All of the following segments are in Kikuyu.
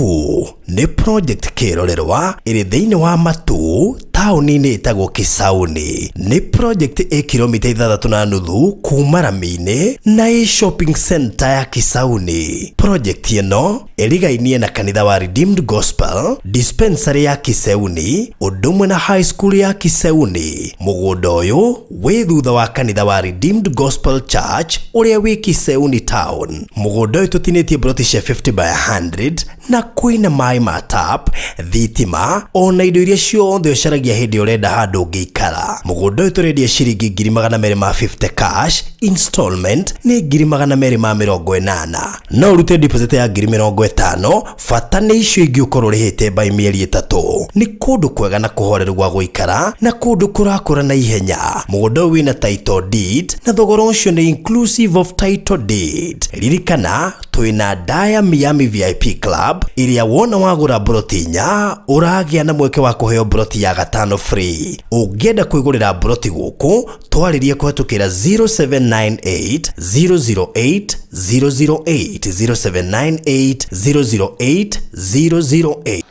2 nĩ project kĩrorerwa ĩrĩ thĩinĩ wa Matu taũni-inĩ ĩtagwo Kisauni. Nĩ project ĩ kilomita 6.5 kuma rami-inĩ na ĩ shopping center ya Kisauni. Project ĩno ĩrigainie na kanitha wa Redeemed Gospel, dispensary ya Kiseuni, ũndũ ũmwe na high school ya Kiseuni. Mũgũnda ũyũ wĩ thutha wa kanitha wa Redeemed Gospel Church ũrĩa wĩ Kiseuni town. Mũgũnda ũyũ tũtinĩtie broti cia 50 by 100 na kwĩna maĩ ma tap, thitima ona indo iria ciothe ũcaragia hĩndĩ ũrenda handũ ũngĩikara. Mũgũnda ũyũ tũrendia ciringi 250,000 cash, installment nĩ 280,000. No ũrute deposit ya 50,000, bata nĩ icio ingĩ ũkorwo ũrĩhĩte by mĩeri 3. Nĩ kũndũ kwega na kũhoreru gwa gũikara na kũndũ kũrakũra na ihenya. Mũgũnda ũyũ wĩna title deed na thogora ũcio nĩ inclusive of title deed. Ririkana twĩna Daya Miami VIP Club ĩrĩa wona wagũra mburoti 4 ũragĩa na mweke wa kũheo mburoti ya 5 free. Ũngĩenda kwĩgũrĩra mburoti gũkũ twarĩrie kũhetũkĩra 0798 008 008 0798 008 008.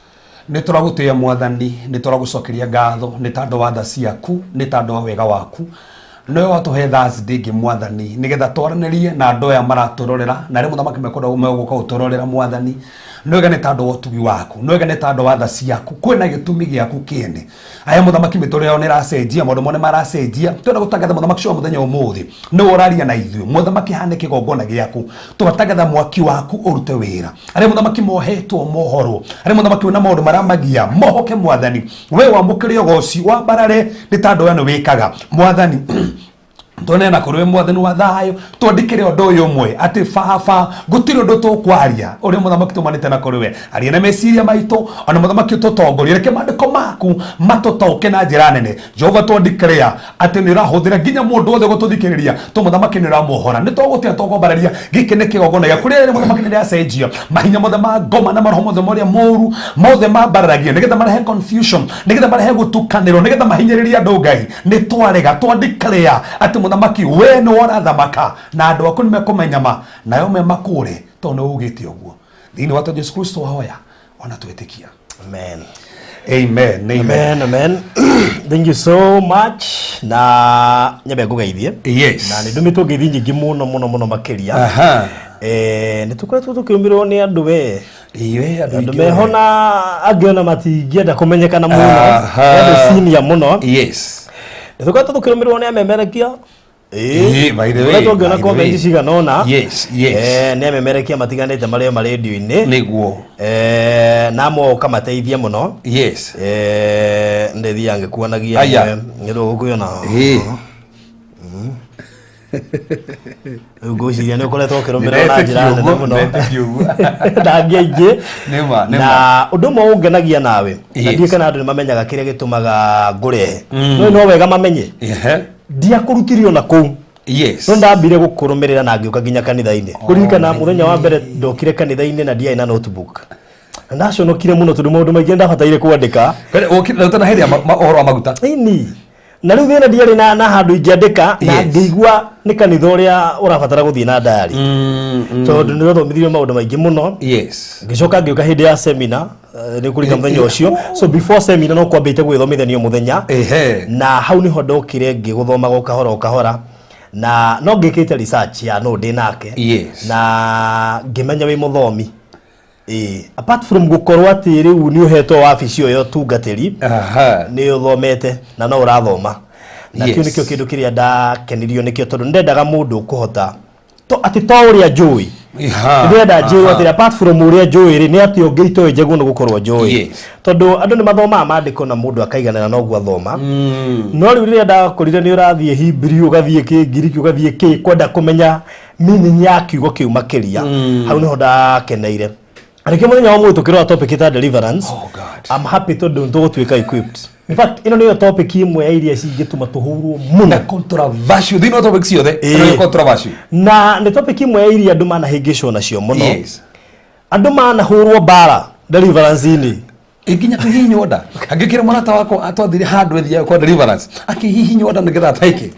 Nĩ tũragũtĩĩa Mwathani, nĩ tũragũcokeria ngatho nĩ tondũ wa tha ciaku, nĩ tondũ wa wega waku. Nĩwe watũhe Thursday ĩngĩ Mwathani, nĩgetha twaranĩrie na andũ aya maratũrorera na arĩa mũthamaki mekwenda megũka gũtũrorera Mwathani. Nĩ wega nĩ tondũ wa ũtugi waku, nĩ wega nĩ tondũ wa tha ciaku, kwĩna gĩtũmi gĩaku kĩene. Aya mũthamaki mĩtũrĩre yao nĩ ĩracenjia, maũndũ mao nĩ maracenjia. Twenda gũtangatha mũthamaki ũcio wa mũthenya ũmũthĩ, nĩwe ũraria na ithuĩ. Mũthamaki hane kĩgongona gĩaku, tũgatangatha mwaki waku ũrute wĩra. Arĩa mũthamaki mohetwo mohorwo, arĩa mũthamaki wĩna maũndũ maramagia mohoke Mwathani. We wamũkĩre ũgoci wambarare nĩ tondũ we nĩ wĩkaga Mwathani. Twanena kũrĩ we Mwathani wa thayũ, twandĩkĩre ũndũ ũyũ ũmwe atĩ baba gũtirĩ ũndũ tũkwaria ũrĩa mũthamaki tũmanĩte na kũrĩ we. Aria na meciria maitũ, ona mũthamaki ũtũtongorie, reke maandĩko maku matũtaũke na njĩra nene. Jehova twandĩkĩre atĩ nĩ ũrahũthĩra nginya mũndũ wothe gũtũthikĩrĩria, to mũthamaki nĩ ũramuohora. Nĩ tũgũtĩa tũkwambararia gĩkĩ nĩ kĩgongona gĩaku rĩrĩa mũthamaki nĩ rĩacenjia mahinya mothe ma ngoma na maroho mothe marĩa mũru mothe mambararagia nĩgetha marehe confusion, nĩgetha marehe gũtukanĩrwo, nĩgetha mahinyĩrĩrie andũ. Ngai nĩ twarega, twandĩkĩrĩa atĩ mũthamaki we nĩ ũrathamaka na andũ aku nĩ mekũmenya ma nayo me makũre tondũ nĩ ugĩte ũguo. Thĩinĩ wa Jesu Kristo wahoya ona twĩtĩkia. Amen. Amen. Amen. Amen, amen. Thank you so much. Na nyambe ngũgeithie. Yes. Na nĩ ndũmĩtwo ngeithi nyingĩ mũno mũno mũno makĩria. Nĩ tũkoretwo tũkĩũmĩrwo nĩ andũ we. Iwe andũ Andũ aingĩ meho we. na angĩ ona matingĩenda kũmenyekana mũno. Nĩ andũ senior mũno. Nĩ tũkoretwo tũkĩrũmĩrĩrwo nĩ amemerekia. Ĩĩ, by the way, Tũkoretwo ngĩona by the comment way. cigana ũna. Yes. Nĩ amemerekia matiganĩte marĩa ma radio-inĩ. Nĩguo. Na amwe ũkamateithia mũno. Ndĩthiaga ngĩkuonagia. Aya. Nĩ ũgũkĩona. Ĩĩ. Rĩu ngwĩciria nĩ ũkoretwo ũkĩrũmĩrĩrwo na njĩra nene mũno. Ndetĩkia ũguo. Na angĩ aingĩ. Nĩ ma, nĩ ma. Na ũndũ ũmwe ũngenagia nawe, na ndiũĩ kana andũ nĩ mamenyaga kĩrĩa gĩtũmaga ngũrehe, no no wega mamenye. Ndiakũrutire ona kũu. No ndambire gũkũrũmĩrĩra na ngĩũka nginya kanitha-inĩ. Kũririkana mũthenya wa mbere ndokire kanitha-inĩ na ndiarĩ na notebook. Na ndaconokire mũno tondũ maũndũ maingĩ ndabataire kwandĩka. Ũtanaheria ũhoro wa maguta. Ĩni. Na rĩu thĩna ndiarĩ na handũ ingĩandĩka na ngĩigua nĩ kanitha ũrĩa ũrabatara gũthiĩ na diary. Tondũ nĩ ũrathomithirio maũndũ maingĩ mũno. Ngĩcoka ngĩũka hĩndĩ ya seminar, nĩ kũringa mũthenya ũcio. So before seminar no kwambĩte gwĩthomithania mũthenya. Na hau nĩho ndokire ngĩgũthomaga o kahora o kahora. Na no ngĩkĩte research ya no ndĩ nake. Na ngĩmenya wĩ mũthomi. Apart from gũkorwo atĩ rĩu nĩ ũhetwo wabici ĩyo ya ũtungatĩri, nĩ ũthomete na no ũrathoma. Na kĩu nĩkĩo kĩndũ kĩrĩa ndakenirio nĩkĩo tondũ nĩndendaga mũndũ ũkũhota to atĩ to ũrĩa njũĩ. Ndĩrenda njĩrwo atĩ apart from ũrĩa njũĩ rĩ, nĩ atĩ ũngĩ itoĩ njagĩrĩirwo nĩ gũkorwo njũĩ. Tondũ andũ nĩ mathomaga maandĩko na mũndũ akaiganĩra noguo athoma. No rĩu rĩrĩa ndakorire nĩ ũrathiĩ Hebrew, ũgathiĩ Kĩngiriki, ũgathiĩ kĩ, kwenda kũmenya meaning ya kiugo kĩu makĩria, hau nĩho ndakeneire. Na nĩkĩo mũthenya wa ũmũthĩ tũkĩrora topic ta deliverance. Oh God. I'm happy tondũ nĩ tũgũtuĩka equipped. In fact, ĩno nĩyo topic ĩmwe ya iria cingĩtũma tũhũrwo mũno. Na controversial thĩinĩ wa topic ciothe. Ĩno nĩ controversial. Na nĩ topic ĩmwe ya iria andũ manahĩngĩcwo nacio mũno. Andũ manahũrwo mbara deliverance-inĩ. Nginya kũhihinywo nda. Angĩkĩra mũrata wakwa atwathire handũ ethiaga kwa deliverance, akĩhihinywo nda nĩgetha ataike.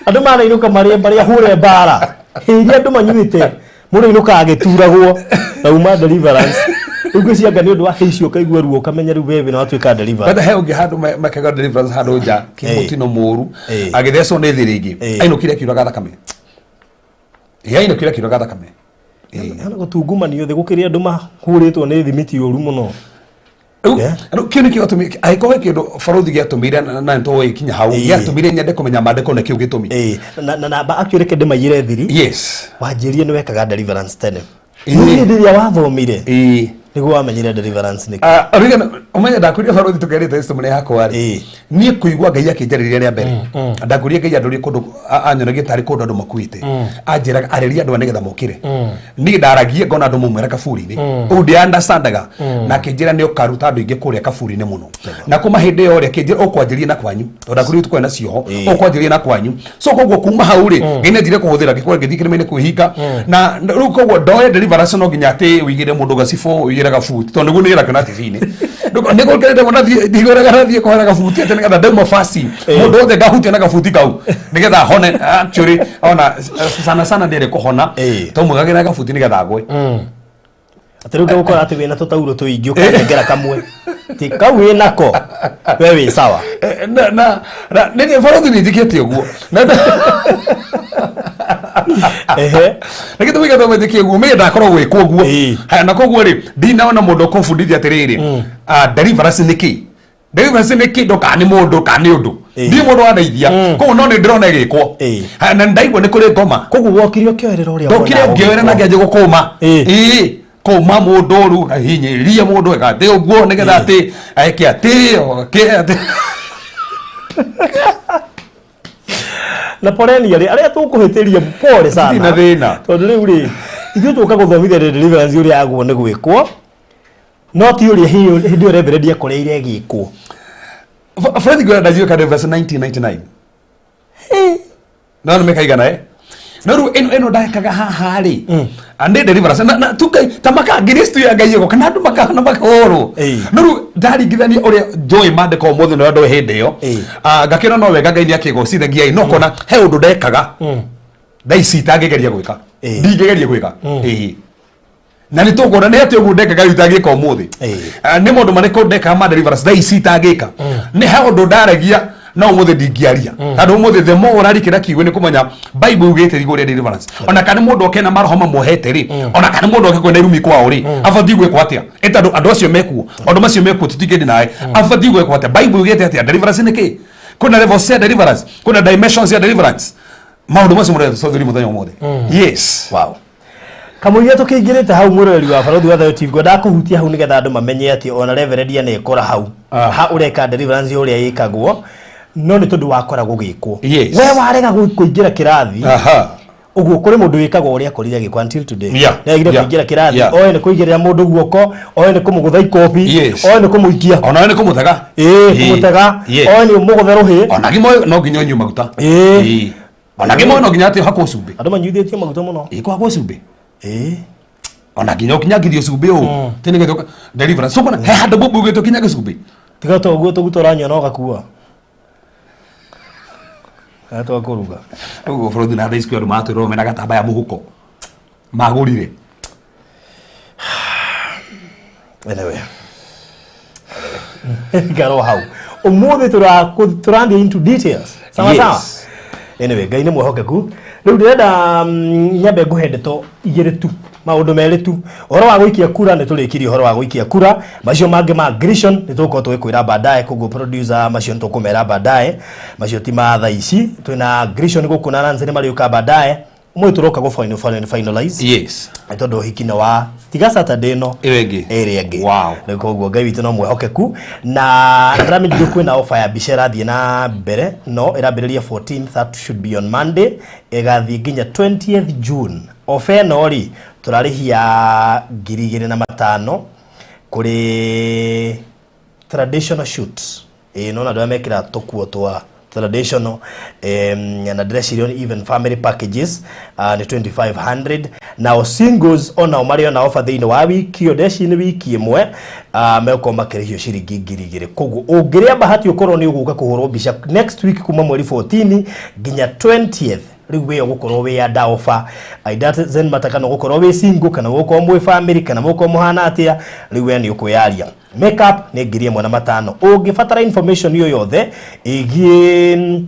Andũ manainũka marĩa marĩa hũre mbara. Hĩria andũ manyuĩte. Mũndũ ainũkaga agĩturagwo na uma deliverance. Rĩu ngwĩciria nĩ ũndũ wa hĩ icio ũkaigua ruo ũkamenya rĩu wewe nĩ watuĩka deliverance. Bata he ũngĩ handũ mekaga deliverance handũ nja kĩmũtino mũru agĩthecwo nĩ thĩrĩngĩ ainũkire akiuraga thakame. Ĩ ainũkire akiuraga thakame. Hana gũtungumanio thĩ gũkĩrĩ andũ mahũrĩtwo nĩ thimiti ũru mũno. Rĩu rĩu kĩu nĩkĩo gĩatũmire angĩkorwo he kĩndũ barũthi gĩatũmire na nĩtũĩ kinya hau gĩatũmire nyende kũmenya maandĩko nĩkĩo gĩtũmi. Na actually reke ndĩmaiyĩre thiri. Yes. Wanjĩrire nĩ wekaga deliverance tene. No hĩndĩ ĩrĩa wathomire nĩguo wamenyire deliverance nĩkĩ. Ah, Ririkana, ũmenye ndakwĩrire barũthi tũkerĩte testimony yakwa rĩ niĩ kũigua Ngai akĩnjarĩria rĩa mbere ndakwĩrire Ngai andũrie kũndũ anyonagia tarĩ kũndũ andũ makuĩte anjĩraga arĩria andũ aya nĩgetha mokĩre niĩ ndaragie ngona andũ maumĩra kaburi-inĩ ũguo ndi understandaga na akĩnjĩra nĩ ũkaruta andũ aingĩ kũrĩa kaburi-inĩ mũno na kuma hĩndĩ ĩyo rĩ akĩnjĩra ũkwanjĩria na kwanyu tondũ ndakwĩrire tũkorwo na cioho ũkwanjĩria na kwanyu so koguo kuma hau rĩ Ngai nĩ anjire kũhũthĩra ngĩkorwo ngĩthiĩ kĩrĩma-inĩ kwĩhinga na rĩu koguo ndoe deliverance no nginya atĩ ũigĩre mũndũ gacibũ ũigĩre gabuti tondũ nĩguo nĩgĩrakio TV-inĩ nĩguo ngerete mũno thiĩ ndigũraga nathiĩ kũhera gabuti atĩ nĩgetha ndauma fasting mũndũ wothe ngahutia na gabuti kau nĩgetha hone actually ona sana sana ndĩrĩ kũhona tondũ gabuti nĩgetha agwe. Atĩ rĩu ndũgũkora atĩ wĩna tũtaurũ tũingĩ ũkanengera kamwe ti kau wĩ nako we wĩ sawa. Na nĩ barothi nĩ njĩkĩte ũguo na gĩtũmi gĩatũma njĩke ũguo mĩĩ ndakorwo gwĩkwo ũguo. Haya, na koguo rĩ ndinaona mũndũ ũkũbundithia atĩrĩrĩ, deliverance nĩ kĩ, deliverance nĩ kĩndũ kana nĩ mũndũ kana nĩ ũndũ. Ndirĩ mũndũ wandeithia koguo no nĩ ndĩrona ĩgĩkwo. Haya, na ndaigua nĩ kũrĩ ngoma. Koguo wokire ũkĩoerera ũrĩa ndokire wonaga ngĩoera na ũgĩkwo. Ngĩanjia gũkũma. Ĩĩ, kũma mũndũ rĩu ngahinyĩrĩria mũndũ gatĩ ũguo nĩgetha atĩ eke atĩ oke atĩ. Na poleni arĩa arĩa tũkũhĩtĩria, pole sana. Gũtirĩ na thĩna. Tondũ rĩu rĩ ithuĩ tũka gũthomithia deliverance ũrĩa yagwo nĩ gwĩkwo no ti ũrĩa hĩndĩ ĩyo reverend akoreire ĩgĩkwo. Fred Ngwira ndajiũka deliverance 1999 no nĩ mĩaka igana no rĩu ĩno ndekaga haha rĩ andĩ deliverance na tu Ngai ta makangiristu ya Ngai ĩgo kana andũ makahona makahũrwo. No rĩu ndaringithania ũrĩa njũĩ maandĩko ũmũthĩ na ũrĩa ndoĩ hĩndĩ ĩyo. Ngakĩona no wega Ngai nĩ akĩgocithagia no kona he ũndũ ndekaga thaa ici itangĩgeria gwĩka. Ndingĩgeria gwĩka. Na nĩ tũkuona nĩ atĩ ũguo ndekaga rĩu itangĩka ũmũthĩ. Nĩ maũndũ marĩkũ ndekaga ma deliverance thaa ici itangĩka? Nĩ he ũndũ ndaragia no ũmũthĩ ndingĩaria tondũ ũmũthĩ the more ũrarikĩra kiugo nĩ kũmenya Bible yugĩte igũrũ rĩa deliverance, ona kana mũndũ oke na maroho mamuohete rĩ, ona kana mũndũ oke kwĩna irumi kwao rĩ, abatiĩ gwĩkwo atĩa? Ĩ tondũ andũ acio mekuo, maũndũ macio mekuo, tũtingĩndi nawe, abatiĩ gwĩkwo atĩa? Bible yugĩte atĩa? Deliverance nĩ kĩ? Kwĩna levels cia deliverance, kwĩna dimensions cia deliverance. Maũndũ macio mũrĩa tũcotherie mũthenya ũmũthĩ. Yes. Wow. Kamũira tũkĩingĩrĩte hau mwĩroreri wa Barũthi wa Thayũ TV ngwendaga kũhutia hau nĩgetha andũ mamenye atĩ ona reverend anekora hau. Ha ũreka deliverance ũrĩa ĩkagwo no nĩ tondũ wakora gũgĩkwo. We warega kũingĩra kĩrathi ũguo kũrĩ mũndũ wĩkaga ũrĩa akorire agĩkwo until today. Nĩagire kũingĩra kĩrathi oe nĩ kũigĩrĩra mũndũ guoko, oe nĩ kũmũgũtha ikobi, oe nĩ kũmũikia. Ona nĩ kũmũtega. Ĩĩ, kũmũtega. Oe nĩ ũmũgũthe rũhĩ. Ona gimo no nginya ũnyue maguta. Ona gimo no nginya atĩ ũhakwo cumbĩ. Andũ manyuithĩtio maguta mũno. Ĩĩ, kũhakwo cumbĩ. Ona nginya ũkinyangithio cumbĩ ũũ tĩ nĩgetha deliverance. So kona he handũ mbũmbũ ugĩte ũkinyange cumbĩ. Tiga to ũguo tũguta ũranyua na ũgakua. Kana twa kũruga. Ũguo bũrũri na thaa ici kwĩ andũ maratwĩrwo mena gatambaya mũhuko magũrire. Anyway. Ngaro hau. Ũmũthĩ tũrathiĩ into details. Sawa sawa. Anyway, Ngai nĩ mwĩhokeku. Rĩu ndĩrenda nyambe ngũhe ndeto igĩrĩ tu, maũndũ merĩ tu. Ũhoro wa gũikia kura nĩ tũrĩkirie ũhoro wa gũikia kura. Macio mangĩ ma aggression nĩ tũgũkorwo tũgĩkwĩra baadaye, koguo producer macio nĩ tũkũmera baadaye. Macio ti ma thaa ici. Twĩna aggression gũkũ na Nancy nĩ marĩũka baadaye. Ũmũthĩ tũroka gũ finalize. Nĩ tondũ ũhiki nĩ wa tiga Saturday ĩno ĩyo ĩngĩ. Ĩrĩa ĩngĩ. Rĩu koguo Ngai witũ no mwĩhokeku na ndĩramenyithio kwĩna offer ya mbica ĩrathiĩ na mbere no ĩrambĩrĩria 14, that should be on Monday, ĩgathiĩ nginya 20th June. Offer ĩno rĩ tũrarĩhia 2500 kũrĩ traditional shoot. Ĩĩ nona andũ arĩa mekĩraga tũkuo twa traditional, na ndĩreciria even family packages nĩ 2500. Nao singles onao marĩ ona offer thĩinĩ wa wiki ĩyo, ndĩreciria nĩ wiki ĩmwe, megũkorwo makĩrĩhio ciringi 2000. Koguo ũngĩrĩa bahati ũkorwo nĩ ũgũka kũhũrwo mbica next week kuma mweri 14 nginya 20th. Rĩu wĩ ũgũkorwo wĩ under offer. It doesn't matter kana ũgũkorwo wĩ single, kana ũgũkorwo mwĩ family, kana mũgũkorwo mũhana atĩa, rĩu we nĩ ũkwĩyaria. Makeup nĩ 1500. Ũngĩbatara information ĩyo yothe ĩgiĩ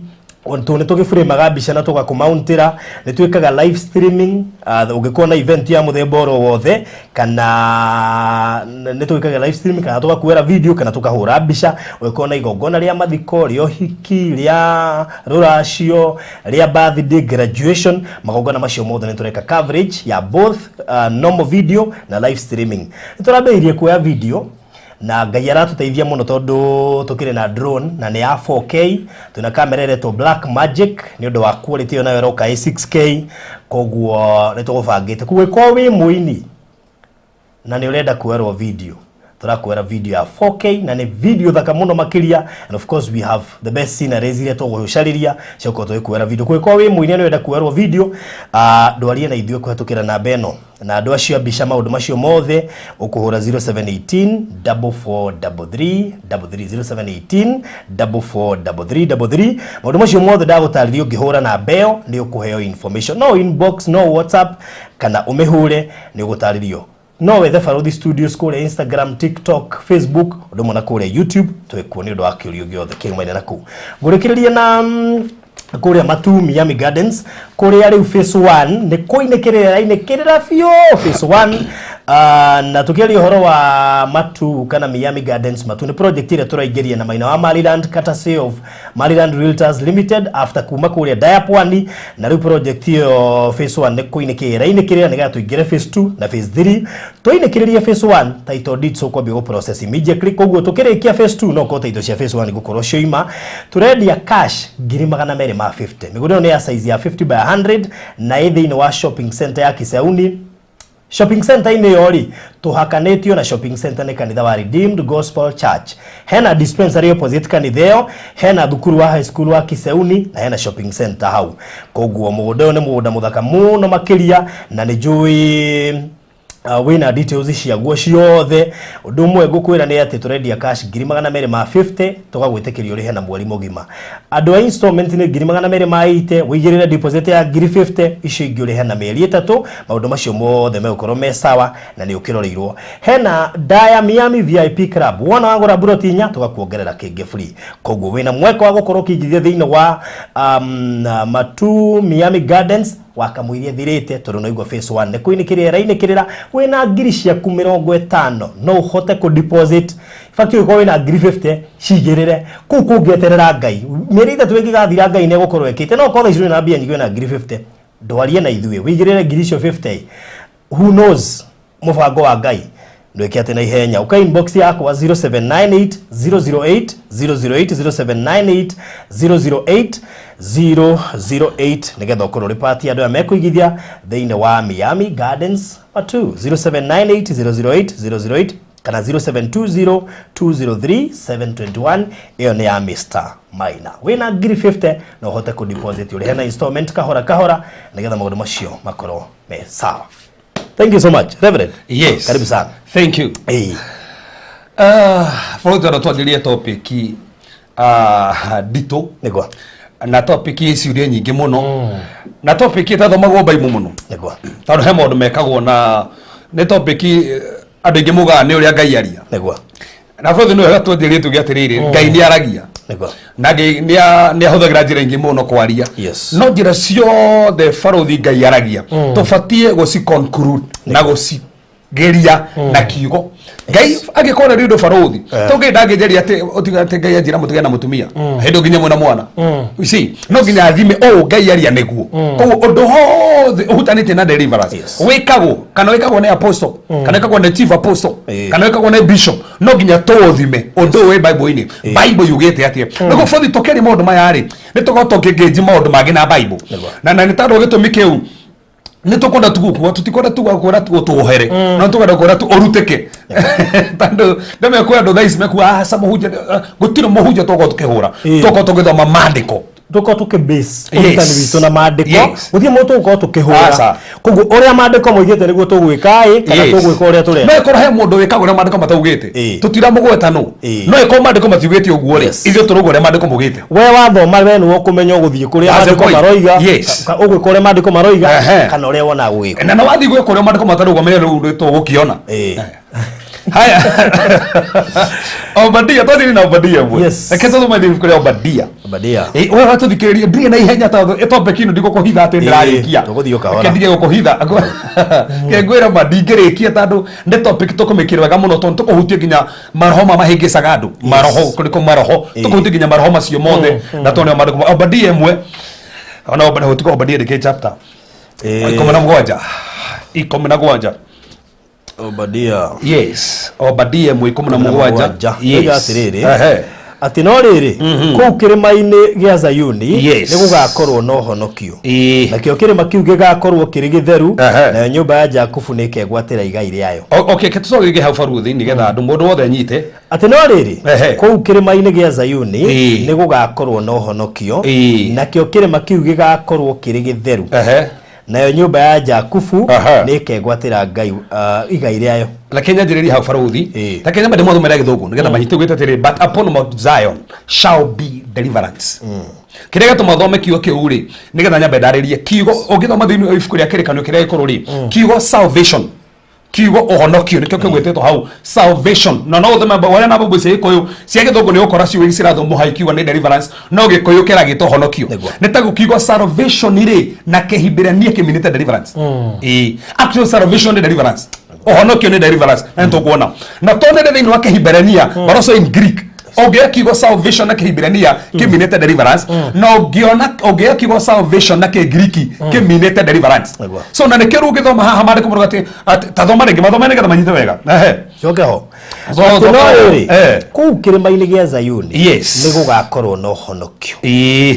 tũ nĩ tũgĩburĩmaga mbica na tũgakũmauntĩra, nĩ twĩkaga live streaming. Ũngĩkorwo na event ya mũthemba oro wothe, kana nĩ twĩkaga live streaming, kana tũgakuoera video, kana tũkahũra mbica. Ũngĩkorwo na igongona rĩa mathiko, rĩa ũhiki, rĩa rũracio, rĩa birthday, graduation, magongona macio mothe nĩ tũreka coverage ya both normal video na live streaming. Nĩ tũrambĩrĩirie kuoya video na Ngai aratũteithia mũno tondũ tũkĩrĩ na drone na nĩ ya 4K. Twĩna kamera ĩretwo Black Magic nĩ ũndũ wa quality ĩyo, nayo ĩroka ĩ 6K. Koguo nĩ tũgũbangĩte. Koguo ĩkorwo wĩ mũini na nĩ ũrenda kuoerwo video, tũrakuoera video ya 4K na nĩ video thaka mũno makĩria. And of course we have the best sceneries iria tũgũcarĩria cia gũkorwo tũgĩkuoera video. Kũngĩkorwo wĩ mũini na nĩ ũrenda kuoerwo video, ndwarie na ithuĩ kũhetũkĩra namba ĩno. Na andũ acio a mbica, maũndũ macio mothe ũkũhũra 0718 4433 33, 0718 4433 33. Maũndũ macio mothe ndagũtarĩria, ũngĩhũra namba ĩyo nĩ ũkũheo information. No inbox, no WhatsApp, kana ũmĩhũre, nĩ ũgũtarĩrio. No wethe Baruthi Studios kũrĩa Instagram, TikTok, Facebook, ũndũ ũmwe na kũrĩa YouTube. Twĩkuo nĩ ũndũ wa kĩũrio gĩothe kĩumaine na kũu. Ngũrĩkĩrĩria na kũrĩa Matu Miami Gardens, kũrĩa rĩu phase 1 nĩ kũinĩkĩrĩra irainĩkĩrĩra biũ phase 1. Na tũkĩaria ũhoro wa Matu kana Miami Gardens Matu, nĩ project ĩrĩa tũraingĩria na Maina wa Maryland, courtesy of Maryland Realtors Limited, after kuma kũrĩa Daya Pwani. Na rĩu project ĩyo phase 1 nĩ kũinĩkĩrĩra irainĩkĩrĩra nĩgetha tũingĩre phase 2 na phase 3. Twainĩkĩrĩria phase 1, title deeds ũkwambia gũ process immediately. Koguo tũkĩrĩkia phase 2, no korwo title cia phase 1 gũkorwo cioima. Tũrendia cash 250,000. Mĩgũnda ĩyo nĩ ya size ya 50 by 100 na ĩ thĩinĩ wa shopping center ya Kisauni. Shopping center inĩ ĩyo rĩ, tũhakanĩtio na shopping center nĩ kanitha wa Redeemed Gospel Church. Hena dispensary opposite kanitha ĩyo, hena thukuru wa high school wa Kiseuni na hena shopping center hau. Koguo mũgũnda ũyũ nĩ mũgũnda mũthaka mũno makĩria na nĩ njũĩ wĩna details ciaguo ciothe. Ũndũ ũmwe ngũkwĩra nĩ atĩ tũrendia cash 250,000, tũgagwĩtĩkĩria ũrĩhe na mweri mũgima. Andũ a installment nĩ 280,000, wĩigĩrĩre deposit ya 50,000, icio ingĩ ũrĩhe na mĩeri 3. Maũndũ macio mothe megũkorwo me sawa na nĩ ũkĩroreirwo. Hena Daya Miami VIP Club, wona wagũra buroti 4 tũgakuongerera kĩngĩ free. Koguo wĩna mweke wa gũkorwo ũkĩingithia thĩinĩ wa Matu Miami Gardens wakamũiria thirĩte, tondũ no igua phase 1 nĩ kũinĩkĩrĩra ĩrainĩkĩrĩra. Wĩna 50,000 ciaku no ũhote kũ deposit. In fact, ũngĩkorwo wĩna 50,000 cigĩrĩre kũu, kũngĩeterera Ngai mĩeri 3 ĩngĩgathira, Ngai nĩ egũkorwo ĩkĩte. No ũkorwo thaa ici wĩna mbia nyingĩ, wĩna 50,000, ndwarie na ithuĩ wĩigĩrĩre 50,000. Who knows mũbango wa Ngai? Ndwĩke atĩ na ihenya ũka inbox yakwa 0798 008 008, 0798 008 008, nĩgetha ũkorwo ũrĩ part ya andũ aya mekũigithia thĩinĩ wa Miami Gardens Matu. 0798 008 008 kana 0720 203 721, ĩyo nĩ ya Mr Maina. Wĩna 50,000 no ũhote kũ deposit, ũrĩhe na installment kahora kahora, nĩgetha maũndũ macio makorwo me sawa. Thank you so much, Reverend. Yes. Karibu sana. Thank you. Bũrũri twenda twanjĩrie topic nditũ na topic ĩ ciũria nyingĩ mũno na topic ĩtathomagwo Bible mũno, tondũ he maũndũ mekagwo na nĩ topic andũ aingĩ mugaga nĩ ũrĩa Ngai aria. Na bũrũri nĩ wega twanjĩrie tuge atĩrĩrĩ, Ngai nĩ aragia na Ngai nĩ ahũthagĩra njĩra ingĩ mũno kwaria. No njĩra ciothe barũthi Ngai aragia tũbatiĩ gũci conclude na gũcigeria na kiugo. Ngai angĩkorwo nĩ ũndũ barũthi to Ngai ndangĩnjaria atĩ ũtiga atĩ Ngai anjĩra mũtigane na mũtumia hĩndĩ nginya mwĩna mwana. You see, no nginya athime ũũ Ngai aria nĩguo. Koguo ũndũ wothe ũhutanĩtie na deliverance wĩkagwo, kana wĩkagwo nĩ apostle, kana wĩkagwo nĩ chief apostle, kana wĩkagwo nĩ bishop, no nginya tũũthime ũndũ ũyũ wĩ Bible-inĩ. Bible yugĩte atĩa? Nĩguo bothi tũkĩaria maũndũ maya rĩ, nĩ tũkorwo tũkĩngĩnji maũndũ mangĩ na Bible. Na nĩ tondũ gĩtũmi kĩu nĩ tũkwenda tu gũkua, tũtikwenda tu kwĩra tu ũtũohere, no tũkwenda kwĩra tu ũrutĩke, tondũ ndemekũĩ andũ thaa ici mekuga aca mũhunjia, gũtirĩ mũhunjia tũkorwo tũkĩhũra, tũkorwo tũgĩthoma maandĩko. Tũkorwo tũkĩ base Yes. ũrutani witũ na maandĩko. Yes. Gũtirĩ mũndũ tũgũkorwo tũkĩhũra. Aca. Koguo ũrĩa maandĩko moigĩte nĩguo tũgwĩka ĩ kana Yes. tũgwĩka ũrĩa tũrenda. No ĩkorwo he mũndũ wĩkaga ũrĩa maandĩko mataugĩte. Ĩĩ. Tũtiramũgweta nũ. Ĩĩ. No ĩkorwo maandĩko matiugĩte ũguo rĩ, Yes. ithuĩ tũrauga ũrĩa maandĩko maugĩte. We wathoma we nĩwe ũkũmenya ũgũthiĩ kũrĩa That's the maandĩko point. maroiga, Yes. ũgwĩka ũrĩa maandĩko maroiga Ehe. kana ũrĩa wonaga gũgĩkwo. Na na wathiĩ gwĩka ũrĩa maandĩko matarauga menya rĩu nĩ tũgũkĩona. Ĩĩ. Haya. Obadia, twathiĩ na Obadia ĩmwe. Yes. Reke tũthome ibuku rĩa Obadia. Obadia. Ĩ, we watũthikĩrĩria ndirĩ na ihenya tondũ ĩtopic ĩno ndigũkũhitha atĩ ndĩrarĩkia. Tũgũthiĩ o kahora. Reke ndige gũkũhitha. Ke ngwĩra ma ndingĩrĩkia tondũ nĩ topic tũkũmĩkĩra wega mũno tondũ tũkũhutia nginya maroho ma mahĩngĩcaga andũ. Maroho, kũrĩkũ maroho. Tũkũhutia nginya maroho macio mothe na tuone maandĩko. Obadia ĩmwe. Ona Obadia gũtikũ Obadia ndĩkĩ chapter. 17. 17. Obadia. Yes. Obadia ĩmwe 17. Yes. Atĩrĩrĩ, Ehe. Atĩ no rĩrĩ, kũu kĩrĩma-inĩ gĩa Zayuni Yes. nĩ gũgakorwo na ũhonokio, Ĩĩ. nakĩo kĩrĩma kĩu gĩgakorwo kĩrĩ gĩtheru, Ehe. nayo nyũmba ya Jakubu nĩ ĩkegwatĩra igai rĩayo. Okay, ke tũcoke rĩngĩ hau baruthi nĩgetha andũ mũndũ wothe anyite. Atĩ no rĩrĩ, Ehe. kũu kĩrĩma-inĩ gĩa Zayuni Ĩĩ. nĩ gũgakorwo na ũhonokio, Ĩĩ. nakĩo kĩrĩma kĩu gĩgakorwo kĩrĩ gĩtheru, Ehe. nayo nyũmba ya Jakubu Aha. nĩ ĩkegwatĩra Ngai igai rĩayo. Reke nyanjĩrĩrie hau baruthi. Ĩĩ. Reke nyambe ndĩmathomere gĩthũngũ nĩgetha manyite ũgĩte atĩrĩ, but upon Mount Zion shall be deliverance. Kĩrĩa gĩatũma thome kiugo kĩu rĩ, nĩgetha nyambe ndarĩrie kiugo ũngĩthoma thĩinĩ wa ibuku rĩa kĩrĩkanĩro kĩrĩa gĩkũrũ rĩ, kiugo salvation, kiugo ũhonokio nĩkĩo kĩgwĩtĩtwo hau salvation. Na no ũthome warĩa na mbũmbũ cia gĩkũyũ cia gĩthũngũ nĩ ũkora ciugo cirathomwo hau ikiuga nĩ deliverance, no gĩkũyũ kĩragĩtwo ũhonokio. Nĩguo. Nĩ ta kiugo salvation rĩ na kĩhibirania kĩminĩte deliverance. Ĩĩ, actual salvation nĩ deliverance, ũhonokio nĩ deliverance, na nĩtũkuona na tonere thĩinĩ wa kĩhibirania but also in Greek. Ũngĩoya kiugo salvation na kĩhibirania kĩminĩte deliverance, na ũngĩona ũngĩoya kiugo salvation na kĩngiriki kĩminĩte deliverance. Nĩguo. So na nĩkĩo rĩu ũngĩthoma haha maandĩko marauga atĩ ta thoma rĩngĩ, mathome nĩgetha manyite wega. Ehe. Coke ho. Zo- Atĩ no rĩrĩ, Eh. kũu kĩrĩma-inĩ gĩa Zayuni Yes. nĩ gũgakorwo na ũhonokio, Ĩĩ.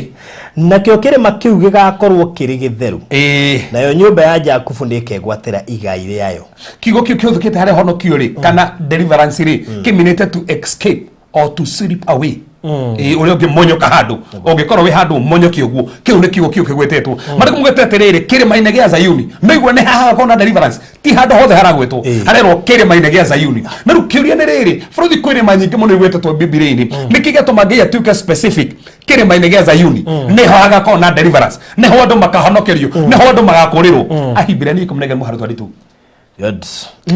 nakĩo kĩrĩma kĩu gĩgakorwo kĩrĩ gĩtheru, Ĩĩ. nayo nyũmba ya Jakubu nĩ ĩkegwatĩra igai rĩayo. Kiugo kĩu kĩhũthĩkĩte harĩ honokio rĩ kana deliverance rĩ kĩminĩte to escape or to slip away. Ĩĩ, ũrĩa ũngĩmonyoka handũ, ũngĩkorwo wĩ handũ ũmonyoke ũguo, kĩu nĩ kiugo kĩu kĩgwĩtetwo. Marĩkũ mugĩte atĩrĩrĩ, kĩrĩma-inĩ gĩa Zayuni nĩigua nĩ haha hakorwo na deliverance, ti handũ hothe haragwĩtwo. Ĩĩ. Harerwo kĩrĩma-inĩ gĩa Zayuni. Na rĩu kĩũria nĩ rĩrĩ, bũrũri kwĩ irĩma nyingĩ mũno igwĩtetwo Bibilia-inĩ, nĩkĩ gĩatũma Ngai atuĩke specific kĩrĩma-inĩ gĩa Zayuni nĩho hagakorwo na deliverance, nĩho andũ makahonokerio, nĩho andũ magakũrĩrwo? Ahibirania 11 mũhari 22. Good.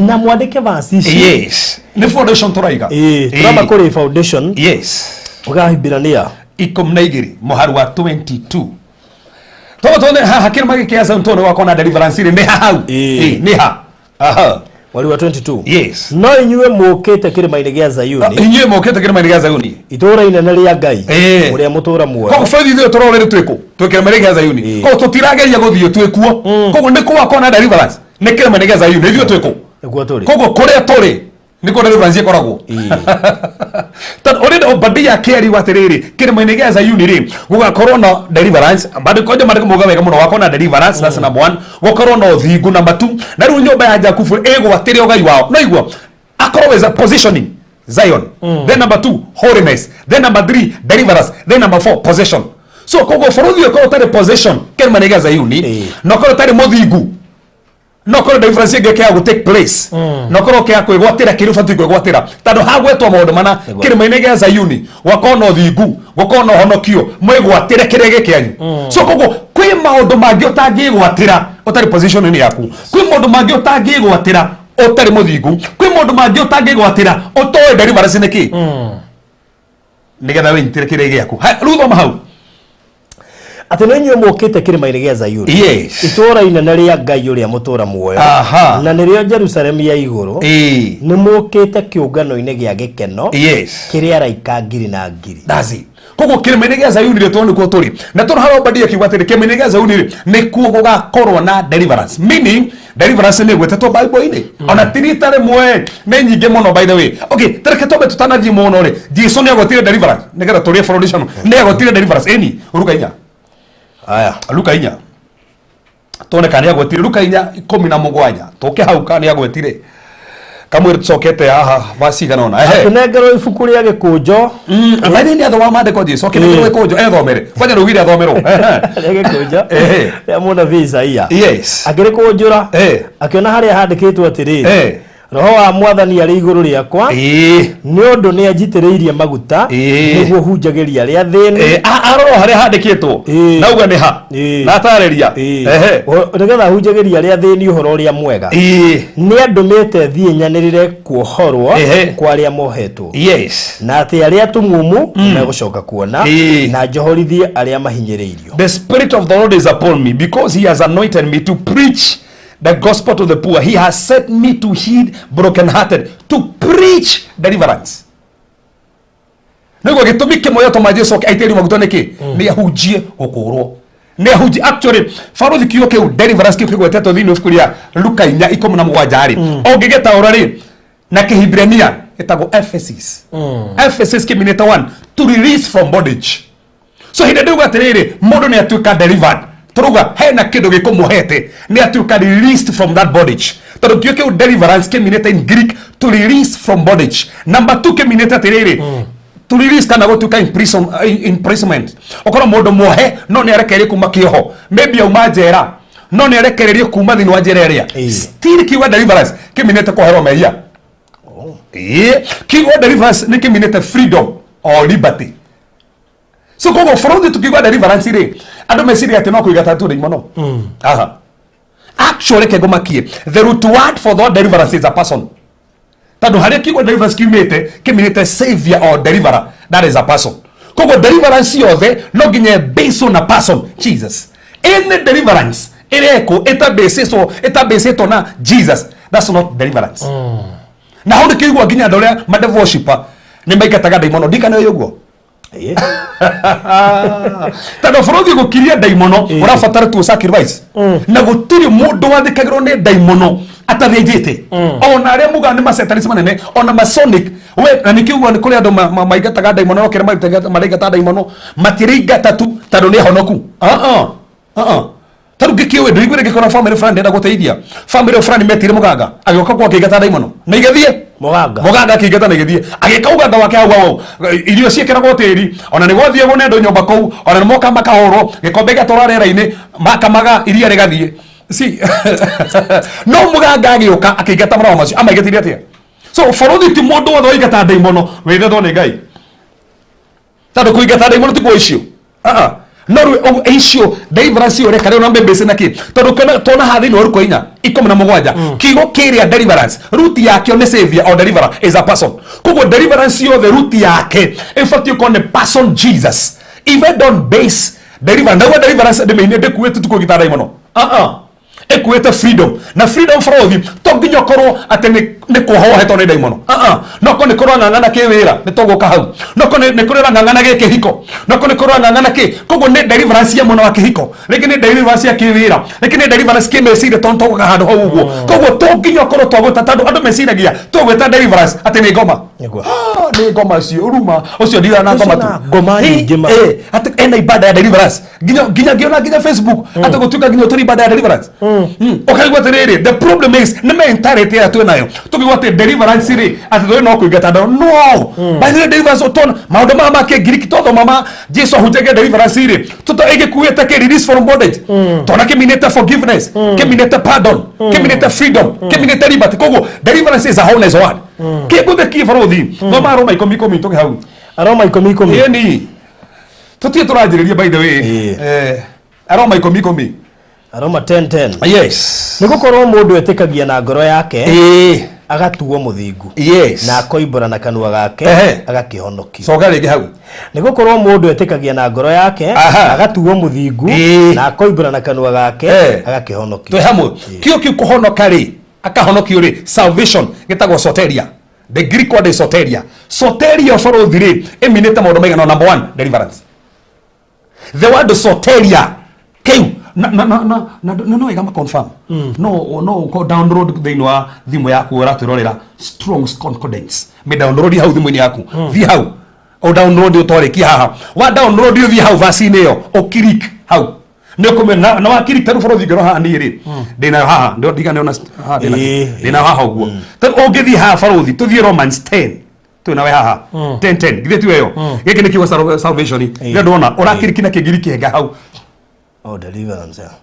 Na mwandĩke verse ici. Yes, nĩ foundation tũraiga. Ĩĩ, tũramba kũrĩ foundation. Yes. Ũgahibirania 12 mũhari wa 22 togo tuone haha kĩrĩma gĩkĩ gĩa Zayuni tuone gwakorwo na deliverance rĩ nĩ ha hau. Ĩĩ. Ĩĩ, nĩ ha aha. Mweri wa 22. Yes. No inyuĩ mũũkĩte kĩrĩma-inĩ gĩa Zayuni, Inyuĩ mũkĩte kĩrĩma-inĩ gĩa Zayuni, itũũra inene rĩa Ngai Ĩĩ. ũrĩa mũtũũra muoyo. Koguo bũrũri ithuĩ tũrorĩrĩ twĩkũ twĩ kĩrĩma-inĩ gĩa Zayuni. Ĩĩ. Koguo tũtirageria gũthiĩ, twĩkuo. Koguo nĩ kũgakorwo na deliverance nĩ kĩrĩma-inĩ gĩa Zayuni, ithuĩ twĩkũ? Nĩkuo tũrĩ. Koguo kũrĩa tũrĩ nĩkuo deliverance ĩkoragwo. Ĩĩ. Tondũ ũrenda Obadia akĩariwa atĩrĩrĩ, kĩrĩma-inĩ gĩa Zayuni rĩ gũgakorwo na deliverance. Maandĩko nja maandĩko mauga wega mũno gũgakorwo na deliverance, that's number one. Gũkorwo na ũthingu na matu, na rĩu nyũmba ya Jakubu ĩgwatĩre ũgai wao. No igua akorwo is a positioning Zion, then number two holiness, then number three deliverance, then number four possession. So koguo bũrũri ũkorwo ũtarĩ possession kĩrĩma-inĩ gĩa Zayuni, Ĩĩ. na ũkorwo ũtarĩ mũthingu, no korwo deliverance ĩngĩ ĩkĩaga gũ take place, no korwo ũkĩaga kwĩgwatĩra kĩrĩa ũbatiĩ kwĩgwatĩra, tondũ hagwetwo maũndũ mana. Nĩguo. Kĩrĩma-inĩ gĩa Zayuni gwakorwo na ũthingu, gũkorwo na ũhonokio, mwĩgwatĩre kĩrĩa gĩ kĩanyu. So koguo kwĩ maũndũ mangĩ ũtangĩgwatĩra ũtarĩ position-inĩ yaku, kwĩ maũndũ mangĩ ũtangĩgwatĩra ũtarĩ mũthingu, kwĩ maũndũ mangĩ ũtangĩgwatĩra ũtoĩ deliverance nĩ kĩ, nĩgetha wĩnyitĩre kĩrĩa gĩaku. Rĩu thoma hau. Atĩ no inyuĩ mũũkĩte kĩrĩma-inĩ gĩa Zayuni, Yes. itũũra inene rĩa Ngai ũrĩa mũtũũra muoyo, Aha. na nĩrĩo Jerusalemu ya igũrũ, Ĩĩ. nĩ mũũkĩte kĩũngano-inĩ gĩa gĩkeno Yes. kĩrĩ araika ngiri na ngiri. That's it. Koguo kĩrĩma-inĩ gĩa Zayuni rĩ tondũ nĩkuo tũrĩ na tondũ harĩa Obadia akiuga atĩrĩ kĩrĩma-inĩ gĩa Zayuni rĩ nĩkuo gũgakorwo na deliverance, meaning deliverance nĩ ĩgwetetwo Bible-inĩ ona ti rita rĩmwe, nĩ nyingĩ mũno. By the way, okay, tareke twambe tũtanathiĩ mũno rĩ, Jesu nĩ agwetire deliverance nĩgetha tũrĩe foundation. Nĩ agwetire deliverance ĩni Luka 4. Aya. Luka 4 tuone kana nĩ agwetire. Luka 4:17, tũke hau kana nĩ agwetire. Kamwĩrĩ tũcokete haha vaci igana ũna. Ehe. Akĩnengerwo ibuku rĩa gĩkũnjo. Maithe nĩ athoma maandĩko Jesu akĩnengerwo gĩkũnjo ethomere kwanja rũgire athomerwo. Ehe. Rĩa gĩkũnjo Ehe. rĩa mũnabii Isaia. Yes. Akĩrĩkũnjũra, akĩona harĩa handĩkĩtwo atĩrĩ, "Roho wa Mwathani arĩ igũrũ rĩakwa, nĩ ũndũ nĩ anjitĩrĩirie maguta nĩguo hunjagĩrie arĩa athĩni." Arora harĩa handĩkĩtwo nauga nĩ ha na atarĩria. Ehe. Nĩgetha hunjagĩrie arĩa athĩni ũhoro ũrĩa mwega. Nĩ andũmĩte thiĩ nyanĩrĩre kuohorwo kwa arĩa mohetwo, na atĩ arĩa atumumu megũcoka kuona, na njohorithie arĩa mahinyĩrĩirio. The Spirit of the Lord is upon me because he has anointed me to preach the gospel to the poor. He has set me to heal brokenhearted, to preach deliverance. Nĩguo gĩtũmi kĩmwe gĩatũma Jesu oke aitĩrĩrio maguta nĩkĩ? Nĩ ahunjie gũkũrwo. Nĩ ahunjie actually barothi kiugo kĩu deliverance kĩu kĩgwetetwo thĩinĩ wa ibuku rĩa Luka 4:17 rĩ. Ũngĩgĩtaũra rĩ na Kĩhibirania gĩtagwo Ephesus. Ephesus kĩminĩte one to release from bondage. So hĩndĩ ndĩuga atĩrĩrĩ, mũndũ nĩ atuĩka delivered, tũrauga hena kĩndũ gĩkũmũhete, nĩ atuĩka released from that bondage, tondũ kĩo kĩu deliverance kĩminĩte in Greek to release from bondage. Number two, kĩminĩte atĩrĩrĩ, to release kana gũtuĩka imprisonment, ũkorwo mũndũ muohe no nĩ arekererio kuma kĩoho, maybe auma njera no nĩ arekererio kuma thĩinĩ wa njera ĩrĩa. Still kiuga deliverance kĩminĩte kwoherwo mehia. Ĩĩ, kiugo deliverance nĩ kĩminĩte freedom or liberty. So koguo bũrũri tukiuga deliverance rĩ, andũ meciria atĩ no kũigata tu ndaimono. Aha, actually reke ngũmakie, the root word for the word deliverance is a person, tondũ harĩa kiugo deliverance kiumĩte kĩminĩte savior or deliverer, that is a person. Koguo deliverance yothe no nginya based on a person, Jesus. Any deliverance ĩrekwo ĩtabĩcĩtwo ĩtabĩcĩtwo na Jesus, that's not deliverance. Na hau nĩkĩigua nginya andũ arĩa madevil worshiper nĩ maingataga ndaimono, ndikana ũguo, tondũ bũrũri gũkiria ndaimono ũrabatara tu sacrifice, na gũtirĩ mũndũ wathĩkagĩrwo nĩ ndaimono atathĩnjĩte, ona arĩa mugaga nĩ masetanist manene, ona masonic we. Na nĩkĩo ugaga nĩ kũrĩ andũ maingataga ndaimono, no kĩrĩa maraingata ndaimono matiraingata tu tondũ nĩ honoku. Ah, ah. Ah, tarĩu ngĩkĩũĩ ndũiguire ngĩkora family fulani ndenda gũteithia family fulani, metire mũganga agĩũka kwa akĩingata ndaimono na igĩthiĩ. Mũganga. Mũganga akĩingata na igĩthiĩ, agĩka ũganga wake hau hau, irio ciĩkĩragwo tĩri, ona nĩ gwathiagwo nĩ andũ nyũmba kũu, ona nĩ moka makahũrwo gĩkombe gĩatwara rĩera-inĩ, makamaga iria rĩgathiĩ si no mũganga agĩũka akĩingata maroho macio, amaingatire atĩa? So bũrũri ti mũndũ wothe waingata ndaimono wĩthetwo nĩ Ngai, tondũ kũingata ndaimono ti kwa icio. Ah, ah. No rĩu ũguo icio deliverance ĩyo reka rĩu na mbembe na kĩ, tondũ kena tuona haha thĩinĩ wa Luka 4:17 kiugo kĩrĩa deliverance root yakĩo nĩ savior or deliverer is a person. Koguo deliverance yothe root yake ĩbatiĩ gũkorwo nĩ person Jesus. If I don't base deliverance, ndaigua deliverance ndĩmĩine ndĩkuĩte tu kũgita ndaimono. Ah, ah, ĩkuĩte freedom, na freedom bũrũthi to nginya ũkorwo atĩ nĩ kuohwo wohetwo nĩ ndaimono. Ah, ah. No korwo nĩ kũrang'ang'ana kĩwĩra, nĩ tũgũka hau, no korwo nĩ kũrang'ang'ana gĩkĩhiko, no korwo nĩ kũrang'ang'ana kĩ, koguo nĩ deliverance ya mwena wa kĩhiko, rĩngĩ nĩ deliverance ya kĩwĩra, rĩngĩ nĩ deliverance kĩmeciria, tondũ tũgũka handũ hau ũguo. Koguo to nginya ũkorwo twagwĩta, tondũ andũ meciragia twagwĩta deliverance atĩ nĩ ngoma. Ah, nĩ ngoma cio ruma ũcio ndira na ngoma tu. Ũcio na ngoma nyingĩ ma. Atĩ ena ibada ya deliverance, nginya nginya ngiona nginya Facebook atĩ gũtuĩka nginya ũtũri ibada ya deliverance. Ũkaigua atĩrĩrĩ, the problem is nĩ mentality ĩrĩa twĩ nayo, tũkigua atĩ deliverance rĩ, atĩ tũrĩ no kũingata andũ. No by the way, deliverance ũtona maũndũ maya ma kĩngiriki twathoma ma Jesu ahunjagia deliverance rĩ, tũto ĩgĩkuĩte kĩ release from bondage, tona kĩminĩte forgiveness, kĩminĩte pardon, kĩminĩte freedom, kĩminĩte liberty. Koguo deliverance is a wholeness word. Kĩngũthekie barũthi, thoma Roma 10:10 tũkĩ hau. Aroma 10:10. Ĩni tũtirĩ tũranjĩrĩria, by the way. Aroma 10:10. Aroma 10:10. Yes. Nĩ gũkorwo mũndũ etĩkagia na ngoro yake agatuo mũthingu, na akoimbũra na kanua gake agakĩhonokio. Coka rĩngĩ hau. Nĩ gũkorwo mũndũ etĩkagia na ngoro yake agatuo mũthingu, na akoimbũra na kanua gake agakĩhonokio. Twĩ hamwe? Kĩo kĩu kũhonoka rĩ, akahonokio rĩ, salvation gĩtagwo soteria. The Greek word is soteria. Soteria bũrũthi rĩ, ĩminĩte maũndũ maigana. Number one, deliverance. The word soteria kĩu na na na na na na no wega ma confirm, no no uko download thĩinĩ wa thimũ yaku ũratwĩrorera Strong's Concordance, me download hau thimũ-inĩ yaku, thiĩ hau o download ũtwarĩkia haha, wa download ũthiĩ hau verse-inĩ ĩyo ũkirik hau. Nĩ ũkũmenya na wakiri ta rĩu bũrũri ngĩrora haha niĩ rĩ, ndĩnayo haha, ndigane ona haha ndĩna ndĩnayo haha ũguo. Ta ũngĩthiĩ haha barũthi, tũthiĩ Romans 10, twĩ nawe haha 10 10, githĩ tiwe ĩyo? Gĩkĩ nĩ kiugo salvation. Nĩ ndona ũrakiriki na kĩngiriki henga hau. Oh, deliverance, yeah.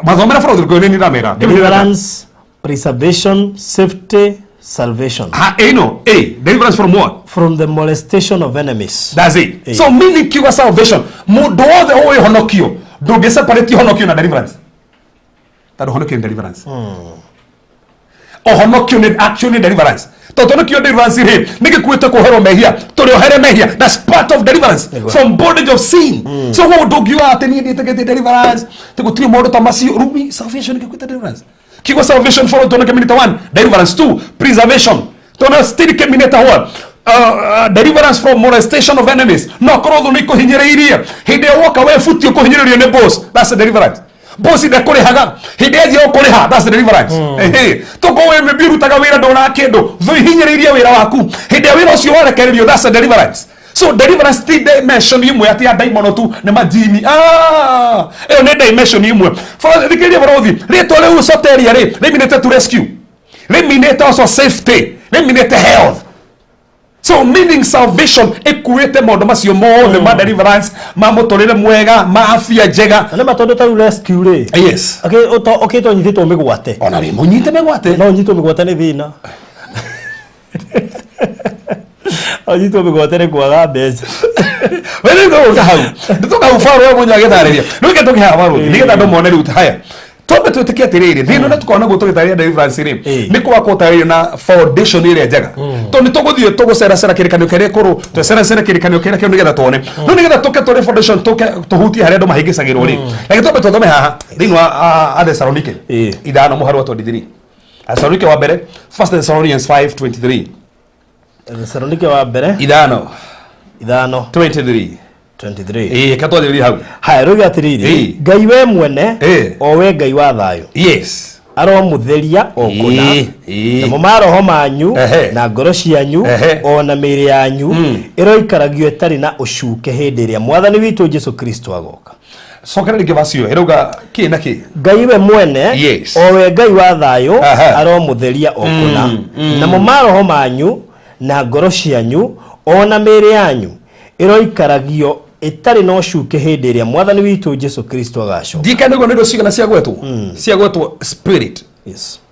Mathomera bũrũri kũyũ nĩ ndamera. Deliverance, preservation, safety, salvation. Ha, ĩno a deliverance from what? From the molestation of enemies. That's it. Eh. So meaning kiuga salvation, mũndũ wothe ũĩ honokio, ndũngĩ separate honokio na deliverance, tondũ honokio nĩ deliverance. Ũhonokio nĩ actually deliverance, tondũ honokio deliverance rĩ, nĩ gĩkuĩte kũherwo mehia, tũrĩ ohere mehia. That's part of deliverance from bondage of sin. So ũguo ndũngiuga atĩ niĩ ndiĩtĩkĩtie deliverance, tĩ gũtirĩ maũndũ ta macio. Rumi salvation gĩkuĩte deliverance. Kiugo salvation follow tuone kĩminita 1, deliverance 2, preservation, tuone still kĩminita what? Deliverance from molestation of enemies. No korwo thũ nĩ ikũhinyĩrĩirie, hĩndĩ ĩyo woka webutie ũkũhinyĩrĩrio nĩ boss, that's a deliverance. Boss ndekũrĩhaga, hĩndĩ ĩyo ũkũrĩha, that's the deliverance. Ehe, tũkorwo wĩ mĩmbi ũrutaga wĩra, ndũna kĩndũ, thũ ihinyĩrĩirie wĩra waku, hĩndĩ ĩrĩa wĩra ũcio warekererio, that's a deliverance. So deliverance ti dimension imwe atĩ ya ndaimono tu nĩ majini. Ah, ĩyo nĩ dimension imwe. Thikĩrĩria bũrũthi, rĩtwa rĩu soteria rĩ, rĩminĩte to rescue, rĩminĩte also safety, rĩminĩte health. So meaning salvation ĩkuĩte maũndũ macio mothe ma deliverance, ma mũtũrĩre mwega, ma afya njega. Na nĩ ma, tondũ ta rĩu rescue rĩ, ũkĩtwo nyitĩtwo mĩgwate. Ona wĩ mũnyite mĩgwate. No nyitwo mĩgwate nĩ thĩna, no nyitwo mĩgwate nĩ kwaga mbeca. Nĩtũgũka hau, nĩtũka hau baro we mũnyo agĩtarĩria. Rĩu reke tũke haha barũthi, nĩgetha andũ mone. Rĩu haya, twambe twĩtĩkie atĩrĩrĩ, thĩna ũrĩa tũkoragwo naguo tũgĩtarĩria deliverance rĩ, nĩ kwaga kũtarĩria na foundation ĩrĩa njega, tondũ nĩ tũgũthiĩ tũgũceracera kĩrĩkanĩro kĩrĩa kũrũ, tweceracere kĩrĩkanĩro kĩrĩa kĩu nĩgetha tuone. No nĩgetha tũke tũrĩ foundation, tũke tũhutie harĩa andũ mahĩngĩcagĩrwo rĩ, reke twambe tũthome haha thĩinĩ wa Athesalonike 5 mũhari wa 23. Athesalonike wa mbere, First Thessalonians 5:23. Thesalonike wa mbere 5 5 23. 23. Ĩĩ, reke twanjĩrĩrie hau. Haya, rĩu atĩrĩrĩ, Ngai we mwene, o we Ngai wa thayũ, aromũtheria o kũna. Namo maroho manyu na ngoro cianyu o na mĩĩrĩ yanyu ĩroikaragio ĩtarĩ na ũcuke hĩndĩ ĩrĩa Mwathani witũ Jesu Kristo agoka. Cokera rĩngĩ vacio, ĩrauga kĩ na kĩ? Ngai we mwene, o we Ngai wa thayũ, aromũtheria o kũna. Namo maroho manyu na ngoro cianyu o na mĩĩrĩ yanyu ĩroikaragio ĩtarĩ na ũcuke hĩndĩ ĩrĩa Mwathani witũ Jesu Kristo agacoka. Ndikana nĩguo nĩ indo cigana ciagwetwo? Ciagwetwo spirit,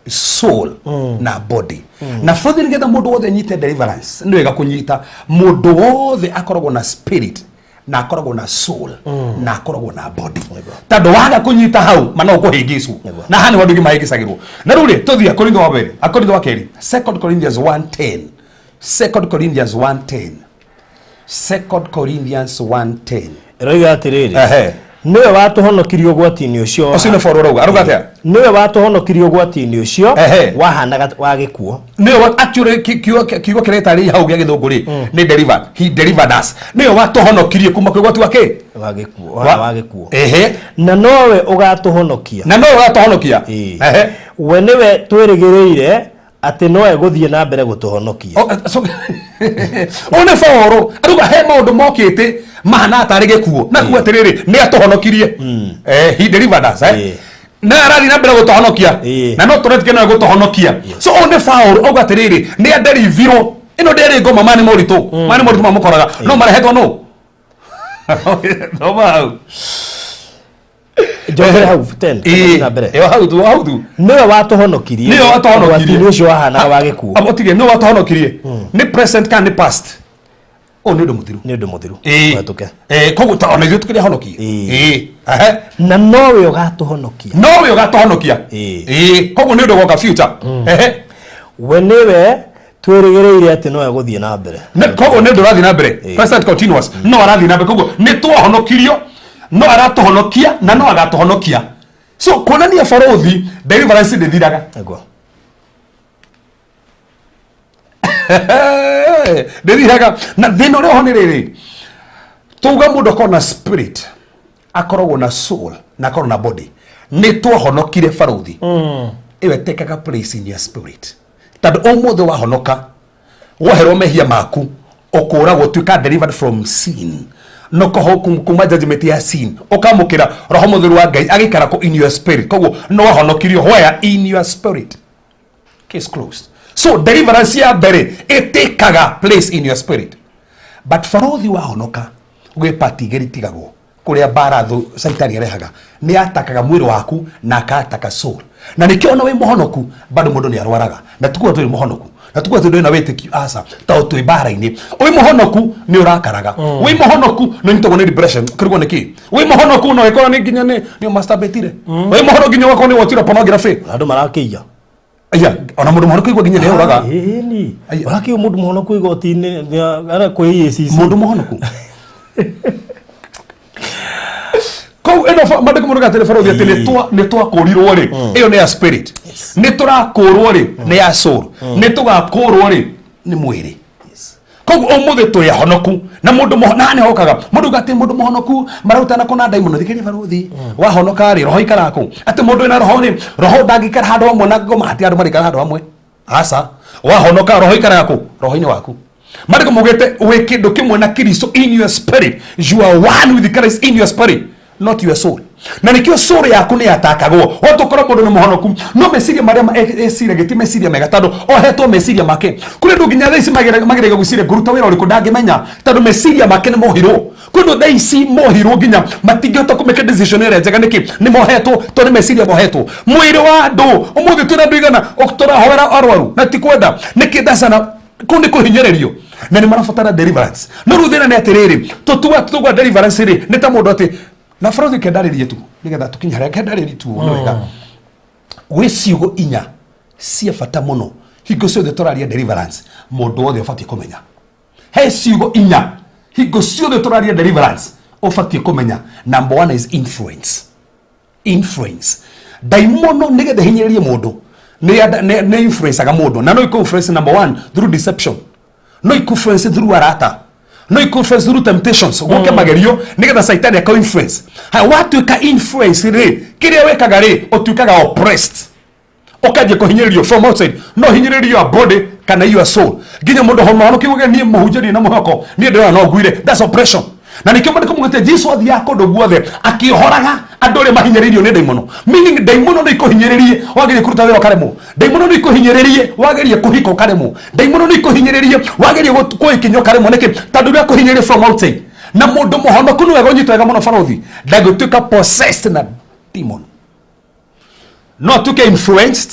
soul na body. Na bothe nĩgetha mũndũ wothe anyite deliverance, nĩ wega kũnyita mũndũ wothe akoragwo na spirit na akoragwo na soul na akoragwo na body, tondũ waga kũnyita hau mana ũkũhĩngĩcwo. Na haha nĩho andũ aingĩ mahĩngĩcagĩrwo. Na rĩu rĩ, tũthiĩ Akorintho wa mbere, Akorintho wa kerĩ, Second Corinthians 1:10, Second Corinthians 1:10, Second Corinthians 1:10. Ĩroiga atĩrĩrĩ, nĩwe watũhonokirie ũgwati-inĩ ũcio Ũcio nĩ Paul ũrauga, arauga atĩa? Nĩwe watũhonokirie ũgwati-inĩ ũcio wahanaga wa gĩkuũ. Nĩwe actually kiugo kĩrĩa gĩtarĩria hau gĩa gĩthũngũ rĩ, nĩ delivered. He delivered us. Nĩwe watũhonokirie kuma kwĩ ũgwati wa kĩ? Wa gĩkuũ, wa gĩkuũ. Na nowe ũgatũhonokia. Na nowe ũgatũhonokia. We nĩwe twĩrĩgĩrĩire atĩ no egũthiĩ na mbere gũtũhonokia. Oh, ũyũ nĩ Paul arauga he maũndũ mokĩte mahana tarĩ gĩkuũ, na kuga atĩrĩrĩ, nĩ atũhonokirie. He delivered us. Na arathiĩ na mbere gũtũhonokia. Na no tũretĩkia no egũtũhonokia. So ũyũ nĩ Paul auga atĩrĩrĩ, nĩ adeliverwo. Ĩno ndĩarĩ ngoma, maya nĩ moritũ, maya nĩ moritũ mamũkoraga, no marehetwo nũ? Thoma hau. Njokere hau 10, tũgathiĩ na mbere. Ĩyo hau tu, hau tu. Nĩwe watũhonokirie Nĩwe watũhonokirie. ũgwati-inĩ ũcio wahanaga wa gĩkuũ. Abo tige, nĩwe watũhonokirie nĩ present kana nĩ past? Ũyũ nĩ ũndũ mũthiru. Nĩ ũndũ mũthiru mũhetũke. Koguo ta ona ithuĩ tũkĩrĩ ahonokie. Ehe. Na nowe ũgatũhonokia. Nowe ũgatũhonokia. Koguo nĩ ũndũ ũgoka future. We nĩwe twĩrĩgĩrĩire atĩ no egũthiĩ na mbere. Koguo nĩ ũndũ ũrathiĩ na mbere, present continuous, no arathiĩ na mbere. Koguo nĩ twahonokirio, no aratũhonokia na no agatũhonokia. So kuonania barũthi, deliverance ndĩthiraga. Ndĩthiraga. Na thĩna ũrĩa ũho nĩ rĩrĩ, tuga mũndũ akorwo na spirit, akoragwo na soul na akorwo na body. Nĩ twahonokire barũthi, ĩyo ĩtekaga place in your spirit, tondũ ũmũthĩ wahonoka, woherwo mehia maku, ũkũragwo, tuĩka delivered from sin. No koho kuma judgment ya sin ũkamũkĩra roho mũtheru wa Ngai agĩikara kũ in your spirit. Koguo no wahonokirio where? In your spirit. Case closed. So deliverance ya mbere ĩtĩkaga place in your spirit. But barothi, wahonoka gwĩ pati igĩrĩ itigagwo kũrĩa mbara thũ Caitani arehaga, nĩ atakaga mwĩrĩ waku na akataka soul. Na nĩkĩo ona wĩ mũhonoku bado mũndũ nĩ arwaraga. Na tikuga tũrĩ mũhonoku na tikuga tondũ wĩna wĩtĩkio, aca, tondũ twĩ mbara-inĩ. Wĩ mũhonoku nĩ ũrakaraga, wĩ mũhonoku nĩ ũnyitagwo nĩ depression, ũkĩrigwo nĩ kĩ. Wĩ mũhonoku no ĩkorwo nĩ nginya nĩ masturbate-ire. Wĩ mũhonoku nginya ũgakorwo nĩ wotire pornography. Andũ marakĩiya. Aya, ona mũndũ mũhonoku igua nginya nĩ ũraga. Ĩni. Aya. Ũrakĩiya mũndũ mũhonoku igoti-inĩ ara kwĩ EACC. Mũndũ mũhonoku kou ĩno mandĩko mũndũ gatĩrĩ barothi atĩ nĩ twakũrirwo rĩ, ĩyo nĩ ya spirit. Nĩ tũrakũrwo rĩ, nĩ ya soul. Nĩ tũgakũrwo rĩ, nĩ mwĩrĩ. Koguo ũmũthĩ twĩ ahonoku na mũndũ na nĩ hokaga mũndũ uga atĩ mũndũ mũhonoku mararutana kũna ndaimono. Thikĩrĩria barothi, wahonoka rĩ, roho ikaraga kũ? Atĩ mũndũ wĩna roho rĩ, roho ndangĩikara handũ hamwe na ngoma. Hati andũ marĩikara handũ hamwe, aca. Wahonoka, roho ikaraga kũ? Roho-inĩ waku. Marĩko maugĩte wĩ kĩndũ kĩmwe na Kristo in your spirit. You are one with Christ in your spirit, not your soul. Na nĩkĩo soul yaku nĩ yatakagwo. Watũkorwo mũndũ nĩ mũhonoku, no meciria marĩa eciragia ti meciria mega, tondũ ohetwo meciria make. Kũrĩ andũ nginya thaa ici mageragia gwĩciria ngũruta wĩra ũrĩkũ, ndangĩmenya, tondũ meciria make nĩ mohirwo. Kwĩ andũ thaa ici mohirwo nginya matingĩhota kũmake decision ĩrĩa njega. Nĩkĩ? Nĩ mohetwo, tondũ nĩ meciria mohetwo. Mwĩrĩ wa andũ ũmũthĩ, twĩna andũ igana tũrahoera arwaru na ti kwenda. Nĩkĩ? Ndacana kũu nĩ kũhinyĩrĩrio na nĩ marabatara deliverance. No rĩu thĩna nĩ atĩrĩrĩ, tũtua tũgwa deliverance rĩ, nĩ ta mũndũ atĩ na barothi kendarĩrie tu nĩgetha tũkinye harĩa kendarĩrie tu nĩ wega. Gwĩ ciugo inya cia bata mũno hingo ciothe tũraria deliverance, mũndũ wothe ũbatiĩ kũmenya. He ciugo inya hingo ciothe tũraria deliverance ũbatiĩ kũmenya. Number one is influence. Influence, ndaimono nĩgetha hinyĩrĩrie mũndũ nĩ influenceaga mũndũ, na no ikũ influence number one through deception, no ikũ influence through arata, no ikũ influence through temptations, gũke magerio nĩgetha Caitani aka influence. Haya, watuĩka influence rĩ, kĩrĩa wĩkaga rĩ, ũtuĩkaga oppressed, ũkanjia kũhinyĩrĩrio from outside. No hinyĩrĩrio your body kana your soul. Nginya mũndũ honoki uge niĩ mũhunjia na mũhoko niĩ ndĩrona no nguire, that's oppression. Na nĩkĩo mandĩko maugĩte Jesu athiaga kũndũ guothe akĩohoraga andũ arĩa mahinyĩrĩirio nĩ ndaimono, meaning ndaimono no ikũhinyĩrĩrie wagerie kũruta wĩra ũkaremwo, ndaimono no ikũhinyĩrĩrie wagerie kũhika ũkaremwo, ndaimono no ikũhinyĩrĩrie wagerie kũikinya ũkaremwo. Nĩkĩ? Tondũ ũrĩa kũhinyĩrĩria from outside. Na mũndũ mũhonoku nĩ wega ũnyitwo wega mũno barothi, ndangĩtuĩka possessed na demon. No atuĩke influenced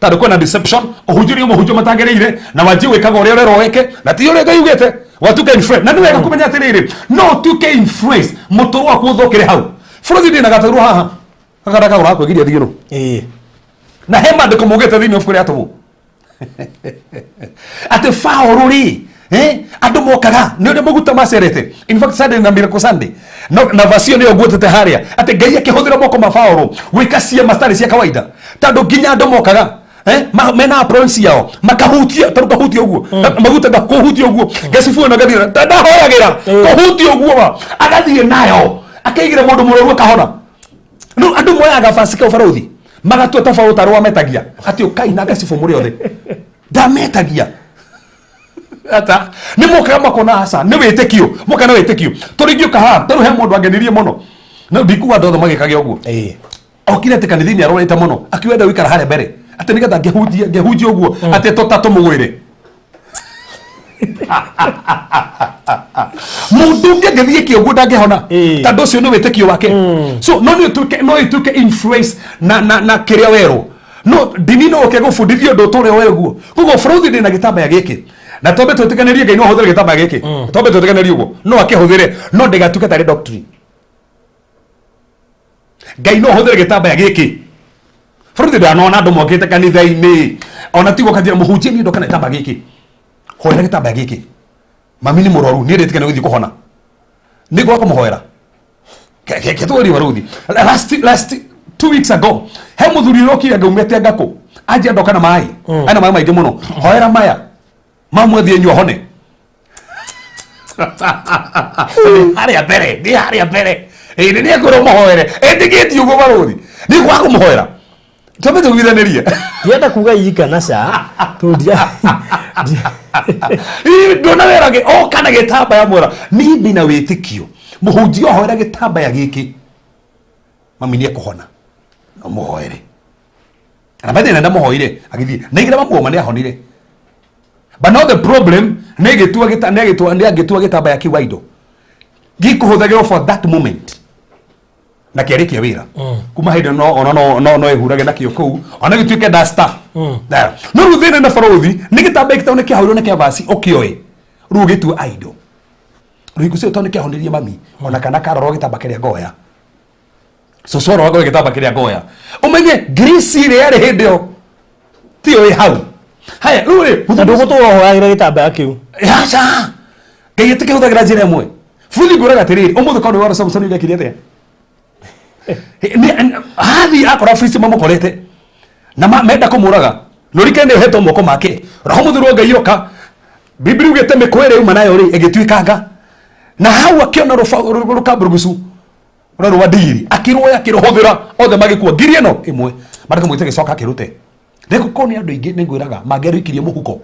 tondũ kwĩna deception, ũhunjĩrio mũhunjio matagĩrĩire na wanjie gwĩkaga ũrĩa ũrerwo wĩke na ti ũrĩa Ngai ugĩte, watuĩka influenced. Na nĩ wega kũmenya atĩrĩrĩ, no ũtuĩke influenced mũtũrwo waku ũthũkĩre hau. Bũrũri ndĩ na gatarũ haha gaka kagũra kwĩgiria thigino. Na he maandĩko maugĩte thĩinĩ wa ibuku rĩa Atũmwo atĩ Paũlũ rĩ, andũ mokaga nĩ ũrĩa maguta macerete. In fact, Sunday na Miracle Sunday no, na verse ĩyo nĩyo nguotete harĩa atĩ Ngai akĩhũthĩra moko ma Paũlũ gwĩka ciama citarĩ cia kawaida, tondũ nginya andũ mokaga mena aprons ciao makahutia, tondũ kahutia ũguo maguta kũhutia ũguo gecibu ĩno gathiĩ ndahoyagĩra kũhutia ũguo wa agathiĩ nayo akaigĩra mũndũ mũrwaru akahona. Rĩu andũ moyaga basi kau barothi magatua ta baũ tarũ ametagia atĩ ũkai na gacibũ mũrĩ othe ndametagia ata nĩ mokaga makona aca nĩ wĩtĩkio, moka na wĩtĩkio tũringĩũka haha. Tarĩu he mũndũ angenirie mũno, no ndikuga andũ othe magĩkage ũguo. Okire atĩ kanitha-inĩ arwarĩte mũno, akiuga enda gũikara harĩa mbere atĩ nĩgetha ngĩhunjia ngĩhunjia ũguo atĩ tũta tũmũgwĩre. Mũndũ ũngĩ angĩthiĩ kĩ ũguo ndangĩhona, tondũ ũcio nĩ wĩtĩkio wake. So no nĩ ũtuĩke, no ĩtuĩke influence na kĩrĩa werwo. No ndini no ũke gũbundithia ũndũ ũtũre we ũguo. Koguo bũrũthi ndĩ na gĩtambaya gĩkĩ na twambe twĩtĩkanĩrie Ngai no ahũthĩre gĩtambaya gĩkĩ. Twambe twĩtĩkanĩrie ũguo no akĩhũthĩre, no ndĩgatuĩke tarĩ doctrine. Ngai no ahũthĩre gĩtambaya gĩkĩ. Bũrũthi ndanona andũ mokĩte kanitha-inĩ ona tigwo kanjĩra mũhunjie niĩ ndoka na gĩtambaya gĩkĩ, hoera gĩtambaya gĩkĩ, mami nĩ mũrwaru, niĩ ndĩtĩkania gũthiĩ kũhona nĩ ngwa kũmũhoera ketũri baruthi. Last 2 weeks ago he mũthuri ũrokire ngaumĩte ngakũ anjia ndoka na maĩ ena maĩ maingĩ mũno, hoera maya mamwe thiĩ nyua hone. Harĩa mbere ndĩ harĩa mbere ĩĩ nĩ nĩekwĩrwo mũhoere ĩtĩkĩtie ũguo baruthi nĩ kwaga kũmũhoera twambe tũiguithanĩrie. Ndienda kuga ii kana ca tũndia. Ndona wera gĩ oka na gĩtambaya mwera niĩ ndĩna wĩtĩkio. Mũhunjia ohoera gĩtambaya gĩkĩ, mami nĩ ekũhona. No mũhoere. Na by the way, ndamuhoire agĩthiĩ na igĩra mamuoma nĩ ahonire. But now the problem nĩ gĩtua gĩta nĩ gĩtua nĩ angĩtua gĩtambaya kĩu idol. Gĩkũhũthagĩrwo for that moment. Na kĩarĩkia wĩra. Kuma hĩndĩ no ona no no no ĩhurage nakĩo kũu ona gĩtuĩke duster. Na no rĩu thĩna na barũthi nĩ gĩtambaya gĩtao nĩ kĩahũrirwo nĩ kĩavaci ũkĩoĩ. Rĩu ũgĩtua idol. Rĩu ũcio tondũ nĩ kĩahonirie mami ona kana karorwo gĩtamba kĩrĩa ngoya. Cũcũ aroragwo gĩtamba kĩrĩa ngoya. Ũmenye grace ĩrĩa yarĩ hĩndĩ ĩyo tiyo ĩ hau. Haya rĩu rĩ Na ndũgũtũra ũhoyagĩra gĩtambaya kĩu. Aca. Ngai atikĩhũthagĩra njĩra ĩmwe. Bũrũri ngwĩraga atĩrĩrĩ, ũmũthĩ korwo nĩ wara Samson ũngĩekire atĩa? Hathi akora Afilisti mamũkorete na menda kũmũraga. Nũrike nĩ ohetwo moko make. Roho mũtheru wa Ngai oka. Biblia ugĩte mĩkwa ĩrĩa yuma nayo rĩ ĩgĩtuĩkanga. Na hau akĩona rũkamburugucu rũrĩa rwa ndigiri akĩrwoya akĩrũhũthĩra othe magĩkua ngiri ĩno ĩmwe marĩko mũgĩte gĩcoka akĩrute. Nĩgũkorwo nĩ andũ aingĩ nĩngwĩraga mangĩarũikirie mũhuko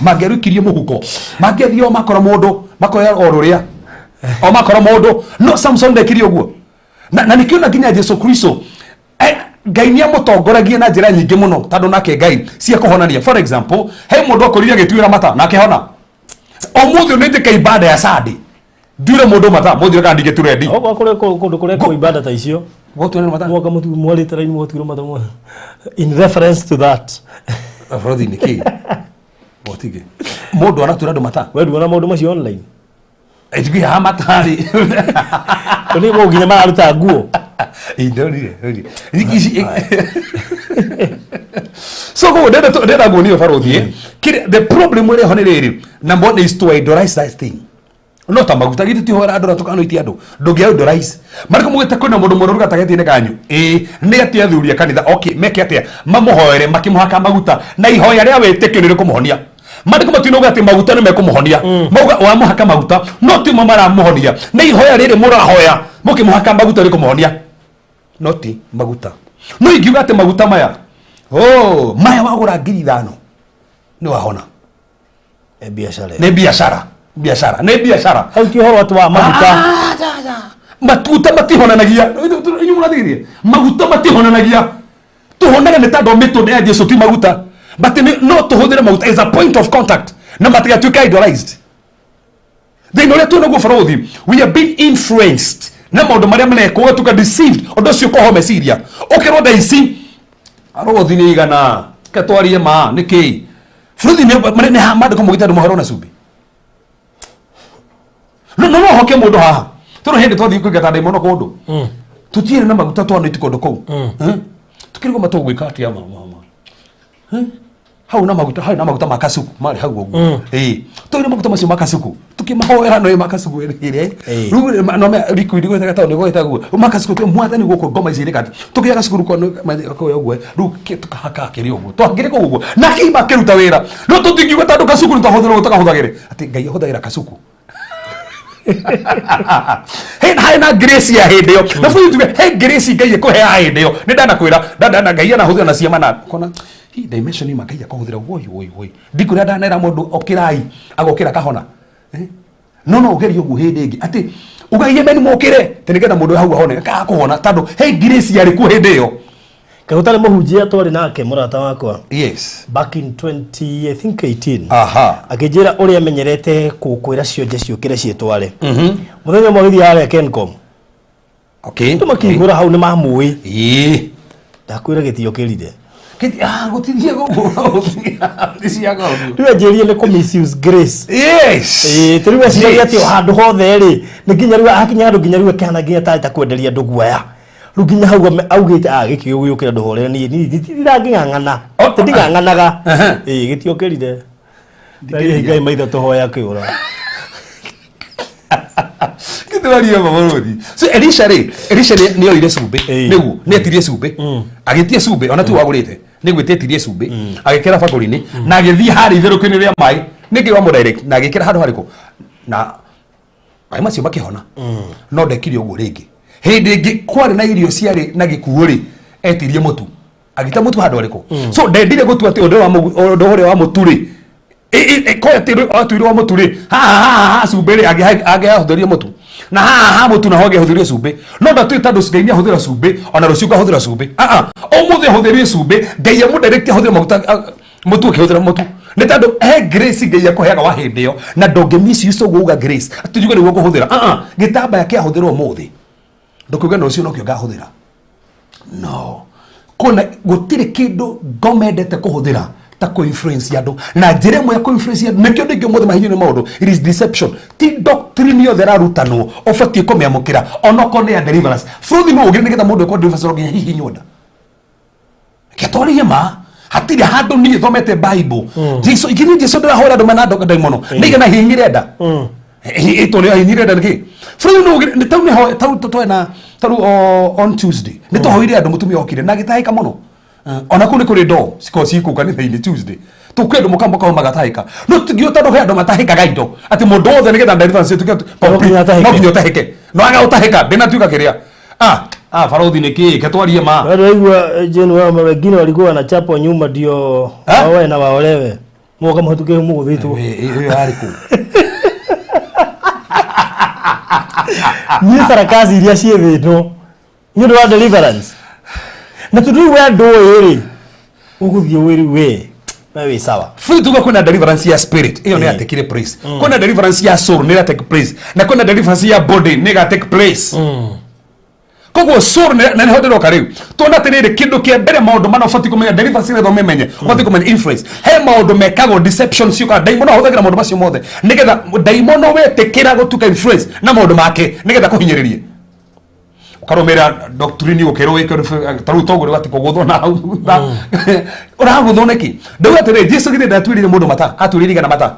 mangĩarũikirie mũhuko mangĩathiĩ o makora mũndũ makoya o rũrĩa o makora mũndũ no Samson ndekire ũguo na nĩkĩo na nginya Jesu Kristo Ngai nĩ amũtongoragia na njĩra nyingĩ mũno tondũ nake Ngai cia kũhonania. For example, he mũndũ akorire agĩtuĩra mata na akĩhona. Ũmũthĩ nĩ njĩka ibada ya Sunday nduire mũndũ mata mũthĩ kana ndingĩture ndi. Okorwo kũrĩ kũndũ kũrekwo ibada ta icio. Gũtuĩra mata. Mwaka mũtu mwarĩte raini mũgatuĩrwo mata in reference to that. Bũrũri nĩ kĩ? Gũtige. Mũndũ aratuĩra andũ mata. We nduona maũndũ macio online. Ĩtiguĩ haha matarĩ. Tondũ nĩ nginya mararuta nguo. Ndorire, ndorire. Ici So koguo ndenda ndenda nguonio barũthi. Kĩrĩa the problem ĩrĩa ho nĩ rĩrĩ, number one is to idolize that thing. No ta maguta githĩ tihora andũ na tũkanoitia andũ. Ndũngĩ idolize. Marĩkũ mugĩte kwĩna mũndũ mũrũru gatagatĩ-inĩ kanyu. Ĩĩ, nĩ atĩa athuri a kanitha. Okay, meke atĩa? Mamũhoere makĩmũhaka maguta na ihoya rĩa wĩtĩkio nĩ rĩkũmũhonia. Maandĩko matinauga atĩ maguta nĩ mekũmũhonia. Mauga wamũhaka maguta no timo maramũhonia. Nĩ ihoya rĩrĩ mũrahoya mũkĩmũhaka maguta rĩkũmũhonia. No ti maguta. No ingiuga atĩ maguta maya, oh, maya wagũra 5,000 nĩ wahona. Nĩ biacara. Nĩ biacara. Biacara. Nĩ biacara. Hau ti ũhoro atĩ wa maguta. Maguta matihonanagia. Inyuĩ mũrathikĩrĩria? Maguta matihonanagia. Tũhonaga nĩ tondũ mĩtũnda ya Jesu ti maguta. But no tũhũthĩre maguta as a point of contact na matigatuĩke idolized. Thĩna ũrĩa twĩnaguo barũthi, we have been influenced na maũndũ marĩa marekwo, ũgatuĩka deceived, ũndũ ũcio ũkohwo meciria. Ũkerwo thaa ici arũthi nĩ igana, reke twarie ma nĩ kĩĩ. Bũrũthi nĩ maandĩko maugĩte andũ mohorwo na cumbĩ. No no hoke mũndũ haha. Tondũ hĩndĩ twathiĩ kũingata ndaimono kũndũ. Tũtiarĩ na maguta twanĩti kũndũ kũu. Tũkĩrigwo matũgwĩka atĩa ma ma. Hau na maguta, hau na maguta ma kasuku marĩ hau ũguo. Ĩĩ. Tũire maguta macio ma kasuku. Tũkĩmahoera no ma kasuku ĩrĩ. Rĩu no me liquid gwĩtaga tondũ nĩguo ĩtagwo. Ma kasuku tũ mwathani gũkũ ngoma ici irĩ kati. Tũkĩoya gacukuru ko kũu ũguo. Rĩu tũkahaka kĩrĩ ũguo. Twahakire kũu ũguo. Na kĩima kĩruta wĩra. No tũtingiuga tondũ kasuku nĩ twahũthĩra ũguo tũkahũthagĩre. Atĩ Ngai ahũthagĩra kasuku. He harĩ na grace ya hĩndĩ ĩyo. Na bũrũri tuge he grace Ngai ĩkũheaga hĩndĩ ĩyo. Nĩ ndanakwĩra ndana Ngai anahũthĩra na ciama na kona hi dimension ima Ngai akũhũthĩra woi woi woi. Ndikwĩra ndanera mũndũ okĩrai agokĩra kahona. No no ũgerie ũguo hĩndĩ ĩngĩ atĩ ugagie meni mũkĩre atĩ nĩgetha mũndũ hau ahone akũhona tondũ he grace yarĩ kuo hĩndĩ ĩyo. Kaĩ ũtarĩ mũhunjia twarĩ nake mũrata wakwa. Yes. Back in 20 I think 18. Aha. Akĩnjĩra ũrĩa amenyerete kũkwĩra cionje ciũkĩre ciĩtware. Mũthenya ũmwe agĩthiĩ harĩa Kencom. Okay. Andũ makĩihũra hau nĩ mamũĩ. Ĩĩ. Ndakwĩra gĩtiokĩrire. Kĩti ah gũtithie gũkũ. Gũticiaga ũguo. Rĩu anjĩrire nĩ kũ misuse grace. Yes. Ĩĩ ta rĩu eciragia atĩ o handũ hothe rĩ nĩ nginya rĩu hakinya handũ nginya rĩu akĩhana nginya tarĩ ta kwenderia andũ guoya. Rĩu nginya hau augĩte ah gĩkĩ gĩgũkĩra ndũhorere niĩ niĩ nditindaga ngĩng'ang'ana. Oh, Ndigang'ang'anaga. Aha. Ĩĩ gĩtiokĩrire. Ngai Ngai maitho tũhoya kĩũra. Gĩtwarie mabarũthi. So Elisha rĩ, Elisha nĩ oire cumbĩ. Ĩĩ. Nĩguo, nĩ etirie cumbĩ. Agĩtia cumbĩ, ona ti wagũrĩte. Nĩ gwĩtia etirie cumbĩ. Agĩkĩra bakũri-inĩ na agĩthiĩ harĩa itherũkio-inĩ rĩa maĩ. Nĩkĩ wamũ direct na agĩkĩra handũ harĩkũ? Na maĩ macio makĩhona. No ndekire ũguo rĩngĩ. Hĩndĩ ĩngĩ kwarĩ na irio ciarĩ na gĩkuũ rĩ, etirie mũtu. Agĩta mũtu handũ harĩkũ? So ndendire gũtua atĩ ũndũ ũrĩa wa mũtu rĩ, ko atĩ atuire wa mũtu rĩ, haha haha haha cumbĩ rĩ, angĩahũthĩrire mũtu. Na haha ha mũtu naho angĩahũthĩrire cumbĩ, no ndatũĩ tondũ Ngai nĩ ahũthĩra cumbĩ, ona rũciũ ngahũthĩra cumbĩ. Ah ah, ũmũthĩ ahũthĩrire cumbĩ, Ngai amũdirect ahũthĩre maguta, ah, mũtu ũkĩhũthĩra mũtu. Nĩ tondũ he grace Ngai akũheaga wa hĩndĩ ĩyo, na ndũngĩ misuse ũguo uga grace atĩ njuge nĩguo ngũhũthĩra. Ah ah, gĩtambaya kĩahũthĩrwo ũmũthĩ, ndũkiuge na rũciũ nokĩo ngahũthĩra. No kona gũtirĩ kĩndũ ngomendete kũhũthĩra ta kũ influence andũ na njĩra ĩmwe ya kũ influence andũ, nĩkĩo ndingĩ ũmũthĩ mahinyũ nĩ maũndũ, it is deception. Ti doctrine yothe ĩrarutanwo ũbatiĩ kũmĩamũkĩra, onokorwo nĩ ya deliverance. Bũrũri no ũgĩre nĩgetha mũndũ ekwo deliverance no nginya hihinywo nda. Ketwarie ma hatirĩ handũ niĩ thomete Bible Jesu ikiri Jesu ndĩrahũra andũ mena ndaimono nĩigana hihinyire nda ĩtwo nĩ hihinyire nda nĩkĩ bũrũri no ũgĩre nĩ tau nĩho tau twena tau on Tuesday nĩ twahoire andũ mũtumia okire na agĩtahĩka mũno. Ona kũu nĩ kũrĩ ndoo cikoragwo ciĩ kũu kanitha-inĩ Tuesday tũkĩ andũ mũka mũkauma magatahĩka, no tigio tondũ he andũ matahĩkaga indo atĩ mũndũ wothe nĩgetha deliverance ĩtuĩke complete, nginya atahĩke. No nginya ũtahĩke, no aga ũtahĩka ndĩnatuĩka kĩrĩa ah ah barothi nĩ kĩĩ ketwarie ma. Bado waigua Jane wao wengine walikuwa wanachapwa nyuma ndio Ha? waoe na waolewe. Mwoka mũhĩtũke mũgũthĩtwo. Ĩyo yarĩ kũ? Niĩ sarakazi iria ciĩ thĩ ĩno nĩ ũndũ wa deliverance. Na tondũ rĩu we ndũĩ rĩ, ũgũthiĩ wĩ rĩu we we wĩ sawa. Free tuga kwĩna deliverance ya spirit ĩyo nĩ yatekire place, kwĩna deliverance ya soul nĩ ĩra take place, na kwĩna deliverance ya body nĩ ĩga take place. Koguo soul na nĩho ndĩroka rĩu tuona atĩrĩrĩ, kĩndũ kĩa mbere maũndũ mana ũbatiĩ kũmenya deliverance nĩgetha ũmĩmenye, ũbatiĩ kũmenya influence. He maũndũ mekagwo, deception ciũkaga, ndaimono ahũthagĩra maũndũ macio mothe nĩgetha ndaimono wetĩkĩra gũtuĩka influence na maũndũ make nĩgetha kũhinyĩrĩrie ũkarũmĩrĩra doctrine ũkerwo wĩke ta rĩu toguo rĩu atĩ kũgũthwo na hau ũragũthwo nĩkĩ? Ndauga atĩrĩrĩ, Jesu githĩ ndatuĩrĩire mũndũ mata, atuĩrĩire igana mata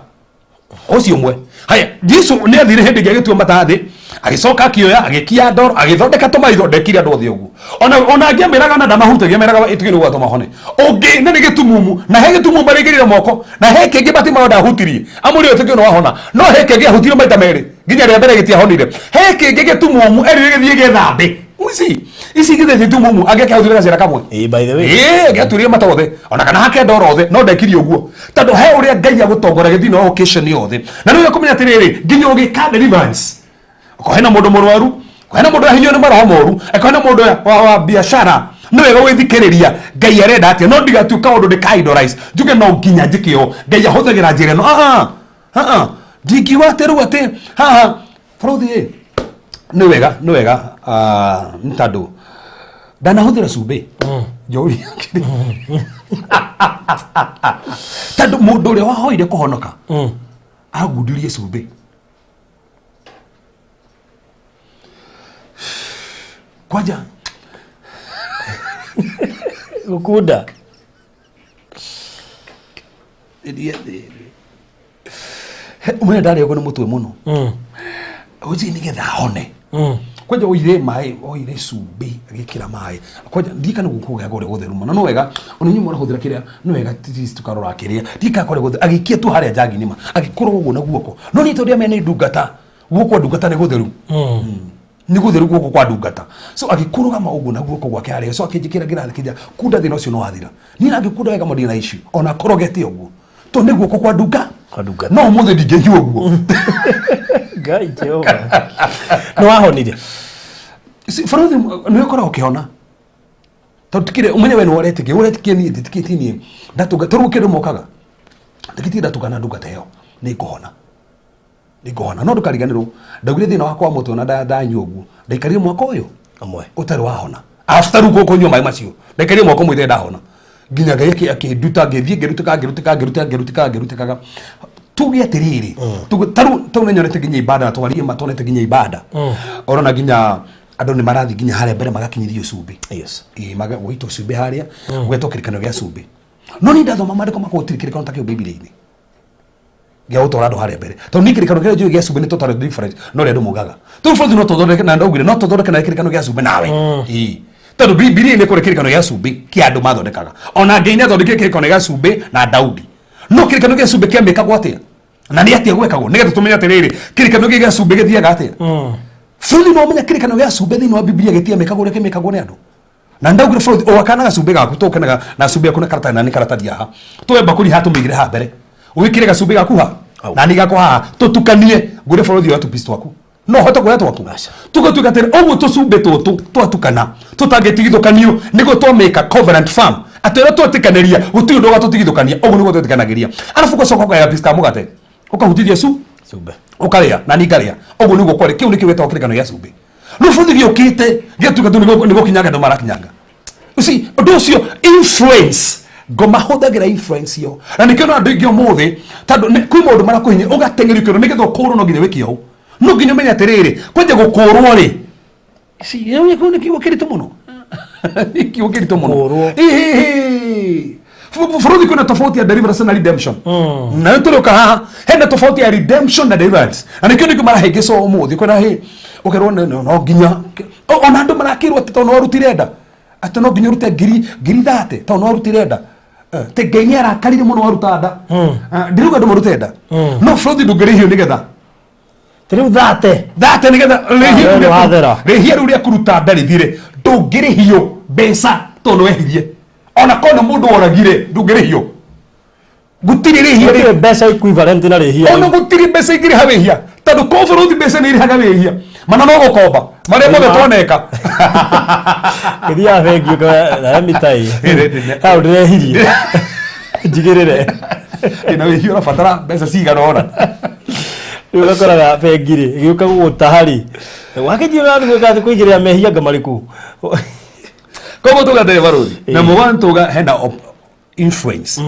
ũcio ũmwe. Haya, Jesu nĩ athire hĩndĩ ĩngĩ agĩtua mata thĩ, agĩcoka akĩoya agĩkia ndoro agĩthondeka tũmaitho, ndekire andũ othe ũguo. Ona angĩamĩraga na ndamahutagia, ameraga ĩtuĩke nĩ gwatũma hone. Ũngĩ na nĩ gĩtumumu, na he gĩtumumu marĩigĩrĩire moko, na he kĩngĩ Bartimayo ndahutirie amũrĩ ũtĩkio nĩ wahona, no he kĩngĩ ahutirie maita merĩ nginya rĩa mbere gĩtiahonire. He kĩngĩ gĩtumumu erire gĩthiĩ gĩthambe ici ici githĩ gĩtumumu angĩakĩahutire gacĩra kamwe. Ĩĩ, by the way. Ĩĩ, angĩatuire mata othe ona kana hake ndoro othe, no ndekire ũguo tondũ he ũrĩa Ngai agũtongoragia thĩinĩ wa occasion yothe. Na nĩ ũkũmenya atĩrĩrĩ, nginya ũgĩka deliverance, okorwo hena mũndũ mũrwaru, okorwo hena mũndũ ahinyio nĩ maroho moru, okorwo hena mũndũ wa biacara, nĩ wega gwĩthikĩrĩria Ngai arenda atĩa, no ndigatuĩka ũndũ ndĩka idolize njuge no nginya njĩke ũũ, Ngai ahũthagĩra njĩra ĩno. Ah ah ah, ndingiuga atĩ rĩu atĩ haha bũrũthi ĩ nĩ wega, nĩ wega, ah, nĩ tondũ ndanahũthĩra cumbĩ njohi tondũ mũndũ ũrĩa wahoire kũhonoka agundirie cumbĩ. Kwanja Gũkunda. Umenya ndarĩ ũguo nĩ mũtwe mũno ũnjĩ nĩgetha hone. Kwanja oire maĩ, oire cumbĩ agĩkĩra maĩ. Kwanja ndirikana gũkũ gĩa kũrĩa gũtheru mũno, no wega ona inyuĩ mũrahũthĩra kĩrĩa, nĩ wega tũkarora kĩrĩa ndirikana kũrĩa gũtheru, agĩikia tu harĩa njagi-inĩ ma agĩkorwo ũguo na guoko, no niĩ tondũ amenya nĩ ndungata, guoko kwa ndungata nĩ gũtheru, nĩ gũtheru guoko kwa ndungata, so agĩkũrũgama ũguo na guoko gwake harĩa, so akĩnjĩkĩra ngirathi kĩnja kunda, thĩna ũcio no wathira. Niĩ nangĩkunda wega mũndĩ na issue ona akorogete ũguo to nĩ guoko kwa ndunga. Kwa ndungata. No ũmũthĩ ndingĩnyua ũguo. Ngai Jehova. Nĩ wahonire? Bũrũri nĩ ũkoragwo ũkĩhona tondũ tikire ũmenye we nĩ ũretĩkia, ũretĩkia, niĩ ndĩtĩkĩtie, niĩ ndatunga tondũ kĩndũ mokaga ndĩkĩtie ndatungana ndungata ĩyo nĩ ngũhona, nĩ ngũhona. No ndũkariganĩrwo ndaugire thĩna wakwa wa mũtwe na ndanyua ũguo ndaikarire mwaka ũyũ Ũmwe. Ũtarĩ wahona after rĩu kũnyua maĩ macio, ndaikarire mwaka ũmwe itarĩ ndahona nginya Ngai akĩnduta, ngĩthiĩ ngĩrutĩka ngĩrutĩka ngĩrutĩka ngĩrutĩka ngĩrutĩkaga. Tuge atĩrĩrĩ, tarĩu tau nĩnyonete nginya ibada na twarie ma tuonete nginya ibada orona nginya andũ nĩ marathiĩ nginya harĩa mbere magakinyithio cumbĩ. Ĩĩ, gũitwo cumbĩ harĩa gwetwo kĩrĩkanĩro gĩa cumbĩ, no niĩ ndathoma maandĩko makwa gũtirĩ kĩrĩkanĩro ta kĩu Bibilia-inĩ gĩa gũtwara andũ harĩa mbere, tondũ niĩ kĩrĩkanĩro kĩrĩa njũĩ gĩa cumbĩ nĩ totally different na ũrĩa andũ mugaga. Tũu bũrũri no tũthondeke na ndaugire no tũthondeke na kĩrĩkanĩro gĩa cumbĩ nawe. Ĩĩ, tondũ Bibilia-inĩ kũrĩ kĩrĩkanĩro gĩa cumbĩ kĩa andũ mathondekaga, ona Ngai nĩ athondekire kĩrĩkanĩro gĩa cumbĩ na Daudi, no kĩrĩkanĩro gĩa cumbĩ kĩamĩkagwo atĩa na nĩ atĩa gwekagwo nĩgetha tũmenye atĩrĩrĩ, kĩrĩkanĩro gĩkĩ gĩa cumbĩ gĩthiaga atĩa? Bũrũri no ũmenye kĩrĩkanĩro gĩa cumbĩ thĩinĩ wa Bibilia gĩtiamĩkagwo ũrĩa kĩmĩkagwo nĩ andũ. Na ndaugire bũrũri ũgakana gacumbĩ gaku tũkenaga na cumbĩ yaku na karatathi, na nĩ karatathi haha tuoe mbakũri haha tũmĩigĩre haha mbere wĩkĩre gacumbĩ gaku ha Au. na nĩ gakwa haha tũtukanie ngũre bũrũri oya tũpici twaku. No hote kuoya twaku? Tũgatuĩka atĩrĩ ũguo tũcumbĩ tũtũ twatukana tũtangĩtigithũkanio, nĩguo twamĩka covenant farm, atĩ ũrĩa twetĩkanĩria gũtirĩ ũndũ ũgatũtigithũkania, ũguo nĩguo twetĩkanagĩria. Arabu ũgacoka ũkagaya piece ka mũgate, ũkahutithia cu Cumbĩ. Ũkarĩa na ni ngarĩa. Ũguo nĩguo kwarĩ. Kĩu nĩkĩo gĩtagwo kĩrĩkanĩro gĩa cumbĩ. Rĩu bũthi gĩũkĩte gĩatuĩka tu nĩ gũkinyanga andũ marakinyanga. You see, ũndũ ũcio influence ngoma hũthagĩra influence ĩyo, na nĩkĩo no andũ aingĩ ũmũthĩ, tondũ kwĩ maũndũ marakũhinya ũgateng'erio kĩndũ nĩgetha ũkũrwo, no nginya wĩke ũũ, no nginya ũmenye atĩrĩrĩ, kwanja gũkũrwo rĩ. See, kĩu nĩ kiugo kĩritũ mũno, nĩ kiugo kĩritũ mũno. Gũkũũrwo. Ĩhĩhĩ. Bũrũri kwĩna tofauti ya deliverance na redemption, nayo tũrĩũka haha. Hena tofauti ya redemption na deliverance, na nĩkĩo nĩkĩo marahĩngĩcwo ũmũthĩ. Kwĩna hĩ ũkerwo no nginya ona andũ marakĩrwo atĩ tondũ no warutire nda, atĩ no nginya ũrute ngiri 30 tondũ no warutire nda. Te Ngai nĩ arakarire mũno waruta nda. Ndiruga andũ marute nda, no bũrũri ndũngĩrĩhio nĩgetha Rĩu 30. 30 nĩgetha rĩhia we rĩu nĩ wathera. Rĩhia rĩu rĩa kũruta nda rĩthire, ndũngĩrĩhio mbeca tondũ nĩwehirie. Ona korwo nĩ mũndũ woragire, ndũngĩrĩhio, gũtirĩ rĩhia Gũtirĩ mbeca equivalent na rĩhia. Ona gũtirĩ mbeca ingĩrĩha wĩhia, tondũ ko bũrũri mbeca nĩ irĩhaga wĩhia, mana no gũkomba marĩa mothe twaneka. Gĩthiaga bengi ũkoya nayo mĩtai. Hau ndĩrehirie. Njigĩrĩre. Na wĩhia ũrabatara mbeca cigana ũna. Rĩu ũgakoraga bengi rĩ ĩgĩũka gũgũtaha rĩ, wakĩnjia ũrathiĩ gwĩka atĩ kũigĩrĩra mehia anga marĩkũ? Koguo tuga atĩrĩ barũthi na mũgwa tuga hena influence.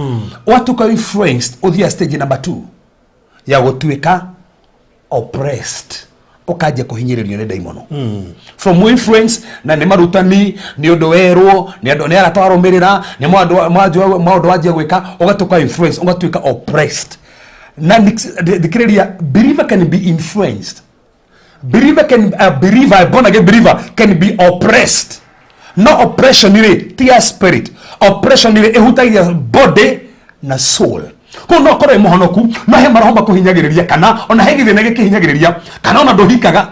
Watuka influenced, ũthiaga stage number 2 ya gũtuĩka oppressed, ũkanjia kũhinyĩrĩrio nĩ ndaimono. From influence, na nĩ marutani, nĩ ũndũ werwo nĩ andũ, nĩ arata warũmĩrĩra, nĩ maũndũ wanjia gwĩka, ũgatuĩka influence, ũgatuĩka oppressed. Na thikĩrĩria, believer can be influenced, believer can a believer, a born again believer can be oppressed. No oppression rĩ ti ya spirit, oppression rĩ ĩhutagia body na soul. Koguo no korwo ĩ mũhonoku, no he maroho makũhinyagĩrĩria, kana ona he gĩthĩna gĩkĩhinyagĩrĩria, kana ona ndũhikaga,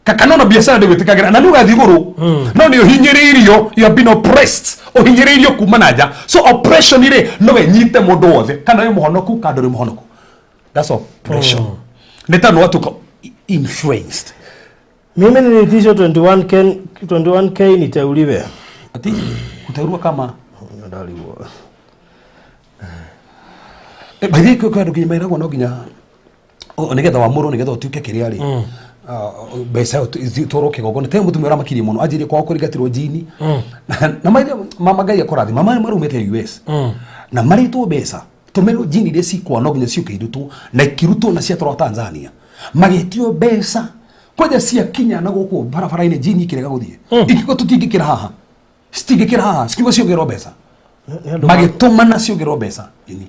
kana ona biacara ndĩgwĩtĩkagĩra, na nĩ ũgathiĩ igũrũ, no nĩ ũhinyĩrĩirio. You have been oppressed, ũhinyĩrĩirio kuma na nja. So oppression rĩ no ĩnyite mũndũ wothe, kana wĩ mũhonoku kana ndũrĩ mũhonoku. That's oppression, nĩ tondũ watuĩka influenced. Mimi niliitishwa 21K, 21K niteuliwe. Ati kuteurua kama Ndarigwo. By the way, kwĩ andũ nginya meragwo no nginya nĩgetha wamũrwo, nĩgetha ũtuĩke kĩrĩa rĩ, mbeca itwarwo kĩgongona. Te mũtumia ũramakirie mũno anjirie kwao kũringatirwo njini na mama Ngai akũrathima, mama marumĩte US na marĩtwo mbeca tũmerwo njini iria cikwa no nginya ciũke irutwo, na ikirutwo na ciatwarwo Tanzania, magĩtio mbeca. Kwanja ciakinya na gũkũ barabara-inĩ, njini ikĩrega gũthiĩ, ikiuga tũtingĩkĩra haha, citingĩkĩra haha, cikiuga ciongerwo mbeca. Nĩ andũ Magĩtũmana ciongerwo mbeca ini.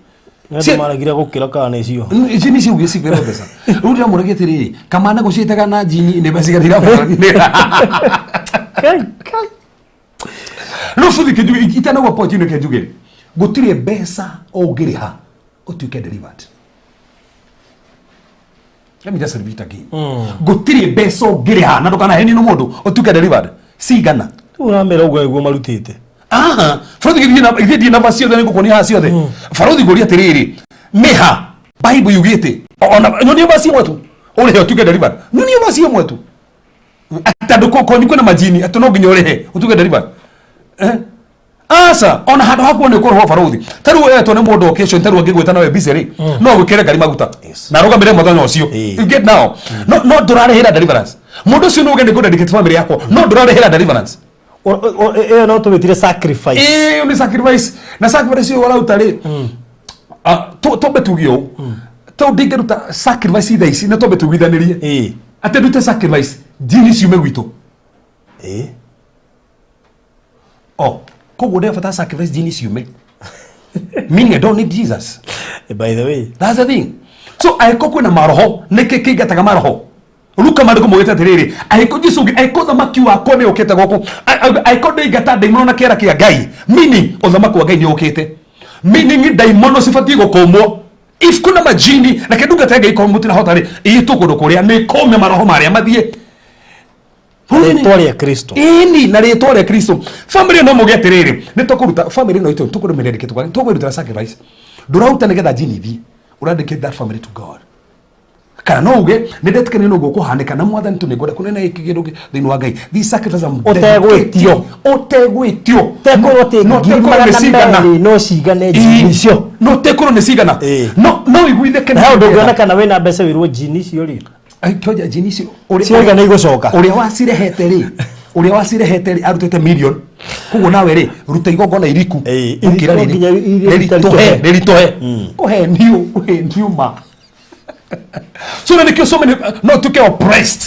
Nĩ andũ maregire gũkĩra kana nĩ cio. Njini ciuge ciongerwo mbeca. Rĩu ndĩramũragia atĩrĩrĩ, kamana gũciĩtaga na njini nĩ mbeca cigana irabatarania? Rĩu buthi kĩnjuge itanagwa point ĩno, kĩnjuge gũtirĩ mbeca ũngĩrĩha ũtuĩke delivered. Let me just repeat again, gũtirĩ mbeca ũngĩrĩha, na ndũkanahenio nĩ mũndũ, ũtuĩke delivered cigana. Rĩu ũramera ũguo nĩguo marutĩte. Aha, barothi gĩthiĩ na gĩthiĩ ndiĩ namba ciothe, nĩ ngũkuonia haha ciothe. Barothi, ngũria atĩrĩrĩ, nĩ ha Bible yugĩte? Ona nyonie verse ĩmwe tu ũrĩhe ũtuĩke delivered. Nyonie verse ĩmwe tu atĩ andũ kwanyu kwĩna majini atĩ no nginya ũrĩhe ũtuĩke delivered. Eh? Aca, ona handũ hakuo nĩ ũkũrĩhwo barothi. Ta rĩu wetwo nĩ mũndũ occasion, ta rĩu angĩgwĩta nawe busy rĩ, no gwĩkĩre ngari maguta na arũgamĩrĩre mũthenya ũcio. You get now? No ndũrarĩhĩra deliverance. Mũndũ ũcio nĩ uge nĩ ngũ-dedicate family yakwa, no ndũrarĩhĩra deliverance. Ĩyo no tũmĩtire sacrifice. Ĩyo nĩ sacrifice, na sacrifice ĩyo ũrauta rĩ, twambe tuge ũũ, tondũ ndingĩruta sacrifice thaa ici, na twambe tuiguithanĩrie atĩ ndute sacrifice njini ciume gwitũ. Oh, koguo ndĩrabatara sacrifice njini ciume, meaning I don't need Jesus. By the way. That's the thing. So angĩkorwo kwĩna maroho, nĩkĩ kĩingataga maroho? Ruka maandĩko maugĩte atĩrĩrĩ, angĩkorwo Jesu angĩkorwo ũthamaki wakwa nĩ ũkĩte gũkũ, angĩkorwo ndĩingata ndaimono na kĩara kĩa Ngai, meaning ũthamaki wa Ngai nĩ ũkĩte, meaning ndaimono cibatiĩ gũkũmwo. If kuna majini na kĩndungata ya Ngai korwo mũtirahota rĩ, ĩtwo kũndũ kũrĩa nĩ kũme maroho marĩa mathiĩ. Rĩtwa rĩa Kristo. Ĩni, na rĩtwa rĩa Kristo. Family no muge atĩrĩrĩ, nĩ tũkũruta family ĩno itũ, tũkũrũmĩrĩra kĩtũ, tũkwĩrutĩra sacrifice. Ndũraruta nĩgetha njini ithiĩ, ũra dedicate that family to God. Kana no uge nĩ ndetĩkania na ũguo kũhanĩka na mwathani tu nĩngwenda kũnena gĩkĩ kĩndũ thĩinĩ wa Ngai. These sacrifices I'm Ũtegwĩtio. Ũtegwĩtio. Tekorwo atĩ No ngiri ũtekorwo nĩ magana cigana. merĩ no cigane Ii. njini icio. No ũtekorwo nĩ cigana. Ĩĩ. No no iguithĩke Na he ũndũ ũngĩona kana wĩna mbeca wĩrwo njini icio rĩ. Ai, kĩonja njini icio ũrĩa- Ciaiga nĩ igũcoka. Ũrĩa wacirehete rĩ, ũrĩa wacirehete rĩ arutĩte million. Koguo nawe rĩ ruta igongona iriku. Ĩĩ, Gũkĩra iriku rĩrĩ. nginya iria Rĩritũhe, rĩritũhe. rĩritũhe. Kũhenio, kũhenio ma. So na nĩkĩo so many no tuke oppressed.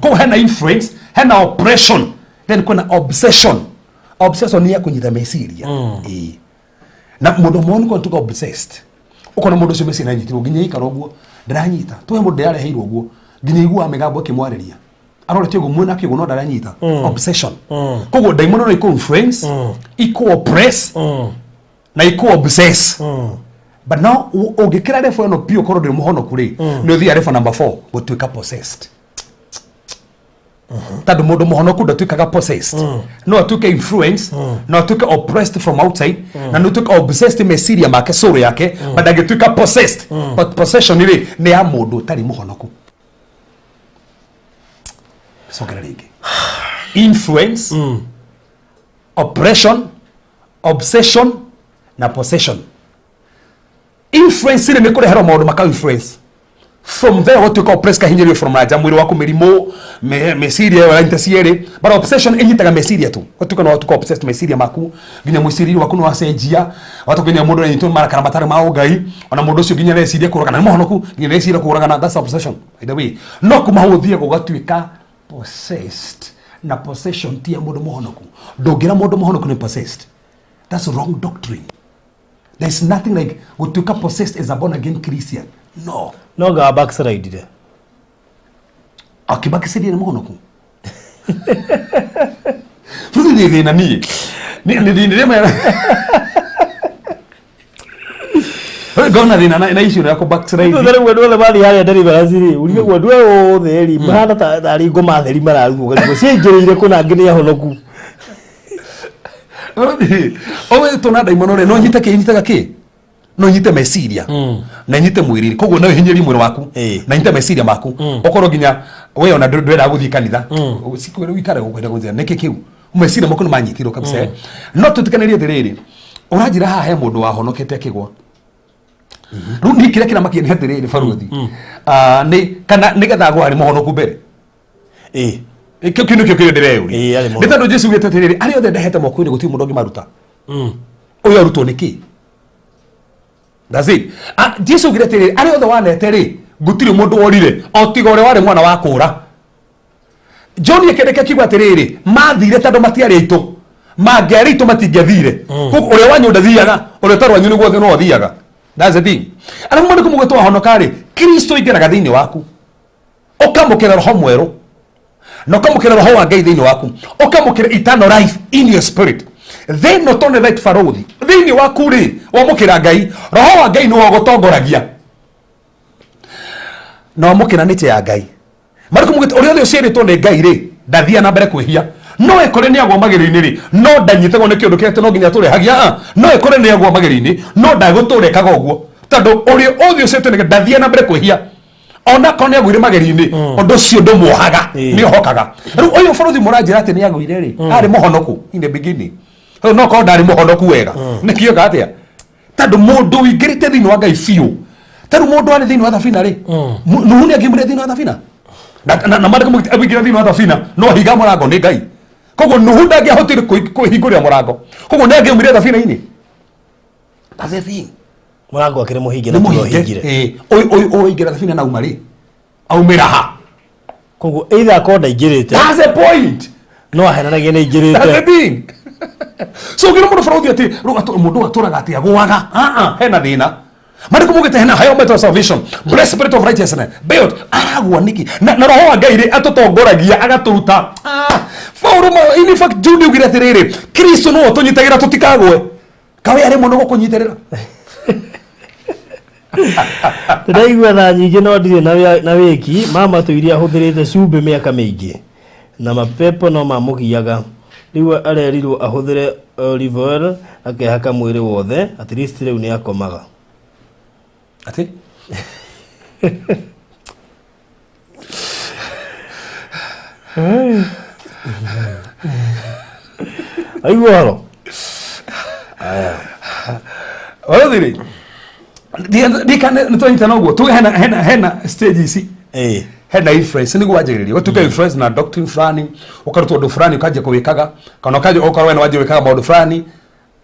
Koguo hena influence, hena oppression, then kwĩna obsession. Obsession nĩ ya kũnyita meciria. Ĩĩ. Na mũndũ ũmwe nĩkorwo tuka obsessed. Ũkona mũndũ ũcio meciria nĩanyitirwo nginya aikara ũguo ndaranyita. Tuge mũndũ ndĩrareheirwo ũguo nginya aiguaga mĩgambo ĩkĩmwarĩria. Arorete ũguo mwena akĩũguo no ndaranyita. Obsession. Koguo ndaimono no ikũ influence, ikũ oppress na ikũ obsess. But now ũngĩkĩra level ĩno biũ ũkorwo ndũrĩ mũhonoku rĩ, nĩ ũthiaga level number 4 gũtuĩka possessed. Tondũ mũndũ mũhonoku ndatuĩkaga possessed. No atuĩke influence, no atuĩke oppressed from outside, na no atuĩke obsessed meciria make, soul yake, but ndangĩtuĩka possessed. But possession rĩ nĩ ya mũndũ ũtarĩ mũhonoku. Cokera rĩngĩ. Influence, oppression, obsession na possession. Influence rĩ nĩ kũreherwo maũndũ maka influence. From there watuĩka oppressed kahinyĩrĩrio from na nja mwĩrĩ waku mĩrimũ meciria ĩyo ĩranyita cierĩ, but obsession ĩnyitaga meciria tu. Watuĩka no watuĩka obsessed meciria maku nginya mwĩcirĩrie waku nĩ wacenjia, watuĩka nginya mũndũ aranyitwo nĩ marakara matarĩ ma ũngai, ona mũndũ ũcio nginya areciria kũragana, nĩ mũhonoku nginya areciria kũragana, that's obsession by the way. No kuma hau ũthiaga ũgatuĩka possessed, na possession ti ya mũndũ mũhonoku. Ndũngĩra mũndũ mũhonoku nĩ possessed. That's wrong doctrine. There is nothing like gũtuĩka possessed as a born again Christian. No. No nga backslide re. Akĩbakicĩria nĩ mũhonoku. Rĩu nĩ thĩna niĩ. Nĩ nĩ nĩ rĩmwe. Ngona thĩna na issue ya kũ backslide. Rĩu rĩu andũ othe mathiĩ harĩa deliverance rĩ, ũrigagwo andũ aya othe rĩ, mahana tarĩ ngoma theri mararugwo ũkarigwo ciaingĩrĩire kũ na angĩ nĩ ahonoku. Owe tona ndaimono rĩ no nyite kĩ nyitaga kĩ no nyite meciria na nyite mwĩrĩ, koguo no hinyĩrie mwĩrĩ waku na nyite meciria maku, ũkorwo nginya we ona ndwenda gũthiĩ kanitha siku ĩrĩa ũikare ũkwenda gũthiĩ nĩkĩ kĩu meciria maku nĩ manyitirwo kabisa. No tũtikanĩrie atĩrĩrĩ, ũranjĩra haha he mũndũ wahonokete akĩgwa. Rĩu niĩ kĩrĩa kĩramakia nĩ atĩrĩrĩ, baruthi, nĩ kana nĩgetha agwa arĩ mũhonoku mbere. Kĩu kĩu nĩkĩo kĩrĩa ndĩreyũria. Ĩĩ, arĩ mũhonoku. Nĩ tondũ Jesu augĩte atĩrĩrĩ, arĩa othe ndehete moko-inĩ gũtirĩ mũndũ ũngĩmaruta. Ũyũ arutwo nĩkĩ? That's it. Ah, Jesu augire atĩrĩrĩ, arĩa othe wanete rĩ, gũtirĩ mũndũ worire o tiga ũrĩa warĩ mwana wa kũra. John akĩandĩka akiuga atĩrĩrĩ, mathire tondũ matiarĩ aitũ, mangĩarĩ aitũ matingĩathire. Koguo ũrĩa wanyu ndathiaga, ũrĩa ũtarĩ wanyu nĩguo no athiaga. That's the thing. Arabu mũndũ kũmũgĩtwo wahonoka rĩ, Kristo aingĩraga thĩinĩ waku, ũkamũkĩra roho mwerũ na ũkamũkĩra roho wa Ngai thĩinĩ waku, ũkamũkĩra eternal life in your spirit. Then not only that, barothi thĩinĩ waku rĩ, wamũkĩra Ngai, roho wa Ngai nĩwe ũgũtongoragia na wamũkĩra nature ya Ngai. Marĩkũ mugĩte ũrĩa othe ũciarĩtwo nĩ Ngai rĩ ndathia na mbere kwĩhia. No ĩkore nĩ agwa magerio-inĩ rĩ, no ndanyitagwo nĩ kĩũndũ kĩrĩa atĩ no nginya tũrehagia. No ĩkore nĩ agwa magerio-inĩ, no ndagũtũra ekaga ũguo, tondũ ũrĩa othe ũciarĩtwo nĩ Ngai ndathia na mbere kwĩhia. Ona akorwo nĩ agũire magerio-inĩ, ũndũ ũcio ndũmuohaga, nĩ ohokaga. Rĩu ũyũ bũrũri mũranjĩra atĩ nĩ agũire rĩ, arĩ mũhonoku in the beginning. Rĩu no korwo ndarĩ mũhonoku wega, nĩkĩo atĩa? Tondũ mũndũ ũingĩrĩte thĩinĩ wa Ngai biũ, ta rĩu mũndũ arĩ thĩinĩ wa thabina rĩ, Nuhu nĩ angĩumire thĩinĩ wa thabina na maandĩko maugĩte aingĩra thĩinĩ wa thabina no ahinga mũrango nĩ Ngai. Koguo Nuhu ndangĩahotire kwĩhingũrĩra mũrango, koguo nĩ angĩaumire thabina-inĩ. That's the thing. Mũrango akĩrĩ mũhinge na Nĩ tiwe mũhinge. ũhingire. Ĩĩ. Ũyũ ũyũ ũingĩra thabina na auma rĩ, aumĩra ha? Koguo either akorwo ndaingĩrĩte. That's the point. No ahenanagia nĩ That's the aingĩrĩte. thing. So ũngĩra mũndũ bũrũthi atĩ rĩu mũndũ atũraga atĩ agũaga, hena thĩna. Marĩkũ mugĩte hena helmet of salvation, breastplate of righteousness, belt, aragua nĩkĩ? Na roho wa Ngai rĩ atũtongoragia agatũruta. Paulo in fact Jude augire atĩrĩrĩ, Kristo nĩwe ũtũnyitagĩra tũtikagwe. Kawe arĩ mũno gũkũnyitĩrĩra. Ndĩraigua thaa nyingĩ no ndirĩ na wĩki. Mama tũirie ahũthĩrĩte cumbĩ mĩaka mĩingĩ na mapepo no mamũgiaga. Rĩu arerirwo ahũthĩre olive oil akehaka mwĩrĩ wothe, at least rĩu nĩ akomaga. Atĩ? Aigua ũhoro. Wathiri. Ndikane nĩtwanyitana ũguo tuge hena hena hena stage ici. Hena influence nĩguo wanjagĩrĩria ũtuĩke influence na doctrine fulani, ũkarutwo ũndũ fulani, ũkanjia kũwĩkaga, kana ũkanjia ũkorwo we nĩ wanjia gwĩkaga maũndũ fulani,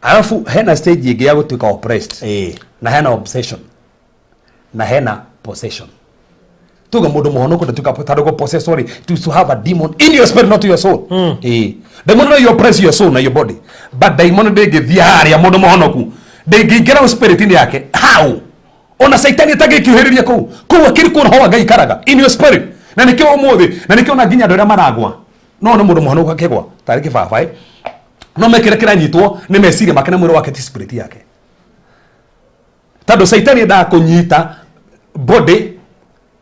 alafu hena stage ĩngĩ ya gũtuĩka oppressed, na hena obsession, na hena possession. Tuge mundu muhonoku ndatuika tondũ gũ possess, sorry, to have a demon in your spirit, not your soul. Demon no you oppress your soul na your body, but demon ndĩngĩthiĩ harĩa mundu muhonoku, ndĩngĩingĩra spirit-inĩ yake. How? Ona Saitani atangĩkiuhĩrĩria kũu kũu akĩrĩ kũu roho wa Ngai ikaraga in your spirit. Na nĩkĩo ũmũthĩ, na nĩkĩo ona nginya andũ arĩa maragwa, no nĩ mũndũ mũhonoku akĩgwa tarĩ kĩbabaĩ, no mekĩra kĩranyitwo nĩ meciria make na mwĩrĩ wake, ti spirit yake, tondũ Saitani endaga kũnyita body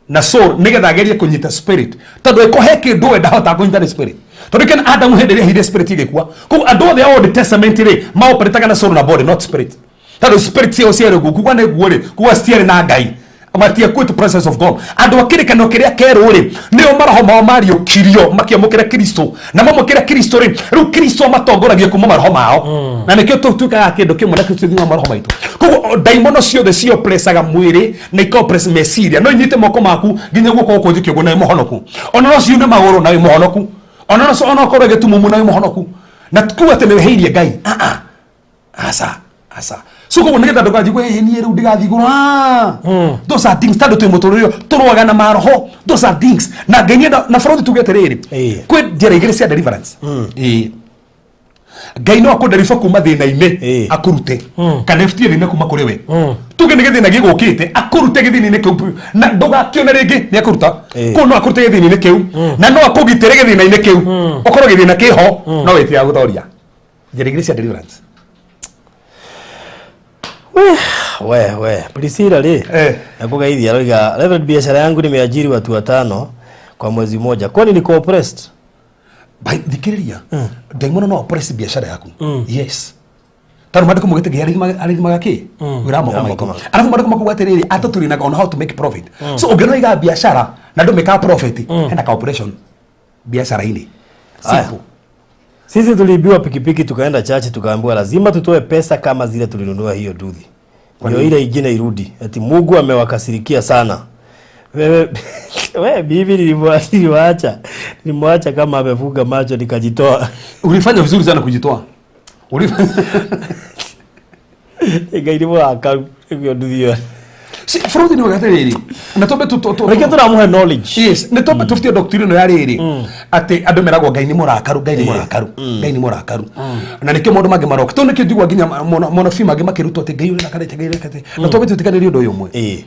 na soul nigetha agerie kũnyita spirit, tondũ ĩko he kĩndũ we ndahotaga kũnyita nĩ spirit, tondũ kena Adamu hĩndĩ ĩrĩa ehire, spirit ĩgĩkua. Koguo andũ othe a Old Testament rĩ, maoperetaga na soul na body, not spirit, tondũ spirit ciao ciarĩ guo kuga nĩ guo rĩ, kuga citiarĩ na Ngai, matiakuĩte presence of God. Andũ a kĩrĩkanĩro kĩrĩa kĩerũ rĩ, nĩo maroho mao mariũkirio makĩamũkĩra Kristo, na mamũkĩra Kristo rĩ, rĩu Kristo amatongoragia kuma maroho mao, na nĩkĩo tũtuĩkaga kĩndũ kĩmwe na Kristo thĩinĩ wa maroho maitũ. Koguo ndaimono ciothe ciopresaga mwĩrĩ na ikaoppress meciria. No inyite moko maku nginya guoko gũkũ njĩke ũguo na wĩ mũhonoku, ona no ciune magũrũ na wĩ mũhonoku, ona no ona ũkorwo gĩtumumu na wĩ mũhonoku, na kuga atĩ nĩ wĩhĩirie Ngai. Ah ah, aca aca. So koguo nigetha ndũkanjigue ĩ niĩ rĩu ndigathiĩ igũrũ. Ah, those are things, tondũ twĩ mũtũrĩre ũyũ tũrũaga na maroho. Those are things na Ngai nĩenda na bũrũri tuge atĩrĩrĩ, kwĩ njĩra igĩrĩ cia deliverance. Ngai no akũdeliver kuma thĩna-inĩ, akũrute kana ebutie thĩna kuma kũrĩ we. Tuge nĩ gĩthĩna gĩgũkĩte, akũrute gĩthĩna-inĩ kĩu na ndũgakĩone rĩngĩ, nĩ akũruta. Kũu no akũrute gĩthĩna-inĩ kĩu na no akũgitĩre gĩthĩna-inĩ kĩu, ũkorwo gĩthĩna kĩho no wĩtiga gũtoria. Njĩra igĩrĩ cia deliverance. We we Priscilla rĩ, nakugeithia. Aroiga, "Reverend, biashara yangu nimeajiri watu watano kwa mwezi mmoja, kwani niko oppressed?" Bai, thikĩrĩria, ndaimono no oppress biashara yaku, yes, tondũ maandĩko maugĩte Ngai arathimaga kĩ wĩra wa moko Wĩra wa moko maitũ. maitũ. Arabu maandĩko makuga atĩrĩrĩ, atũturinaga on how to make profit. So ũngĩona iga biashara na ndũmĩkaga profit, hena ka operation biashara-inĩ. Aya. Simple. Sisi tuliibiwa pikipiki, tukaenda church, tukaambiwa lazima tutoe pesa kama zile tulinunua hiyo nduthi ndio ile ingine irudi. Ati Mungu amewakasirikia sana. Wewe we, bibi nilimwacha kama amefunga macho, nikajitoa. Ulifanya vizuri sana kujitoa. Ulifanya Ngai nĩ mũrakaru nĩguo nduthi ĩyo. Si, bũrũri nĩ wega atĩrĩrĩ, na twambe Reke tũramũhe knowledge. Yes, nĩ twambe tũbutie doctrine ĩno ya rĩrĩ atĩ andũ meragwo Ngai nĩ mũrakaru, Ngai nĩ mũrakaru, Ngai nĩ mũrakaru, na nĩkĩo maũndũ mangĩ maroka, tondũ nĩkĩo njigua nginya monabii mangĩ makĩrutwo atĩ Ngai ũrĩa Ngai ũrĩa, na twambe twĩtĩkanĩrie ũndũ ũyũ ũmwe.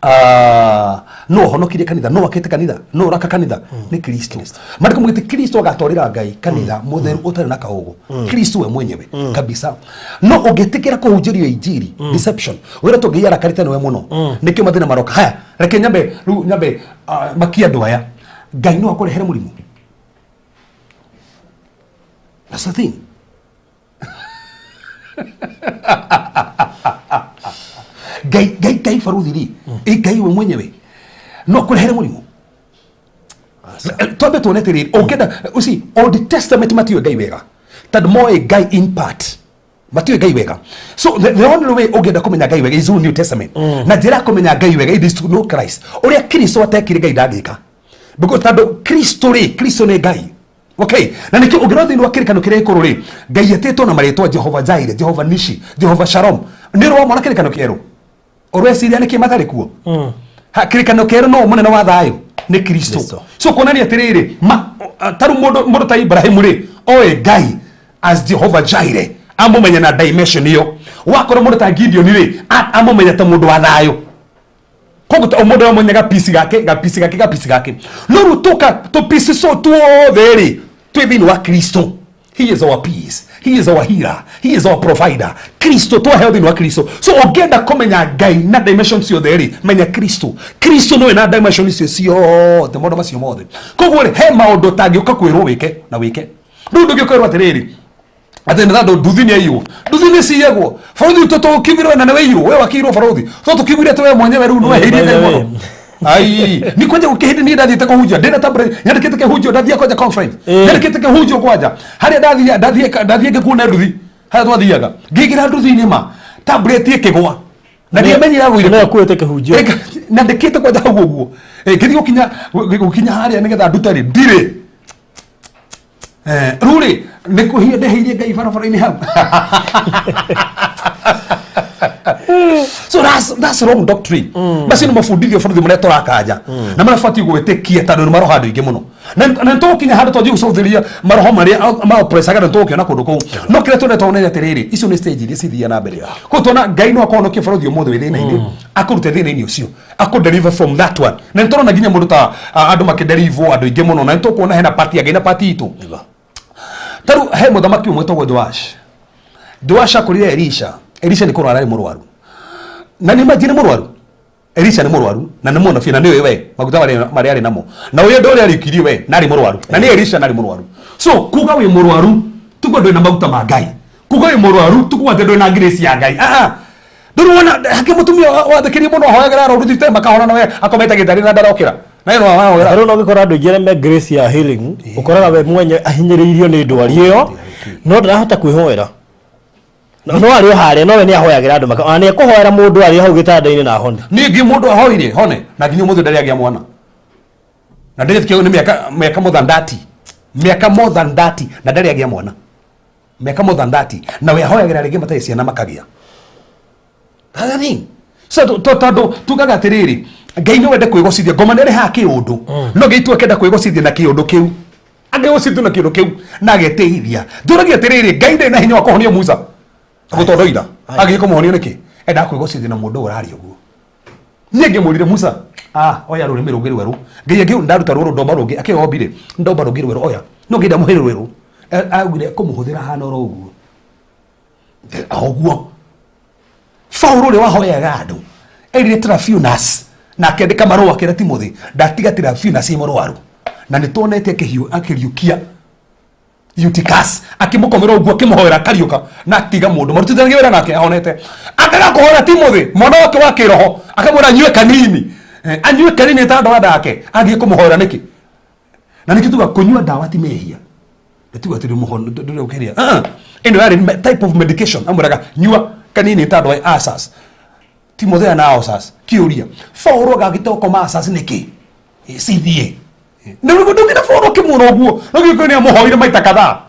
Ah, no ũhonokirie kanitha, no akĩte kanitha, no ũraka kanitha nĩ Kristo. Maandĩko maugĩte Kristo agatwarĩra Ngai kanitha mũtheru ũtarĩ na kaũgũ, Kristo we mwenyewe kabisa. No ũngĩtĩkĩra kũhunjĩrio injiri deception, wĩra tũ Ngai arakarĩte nĩwe mũno, nĩkĩo mathĩna maroka. Haya, reke nyambe rĩu nyambe makia andũ aya. Ngai no akũrehere mũrimũ? That's the thing. Ngai, Ngai, Ngai baruthi rĩ, ĩ Ngai we mwenyewe no akũrehere mũrimũ? Twambe tuone atĩrĩrĩ, ũngĩenda you see, Old Testament matiũĩ Ngai wega, tondũ moĩ Ngai in part, matiũĩ Ngai wega. So the only way ũngĩenda kũmenya Ngai wega is through New Testament, na njĩra ya kũmenya Ngai wega it is to know Christ. Ũrĩa Kristo atekire, Ngai ndangĩka, because tondũ Kristo rĩ, Kristo nĩ Ngai. Okay, na nĩkĩo ũngĩrora thĩinĩ wa kĩrĩkanĩro kĩrĩa gĩkũrũ rĩ, Ngai etĩtwo na marĩtwa Jehova Jaire, Jehova Nishi, Jehova Shalom. Nĩ ũrĩ wamona kĩrĩkanĩro kĩerũ ũreciria nĩkĩ matarĩ kuo? Ha, kĩrĩkanĩro kĩerũ no mũnene wa thayũ nĩ Kristo. Kristo. So kuonania atĩrĩrĩ, tarĩu mũndũ ta Ibrahimu rĩ, oĩ Ngai as Jehova Jaire, amũmenya na dimension ĩyo. Wakorwo mũndũ ta Gideon rĩ, amũmenya ta mũndũ wa thayũ. Koguo o mũndũ amenya gapisi gake, gapisi gake, gapisi gake. No rĩu tũka tũpisi so tuothe rĩ, twĩ thĩinĩ wa Kristo. He is our peace, he is our healer, he is our provider. Kristo twaheo thĩinĩ wa Kristo. So ũngĩenda kũmenya Ngai na dimension ciothe rĩ, menya Kristo. Kristo nĩwe na dimension icio ciothe, maũndũ macio mothe. Koguo rĩ, he maũndũ ũtangĩũka kwĩrwo wĩke na wĩke. Rĩu ndũngĩũka kwĩrwo atĩrĩrĩ atĩ nĩ tondũ nduthi nĩ aiywo, nduthi nĩ ciyagwo bũrũri witũ, tũkiugire na nĩ wĩirwo we wakĩirwo bũrũri, to tũkiugire atĩ we mwenyewe rĩu nĩ wehĩirie Ngai mũno. Ai, ni kwanja gukihindi ni ndathiĩte kũhunjia ndĩna tablet nyandĩkĩte kĩhunjio ndathiĩ kwanja conference. Ĩĩ. Nyandĩkĩte kĩhunjio kwanja harĩa ndathiĩ ndathiĩ ndathiĩ ngĩkuona nduthi harĩa twathiaga ngĩingĩra nduthi-inĩ ma tablet ĩkĩgwa na ndiamenyire agũire. Nĩwe ũkuĩte kĩhunjio. Nyandĩkĩte kwanja hau ũguo. Ngĩthiĩ gũkinya gũkinya harĩa nĩgetha ndute rĩ ndirĩ. Rĩu rĩ nĩ kũhia ndeheirie Ngai barabara-inĩ hau. So that's wrong doctrine. Macio nĩ mabundithio bũrũri marĩa tũrakanja na marĩa batiĩ gwĩtĩkia tondũ nĩ maroho andũ aingĩ mũno na nĩ tũgũkinya handũ twanjie gũcũthĩrĩria maroho marĩa maopresaga na tũgũkĩona kũndũ kũu, no kĩrĩa twendete tuone nĩ atĩrĩrĩ, icio nĩ stage iria cithiaga na mbere. Koguo tuona Ngai no akũhonokie bũrũri ũmũthĩ wĩ thĩna-inĩ, akũrute thĩna-inĩ ũcio, akũ deliver from that one. Na nĩ tũrona nginya mũndũ ta andũ makĩdeliver andũ aingĩ mũno, na nĩ tũkuona hena party ya Ngai na party itũ. Ta rĩu he mũthamaki ũmwe wĩtagwo Joash. Joash akorire Elisha. Elisha nĩ kũrwara arĩ mũrwaru, na nĩ imagine mũrwaru Elisha nĩ mũrwaru na nĩ mũnabii na nĩwe we maguta marĩa marĩa arĩ namo na ũyũ ndũrĩa arĩkirie we na arĩ mũrwaru na nĩ Elisha na arĩ mũrwaru. So kuga wĩ mũrwaru tugo ndwĩ na maguta ma Ngai, kuga wĩ mũrwaru tugo atĩ ndwĩ na grace ya Ngai. Ah ah, ndũrĩ wona hakĩ mũtumia wathĩkĩrie mũno ahoyagĩra arwaru thibitarĩ makahona, na we akomete gĩtarĩ na ndarokĩra na ĩno ahoyagĩra. Rĩu no ũgĩkora andũ aingĩ arĩa me grace ya healing, ũkoraga we mwenye ahinyĩrĩirio nĩ ndwari ĩyo no ndarahota kwĩhoera. No arĩ o harĩa, no we nĩ ahoyagĩra andũ maka ona nĩ ekũhoera mũndũ arĩ hau gĩtanda-inĩ na ahone. Niĩ nginya mũndũ ahoire hone na nginya ũmũthĩ ndarĩ agĩa mwana na ndĩrĩtikio nĩ mĩaka more than 30, mĩaka more than 30 na ndarĩ agĩa mwana, mĩaka more than 30, na we ahoyagĩra rĩngĩ matarĩ ciana makagĩa. That's the thing. So tondũ tugaga atĩrĩrĩ, Ngai nĩ wende kwĩgocithia ngoma nĩ ĩrehaga kĩũndũ, no Ngai tu akenda kwĩgocithia na kĩũndũ kĩu, angĩgocithio na kĩũndũ kĩu na agetĩithia. Njũragia atĩrĩrĩ, Ngai ndarĩ na hinya wa kũhonia Musa gũtondoira, agĩthiĩ kũmũhonia nĩkĩ? Endaga kwĩgocithia na mũndũ ũyũ ũraria ũguo. Niĩ ngĩmũrire Musa, ah, oya rũrĩmĩ rũngĩ rwerũ. Ngai angĩ ndaruta rũrũ ndomba rũngĩ akĩombire ndomba rũngĩ rwerũ, oya no Ngai ndamũhe rwerũ. Augire kũmũhũthĩra hana oro ũguo ũguo. Paulo ũrĩa wahoyaga andũ erire Trafiunas na akĩandĩka marũa akĩra Timothy, ndatiga Trafiunas ĩ mũrwaru, na nĩ tuonete akĩriũkia Eutychus, akĩmũkomera ũguo akĩmũhoera akariũka, na atiga mũndũ marutithanagia wĩra nake ahonete, akaga kũhoera Timothy mwana wake wa kĩroho, akamwĩra anyue kanini. Anyue kanini ta andũ andake athiĩ kũmũhoera nĩkĩ? Na nĩkĩ tuga kũnyua ndawa ti mehia? Ndĩtuga atĩ ndũrĩ ũkĩrĩa. Ah, ĩno yarĩ type of medication, amwĩraga nyua kanini ta andũ a asas Timothy na asas. Kĩũria, Paulo agagĩte ũkoma asas nĩkĩ? Cithiĩ ndũngĩna Paulo ũkĩmuona ũguo no gĩkũyũ nĩ amũhoire maita kadhaa.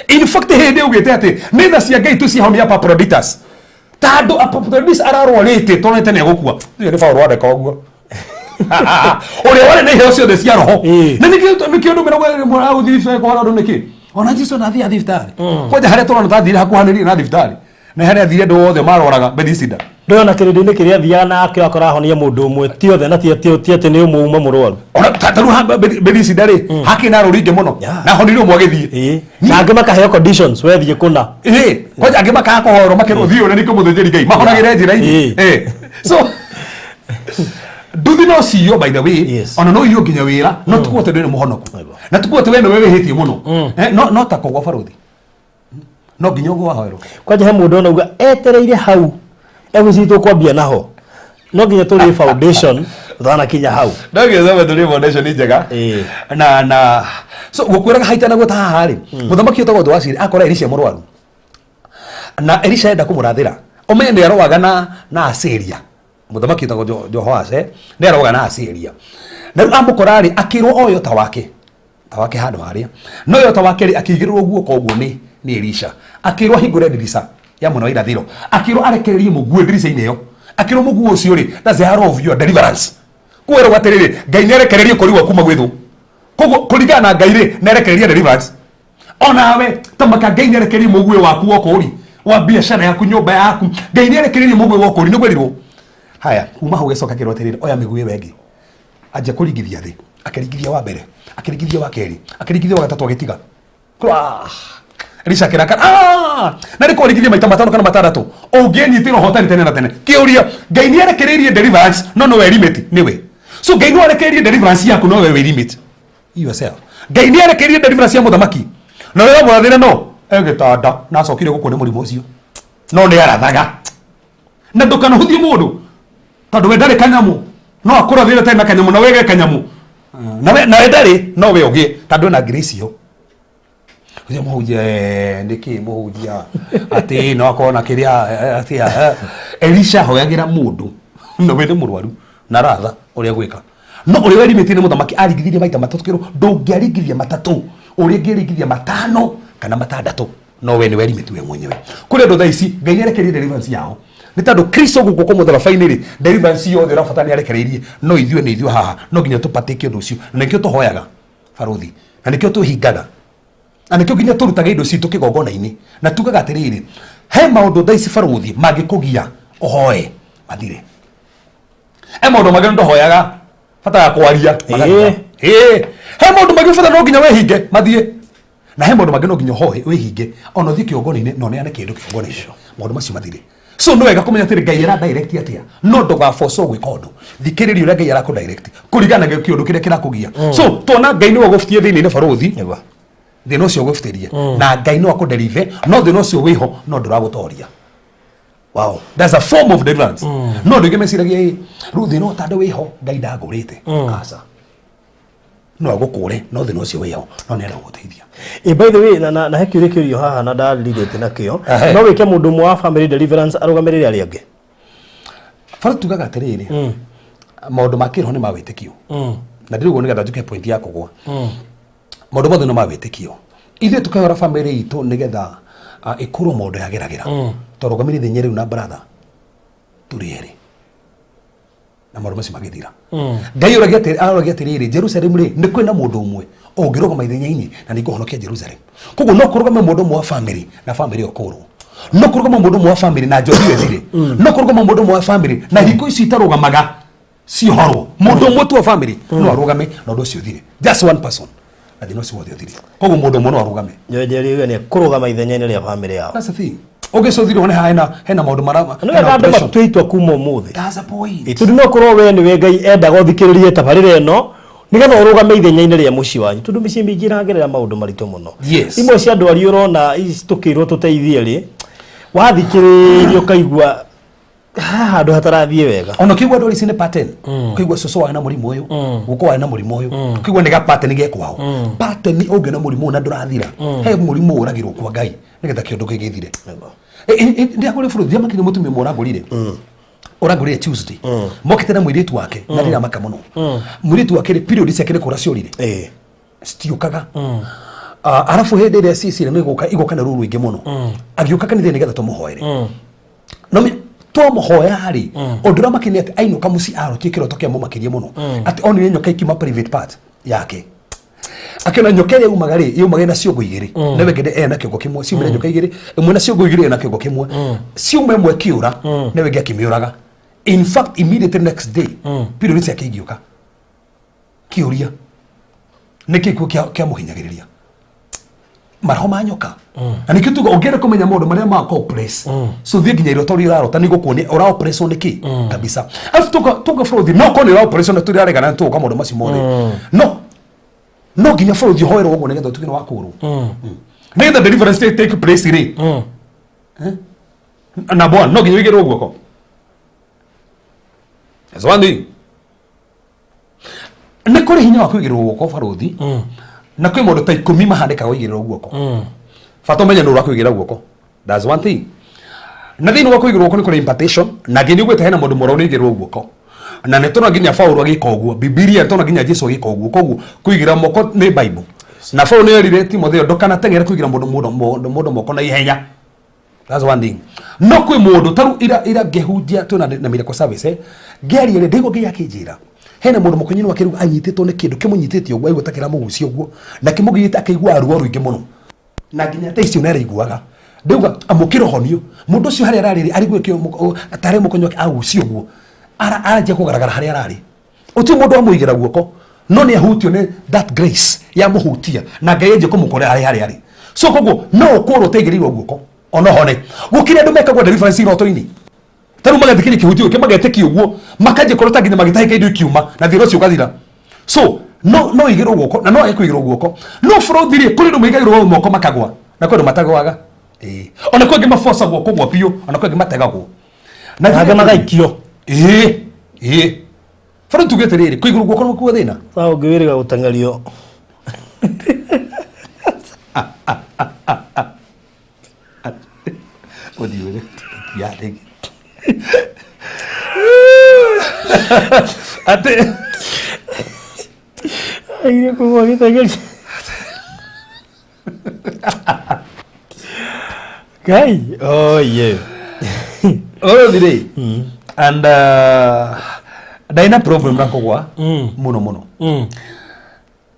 In fact, hĩndĩ ugĩte atĩ nĩ tha cia Ngai tu ciahonia Epaphroditus, tondũ Epaphroditus ararwarĩte tonete nĩ egũkua. Ũcio nĩ Paulo wandĩka ũguo, ũrĩa warĩ na iheo ciothe cia roho. Na nĩkĩo nĩkĩo ndũmĩra gũthiĩ thibitarĩ kũhora andũ nĩkĩ? Ona Jesu ndathiaga thibitarĩ kwanja harĩa tũrona tathire hakuhanĩrĩrie na thibitarĩ na harĩa athire andũ othe marwaraga Bethesda. Ndũrona kĩrĩndĩ-inĩ kĩrĩa athiaga nakĩo akora ahonia mũndũ ũmwe, ti othe, na ti atĩ nĩ ũmwe uma mũrwaru. Ona ta rĩu Bethesda rĩ, hakĩrĩ na arwaru aingĩ mũno na ahonirie ũmwe agĩthiĩ. Na angĩ makaheo conditions, we thiĩ kũna. Ĩĩ, kwanja angĩ makaga kũhoerwo makĩrwo thiĩ ũrĩa nĩkĩo mũthĩnjĩri Ngai mahonagĩre njĩra-inĩ. So nduthi no ciyo, by the way. Ona no iyo nginya wĩra, no tukuo atĩ ndũrĩ mũhonoku na tukuo atĩ we nĩwe wĩhĩtie mũno. No ta kũgwa barũthi no nginya ũguo wahoerwo. Kwanja he mũndũ ona uga etereire hau egwĩciria tũkwambia naho, no nginya tũrĩ foundation twanakinya hau. No nginya twambe tũrĩe foundation njega. Na so gũkwĩraga haita naguo ta haha rĩ, mũthamaki ũtagwo Joashi akora Elisha mũrwaru na Elisha enda kũmũrathĩra. Ũmenye nĩ arũaga na Asiria, mũthamaki ũtagwo Jehoash, nĩ arũaga na Asiria, na rĩu amũkora rĩ, akĩrwo oyo ta wake handũ harĩa no yo ta wake rĩ, akĩigĩrĩrwo guoko ũguo nĩ Elisha, akĩrwo ahingũre ndirica ya mwena wa irathĩro, akĩrwo arekererie mũguĩ ndirica-inĩ ĩyo, akĩrwo mũguĩ ũcio rĩ, that's the arrow of your deliverance. Kwĩrwo atĩrĩrĩ, Ngai nĩ arekererie kũriwa kuma gwĩ thũ, koguo kũringana na Ngai rĩ, nĩ arekereria deliverance. Onawe tamaka Ngai nĩ arekererie mũguĩ waku wa ũkũũri wa biacara yaku, nyũmba yaku. Ngai nĩ arekererie mũguĩ wa ũkũũri, nĩ gwerirwo haya. Kuma hau gĩcoka kĩrwo atĩrĩrĩ, oya mĩguĩ ĩyo ĩngĩ, anjia kũringithia thĩ. Akĩringithia wa mbere, akĩringithia wa kerĩ, akĩringithia wa gatatũ, agĩtiga. Elisha akĩrakara. "Ah! Na nĩ kũringithia maita matano kana matandatũ ũngĩnyitĩra ũhotani tene na tene." Kĩũria, Ngai nĩ arekereirie deliverance, no nowe limit nĩwe. So Ngai no arekereirie deliverance yaku, no we wĩ limit yourself. Ngai nĩ arekereirie deliverance ya mũthamaki na ũrĩa wamũrathĩra no egĩtanda na acokire gũkũ nĩ mũrimũ ũcio, no nĩ arathaga. Na ndũkanahũthie mũndũ tondũ we ndarĩ kanyamũ. No akũrathire tena kanyamũ na wege kanyamũ nawe nawe ndarĩ, no we ũgĩe tondũ ena grace ĩyo. Ũcio mũhunjia, nĩkĩ mũhunjia atĩ no akorwo na kĩrĩa atĩa? Elisha ahoyagĩra mũndũ na we nĩ mũrwaru na aratha ũrĩa gwĩka, no ũrĩa werimĩtie nĩ mũthamaki aringithirie maita matatũ. Kĩrwo ndũngĩaringithia matatũ, ũrĩa ũngĩringithia matano kana matandatũ, no we nĩ werimĩtie we mwenyewe. Kũrĩ andũ thaa ici Ngai nĩ arekereirie deliverance yao, nĩ tondũ Kristo gũkũ kũ mũtharaba-inĩ rĩ, deliverance yothe ũrabatara nĩ arekereirie. No ithuĩ nĩ ithuĩ haha no nginya tũpatĩke ũndũ ũcio, na nĩkĩo tũhoyaga, barũthi, na nĩkĩo twĩhingaga, na nĩkĩo nginya tũrutaga indo citũ kĩgongona-inĩ, na tugaga atĩrĩrĩ, he maũndũ thaa ici, barũthi, mangĩkũgia ũhoe mathire. He maũndũ mangĩ ndũhoyaga, bata ya kwaria magathira. Ĩĩ. He maũndũ mangĩ bata no nginya wĩhinge mathiĩ, na he maũndũ mangĩ no nginya ũhoe wĩhinge, ona ũthiĩ kĩgongona-inĩ na ũneane kĩndũ kĩgongona-inĩ, maũndũ macio mathire. So nĩ wega kũmenya atĩrĩ, Ngai ara direct atĩa, no ndũgaboco gwĩka ũndũ. Thikĩrĩria ũrĩa Ngai arakũ direct kũringana na kĩũndũ kĩrĩa kĩrakũgia. So tuona Ngai nĩwe ũgũbutie thĩinĩ-inĩ, barũthi. Thĩna ũcio ũgũbutĩrie na Ngai no akũdeliver, no thĩna ũcio wĩho no ndũragũtoria. That's a form of deliverance. No andũ aingĩ meciragia, ĩ rĩu thĩna ũtandũ wĩho, Ngai ndangũrĩte. Aca, no agũkũre, no thĩna ũcio wĩho, no nĩ arenda gũgũteithia. By the way, na he kĩũria kĩũrio haha na ndarĩrĩte nakĩo. Ehe. No wĩke mũndũ ũmwe wa family deliverance arũgamĩrĩre arĩa angĩ? Bara tugaga atĩrĩrĩ, maũndũ ma kĩroho nĩ ma wĩtĩkio, na ndĩrauga nĩgetha njuke point ya kũgwa. Maũndũ mothe no ma wĩtĩkio. Ithuĩ tũkayora family itũ nĩgetha ĩkũrwo maũndũ yageragĩra, twarũgamire ithenya rĩu na brother tũrĩ erĩ, na maũndũ macio magĩthira. Ngai aroragia atĩrĩrĩ, Jerusalem rĩ, nĩ kwĩna mũndũ ũmwe ũngĩrũgama ithenya-inĩ na nĩ ngũhonokia Jerusalem? Koguo no kũrũgame mũndũ ũmwe wa family na family ĩyo kũrwo, no kũrũgama mũndũ ũmwe wa family na njohi ĩyo ĩthire, no kũrũgama mũndũ ũmwe wa family na hingo ici itarũgamaga ciohorwo. Mũndũ ũmwe tu wa family no arũgame na ũndũ ũcio ũthire, just one person, na thĩna ũcio wothe ũthire. Koguo mũndũ ũmwe no arũgame. Njonjeri nĩ kũrũgama ithenya-inĩ rĩa family yao. That's the thing. Ũgĩcũthire one hena maũndũ mara Nĩ hena wega andũ operation. matue itua kuma ũmũthĩ. That's the point. Tondũ no korwo we nĩwe Ngai endaga ũthikĩrĩrie tabarĩra ĩno nĩgetha ũrũgame ithenya-inĩ rĩa mũciĩ wanyu, tondũ mĩciĩ mĩingĩ ĩragerera maũndũ maritũ mũno. Imwe cia ndwari ũrona ici tũkĩrwo tũteithie rĩ, wathikĩrĩria ũkaigua haha handũ hatarathiĩ wega. Ona ũkĩigua ndwari ici nĩ pattern. Ũkĩigua cũcũ warĩ na mũrimũ ũyũ, guka warĩ na mũrimũ ũyũ, ũkĩigua nĩ ga pattern ge kwao. Pattern ũngĩona mũrimũ ũyũ na ndũrathira, he mũrimũ ũragĩrwo kwa Ngai nĩgetha kĩũndũ gĩgĩthire. Ndĩrakũrĩ bũrũri ndiamakire mũtumia ũmwe ũrangũrire ũrangũrire Tuesday, mokĩte na mũirĩtu wake, na ndĩramaka mũno. Mũirĩtu wake rĩ, period ciake nĩ kũra ciorire, citiũkaga. Arabu hĩndĩ ĩrĩa cicire nĩ igũka, igoka na ruo rũingĩ mũno. Agĩũka kanitha nĩgetha tũmũhoere, no twamũhoya rĩ, ũndũ ũrĩa makĩria atĩ ainũka mũciĩ arotie kĩroto kĩa mũmakĩrie mũno, atĩ onire nyoka ikiuma private part yake. Akĩona nyoka ĩrĩa yumaga rĩ, yumaga ĩna ciongo igĩrĩ, nawe ngende ena kĩongo kĩmwe. Ciumire nyoka igĩrĩ, ĩmwe na ciongo igĩrĩ, ĩna kĩongo kĩmwe. Ciuma ĩmwe ĩkĩũra, nawe ĩngĩ akĩmĩũraga. In fact, immediately next day period ciake igĩũka. Kĩũria, nĩkĩ kuo kĩamũhinyagĩrĩria? Maroho ma nyoka. Na nĩkĩo tuga ũngĩenda kũmenya maũndũ marĩa ma oppress, so thiĩ nginya iroto ũrĩa ũrarota, nĩ gũkuonia ũra oppress nĩ kĩ kabisa. Alafu tuka bũrũthi no korwo nĩ ũra oppress na tũraregana, tũgũka maũndũ macio mothe, no nginya bũrũthi ũhoerwo ũguo nĩgetha ũtuĩke nĩ wakũrwo, nĩgetha deliverance take place rĩ. Number one, no nginya ũigĩrwo guoko. That's one thing. Nĩ kũrĩ hinya wa kũigĩrĩrwo guoko, barũthi, na kwĩ maũndũ ta 10 mahandĩkaga ũigĩrĩrwo guoko. Bata ũmenye nũ ũrakũigĩrĩra guoko. That's one thing. Na thĩinĩ wa kũigĩrĩrwo guoko nĩ kũrĩ impartation, na nginya nĩugĩte hena mũndũ mũrwaru nĩ aigĩrĩrwo guoko, na nĩ tũrona nginya Paulo agĩka ũguo. Bibilia nĩ tũrona nginya Jesu agĩka ũguo. Koguo kũigĩrĩra moko nĩ Bible, na Paulo nĩ erire Timotheo, ndũkanateng'ere kũigĩrĩra mũndũ moko na ihenya. That's one thing. No kwĩ mũndũ taru ira ngĩhunjia twĩna na miracle service, ngĩaria rĩ, ndaigua Ngai akĩnjĩra hena mũndũ mũkonyi wake rĩu anyitĩtwo nĩ kĩndũ kĩmũnyitĩte ũguo, aigua ta kĩramũgucia ũguo na kĩmũgiĩte, akaigua ruo rũingĩ mũno, na nginya thaa icio nĩaraiguaga. Ndauga amũkĩra ũhonio. Mũndũ ũcio harĩa ararĩ rĩ, arĩgue tarĩ mũkonyo wake agucio ũguo, aranjia kũgaragara harĩa ararĩ. Ũtirĩ mũndũ amũigĩra guoko, no nĩ ahutio nĩ that grace yamũhutia, na Ngai anjie kũmũkorera harĩa arĩ. So koguo no ũkũrwo ũtaigĩrĩirwo guoko ona hone. Gũkĩrĩ andũ mekagwo deliverance iroto-inĩ, tarĩu magathikĩrĩria kĩhunjio gĩkĩ, magetĩkia ũguo, makanjia kũrota nginya magĩtahĩka indo ikiuma, na thĩna ũcio ũgathira. So no igĩrwo guoko na no age kũigĩrwo guoko. No bũrũthi rĩ, kũrĩ andũ maigagĩrwo moko makagwa, na kwĩ andũ matagwaga. Ĩĩ, ona kwĩ angĩ mabocagwo kũgwa biũ, ona kwĩ angĩ mategagwo. Na angĩ magaikio. Ĩĩ. Bado tugete rĩrĩ kũigũrũ guoko nĩkuo thĩna. Sa ũngĩwĩrĩga gũteng'erio. Gũthiĩ ũrĩ ya rĩngĩ atĩ Aire kũgwa gĩteng'erio. Ngai, oh yeah. Ũrũthi rĩ and ndarĩ na problem na kũgwa mũno mũno.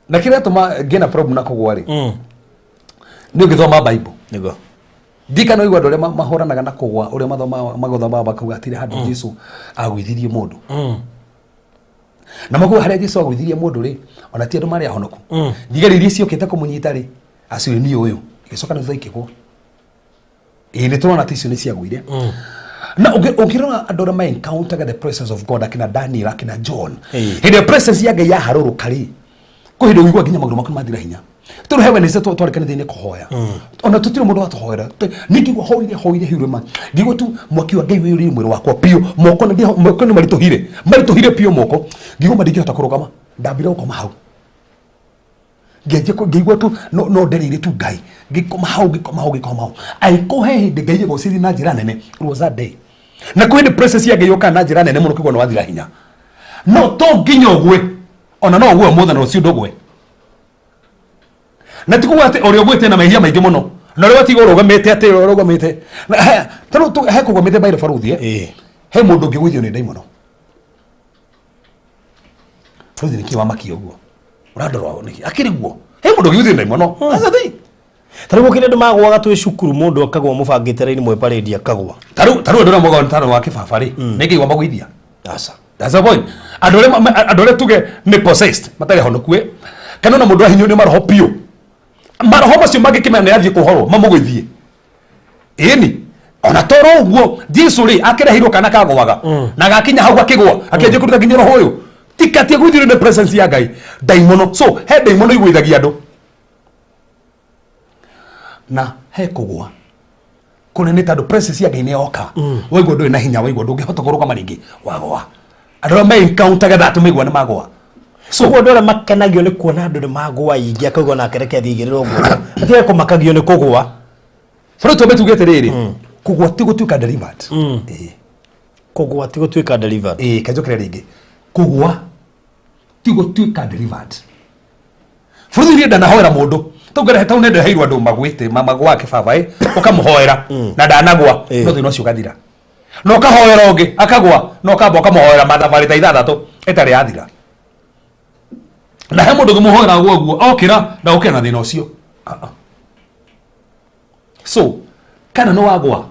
Na kĩrĩa tũma ngĩe na problem na kũgwa rĩ, nĩ ũngĩthoma Bible. Nĩguo. Ndikana ũigua andũ arĩa mahũranaga na kũgwa ũrĩa mathomaga magothomaga makauga hatirĩ handũ Jesu agũithirie mũndũ. Na makuga harĩa Jesu agũithirie mũndũ rĩ, ona ti andũ marĩ ahonoku. Thigari iria ciokĩte kũmũnyita rĩ, acio niĩ ũyũ igĩcoka na thutha ikĩgwa. Ĩĩ nĩ tũrona atĩ icio nĩ ciagũire. Na ũngĩrora andũ arĩa ma encounter the presence of God, akina Daniel, akina John, hĩndĩ ĩyo presence ya Ngai yaharũrũka rĩ, kwĩ hĩndĩ ũiguaga nginya magũrũ maku nĩ mathira hinya. Tondũ he Wednesday twarĩ kanitha-inĩ kũhoya, ona tũtirĩ mũndũ watũhoera. Niĩ ngĩigua hoire hoire hiũ rĩma, ngĩigua tu mwaki wa Ngai wĩyũrĩire mwĩrĩ wakwa biũ, moko moko nĩ maritũhire, maritũhire biũ moko, ngĩigua ma ndingĩhota kũrũgama, ndambire gũkoma hau. Ngĩanjia ngĩigua tu no ndereire tu Ngai, ngĩkoma hau, ngĩkoma hau, ngĩkoma hau, angĩkorwo he hĩndĩ Ngai egocirie na njĩra nene, it was that day. Na kwĩ hĩndĩ presence ya Ngai yokaga na njĩra nene mũno, kĩgwa nĩ wathira hinya. No to nginya ũgwe, ona no ũgwe ũmũthĩ na rũciũ ndũgwe. Na ti kuga atĩ ũrĩa ũgwĩte na mehia maingĩ mũno na ũrĩa watigwo ũrũgamĩte atĩ ũrĩa ũrũgamĩte tarĩu he kũrũgamĩte bairũ baruthi, he mũndũ ũngĩgũithio nĩ ndaimono. Baruthi nĩkĩ wamakia ũguo ũrandora nĩkĩ akĩrĩ guo? He mũndũ ũngĩgũithio nĩ ndaimono. That's the thing. Ta rĩu gũkĩrĩ andũ magũaga twĩ cukuru, mũndũ akagwa mũbangĩte raini mwĩ parade akagwa. Tarĩu andũ arĩa mogaga nĩ tarũ wa kĩbaba rĩ, nĩ ngĩigua magũithia. Aca. That's the point. Andũ arĩa andũ arĩa tuge nĩ possessed, matarĩ honoku, kana ona mũndũ ahinyio nĩ maroho biũ, maroho macio mangĩkĩmenya nĩ athiĩ kũhorwo mamũgũithie. Ĩni ona toro ũguo Jesu rĩ akĩreheirwo kana kagwaga na gakinya hau akĩgwa, akĩanjia kũruta nginya roho ũyũ tikatie gwithio nĩ presence ya Ngai ndaimono. So he ndaimono igũithagia andũ na he kũgwa kũrĩa nĩ tondũ presence ya Ngai nĩ yoka. Waigua ndũrĩ na hinya, waigua ndũngĩhota kũrũgama rĩngĩ, wagwa. Andũ arĩa me encounter that maigua nĩ magwa. So ũguo andũ arĩa makenagio nĩ kuona andũ nĩ magwa aingĩ, akaigua nake reke athiĩ aigĩrĩrwo guoko, atige kũmakagio nĩ kũgwa. Bũrũri twambe tuge atĩrĩrĩ, kũgwa ti gũtuĩka delivered. Ĩĩ. Kũgwa ti gũtuĩka delivered. Ĩĩ, kanjũkĩre rĩngĩ, kũgwa ti gũtuĩka delivered. Bũrũri niĩ ndanahoera mũndũ tũngĩrehe tau nĩndeheirwo andũ magwĩte magwaga kĩbaba ĩ, ũkamũhoera na ndanagwa, no thĩna ũcio ũgathira, na ũkahoera ũngĩ akagwa, na ũkamba ũkamũhoera mathabarĩ ta 6 ĩtarĩ yathira. Na he mũndũ ũngĩmũhoera ũguo ũguo okĩra na ũkĩra na thĩna ũcio. Ah, ah. So kana nĩ wagwa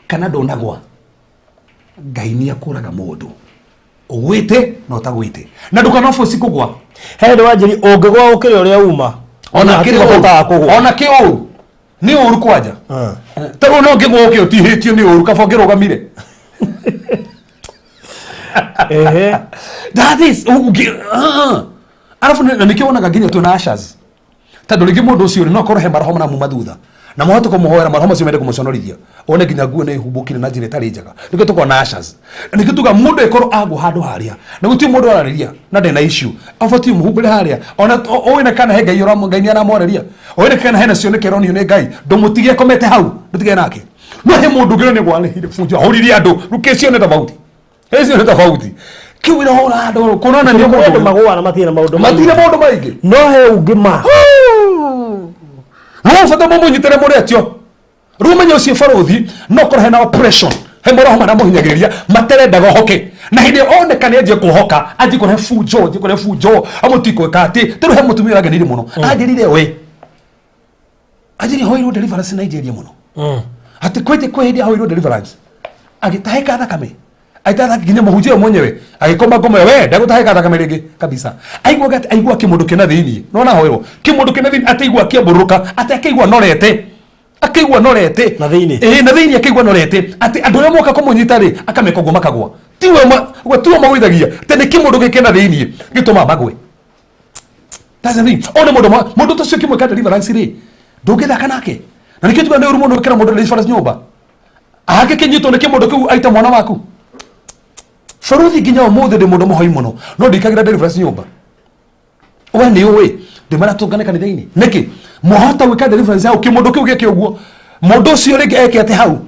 kana ndũnagwa, Ngai nĩ akũraga mũndũ ũgwĩte na ũtagwĩte, na ndũkanaboci kũgwa. He hĩndĩ wanjĩri ũngĩgwa ũkĩrĩ ũrĩa uma. Ona hatirĩ kĩ ũhotaga ũru kũgwa. Ona kĩ ũru nĩ ũru kwanja. Tarĩu no ngĩgwa ũkĩ ũtihĩtio nĩ ũru, kaba ũngĩrũgamire. That is arabu na nĩkĩo wonaga nginya twĩna ushers, tondũ rĩngĩ mũndũ ũcio rĩ, no akorwo he maroho maramuma thutha na mahote kũmũhoera, maroho macio mende kũmũconorithia, one nginya nguo nĩ humbũkire na njĩra ĩtarĩ njega. Nĩkĩo tũkoragwo na ushers. Na nĩkĩo tuga mũndũ ĩkorwo agwo handũ harĩa na gũtirĩ mũndũ ararĩria na ndena issue, abatiĩ mũhumbĩre harĩa ona ũĩ na kana he Ngai Ngai nĩ aramwarĩria, ũĩ na kana hena cioneki aronio nĩ Ngai. Ndũmũtige akomete hau, ndũtige nake. No he mũndũ ũngĩ nĩ gwarĩhire bunjo ahũrire andũ rĩu kĩcio nĩ tofauti, icio nĩ tofauti kĩu ĩrahũra andũ kũnona nĩ Kũrĩ andũ mũndũ magũaga na matirĩ na maũndũ matirĩ maingĩ. maũndũ maingĩ. No he ũngĩ ma No bata mũmũnyitĩre mũrĩ atio rĩu ũmenye ũcio barũthi no korwo hena oppression, he maroho maramũhinyagĩrĩria materendaga ohoke, na hĩndĩ ĩyo oneka nĩ anjie kũhoka, anjie kũrehe bunjo, anjie kũrehe bunjo amũtige gwĩka atĩ. Tarĩu he mũtumia ũrangenire mũno, anjĩrire we anjĩrire hoirwo deliverance Nigeria mũno, atĩ kwĩ hĩndĩ ahoirwo deliverance agĩtahĩka thakame, aita nginya mũhunjia ũyũ mwenyewe agĩkoma ngoma ĩyo, we ndagũtahĩka thakame rĩngĩ kabisa. Aiguaga atĩ aigua kĩmũndũ kĩna thĩiniĩ, nona hoirwo kĩmũndũ kĩna thĩiniĩ, atĩ aigua akĩambũrũrũka, atĩ akĩigua norete, akĩigua norete. Na thĩinĩ? Ĩĩ, na thĩinĩ akĩigua norete, atĩ andũ arĩa moka kũmũnyita rĩ, akameka ũguo makagwa. Tiwe we tiwe magũithagia, atĩ nĩ kĩmũndũ gĩkĩ na thĩiniĩ gĩtũmaga magwe. That's the thing. One mũndũ mũndũ ta ũcio ũkĩmwĩka deliverance rĩ, ndũngĩthaka nake. Na nĩkĩo tugaga nĩ ũru mũno gwĩkĩra mũndũ deliverance nyũmba, angĩkĩnyitwo nĩ kĩmũndũ kĩu aita mwana waku. Baruthi, nginya ũmũthĩ ndĩ mũndũ mũhoi mũno, no ndikagira deliverance nyũmba. We nĩ ũĩ ndĩmara tũngane kanitha-inĩ nĩkĩ mwahota gwĩka deliverance hau kĩmũndũ kĩu gĩke ũguo, mũndũ ũcio rĩngĩ eke atĩ hau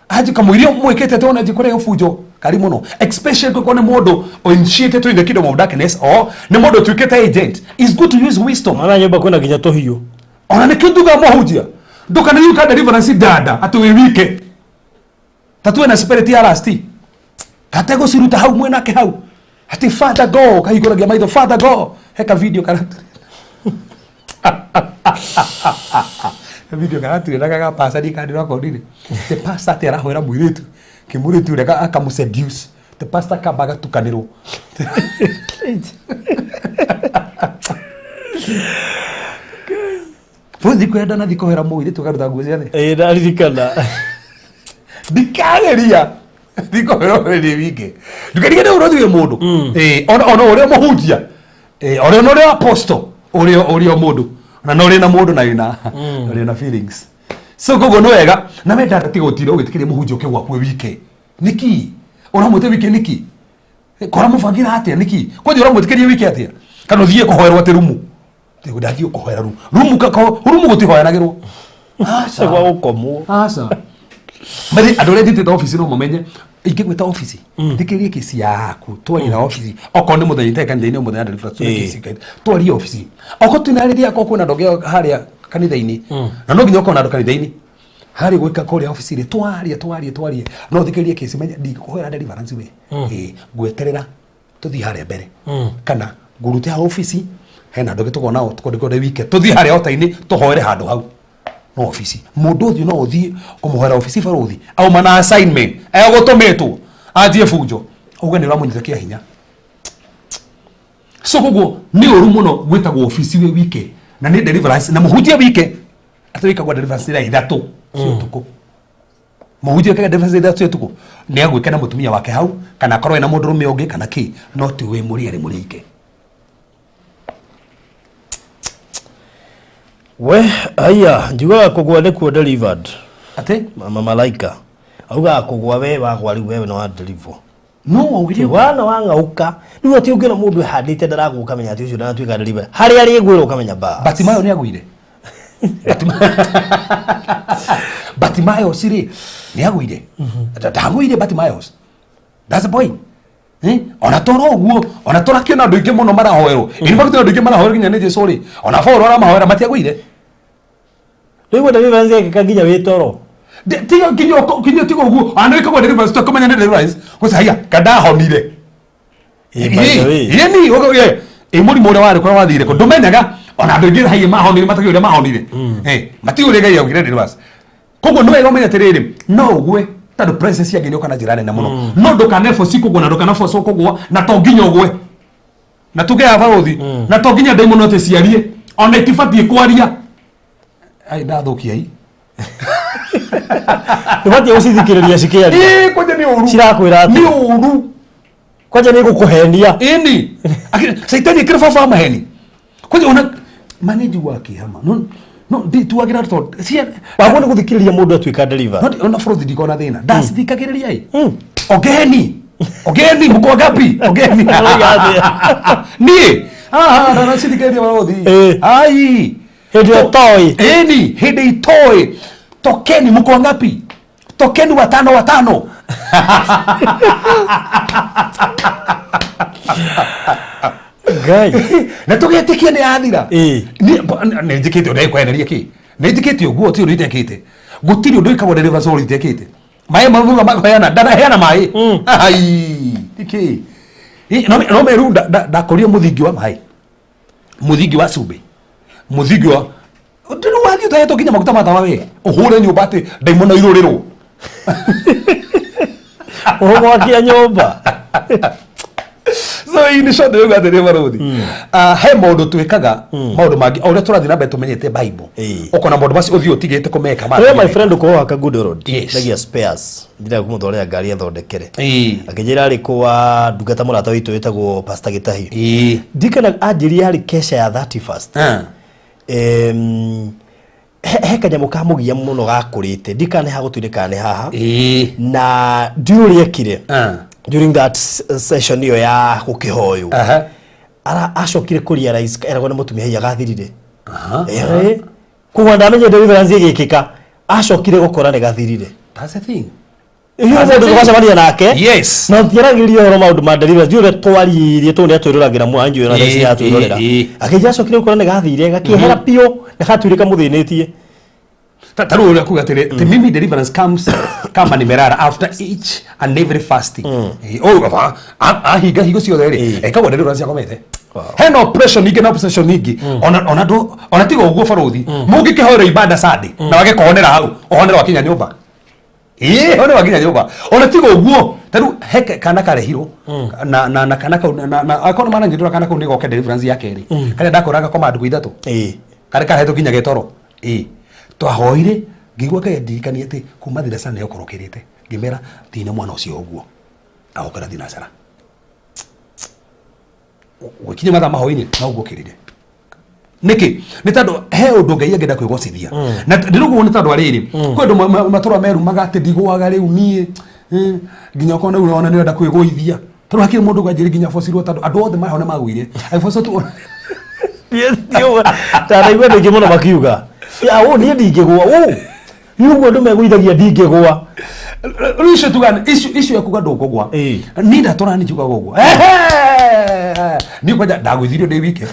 anji kamũirio mwĩkĩte atĩ ona njikũrĩa ũbunjo kari mũno, especially kũkorwo nĩ mũndũ initiated to in the kingdom of darkness or nĩ mũndũ ũtuĩkĩte agent. It's good to use wisdom. Ona nyũmba kwĩna nginya tũhiũ. Ona nĩkĩo ndugaga mũhunjia ndũkanariũka deliverance dada atĩ wĩ wike ta tuwe na spirit ya rasti kate guciruta hau mwenake hau ati father go kahingũragia maitho, father go heka video karatu video karatuĩraga ga pastor ndikandĩrakorire the pastor atĩ arahoera mũirĩtu kĩmũirĩtu ũrĩa akamu seduce the pastor kamba agatukanĩrwo. Bũthi kwenda na thikũhera mũirĩtu akaruta nguo ciothe. Ĩĩ, ndaririkana. Ndikageria thikũhera ũrĩ wike, ndũkarige nĩ ũrothi wĩ mũndũ. Ĩĩ, ona ũrĩa mũhunjia. Ĩĩ, ona ũrĩa apostle, ũrĩa ũrĩa mũndũ na no ũrĩ na mũndũ na wĩna ũrĩ na feelings, so koguo nĩ wega na wenda tiga ũtira ũgĩtĩkĩria mũhunjia ũke gwaku wĩ wike. Nĩkĩ ũramwĩta wike? Nĩkĩ kora mũbangĩra atĩa? Nĩkĩ kwanja ũramwĩtĩkĩria wike atĩa? Kana ũthiĩ kũhoerwo atĩ rumu? Ndathiĩ kũhoera rumu, rumu kako rumu gũtihoyanagĩrwo. Aca. Gwa gũkomwo. Aca. Mathi andũ arĩa njĩtĩte ofici no mamenye ingĩgwĩta ofici thikĩrĩrie kesi yaku, twarie na ofici. Okorwo nĩ mũthenya itarĩ kanitha-inĩ, mũthenya deliverance. Kesi twarie ofici, okorwo twinarĩria, okorwo kwĩna andũ angĩ harĩa kanitha-inĩ, na no nginya ũkorwo na andũ kanitha-inĩ harĩ gwĩka kũrĩa ofici-inĩ, twarie twarie twarie, no thikĩrĩrie kesi, menye ndingĩkũhoera deliverance we. Ĩĩ, ngweterera tũthiĩ harĩa mbere kana ngũrute hau ofici hena andũ angĩ tũkorwo nao tũkondĩkwo wike, tũthiĩ harĩa ota-inĩ tũhoere handũ hau. No ofici mũndũ ũthiĩ no ũthiĩ kũmũhoera ofici, barũthi auma na assignment egũtũmĩtwo anjie bunjo uge nĩ ũramũnyita kĩa hinya. So koguo nĩ ũru mũno gwĩtagwo ofici wĩ wike na nĩ deliverance na mũhunjia wike atĩ wĩkagwo deliverance thaa 3 cia ũtukũ. Mũhunjia wĩkaga deliverance thaa 3 cia ũtukũ nĩ agwĩka na mũtumia wake hau, kana akorwo ena mũndũrũme ũngĩ kana kĩ, no ti wĩ mũrĩ erĩ mũrĩ ike. We aya njugaga kũgwa nĩkuo delivered. Atĩ? Mama Malaika augaga kũgwa, we wagwa rĩu wewe nĩ wa deliver. No waugire ũguo. Wana wang'auka rĩu atĩ ũngĩona mũndũ ehandĩte ndaragwa ũkamenya atĩ ũcio ndaratuĩka delivered, harĩa arĩgwĩra ũkamenya bas. Batimayo nĩ agũire. Batimayos rĩ nĩ agũire, ndagũire Batimayos. That's the point. Eh? Ona toro ũguo ona tũrakĩona andũ aingĩ mũno marahoerwo. In fact, andũ aingĩ marahoerwo nginya nĩ Jesu rĩ, ona Paul aramahoera matiagũire. Rĩu deliverance yekĩka nginya wĩ toro. Tiga nginya nginya tiga ũguo ona nĩ wĩkagwo deliverance tũkũmenya nĩ deliverance gũca haiya kandahonire. Ĩ, by the way. Yeni ĩ mũrimũ ũrĩa warĩ kũrĩa wathire kũ ndũmenyaga, ona andũ aingĩ haiya mahonire matakĩũĩ ũrĩa mahonire. Eh, matiũĩ ũrĩa Ngai augire deliverance. Koguo nĩ wega ũmenye atĩrĩrĩ, no ũgwe tondũ presence ya Ngai nĩũka na njĩra nene mũno, no ndũkaneboci kũgwa na ndũkanabocwo kũgwa, na to nginya ũgwe na tuge ya barũthi na to nginya ndaimono atĩ ciarie, ona itibatiĩ kwaria. Ai, ndathũkia i. Ndũbatiĩ gũcithikĩrĩria cikĩaria. Ĩ, kwanja nĩ ũru. Cirakwĩra atĩa? Nĩ ũru. Kwanja nĩ gũkũhenia. Ĩni caitani ĩkĩrĩ baba wa maheni, kwanja ona manĩnji wa kĩhama no no ndituagĩra tondũ cia Wagwo nĩ gũthikĩrĩria mũndũ atuĩka deliver. No ona bũrũthi ndikona thĩna ndacithikagĩrĩria ĩ. Ogeni ogeni mko ngapi ogeni? Ũroiga atĩa? Niĩ ah ndacithikĩrĩria bũrũthi. Ai. Hĩndĩ ĩyo toĩ. Ĩni hĩndĩ itoĩ tokeni mko ngapi tokeni watano watano. Ngai. Na tũgetĩkia nĩ yathira. Nĩ njĩkĩte ũndũ ekwehereria kĩ, nĩ njĩkĩte ũguo ti ũndũ itekĩte, gũtirĩ ũndũ wĩkagwo deliverance ũrĩa itekĩte. Maĩ mauga maheana ndanaheana maĩ. Ai, nĩkĩ? Ĩ, no meru ndakorio mũthingi wa maĩ, mũthingi wa cumbĩ, mũthingi wa ndĩrĩ wathiĩ ũtahetwo nginya maguta ma tawa we ũhũre nyũmba atĩ ndaimono irũrĩrwo. Ũgwakia nyũmba. So in short rĩu atĩrĩ barũthi, ah, he maũndũ twĩkaga, maũndũ mangĩ o ũrĩa tũrathiĩ na mbere tũmenyete Bible, ũkona maũndũ macio ũthiĩ ũtigĩte kũmeka. We my friend ũkorwo waka Good Road. Yes. Ndagia spares. Ndĩrenda kũmũtwarĩra ngari athondekere. Akĩnjĩra arĩ kũ wa ndungata mũrata witũ wĩtagwo Pastor Gĩtahi. Ndikana anjĩria harĩ kesha ya 31st. He kanyamũ kamũgia mũno gakũrĩte, ndikana nĩ hagũtuire kana nĩ haha, na ndiũĩ ũrĩa ekire. During that session ĩyo ya gũkĩhoywo, ara acokire kũ realize eragwo nĩ mũtumia hihi agathirire. Koguo ndamenye deliverance ĩgĩkĩka, acokire gũkora nĩ gathirire. That's the thing. Hiyo mũndũ tũgacemania nake na ũtiaragĩria ũhoro maũndũ ma deliverance, ndiũĩ ũrĩa twaririe tondũ nĩ atwĩroragĩra mwanjũ na thaa ici nĩ atwĩrorera. Akĩnjĩra acokire gũkora nĩ gathire gakĩehera biũ na gatuire kamũthĩnĩtie. Ta rĩu ũrĩa kuga atĩrĩ ti mimi, deliverance comes kama nimelala after each and every fasting. Oh, ahinga hingo ciothe rĩ, ekagwo deliverance akomete. Hena operation ingĩ na obsession ingĩ, ona ndũ ona tiga ũguo barothi mũngĩkĩhoera ibada Sunday na wage kũhonera hau, ũhonera wakinya nyũmba. Ĩĩ, hone wakinya nyũmba. Ona tiga ũguo, ta rĩu he kana karehirwo na kana kau na akorwo nĩmaranyitĩrwo, kana kau nĩgoke deliverance ya kerĩ, karĩa ndakoraga gakoma ndukũ 3. Karĩa karehetwo nginya getoro. Ĩĩ, twahoire, ngĩigua Ngai andirikania atĩ kuma thinacara nĩ okorokĩrĩte. Ngĩmera thina mwana ũcio ũguo agokĩra thinacara, gũkinya mathaa mahoinĩ no ũguo okĩrire. Nĩkĩ? Nĩ tondũ he ũndũ Ngai angĩenda kwĩgocithia na ndĩrũguo, nĩ tondũ arĩrĩ kwĩ andũ matũra merumaga atĩ ndigũaga rĩu niĩ, nginya okorwo rĩu ona nĩũrenda kwĩgũithia, tondũ hakĩrĩ mũndũ gwanjĩrĩ nginya bocirwo, tondũ andũ othe mahona magũire agĩbocwo tu. Ndanaigua andũ aingĩ mũno makiuga, "Ya, ũ niĩ ndingĩgũa, ũ niĩ ũguo andũ megũithagia ndingĩgũa." Rĩu icio tuga icio ekuga ndũkũgwa. Niĩ ndatũra nĩ njugaga ũguo. Ehe! Niĩ kwanja ndagũithirio ndĩ wike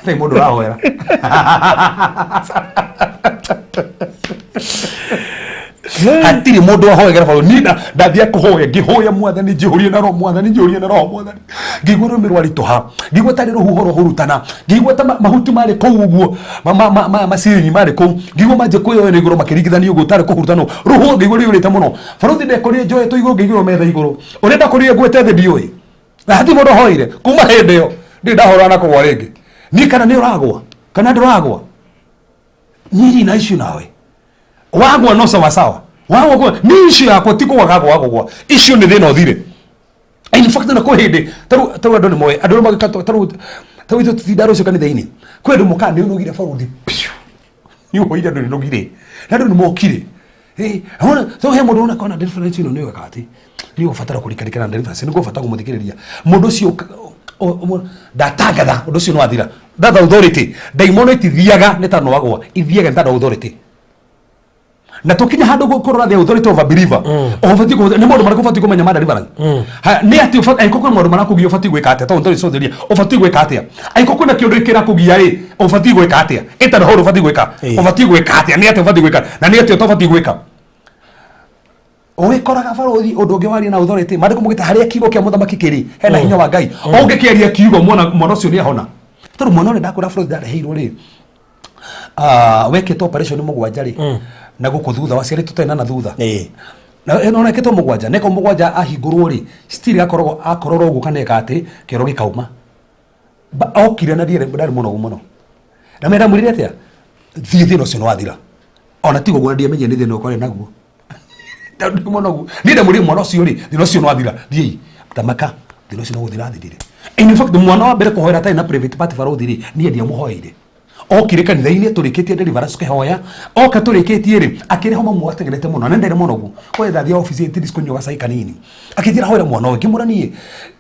nĩ mũndũ ũrahoera. Hatirĩ mũndũ wahoegera bado. Niĩ ndathia kũhoya, ngĩhoya, Mwathani njihũrie na roho, Mwathani njihũrie na roho, Mwathani. Ngĩigua rũrĩmĩ rwaritũha, ngĩigua tarĩ rũhuho rũhurutana, ngĩigua ta mahuti marĩ kũu ũguo, maciringi marĩ kũu, ngĩigua manjia kwĩyoya na igũrũ makĩringithanio ũguo tarĩ kũhurutano rũhuho, ngĩigua rũiyũrĩte mũno. Barothi ndekorire njoetwo igũrũ, ngĩigĩrwo metha igũrũ. Ũrĩa ndakorire ngwĩte thĩ ndiũĩ, na hatirĩ mũndũ hoire. Kuma hĩndĩ ĩyo ndirĩ ndahũrana na kũgwa rĩngĩ niĩ. Kana nĩ ũragwa kana ndũragwa, nyiri na icio nawe wagwa no sawa sawa wagwa kwa ni icio yakwa ti kũgwa gagwa kũgwa icio nĩ thĩna ũthire. In fact, na kwĩ hĩndĩ tarĩu andũ nĩ moĩ andũ arĩa magĩka tarĩu ithuĩ tũtinda rũciũ kanitha-inĩ, kwĩ andũ mokaga nĩ ũnogire barothi piũ, nĩ ũhoire andũ nĩ nogire na andũ nĩ mokire. Eh, ona so he mũndũ ona kona deliverance ĩno nĩ wega atĩ nĩ ũbatara kũrikarikana na deliverance, nĩ ũbatara kũmũthikĩrĩria mũndũ ũcio. Ndatangatha ũndũ ũcio nĩ wathira. That's authority. Ndaimono itithiaga nĩ tondũ wagwa, ithiaga nĩ tondũ authority. Na tukinya handũ kũrora the authority of a believer, ũbatiĩ nĩ maũndũ marĩkũ ũbatiĩ kũmenya ma deliverance? Haya, nĩ atĩ angĩkorwo kwĩna maũndũ marakũgia, ũbatiĩ gwĩka atĩa? Tondũ tũrĩ ũbatiĩ gwĩka atĩa? Angĩkorwo kwĩna kĩũndũ kĩrakũgia rĩ, ũbatiĩ gwĩka atĩa? Ĩta roho ũbatiĩ gwĩka. Ũbatiĩ gwĩka atĩa? Nĩ atĩa ũbatiĩ gwĩka na nĩ atĩa ũtabatiĩ gwĩka? Ũgĩkoraga barothi ũndũ ũngĩ waria na authority, maandĩko mũgĩta harĩa kiugo kĩa mũthamaki kĩrĩ hena hinya wa Ngai. Ũngĩkĩaria kiugo, mwana ũcio nĩ ahona, tondũ mwana ũrĩa ndakwĩra barothi ndareheirwo rĩ, wekĩtwo operation 7 rĩ, na gũkũ thutha waciarĩtwo tũtarĩ na thutha. Na ĩno ekĩtwo 7, neka 7 ahingũrwo rĩ, still akoragwo akororwo ũguo kana eka atĩ kĩoro gĩkauma. Okire na ndiarĩ ndarĩ mũnogu mũno, na mena ndamwĩrire atĩa, thiĩ, thĩna ũcio nĩ wathira. Ona tiga ũguo na ndiamenyire nĩ thĩna ũkorĩ naguo ndĩ mũnogu. Niĩ ndamwĩrire mwana ũcio rĩ, thĩna ũcio nĩ wathira, thiĩi tamaka, thĩna ũcio no gũthira athirire. In fact, mwana wa mbere kũhoera atarĩ na private party barothi rĩ, niĩ ndiamũhoeire. Okire kanitha-inĩ tũrĩkĩtie deliverance tũkĩhoya, oka tũrĩkĩtie rĩ, akĩreho mamu ategerete mũno na ndarĩ mũnogu kwa ndathiĩ ofici at kũnyua gacai kanini, akĩnjĩra hoera mwana ũyũ. Ngĩmũra niĩ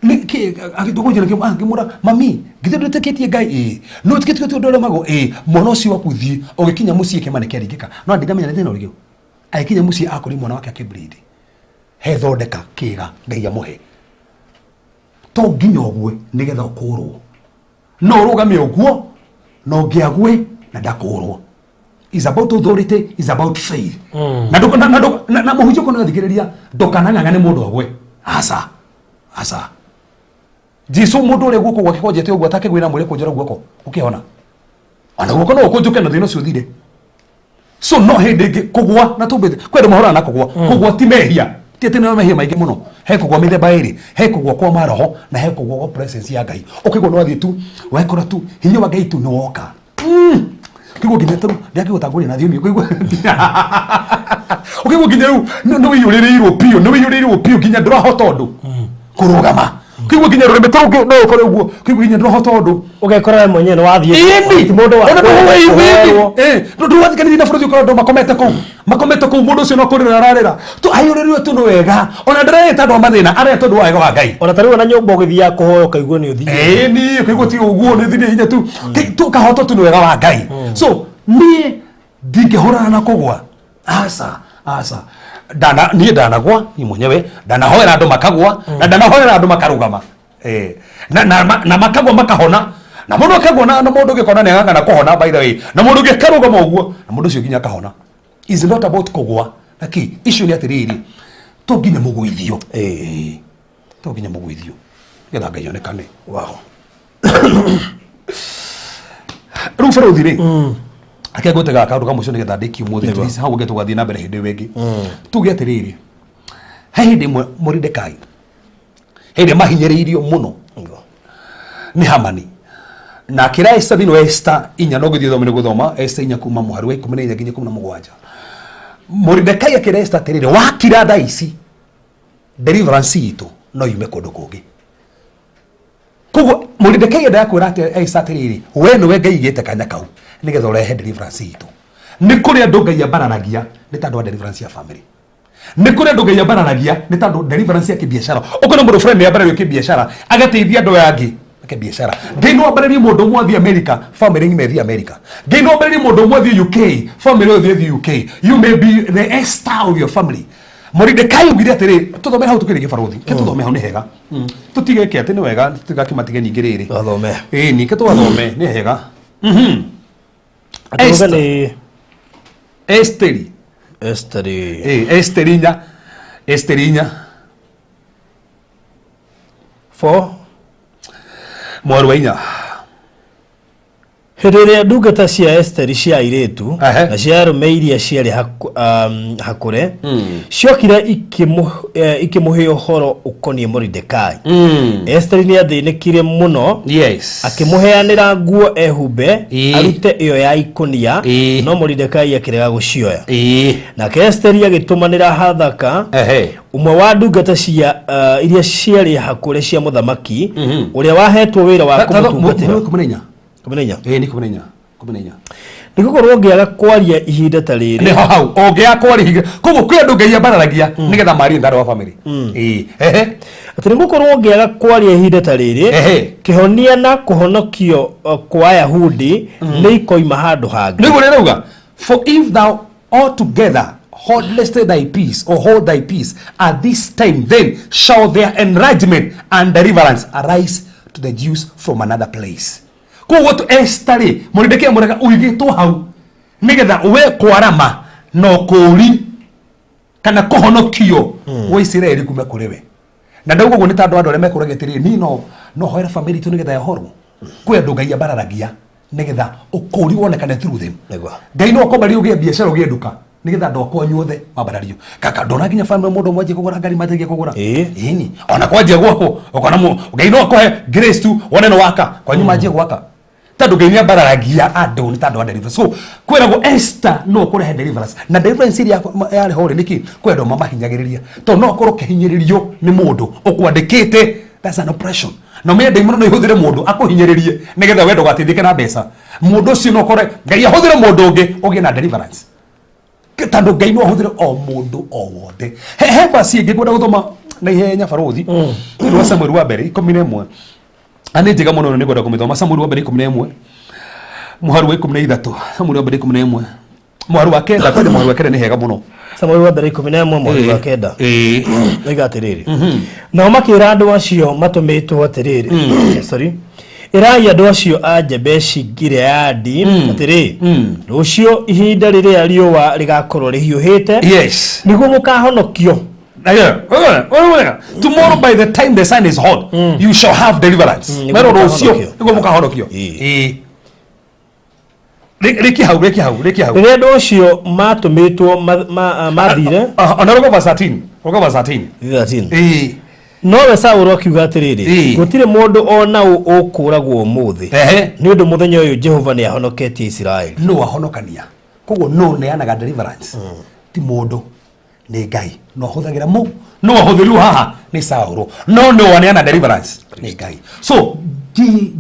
nĩkĩ agĩtũgũnjĩra, ngĩmũra, "Mami, githĩ ndwĩtĩkĩtie Ngai?" "Ĩĩ." "No wĩtĩkĩtie ũndũ ũrĩa magwo?" "Ĩĩ." "Mwana ũcio waku thiĩ." Ũgĩkinya mũciĩ kĩama nĩ kĩaringĩka, no ndingamenya nĩ thĩna ũrĩkũ. Agĩkinya mũciĩ akori mwana wake akĩbleed. He thondeka kĩga Ngai amũhe, to nginya ũgwe nĩgetha ũkũrwo, no ũrũgame ũguo na ũngĩagwe na ndakũrwo. Is about authority, is about faith. Na mũhunjia ũkona thikĩrĩria, ndũkanang'ang'ane mũndũ agwe. Aca, aca. Jesu, mũndũ ũrĩa guoko gwake kwanjete ũguo atakĩgwĩra mwĩre kũnjora guoko ũkĩhona, ona guoko no ũkũnjũke na thĩna ũcio ũthire. So no hĩndĩ ĩngĩ kũgwa na tũmbĩte kwĩ andũ mahũrana na kũgwa. Kũgwa ti mehia, ti atĩ nĩ mehia maingĩ mũno. He kũgwa mĩthemba ĩrĩ: he kũgwa kwa maroho na he kũgwa kwa presence ya Ngai. Ũkĩgwa no wathiĩ tu wekora tu hinya wa Ngai tu nĩ woka. Ũkĩgwa nginya tu ndĩakĩgũtangũria na thiomi, ũkĩgwa ũkĩgwa nginya rĩu nĩ wĩiyũrĩrĩirwo biũ, nĩ wĩiyũrĩrĩirwo biũ nginya ndũrahota ũndũ kũrũgama. Kĩguo nginya rũrĩmĩ tũrũngĩ no ũkore ũguo, kĩguo nginya ndũrahota ũndũ. Ũgekora we mwenyewe nĩ wathiĩ. Ĩni. Ti mũndũ wa Ona kũherwo. Ndũrathikanĩria na bũrũri, ũkora andũ makomete kũu, makomete kũu, mũndũ ũcio no kũrĩra ararĩra tu, aiyũrĩrĩwe tu nĩ wega, ona ndareta andũ a mathĩna, arĩa tondũ wa wega wa Ngai. Ona ta rĩu ona nyũmba ũgĩthiaga kũhoya ũkaigua nĩ ũthiĩ. Ĩni, ũkaigua ti ũguo, nĩ thiĩ hinya tu. Tu kahoto tu nĩ wega wa Ngai. So niĩ ndingĩhũrana na kũgwa, aca, aca. Ndana niĩ ndanagwa, niĩ mwenyewe ndanahoera andũ makagwa, na ndanahoera andũ makarũgama. Na makagwa makahona, na mũndũ akagwa na mũndũ ũngĩ kona nĩ agangana kũhona, by the way, na mũndũ ũngĩ akarũgama ũguo, na mũndũ ũcio nginya akahona. Is not about kũgwa na kĩ icio, nĩ atĩrĩrĩ, to nginya mũgũithio. To nginya mũgũithio nĩgetha Ngai onekane. Wow. Rĩu bũrũthi rĩ, ake ngũtega kaũndũ ka mũico nĩgetha ndĩkie ũmũthĩ. Please, hau ũngĩ tũgathiĩ na mbere hĩndĩ ĩyo ĩngĩ. Tuge atĩrĩrĩ, he hĩndĩ ĩmwe Moridekai, hĩndĩ mahinyĩrĩirio mũno nĩ Hamani, na akĩra Esther thĩinĩ wa Esther 4, no gĩthiĩ thome nĩ gũthoma Esther 4 kuma mũhari wa 14 nginya 17. Moridekai akĩra Esther atĩrĩrĩ, wakira thaa ici, deliverance itũ no yume kũndũ kũngĩ. Koguo Moridekai endaga kwĩra atĩ Esther atĩrĩrĩ, we nĩwe Ngai igĩte kanya kau nĩgetha ũrehe deliverance itũ. Nĩ kũrĩ andũ Ngai ambararagia nĩ tondũ wa deliverance ya family, nĩ kũrĩ andũ Ngai ambararagia nĩ tondũ deliverance ya kĩbiacara. Ũkona mũndũ fulani nĩ ambarario kĩbiacara, agateithia andũ aya angĩ kĩbiacara. Ngai no ambararie mũndũ ũmwe athiĩ America, family ng'ima ĩthiĩ America. Ngai no ambararie mũndũ ũmwe athiĩ UK, family yothe ĩthiĩ UK. You may be the Esther of your family. Moridekai augire atĩrĩ, tũthome hau tũkĩrĩkia, barũthi, ke tũthome hau nĩ hega. Tũtige ke atĩ nĩ wega, tũtigakĩmatige ningĩ rĩrĩ. Twathome. Ĩĩ, ningĩ twathome nĩ hega. Atũthome. Esther. Nĩ Esteri. Esteri. Ĩĩ, Esteri 4, Esteri 4. 4. Mweri wa 4. Hĩndĩ ĩrĩa ndungata cia Esteri cia airĩtu na cia arũme iria ciarĩ hakũre ciokire ikĩmũhe ũhoro ũkoniĩ Moridekai, Esteri nĩ athĩnĩkire mũno. Akĩmũheanĩra nguo ehumbe, arute ĩyo ya ikũnia, no Moridekai akĩrega gũcioya. Nake Esteri agĩtũmanĩra Hathaka, ũmwe wa ndungata cia iria ciarĩ hakũre cia mũthamaki, ũrĩa wahetwo wĩra wa kũmũtungatĩra. 14. 14. Ĩĩ, nĩ 14, 14. Nĩ gũkorwo ngĩaga kwaria ihinda ta rĩrĩ. Nĩho hau ũngĩaga kwaria, koguo kwĩ andũ Ngai ambararagia nĩgetha marie nĩ wa family. Ĩĩ, ehe. Atĩ nĩ gũkorwo ngĩaga kwaria ihinda ta rĩrĩ, kĩhonia na kũhonokio kwa Ayahudi nĩ ikoima handũ hangĩ. Nĩguo rĩrauga, "For if thou altogether holdest thy peace, or hold thy peace at this time, then shall their enlargement and deliverance arise to the Jews from another place." Koguo tu Esther rĩ, Moridekai amũraga ũigĩtwo hau nĩgetha we kwarama na ũkũũri kana kũhonokio gwa Isiraeli kume kũrĩ we. Na ndauga ũguo nĩ tondũ andũ arĩa mekũragia atĩrĩrĩ, niĩ no hoere family itũ nĩgetha yohorwo. Kwĩ andũ Ngai ambararagia nĩgetha ũkũũri wonekane through them. Ngai no akwambararie ũgĩe biacara, ũgĩe nduka, nĩgetha andũ akwanyu othe mambarario. Kaka ndona nginya family mũndũ ũmwe anjie kũgũra ngari, manjagie kũgũra. Ĩni, ona kwanjia gwakwo, ũkona Ngai no akũhe grace tu wone nĩ waka kwanyu, manjie gwaka, tondũ Ngai nĩ ambararagia andũ nĩ tondũ wa deliverance. So kwĩragwo Esther no kũrehe deliverance, na deliverance ĩrĩa yarĩ ho rĩ, nĩkĩ kwĩ andũ mamahinyagĩrĩria? Tondũ no ũkorwo ũkĩhinyĩrĩrio nĩ mũndũ ũkwandĩkĩte, that's an oppression. Na ũmenye ndaimono no ihũthĩre mũndũ akũhinyĩrĩrie nĩgetha we ndũgateithĩke na mbeca. Mũndũ ũcio no ũkore Ngai ahũthĩre mũndũ ũngĩ ũgĩe na deliverance, tondũ Ngai no ahũthĩre o mũndũ o wothe. He verse ĩngĩ ngwenda gũthoma na ihenya, barũthi, thĩinĩ wa Samueli wa mbere 11, na nĩ njega mũno, nĩ ngwenda kũmĩthoma. Samueli wa mbere 11 mũhari wa 13. Samueli wa mbere 11 mũhari wa 9, kwanja mũhari wa 9 nĩ hega mũno. Samueli wa mbere 11 mũhari wa 9. Ĩĩ. Oiga atĩrĩrĩ, nao makĩra andũ acio matũmĩtwo atĩrĩrĩ, sorry, ĩrai andũ acio a Jabeshi Gileadi atĩrĩ, rũciũ ihinda rĩrĩa riũa rĩgakorwo rĩhiũhĩte nĩguo mũkahonokio. Yeah. Tomorrow by the time the sun is hot, you shall have deliverance. Nĩguo Mero rũciũ mũkahonokio. nĩguo mũkahonokio. Ĩĩ. Rĩkia hau, rĩkia hau, rĩkia hau. Rĩrĩa andũ acio matũmĩtwo mathire. Ah, ona rũga verse 13. Rũga verse 13. 13. Ĩĩ. Nowe Saũlũ akiuga atĩrĩrĩ, gũtirĩ mũndũ o na ũ ũkũũragwo ũmũthĩ, nĩ ũndũ mũthenya ũyũ Jehova nĩahonoketie Isiraeli. No ahonokania. Koguo no neanaga deliverance. Ti mũndũ. Nĩ Ngai no ahũthagĩra mũ no ahũthĩrirwo haha nĩ Saũlũ, no nĩ waneana deliverance nĩ Ngai. So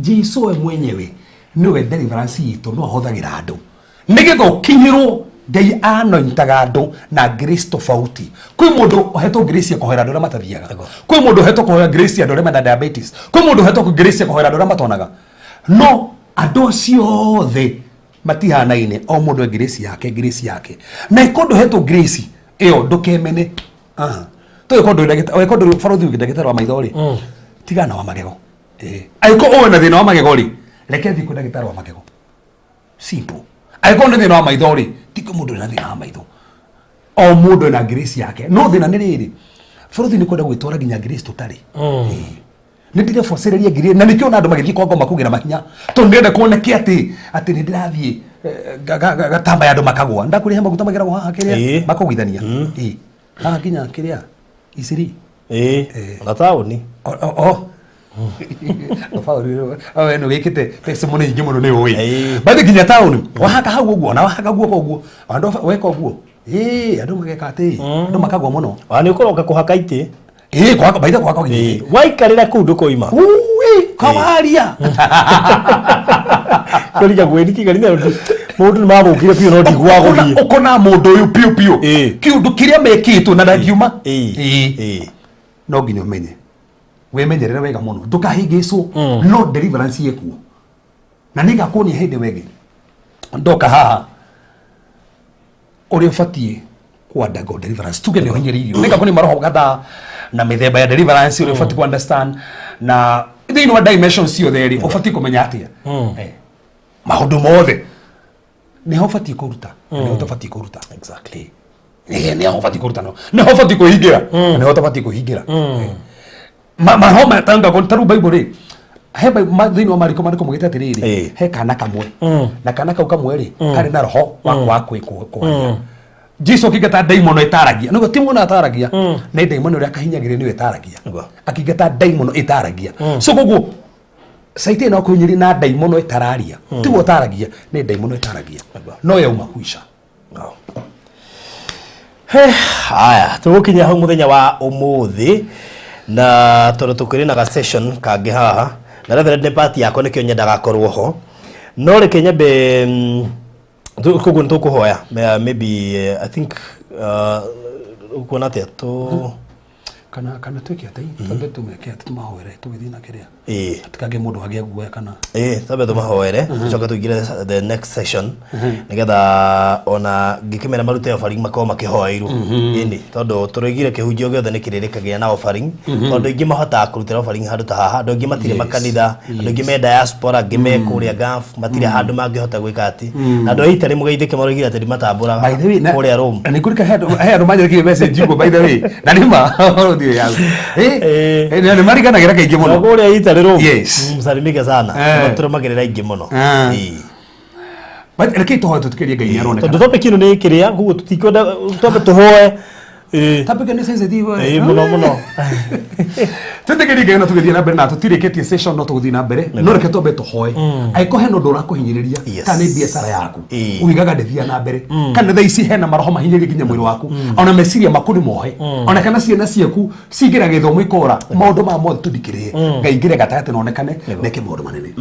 Jesu we mwenyewe nĩwe deliverance itũ, no ahũthagĩra andũ nĩgetha ũkinyĩrwo. Ngai anointaga andũ na grace tofauti. Kwĩ mũndũ ũhetwo grace ya kũhoera andũ arĩa matathiaga, kwĩ mũndũ ũhetwo kũhoya grace ya andũ arĩa mena diabetes, kwĩ mũndũ ũhetwo grace ya kũhoera andũ arĩa matonaga. No andũ acio othe matihanaine, o mũndũ e grace yake, grace yake. Na ĩko ndũhetwo grace ĩyo, ndũkemene. Aha. Tũgĩkorwo ndũrĩ ndagĩtarĩ, ũgĩkorwo ndũrĩ barothi, ũngĩ ndagĩtarĩ wa maitho rĩ, tigana na wa magego. Angĩkorwo ũĩ na thĩna wa magego rĩ, reke thiĩ kwĩ ndagĩtarĩ wa magego, simple. Angĩkorwo nĩ thĩna wa maitho rĩ, ti kwĩ mũndũ wĩna thĩna wa maitho. O mũndũ ena grace yake. No thĩna nĩ rĩrĩ, bũrũri nĩ kwenda gwĩtwara nginya grace tũtarĩ. Nĩ ndĩrebocereria ngiri na nĩkĩo ona andũ magĩthiĩ kwa ngoma kũgĩra mahinya, tondũ ndĩrenda kuoneke atĩ nĩ ndĩrathiĩ gatambaya andũ makagwa. Ndakũrĩha maguta mageragwo haha kĩrĩa makũgwithania. Haha nginya kĩrĩa iciri. Ona taũni. O we nĩ wĩkĩte testimony nyingĩ mũno, nĩ ũĩ. Bathi nginya taũni wahaka hau ũguo na wahaka guoko ũguo, andũ weka ũguo, andũ mageka atĩ andũ makagwa mũno. Ona nĩ ũkũroka kũhaka itĩ. Kũhaka baitha, kũhaka nginya itĩ. Waikarĩra kũu ndũkoima. Ui, kawaria. Kũriga gwĩrikigari mũndũ nĩ mathũkire biũ, no ndiguaga gũthiĩ. Ũkona mũndũ ũyũ piũ piũ kĩũndũ kĩrĩa mekĩtwo na ndangiuma. No nginya ũmenye wĩmenyerere wega mũno, ndũkahĩngĩcwo. No deliverance ĩkuo na nĩngakuonia hĩndĩ wege ndoka haha ũrĩa ũbatiĩ ku undergo deliverance. Tuge nĩ ũhinyĩrĩirio, nĩngakuonia maroho kadhaa na mĩthemba ya deliverance, ũrĩa ũbatiĩ ku understand na thĩinĩ wa dimensions ciothe rĩ, ũbatiĩ kũmenya atĩa. Maũndũ mothe nĩho ũbatiĩ kũruta na nĩho ũtabatiĩ kũruta. Nĩho ũbatiĩ kũruta, no nĩho ũbatiĩ kwĩhingĩra na nĩho ũtabatiĩ kwĩhingĩra. Maroho matangagwo ta rĩu Bible rĩ, he thĩinĩ wa mariko, mariko mugĩte atĩrĩrĩ, he kana kamwe na kana kau kamwe rĩ, karĩ na roho wa kwaria. Jesu akĩingata ndaimono ĩtaragia, nĩguo ti mũndũ ataragia, nĩ ndaimono ĩrĩa akahinyagĩrĩria nĩyo ĩtaragia. Akĩingata ndaimono ĩtaragia. So koguo caitĩ no kũhinyĩrĩria na ndaimono ĩtararia, tiguo ũtaragia, nĩ ndaimono ĩtaragia, no yauma kuica. Haya, tũgũkinya hau mũthenya wa ũmũthĩ, na tondũ tũkĩrĩ na ga session kangĩ haha na Reverend nĩ part yakwa, nĩkĩo nyendaga akorwo ho. No reke nyambe koguo nĩ tũkũhoya. Maybe I think ũkuona atĩa tũ Kana twĩke atĩ twambe tũmeke atĩ tũmahoere tũgĩthiĩ na kĩrĩa hatikagĩe mũndũ agĩa guoya kana Twambe tũmahoere, tũcoke tũingĩre the next session, nĩgetha ona ngĩkĩmera marute offering makorwo makĩhoeirwo. Ĩni tondũ tũroigire kĩhunjio gĩothe nĩ kĩrĩrĩkagĩa na offering, tondũ aingĩ mahotaga kũrutĩra offering handũ ta haha. Andũ aingĩ matirĩ makanitha, andũ aingĩ me diaspora, angĩ me kũrĩa Gulf, matirĩ handũ mangĩhota gwĩka atĩ. Na andũ a Italy mũgeithĩke, maroigire atĩ ndimatambũraga By the way, kũrĩa Rome. Na nĩkũrĩ he andũ manjĩrĩkire message ũguo, by the way, na nĩ ma ũthiũ yaku. Na nĩ mariganagĩra kaingĩ Na mũno. Kũrĩa Italy Rome. Yes. Msalimike sana. Matũrũmagĩrĩra aingĩ mũno. But rekei tũhoe tũtĩkĩrie Ngai nĩ aronekana. Tondũ topic ĩno nĩ kĩrĩa koguo tũtikwenda twambe tũhoe. Topic nĩ sensitive. Mũno mũno. Twĩtĩkĩrie Ngai na tũgĩthiĩ na mbere, na tũtirĩkĩtie session, no tũgũthiĩ na mbere, no reke twambe tũhoe. Angĩkorwo hena ũndũ ũrakũhinyĩrĩria, kana nĩ biacara yaku uigaga ndĩthiaga na mbere, kana thaa ici hena maroho mahinyĩrĩria nginya mwĩrĩ waku, ona meciria maku nĩ mohe, ona kana ciana ciaku cingĩra gĩthomo ikora, maũndũ maya mothe tũthikĩrĩrie Ngai ingĩre gatagatĩ na onekane neke maũndũ manene.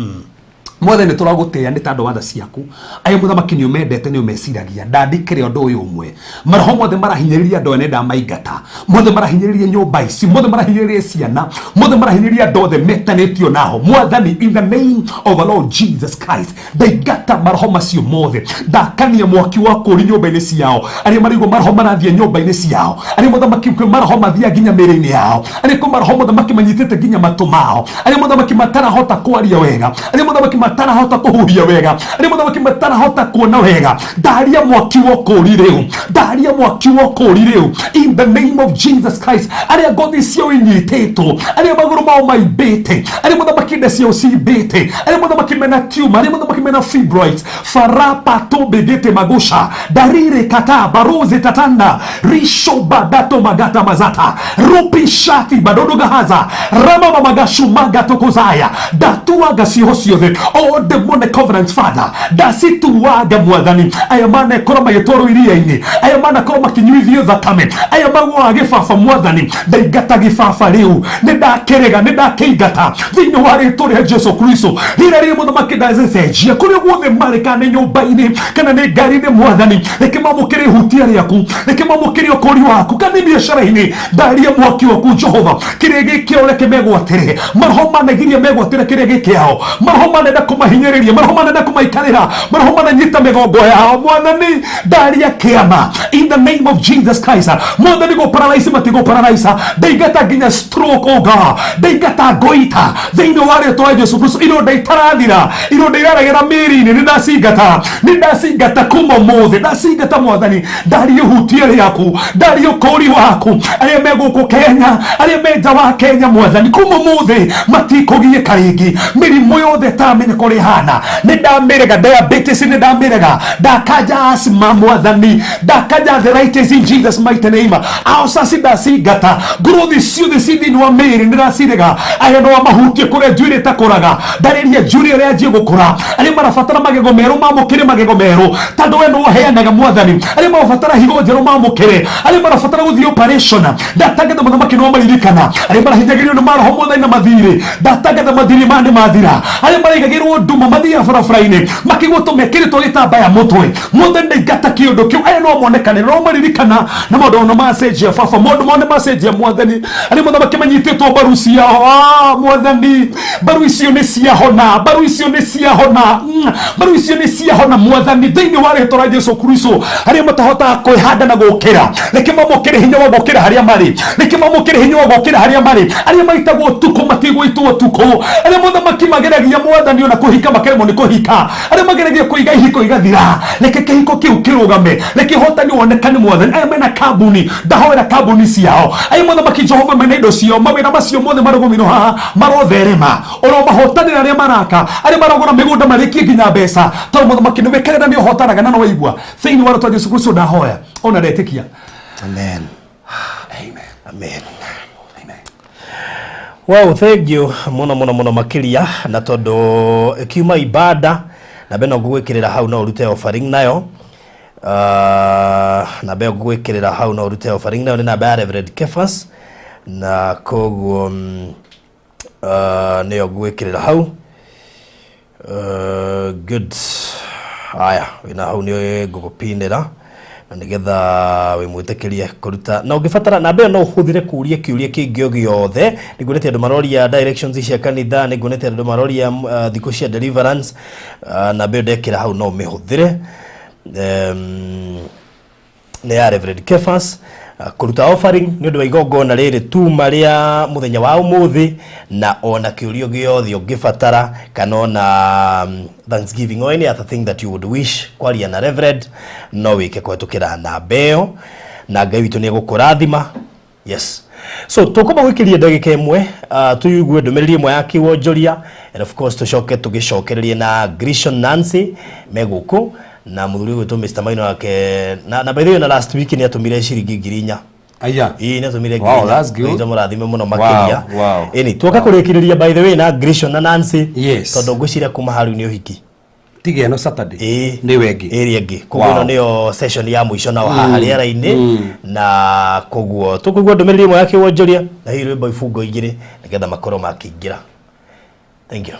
Mwathani, nĩ tũragũtĩĩa nĩ tondũ wa tha ciaku. Aĩ mũthamaki, nĩ ũmendete, nĩ ũmeciragia. Ndandikĩre ũndũ ũyũ ũmwe, maroho mothe marahinyĩrĩria andũ aya nĩ ndamaingata, mothe marahinyĩrĩria nyũmba ici, mothe marahinyĩrĩria ciana, mothe marahinyĩrĩria andũ othe metanĩtio naho. Mwathani, in the name of our Lord Jesus Christ, ndaingata maroho macio mothe, ndakania mwaki wa kũri nyũmba-inĩ ciao, arĩa maraigua maroho marathiĩ nyũmba-inĩ ciao, arĩa mũthamaki kwĩ maroho mathiaga nginya mĩĩrĩ-inĩ yao, arĩa kwĩ maroho mũthamaki manyitĩte nginya matũ mao, arĩa mũthamaki matarahota kwaria wega, arĩa mũthamaki matarahota kũhuhia wega, arĩa mũthamaki matarahota kuona wega, ndaria mwaki wa ũkũũri rĩu, ndaria mwaki wa ũkũũri rĩu, in the name of Jesus Christ. Arĩa ngothi ciao inyitĩtwo, arĩa magũrũ mao maimbĩte, arĩa mũthamaki nda ciao cimbĩte, arĩa mũthamaki mena tumor, arĩa mũthamaki mena fibroids, farapatobegete magusha darire kata baroze tatanda rishobadato magata mazata rupishati badodogahaza ramamamagashumaga tokozaya ndatua ngaciho ciothe. All demonic covenants, Father, ndacituanga mwathani. Aya manekorwo magĩtwarwo iria-inĩ, aya manakorwo makĩnyuithio thakame, aya magũaga gĩbaba mwathani, ndaingata gĩbaba rĩu, nĩ ndakĩrega, nĩ ndakĩingata thĩinĩ wa rĩtwa rĩa Jesu Kristo. Rĩrĩa rĩrĩ mũthamaki ndacenjia kũrĩa guothe marĩ, kana nĩ nyũmba-inĩ kana nĩ ngari-inĩ mwathani, reke mamũkĩre ihutia rĩaku, reke mamũkĩre ũkũri waku, kana nĩ biacara-inĩ, ndaria mwaki waku Jehova, kĩrĩa gĩkĩao reke megwatĩre, maroho manegiria megwatĩre kĩrĩa gĩkĩao, maroho manenda kũmahinyĩrĩria, maroho manenda kũmaikarĩra, maroho mananyita mĩgongo yao mwathani, ndaria kĩama in the name of Jesus Christ. Mwathani, go paralyze matigo paralyze, ndaingata nginya stroke, oh God, ndaingata ngoita thĩinĩ wa rĩtwa rĩa Jesu Kristo. Ironda itarathira, ironda iraregera mĩĩrĩ-inĩ, nĩ ndacingata, nĩ ndacingata kuma ũmũthĩ, ndacingata mwathani, ndaria ihutia rĩaku, ndaria ũkũri waku, arĩa me gũkũ Kenya, arĩa me nja wa Kenya mwathani, kuma ũmũthĩ matikũgiĩka rĩngĩ. Mĩrimũ yothe ĩtaramenya kũrĩa ĩhana, nĩ ndamĩrega. Diabetes nĩ ndamĩrega, ndakanja asthma mwathani, ndakanja arthritis in Jesus mighty name. Ulcers ndacingata, growth ciothe ci thĩinĩ wa mĩĩrĩ nĩ ndacirega. Aya no amahutie kũrĩa njuĩrĩ ĩtakũraga, ndarĩria njuĩrĩ ĩrĩa yanjie gũkũra. Arĩa marabatara magego merũ, mamũkĩre magego merũ, tondũ we nĩwe ũheanaga mwathani. Arĩa marabatara higo njerũ, mamũkĩre. Arĩa marabatara gũthiĩ operation, ndatangatha mũthamaki no maririkana. Arĩa marahinyagĩrĩrio nĩ maroho mwathani na mathirĩ, ndatangatha mathirĩ maya nĩ mathira. Arĩa maraigagĩrwo nduma mathiaga barabara-inĩ makĩguo tũmekĩrĩtwo gĩtambaya mũtwe mwathani, ndaingata kĩũndũ kĩu. Aya no monekane, no maririkana na maũndũ ono macenjia baba, maũndũ mao nĩ macenjia mwathani. Arĩa mũthamaki manyitĩtwo mbaru ciao, ah, mwathani, mbaru icio nĩ ciahona, mbaru icio nĩ ciahona, mbaru icio nĩ ciahona mwathani, thĩinĩ wa rĩtwa rĩa Jesu Kristo. Arĩa matahotaga kwĩhanda na gũkĩra, reke mamũkĩre hinya wa gũkĩra harĩa marĩ, reke mamũkĩre hinya wa gũkĩra harĩa marĩ. Arĩa maitagwo ũtukũ matigũitwo ũtukũ. Arĩa mũthamaki mageragia mwathani ona kũhika makaremwo nĩ kũhika, arĩa mageragia kũiga ihiko igathira, reke kĩhiko kĩu kĩrũgame, reke ũhotani wonekane mwathani. Aya mena kambuni, ndahoera kambuni ciao. Aya mũthamaki Jehova mena indo ciao, mawĩra macio mothe marũgũmĩirwo haha marotherema, oro mahotanĩra. Arĩa maraka, arĩa maragũra mĩgũnda marĩkie nginya mbeca, tondũ mũthamaki nĩ wĩkagĩra, nĩ ũhotanaga na nĩwaigua. Thĩinĩ wa rĩtwa Jesu Kristo ndahoya ona ndetĩkia. Amen. Amen. Amen. Amen. Wow, thank you muno muno muno makiria. Na tondu ikiuma ibada na beno ngũgwĩkĩrĩra hau no ũrute offering nayo, na mbeo ngũgwĩkĩrĩra hau no ũrute offering nayo, nĩ namba ya Reverend Kefas, na koguo nĩyo ngũgwĩkĩrĩra hau. Good. Aya, wĩna hau nĩ ngũgũpinĩra na nĩgetha wĩmwĩtĩkĩrie kũruta, na ũngĩbatara namba ĩyo no ũhũthĩre kũũria kĩũria kĩngĩ o gĩothe. Nĩnguonete andũ maroria directions cia kanitha, nĩnguonete andũ maroria thikũ cia deliverance. Namba ĩyo ndekĩra hau no ũmĩhũthĩre, nĩ ya Reverend Kefas, kũruta offering nĩ ũndũ wa igongona rĩrĩ tuma rĩa mũthenya wa ũmũthĩ, na ona kĩũrio gĩothe ũngĩbatara, kana ona thanksgiving or any other thing that you would wish kwaria na Reverend, no wĩke kũhetũkĩra namba ĩyo, na Ngai witũ nĩ egũkũrathima. Yes, so tũkũma gwĩkĩria ndagĩka ĩmwe, tũigue ndũmĩrĩri ĩmwe ya kĩwonjoria, and of course tũcoke tũgĩcokererie na Grishon Nancy me gũkũ na mũthuri ũgwĩtwo Mr. Maino wake, na by the way, na last week nĩ atũmire ciringi 4,000. Aya. Ĩĩ, nĩ atũmire Wow, 4,000. that's good. Ngai mũrathime mũno makĩria. Ĩni tuoka kũrĩkĩrĩria, by the way, na Grishon na Nancy, tondũ ngwĩciria kuma hau nĩ ũhiki. Tiga ĩno Saturday. Ĩĩ. Nĩ wengi. Ĩrĩa ĩngĩ, koguo ĩno nĩyo session ya mũico nao haha rĩera-inĩ, na koguo tũkũigua ndũmĩrĩri ĩmwe ya kĩwonjoria na hihi rwĩmbo ibungo igĩrĩ nĩgetha makorwo makĩingĩra. Thank you.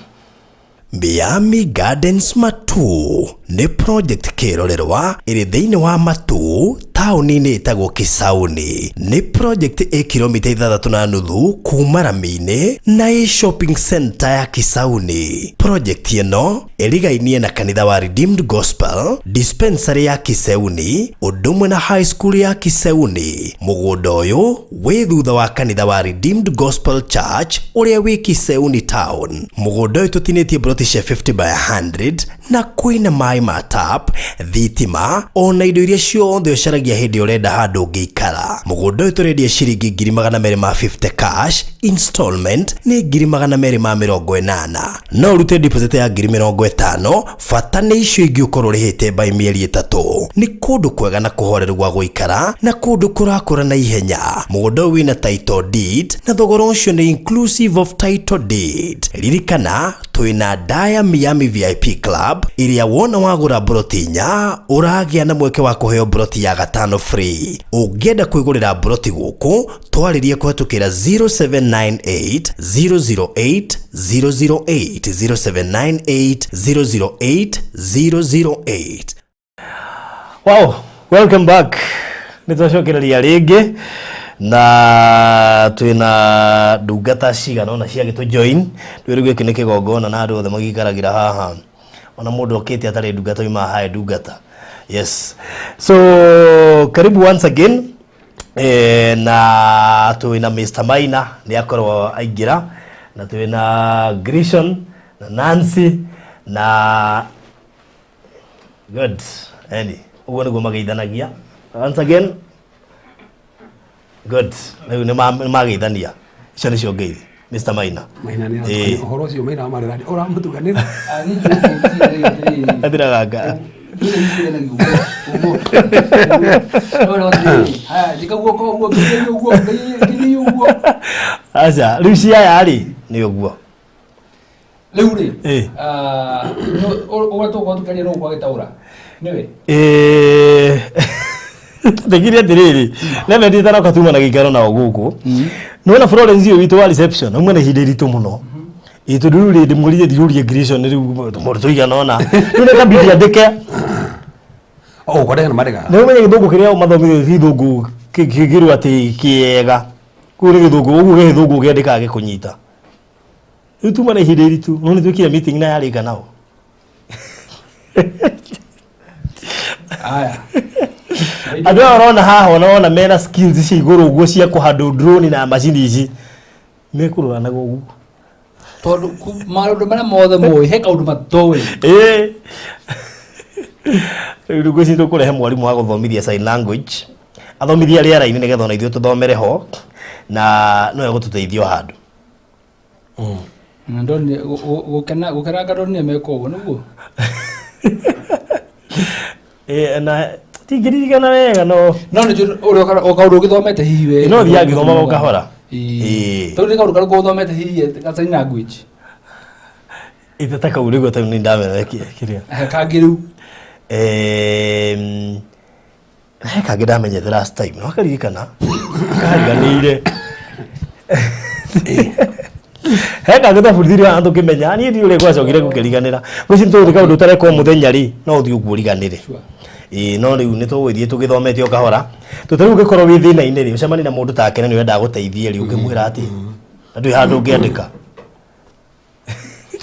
Miami Gardens Matu nĩ project kĩrorerwa ĩrĩ thĩinĩ wa Matu, taũni-inĩ ĩtagwo Kisauni. Nĩ project ĩ kilomita 6.5 kuma rami-inĩ na ĩ shopping center ya Kisauni. Project ĩno ĩrigainie na kanitha wa Redeemed Gospel, dispensary ya Kiseuni, ũndũ ũmwe na high school ya Kiseuni. Mũgũnda ũyũ wĩ thutha wa kanitha wa Redeemed Gospel Church ũrĩa wĩ Kiseuni town. Mũgũnda ũyũ tũtinĩtie broti cia 50 by 100, na kwĩna maĩ ma tap, thitima, ona indo iria ciothe ũcaragia hĩndĩ ũrenda handũ ũngĩikara. Mũgũnda ũyũ tũrendia ciringi 250,000 cash. Installment nĩ 280,000. No ũrute deposit ya 50,000, bata nĩ icio ingĩ ũkorwo ũrĩhĩte by mĩeri 3. Nĩ kũndũ kwega na kũhoreru gwa gũikara na kũndũ kũrakũra na ihenya. Mũgũnda ũyũ wĩna title deed na thogora ũcio nĩ inclusive of title deed. Ririkana twĩna Daya Miami VIP Club ĩrĩa wona wagũra mburoti 4 ũragĩa na mweke wa kũheo mburoti ya 5 free. Ũngĩenda kwĩgũrĩra mburoti gũkũ twarĩrie kũhetũkĩra 0798 008 008 0798 008 008. Wow, welcome back. Nĩ twacokereria rĩngĩ na twĩna ndungata cigana ũna ciagĩtũ join. Rĩu gĩkĩ nĩ kĩgongona na andũ othe magĩikaragĩra haha. Ona mũndũ okĩte atarĩ ndungata oima haha e ndungata. Yes. So karibu once again. Na twĩna Mr. Maina nĩ akorwo aingĩra, na twĩna Grishon na Nancy na good. Eni ũguo nĩguo mageithanagia. Once again good. Rĩu nĩ mageithania. Icio nĩcio ngeithi Mr. Maina. Maina nĩ ũhoro ũcio Maina wa marĩrani ũramũtukanĩra. Athiraga. Aca, rĩu ciaya rĩ nĩ ũguo. Rĩu rĩ, ũrĩa tũgũkorwo tũkĩaria no ũgwagĩtaũra nĩwe. Ndekire atĩrĩrĩ, Reverend itanoka tuma na gĩikaro nao gũkũ. Nĩwona Florence ũyũ witũ wa reception, auma na ihinda iritũ mũno. Ĩ tondũ rĩu rĩ ndĩmũrire ndiũrie Grayson rĩu mũndũ tũigana ũna. Rĩu nĩ kabidi andĩke. Oh, kwa na marega. Nĩ ũmenye gĩthũngũ kĩrĩa mathomithio ti gĩthũngũ kĩrwo atĩ kĩega. Kũu nĩ gĩthũngũ, ũguo gĩthũngũ ũkĩandĩkaga gĩkũnyita. Rĩu tuma na ihinda iritũ, no nĩ twĩkire meeting na yarĩka nao. Aya. Andũ aya ũrona haha ona wona mena skills cia igũrũ ũguo cia kũhandle drone na macini ici mekũroranaga ũguo. Tondũ maũndũ marĩa mothe moĩ he kaũndũ matoĩ. Ĩĩ. Rĩu ngwĩciria tũkũrehe mwarimũ wa gũthomithia sign language athomithie rĩera-inĩ nĩgetha ona ithuĩ tũthomere ho na no egũtũteithia o handũ. Na ndonire gũkena gũkenanga ndonire meka ũguo nĩguo. Ĩĩ, na tingĩririkana wega no No nĩ njũĩ ũrĩa o kaũndũ ũgĩthomete hihi we. No thiaga ngĩthomaga o kahora. Ĩĩ. Ĩĩ. Tondũ nĩ kaũndũ karĩkũ ũthomete hihi ga sign language? Ithe ta kau rĩu tarĩu nĩ ndamenya kĩrĩa. Kangĩ rĩu. He kangĩ ndamenyete last time no karirikana kariganĩire. He kangĩ twabundithirio haha tũkĩmenya niĩ ndiũĩ ũrĩa gwacokire gũkĩriganĩra. Ngwĩciria tũgũthiĩ kaũndũ ũtareka o mũthenya rĩ no ũthiĩ ũguo ũriganĩre. Ĩĩ no rĩu nĩ tũgũgĩthiĩ tũgĩthomete o kahora. Tondũ ta rĩu ũngĩkorwo wĩ thĩna-inĩ rĩ ũcemanie na mũndũ take na nĩ ũrenda agũteithie rĩ ũngĩmwĩra atĩa? Na ndũrĩ handũ ũngĩandĩka.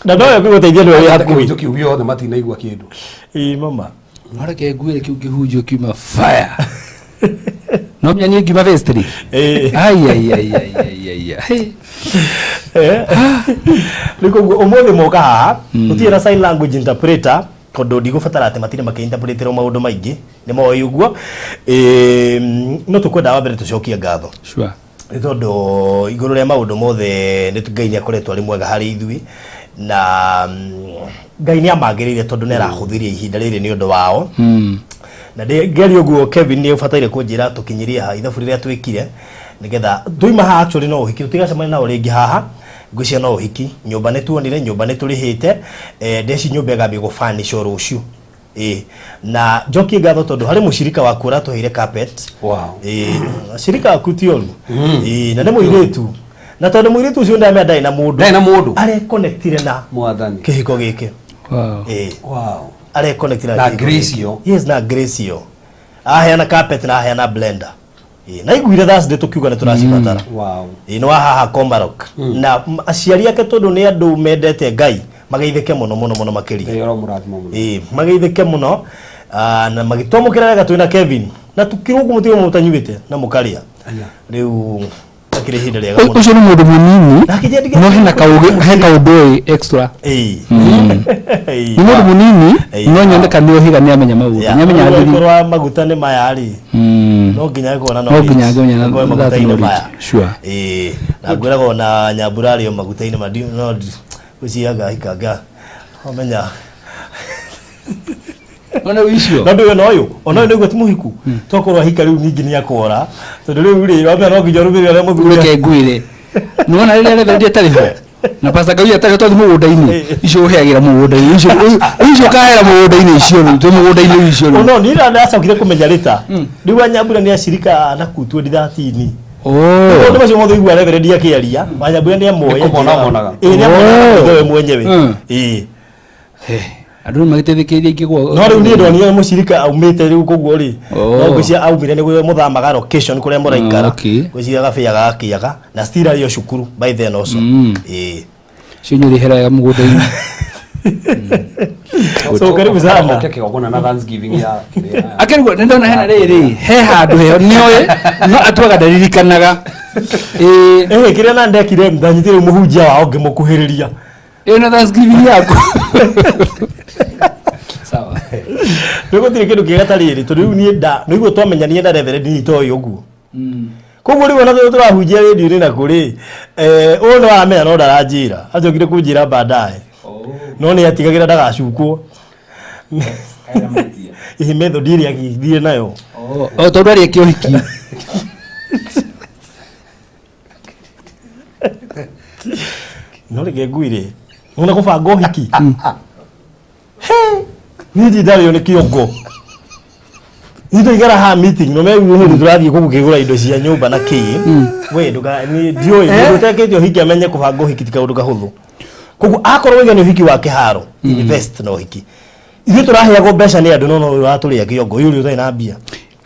Na nowe ũngĩgũteithia nĩwe wĩ hakuhĩ. Kĩhunjio kĩu gĩothe matinaigua kĩndũ. Ĩĩ mama. No reke nguĩre kĩu kĩhunjio kiuma fire. No menya niĩ ngiuma vestry. Ĩĩ. Ai ai ai ai ai ai. Ai. Rĩu koguo ũmũthĩ moka haha gũtirĩ na sign language interpreter tondũ ndigũbatara atĩ matinde makĩ-interpreterwo maũndũ maingĩ nĩ moĩ ũguo. No tũkwenda wa mbere tũcokie ngatho. Sure. Nĩ tondũ igũrũ rĩa maũndũ mothe nĩ Ngai nĩ akoretwo arĩ mwega harĩ ithuĩ na Ngai nĩ amagĩrĩire tondũ nĩ arahũthĩria ihinda rĩrĩ nĩ ũndũ wao. Na ngĩaria ũguo Kevin nĩ ũbataire kũnjĩra tũkinyĩrie haha ithabu rĩrĩa twĩkire nĩgetha twauma haha actually no ũhiki tũtigacemania nao rĩngĩ haha ngwĩciria no ũhiki. Nyũmba nĩ tuonire, nyũmba nĩ tũrĩhĩte, ndeci nyũmba ĩgambia gũbanĩcwo rũciũ. Ĩĩ na njokie ngatho tondũ harĩ mũcirika waku ũratũheire carpet. Wow. Ĩĩ acirika aku ti oru. Ĩĩ na nĩ mũirĩtu. Na tondũ mũirĩtu ũcio ndamenya ndarĩ na mũndũ. Ndarĩ na mũndũ. Areconnectire na Mwathani. kĩhiko gĩkĩ. Wow. Ĩĩ. Wow. Areconnectire Na kĩhiko Grace gĩkĩ. ĩyo. Yes, na Grace ĩyo. Aheana carpet na aheana blender. Ĩĩ na iguire Thursday tũkiuga nĩ tũracibatara. Wow. Ĩĩ nĩ wa haha Komarok. Na aciari ake tondũ nĩ andũ mendete Ngai mageithĩke mũno mũno mũno makĩria. Ngai aromũrathima mũno. Ĩĩ mageithĩke mũno na magĩtwamũkĩra wega twĩna Kevin na tukĩrwo ũguo mũtige mũtanyuĩte na mũkarĩa. Aya. Rĩu akĩrĩ ihinda rĩega mũno. Ũcio nĩ mũndũ mũnini Na akĩnjia no hena kaũgĩ he kaũndũ ũĩ extra. Ĩĩ. Nĩ mũndũ mũnini Ĩĩ. no nyoneka nĩ ũhĩga nĩ amenya maũndũ. Nĩ amenya thiri. Korwo maguta nĩ maya rĩ. No nginya agĩkorwo na No nginya knowledge. agĩkorwo na Akorwo that maguta-inĩ knowledge. maya. Sure. Ĩĩ, na ngwĩraga ona nyambura arĩ o maguta-inĩ ma no gwĩciraga ahikanga omenya. Ona icio. No ndũĩ ona ũyũ, ona ũyũ nĩguo ti mũhiku, tokorwo ahika rĩu ningĩ nĩ akora, tondũ rĩu rĩ, wamenya no nginya ũrũmĩrĩre ũrĩa mũthuri. Reke ngwĩre. Nĩwona rĩrĩa reverend atarĩ ho na pastor Ngauya atarĩ ho twathi mũgũnda-inĩ, icio ũheagĩra mũgũnda-inĩ, icio icio ũkahera mũgũnda-inĩ icio rĩu, twĩ mũgũnda-inĩ rĩu icio rĩu. No niĩ ndacokire kũmenya rĩta rĩu Wanyambura nĩ acirika na kuu 2013. Oh. Maũndũ macio mothe igua reverend akĩaria, Wanyambura nĩ amoĩ. Nĩ kũmona amonaga. Ĩĩ, nĩ amonaga we mwenyewe. Ĩĩ. Eh, andũ nĩ magĩteithĩkĩirie ingĩ gwa. No rĩu niĩ ndonire mũcirika aumĩte rĩu koguo rĩ, Oh. no ngwĩciria aumire nĩ kũrĩa mũthamaga location kũrĩa mũraikara. Okay. Ngwĩciria gabĩa gakĩaga na still arĩ o cukuru by then also. Ĩĩ. Cio nĩ ũrĩhera wega mũgũnda-inĩ. So karibu sana. Oke kĩgongona na Thanksgiving ya kĩrĩa. Akĩrigwo nĩ ndona hena rĩrĩ, he handũ heho nĩoĩ no atuaga ndaririkanaga. Ĩĩ. Ĩhĩ, kĩrĩa na ndekire, ndanyitire mũhunjia wao ngĩmũkuhĩrĩria. Ĩyo na Thanksgiving yaku. Sawa. Rĩu gũtirĩ kĩndũ kĩega ta rĩrĩ, tondũ rĩu niĩ nda nĩguo twamenyanire na reverend nĩ itoĩ ũguo. Koguo rĩu ona tũrĩ tũrahunjia rĩndiũ-inĩ na kũrĩ, ũyũ nĩ waramenya no ndaranjĩra, acokire kũnjĩra baadaye. No nĩ atigagĩra ndagacukwo. Ĩhĩ, method ĩrĩa agĩthire nayo. O tondũ arĩ eke ũhiki. No reke ngwĩre, nona kũbanga ũhiki. He, niĩ ndirĩ ndarĩo nĩ kĩongo. Niĩ twaikara haha meeting no meguo ũmũthĩ tũrathiĩ kũu gũkĩgũra indo cia nyũmba na kĩ. We ndũka niĩ ndiũĩ mũndũ ũtekĩte ũhiki amenye kũbanga ũhiki ti kaũndũ kahũthũ. Koguo akorwo waiga nĩ ũhiki wa kĩharo, invest na ũhiki. Ithuĩ tũraheagwo mbeca nĩ andũ no no ũratũrĩa kĩongo, ũyũ ũrĩa ũtarĩ na mbia.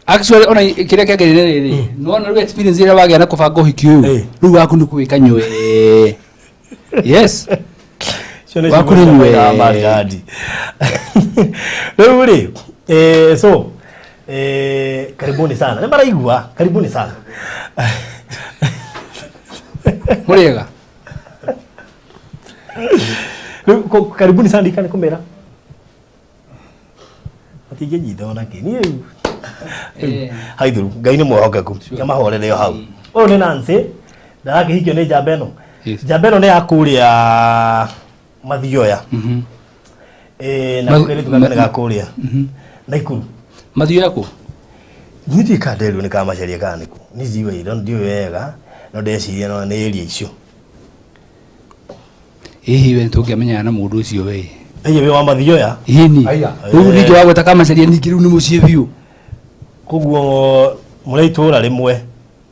Actually ona kĩrĩa kĩagĩrĩire rĩrĩ, nĩwona rĩu experience ĩrĩa wagĩa na kũbanga ũhiki ũyũ, rĩu waku nĩ kũwĩka nywe. Yes. Cio nĩ Waku ciugo nĩ cia nywe. maitha wa maridadi. Rĩu rĩ, so karibuni sana, nĩ maraigua karibuni sana. Mũrĩega. Rĩu karibuni sana ndikane kũmera matingĩnyita ona kĩ niĩ rĩu. Haithuru Ngai nĩ mwĩhokeku, kĩmahorere o hau. Ũyũ nĩ Nancy, ndarakĩhikio nĩ njamba ĩno. Njamba ĩno nĩ ya kũrĩa Mathioya. Na kairĩtu gaka nĩ ga kũrĩa Naikuru. Mathioya kũ? Niĩ ndiũĩ kana nderirwo nĩ Kamacharia kana nĩkũ, niĩ ndiũĩ, no ndiũĩ wega, no ndeciria no nĩ area icio. Hihi we tũngĩamenyana na mũndũ ũcio we. Ĩĩ, wĩ wa Mathioya. Ĩni. Aya. Rĩu ningĩ wagweta Kamacharia ningĩ rĩu nĩ mũciĩ biũ. Koguo mũrĩ itũũra rĩmwe.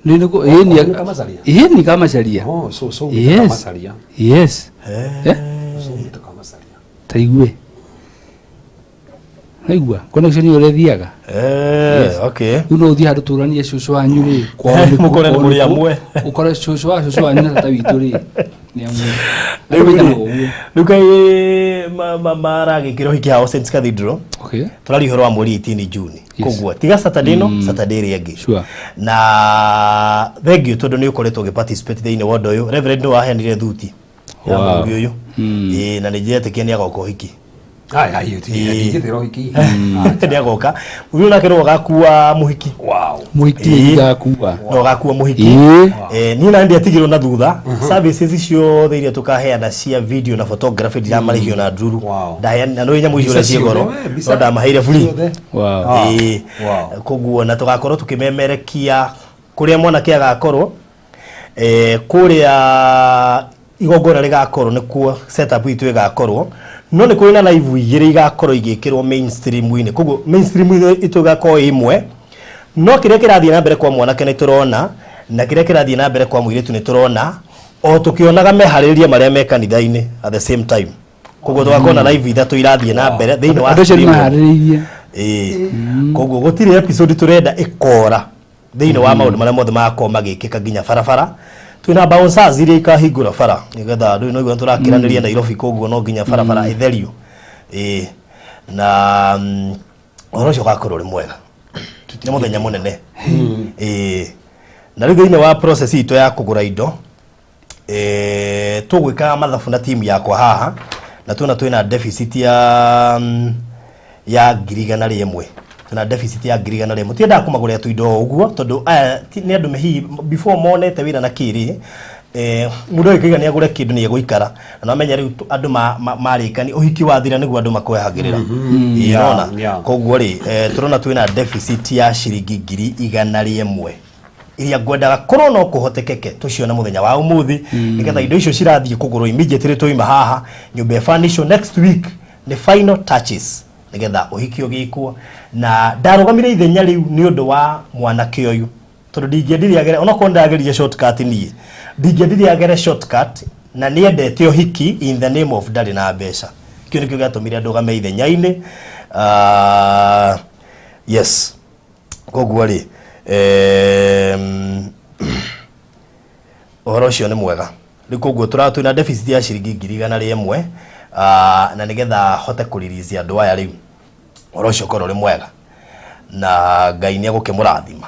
Nĩ nĩ ĩni. Nĩ Kamacharia? Ĩni Kamacharia. Oh, so Yes. Kamacharia. Yes. Eh? So umĩte Kamacharia. Ta igue. Waigua connection ĩyo ũrĩa ĩthiaga. Okay. Rĩu no ũthiĩ handũ tũranie cũcũ wanyu rĩ, kwao nĩ kũ, Mũkore nĩ kwao mũrĩ nĩ kũ. amwe. Ũkore cũcũ wa cũcũ wanyu na tata witũ rĩ nĩ amwe. Rĩu Andũ maitanaga rĩ, ũguo. rĩu kaĩ maragĩkĩra ũhiki hao Saints Cathedral. Tũraria ũhoro wa mweri 18 June. Koguo tiga Saturday ĩno, Saturday ĩrĩa ĩngĩ. Na thank you tondũ nĩ ũkoretwo ũgĩ participate thĩinĩ wa ũndũ ũyũ. Reverend nĩ waheanire thuti ya mũthuri ũyũ. Ĩĩ, na nĩ njĩretĩkia nĩ agoka ũhiki. Aya, hiyo ti ndingĩthĩra ũhiki. Nĩ agoka. Mũthuri ũyũ nake no agakua mũhiki. Wow. Mũhiki Ĩĩ. ngakua. No agakua mũhiki. Ĩĩ. Niĩ na ndiatigirwo na thutha. Services ciothe iria tũkaheana cia video na photography ndiramarĩhio na ndururu. Ndaheana na nĩ nyamũ icio ũrĩa ciĩ goro. Mbica No ndamaheire free. ciothe. Ĩĩ. Koguo na tũgakorwo tũkĩmemerekia kũrĩa mwanake agakorwo, kũrĩa igongona rĩgakorwo nĩkuo setup itũ ĩgakorwo, no nĩ kũrĩ na live igĩrĩ igakorwo igĩkĩrwo mainstream-inĩ, koguo mainstream itũ ĩgakorwo ĩ ĩmwe, no kĩrĩa kĩrathiĩ na mbere kwa mwanake nĩ tũrona, na kĩrĩa kĩrathiĩ na mbere kwa mũirĩtu nĩ tũrona, o tũkĩonaga meharĩrĩria marĩa me kanitha-inĩ at the same time. Koguo tũgakorwo na live ithatũ irathiĩ na mbere thĩinĩ wa Andũ acio nĩ stream. maharĩrĩirie. Ĩĩ. Koguo gũtirĩ episode tũrenda ĩkora thĩinĩ wa maũndũ marĩa mothe magakorwo magĩkĩka nginya barabara. Twĩna bouncers iria ikahingũra bara nĩgetha rĩu no tũrakĩranĩria Nairobi, koguo no nginya barabara ĩtherio. Ĩĩ. Na ũhoro ũcio ũgakorwo ũrĩ mwega. Nĩ mũthenya mũnene. Ĩĩ. Na rĩu thĩinĩ wa process itũ ya kũgũra indo, tũgwĩkaga mathabu na timu yakwa haha, na tuona twĩna deficit ya 100,000. Twĩna deficit ya 100,000. Tiendaga kũmagũrĩra tũindo o ũguo tondũ aya nĩ andũ hihi before monete wĩra na kĩrĩ mũndũ agĩkĩiga nĩ agũre kĩndũ nĩ egũikara na nomenya rĩu andũ marĩkani ũhiki wathira nĩguo andũ makwehagĩrĩra. Ĩĩ, nona koguo rĩ tũrona twĩna deficit ya ciringi 100,000 iria ngwendaga korwo no kũhotekeke tũcione mũthenya wa ũmũthĩ nĩgetha indo icio cirathiĩ kũgũrwo immediately twaima haha nyũmba ĩbanishwo next week nĩ final touches nĩgetha ũhiki ũgĩkwo. Na ndarũgamire ithenya rĩu nĩ ũndũ wa mwanake ũyũ tondũ ndingĩendire agere, onokorwo ndageririe shortcut, niĩ ndingĩendire agere shortcut na nĩendete ũhiki in the name of ndarĩ na mbeca. Kĩu nĩkĩo gĩatũmire ndũgame ithenya-inĩ. Yes, koguo rĩ ũhoro ũcio nĩ mwega. Rĩu koguo twĩna deficit ya ciringi 100,000 na nĩgetha hote kũrelease andũ aya rĩu ũhoro ũcio ũkorwo ũrĩ mwega na Ngai nĩ egũkĩmũrathima.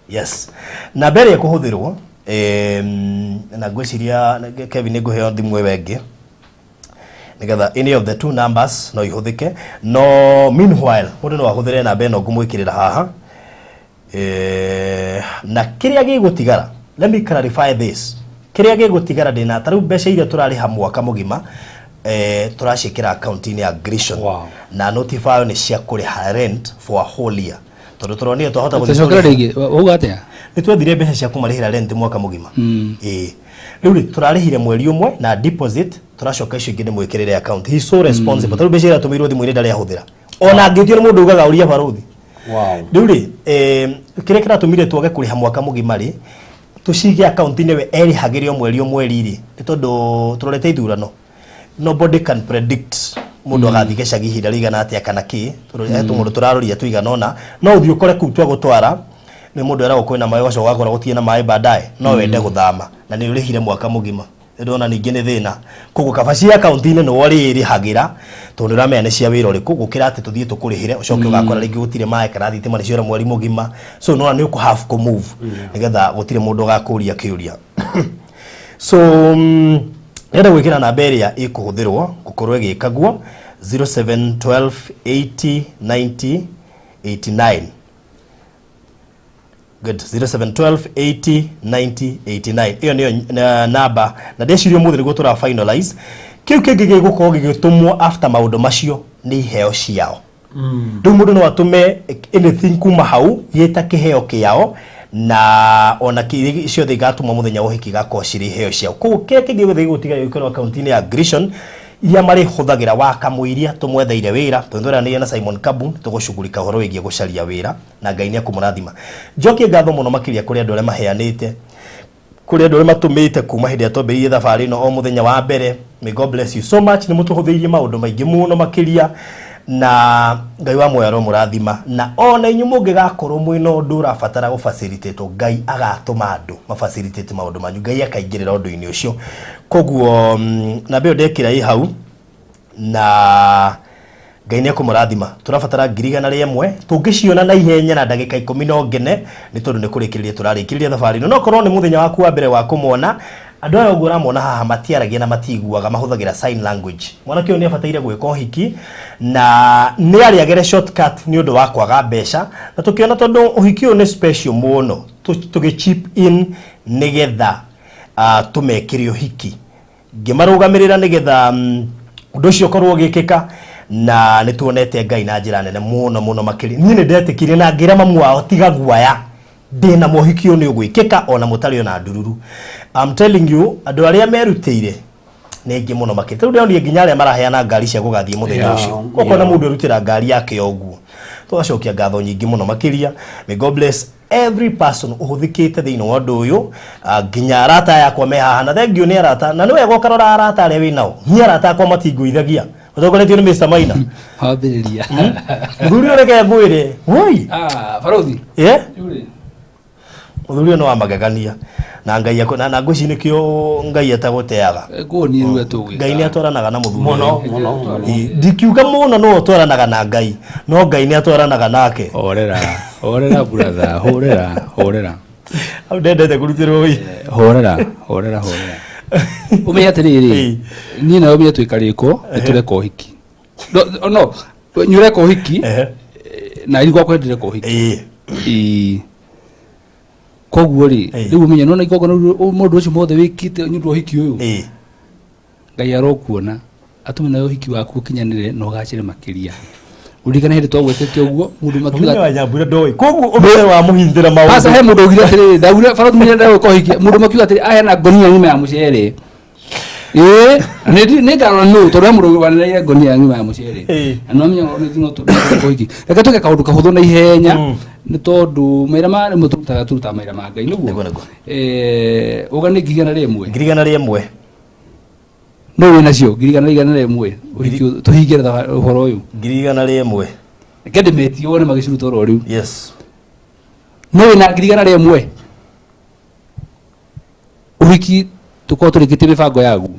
Yes, namba ĩrĩa ĩkũhũthĩrwo na ngwĩciria Kevin nĩ ngũheo thimũ ĩyo ĩngĩ nĩgetha any of the two numbers no ihũthĩke, no meanwhile mũndũ no ahũthĩre namba ĩno ngũmwĩkĩrĩra haha na kĩrĩa gĩgũtigara, let me clarify this, kĩrĩa gĩgũtigara ndĩna ta rĩu mbeca iria tũrarĩha mwaka mũgima tũraciĩkĩra akaunti-inĩ ya Grishon. Na notify nĩ cia kũrĩha rent for a whole year tondũ tũronire twahota gũthiĩ Tũcokere rĩngĩ, wauga atĩa? Nĩ twethire mbeca cia kũmarĩhĩra rent mwaka mũgima. Ĩĩ, rĩu rĩ tũrarĩhire mweri ũmwe na deposit, tũracoka icio ingĩ nĩ mwĩkĩrĩre account. He is so responsible. Tarĩu mbeca iria atũmĩirwo thimũ-inĩ ndarĩ ahũthĩra, ona angĩtio nĩ mũndũ ugaga ũria barũthi. Rĩu rĩ kĩrĩa kĩratũmire twage kũrĩha mwaka mũgima rĩ tũcige akaunti-inĩ we erĩhagĩre o mweri o mweri rĩ nĩ tondũ tũrorete ithurano, nobody can predict mũndũ agathiĩ gĩcagi ihinda rĩigana atĩa kana kĩ. Tondũ he tũmũndũ tũraroria tũigana ũna no ũthiĩ ũkore kũu twagũtwara nĩ mũndũ eragwo kwĩna maĩ, ũgacoka ũgakora gũtirĩ na maĩ baadaye, no wende gũthama na nĩ ũrĩhire mwaka mũgima. Ndĩrona ningĩ nĩ thĩna, koguo kaba ci akaunti-inĩ nĩwe ũrĩrĩhagĩra tondũ nĩ ũramenya nĩ cia wĩra ũrĩkũ gũkĩra atĩ tũthiĩ tũkũrĩhĩre ũcoke ũgakora rĩngĩ gũtirĩ maĩ kana thitima nĩ ciora mweri mũgima. So nĩwona nĩ ũkũ have kũ move nĩgetha gũtirĩ mũndũ ũgakũria kĩũria. So ndĩrenda gwĩkĩra namba ĩrĩa ĩkũhũthĩrwo gũkorwo ĩgĩkagwo 0712 80 90 89. Good. 0712 80 90 89 ĩyo nĩyo namba na ndĩciria ũmũthĩ nĩguo tũra finalize. Kĩu kĩngĩ gĩgũkorwo gĩgĩtũmwo after maũndũ macio nĩ iheo ciao. Rĩu mũndũ no atũme anything kuma hau gĩta kĩheo kĩao na ona ciothe igatũmwo mũthenya wa ũhiki igakorwo cirĩ iheo ciao. Koguo kĩrĩa kĩngĩ gĩothe gĩgũtigara gĩkorwo akaunti-inĩ ya Grishon iria marĩhũthagĩra wa kamũiria tũmwetheire wĩra tondũ tũranĩria na Simon Kabu tũgũcugurika ũhoro wĩgiĩ gũcaria wĩra na Ngai nĩ ekũmũrathima. Njokie ngatho mũno makĩria kũrĩ andũ arĩa maheanĩte, kũrĩ andũ arĩa matũmĩte kuma hĩndĩ ĩrĩa twambĩrĩirie thabarĩ ĩno o mũthenya wa mbere. May God bless you so much. Nĩ mũtũhũthĩirie maũndũ maingĩ mũno makĩria na Ngai wa muoyo aromũrathima, na ona inyuĩ mũngĩgakorwo mwĩna ũndũ ũrabatara gũfacilitate, Ngai agatũma andũ mafacilitate maũndũ manyu, Ngai akaingĩrĩra ũndũ-inĩ ũcio. Koguo namba ĩyo ndekĩra ĩ hau na Ngai nĩ ekũmũrathima. Tũrabatara 100,000 tũngĩciona na ihenya na ndagĩka 10 no ngene nĩ tondũ nĩ kũrĩkĩrĩria tũrarĩkĩrĩria thabarĩ ĩno. No korwo nĩ mũthenya waku wa mbere wa kũmona andũ aya ũguo ũramona haha matiaragia na matiiguaga, mahũthagĩra sign language. Mwanake ũyũ nĩ abataire gwĩka ũhiki na nĩ arĩ agere shortcut nĩ ũndũ wa kwaga mbeca, na tũkĩona tondũ ũhiki ũyũ nĩ special mũno tũgĩ chip in nĩgetha tũmekĩre ũhiki, ngĩmarũgamĩrĩra nĩgetha ũndũ ũcio ũkorwo ũgĩkĩka, na nĩ tuonete Ngai na njĩra nene mũno mũno makĩria. Niĩ nĩ ndetĩkirie na ngĩra mamu wao tiga guaya, ndĩna mohiki ũyũ nĩ ũgwĩkĩka ona mũtarĩ ona ndururu. I'm telling you, andũ arĩa merutĩire nĩ aingĩ mũno makĩria. Rĩu ndĩronire nginya arĩa maraheana ngari cia gũgathiĩ mũthenya ũcio, ũkona mũndũ erutĩra ngari yake o ũguo. Tũgacokia ngatho nyingĩ mũno makĩria. May God bless every person ũhũthĩkĩte thĩinĩ wa ũndũ ũyũ, nginya arata aya akwa me haha, na thengiũ nĩ arata, na nĩ wega ũkarora arata arĩa wĩ nao. Niĩ arata akwa matingũithagia ũtongoretio nĩ Mr. Maina. Wambĩrĩria. Mũthuri ũyũ reke ngwĩre woi. Ah, barothi. Yule. Mũthuri ũyũ nĩ wa magegania na Ngai na ngwĩciria nĩkĩo Ngai atagũteaga. Nguonie rĩu tũgwĩka. Ngai nĩ atwaranaga na mũthuri Mũno, ũyũ. mũno, mũno. Ĩ, ndikiuga mũno nĩwe ũtwaranaga na Ngai, no Ngai nĩ atwaranaga nake. Horera, horera brother, horera, horera. Hau ndendete kũrutĩrwo wĩ. Horera, horera, horera. Ũmenye atĩrĩrĩ, niĩ nawe ũmenye twĩ karĩko, nĩ tũreka ũhiki. No, no, nĩ ũreka ũhiki, Na gwakwa ndĩreka ũhiki. Ĩĩ. Koguo rĩ, rĩu ũmenye nona igongona rĩu mũndũ ũcio mothe wĩkĩte nĩ ũndũ wa ũhiki ũyũ, Ngai arokuona atũme nawe ũhiki waku ũkinyanĩre na ũgacĩre makĩria. Ũririkane hĩndĩ twagwetete ũguo mũndũ makiuga Mũnene wa Nyambura ndoĩ koguo ũmenye wa mũhindĩra Aca he maũndũ. mũndũ augire atĩrĩrĩ, ndaugire barũthi mũnene ndagũka ũhiki, mũndũ makiuga atĩrĩ aheana ngonia ng'ima ya mũcere. Ĩĩ, nĩ ngarora nũ tondũ he mũndũ wanereire ngonia ng'ima ya mũcere. Na no menya nĩ no tũndũ ũhiki. Reke twĩke kaũndũ kahũthũ na ihenya nĩ tondũ maira ma rĩmwe tũrutaga tũrutaga maira ma Ngai nĩguo. Nĩguo, nĩguo. Uga nĩ 100,000. 100,000. No wĩ nacio 100,000 ũhiki tũhinge ũhoro ũyũ. 100,000. Reke ndĩmetie wone magĩciruta oro rĩu. Yes. No wĩna 100,000. Ũhiki tũkorwo tũrĩkĩtie mĩbango yaguo.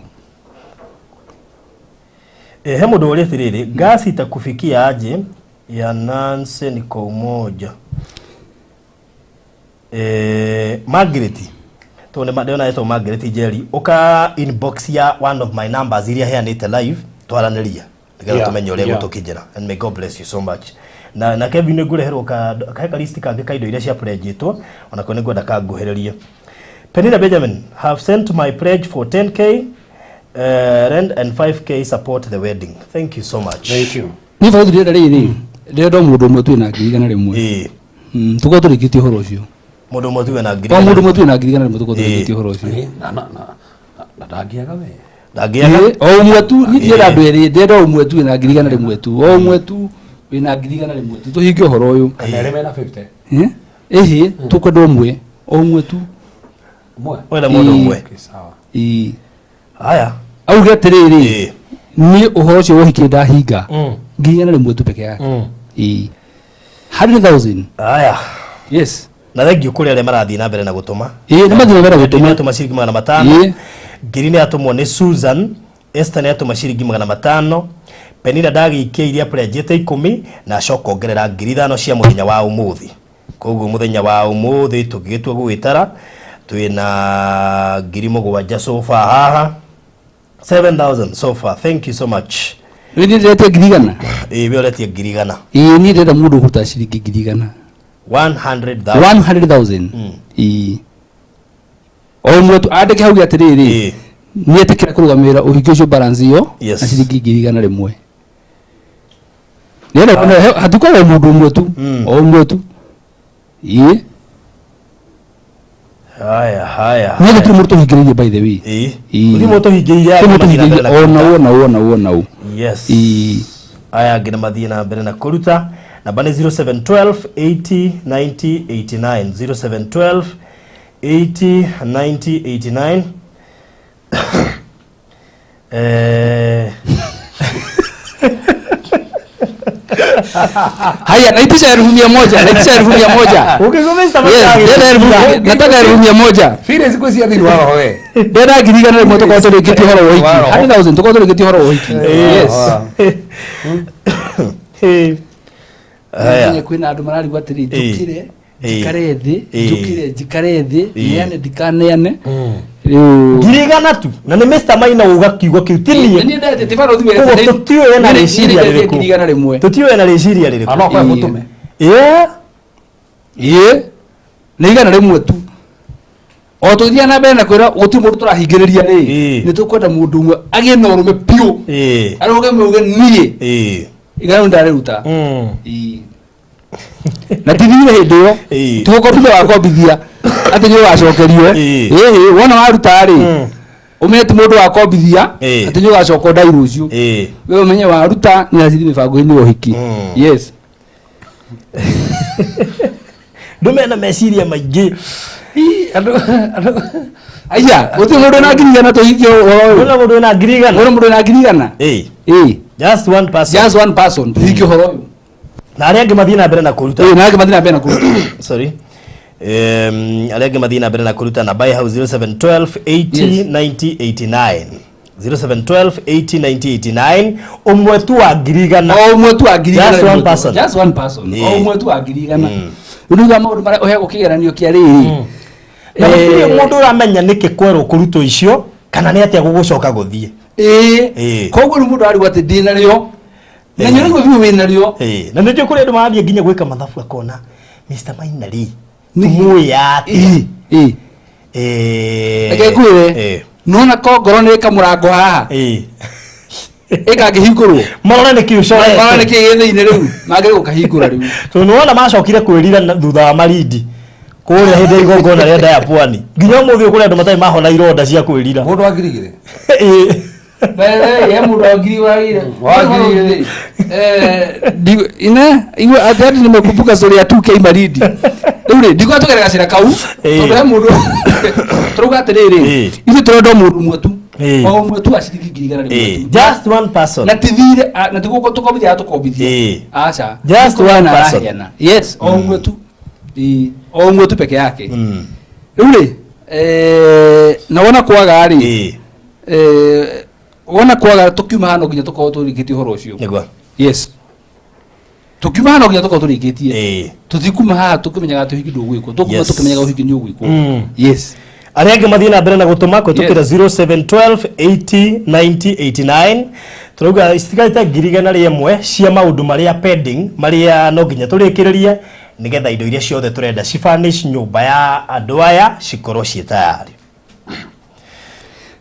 He mũndũ ũrĩa atĩrĩrĩ, gasi itakufikia aje ya Nancy ni kwa umoja. Margaret tondũ nĩ ndĩrona etwo Margaret Njeri, ũka inbox ya one of my numbers iria heanĩte live twaranĩrie nĩgetha tũmenye ũrĩa gũtũkinyĩra, and may God bless you so much. Na Kevin nĩ ngũreherwo ka kahe ka list kangĩ ka indo iria cia pledgeitwo, onako nĩ ngwenda kanguhĩrĩrie. Penina Benjamin have sent my pledge for 10K rent and 5K support the wedding. Thank you so much. Thank you. Niĩ barũthi ndĩrenda rĩrĩ, ndĩrenda o mũndũ ũmwe tu wĩna 100,000. Tũkorwo tũrĩkĩtie ũhoro ũcio. Mũndũ ũmwe tu wĩna ngiri O igana mũndũ ũmwe rĩmwe. tu wĩna 100,000 tũkorwo tũrĩkĩtie ũhoro ũcio. Na ndangĩaga we. Ndangĩaga. O ũmwe tu, niĩ ndirenda andũ erĩ, ndĩrenda o ũmwe tu wĩna 100,000 tu. O ũmwe tu wĩna 100,000 tu tũhingie ũhoro ũyũ. Kana erĩ mena 50. Ĩhĩ, tũkwenda ũmwe, o ũmwe tu. Ũmwe. Wenda mũndũ ũmwe. Okay, sawa. Haya. Auge atĩrĩrĩ, niĩ ũhoro ũcio wa ũhiki ndahinga 100,000 tu peke yake. 100,000. Haya. Yes. Na thengiũ kũrĩ arĩa marathiĩ na mbere na gũtũma. Ĩĩ, nĩ mathiĩ na mbere gũtũma. Nĩ atũma ciringi 500. Ngiri nĩ atũmwo nĩ Susan. Esther nĩ atũma ciringi 500. Penina ndagĩikia iria pledgeĩte 10 na acoka ongerera 5,000 cia mũthenya wa ũmũthĩ. Koguo mũthenya wa ũmũthĩ tũngĩgĩtua gũgĩtara twĩna 7,000 so far haha. 7,000 so far. Thank you so much. Niĩ ndĩretie 100,000. Ĩĩ, we ũretie 100,000. Ĩĩ, niĩ ndĩrenda mũndũ ũkũruta ciringi 100,000. 100,000. 100,000. Ĩĩ. O ũmwe tu andĩke hau atĩrĩrĩ, nĩ etĩkĩra kũrũgamĩrĩra ũhiki ũcio balance ĩyo na ciringi 100,000. Nĩenda hatikorwo mũndũ ũmwe tu, o ũmwe tu. Ĩĩ. Haya, haya. Nĩ gũtirĩ mũndũ tũhingĩrĩirie by the way. Ĩĩ. Ĩĩ. Gũtirĩ mũndũ tũhingĩrĩirie Gũtirĩ mũndũ mathiĩ na mbere tũhingĩrĩirie na ona kũruta. ũ ona ũ ona ũ ona ũ. Yes. Ĩĩ. Aya angĩ nĩ mathiĩ na mbere na kũruta. Namba nĩ 0712 80 90 89. 0712 80 90 89. Haya, naitisha 100,000, naitisha 1,100. Ukigumista Yes, ndĩrenda nataka 1,100. Fire siku cia thĩinĩ wa roho we. Ndĩrenda 100,000 tũkorwo tũrĩkĩtie ũhoro wa ũhiki. Wa roho. 100,000 tũkorwo tũrĩkĩtie ũhoro wa ũhiki. Yes. Haya. Nginya kwĩna andũ mararigwo atĩrĩ, njũkĩre njikare thĩ, Ĩĩ. njũkĩre njikare thĩ, Ĩĩ. neane ndikaneane. Rĩu 100,000 tu na nĩ Mr Maina uga kiugo kĩu ti niĩ. Niĩ ndete ti barũthi wete. Koguo tũtiũĩ ena rĩciria rĩrĩkũ. 100,000. Tũtiũĩ ena rĩciria rĩrĩkũ. Ano kwa mũtũme. Ĩĩ. Ĩĩ. Nĩ 100 tu. O tũgĩthiĩ na mbere na kwĩra gũtirĩ mũndũ tũrahingĩrĩria rĩ, nĩ tũkwenda mũndũ ũmwe agĩe na ũrũme biũ. Arũgame uge niĩ. 100 ndarĩruta. Ĩĩ. Na tithire hĩndĩ ĩyo. Tũgũkombithia wakombithia atĩ nĩ ũgacokerio. Ĩhĩ, wona waruta rĩ, ũmenye ti mũndũ wakombithia atĩ nĩ ũgacoka ũndai rũciũ. We ũmenye waruta nĩ acithi mĩbango-inĩ ya ũhiki. Yes. Ndũme na meciria maingĩ. Aya, gũtirĩ mũndũ wĩna 100,000 tũhingie ũhoro ũyũ. Gũtirĩ mũndũ wĩna 100,000. Gũtirĩ mũndũ wĩna 100,000. Ĩĩ. Just one person. Just one person tũhingie ũhoro ũyũ. Na arĩa angĩ mathiĩ na mbere na kũruta. Ĩĩ, na arĩa angĩ mathiĩ na mbere na kũruta. Sorry. Arĩa angĩ mathiĩ na mbere na kũruta na buy house 0712 80 90 89. 0712 80 90 89. Ũmwe tu wa 100,000. O ũmwe tu wa 100,000. Just one person. Just one person. Ĩĩ. O ũmwe tu wa 100,000. Rĩu nĩguo maũndũ marĩa ũheagwo kĩgeranio kĩa rĩrĩ. Na gũtirĩ mũndũ ũramenya nĩkĩ kwerwo kũrutwo icio kana nĩ atĩa gũgũcoka gũthiĩ. Ĩĩ. Koguo rĩu mũndũ arigwo atĩ ndĩna rĩo. Na nĩ ũraigua biũ wĩna rĩo. Na nĩ njũĩ kũrĩ andũ marathiĩ nginya gwĩka mathabu akona Mr. Maina rĩ tũmũĩ atĩa? Ĩĩ. Reke ngwĩre, nona ko ngoro nĩ ĩkamũrango haha ĩkangĩhingũrwo Marore nĩ kĩ ũcorete. Marore nĩ kĩ gĩ thĩinĩ rĩu mangĩrĩ gũkahingũra rĩu. Tondũ nĩwona macokire kwĩrira thutha wa Malindi kũrĩa hĩndĩ ya igongona rĩa nda ya pwani, nginya ũmũthĩ ũyũ kũrĩ andũ matarĩ mahona ironda cia kwĩrira. Mũndũ wa ngirigiri. Ĩĩ. He mũndũ wa ngiri wagire. Wa ngiri. Ine iwe atĩ hadi nimekumbuka story ya 2K Malindi. Rĩu rĩ ndikuga tũgere gacĩra kau tondũ he mũndũ tũrauga atĩrĩrĩ, ithuĩ tũrenda o mũndũ ũmwe tu, o ũmwe tu wa ciringi 100,000 tu. Just one person. Na ti thirĩ na ti gũkũ tũkombithia tũkombithia. Aca. Just Nĩ one kũheana person. araheana. Yes, o ũmwe tu. Ĩĩ, o ũmwe tu peke yake. Rĩu rĩ na wona kwaga rĩ, wona kwaga tũkiuma haha no nginya tũkorwo tũrĩkĩtie ũhoro ũcio. Nĩguo. Yes, tũkiuma haha no nginya tũkorwo tũrĩkĩtie. Tũtikuma haha tũkĩmenyaga atĩ ũhiki ndũgwĩkwo, tũkuma tũkĩmenyaga ũhiki nĩ ũgwĩkwo. Yes. Arĩa angĩ mathiĩ na mbere na gũtũma kũhĩtũkĩra 0712 80 90 89. Tũrauga citigarĩte 100,000 cia maũndũ marĩa pending, marĩa no nginya tũrĩkĩrĩrie nĩgetha indo iria ciothe tũrenda cifurnish nyũmba ya andũ aya cikorwo ciĩ tayari.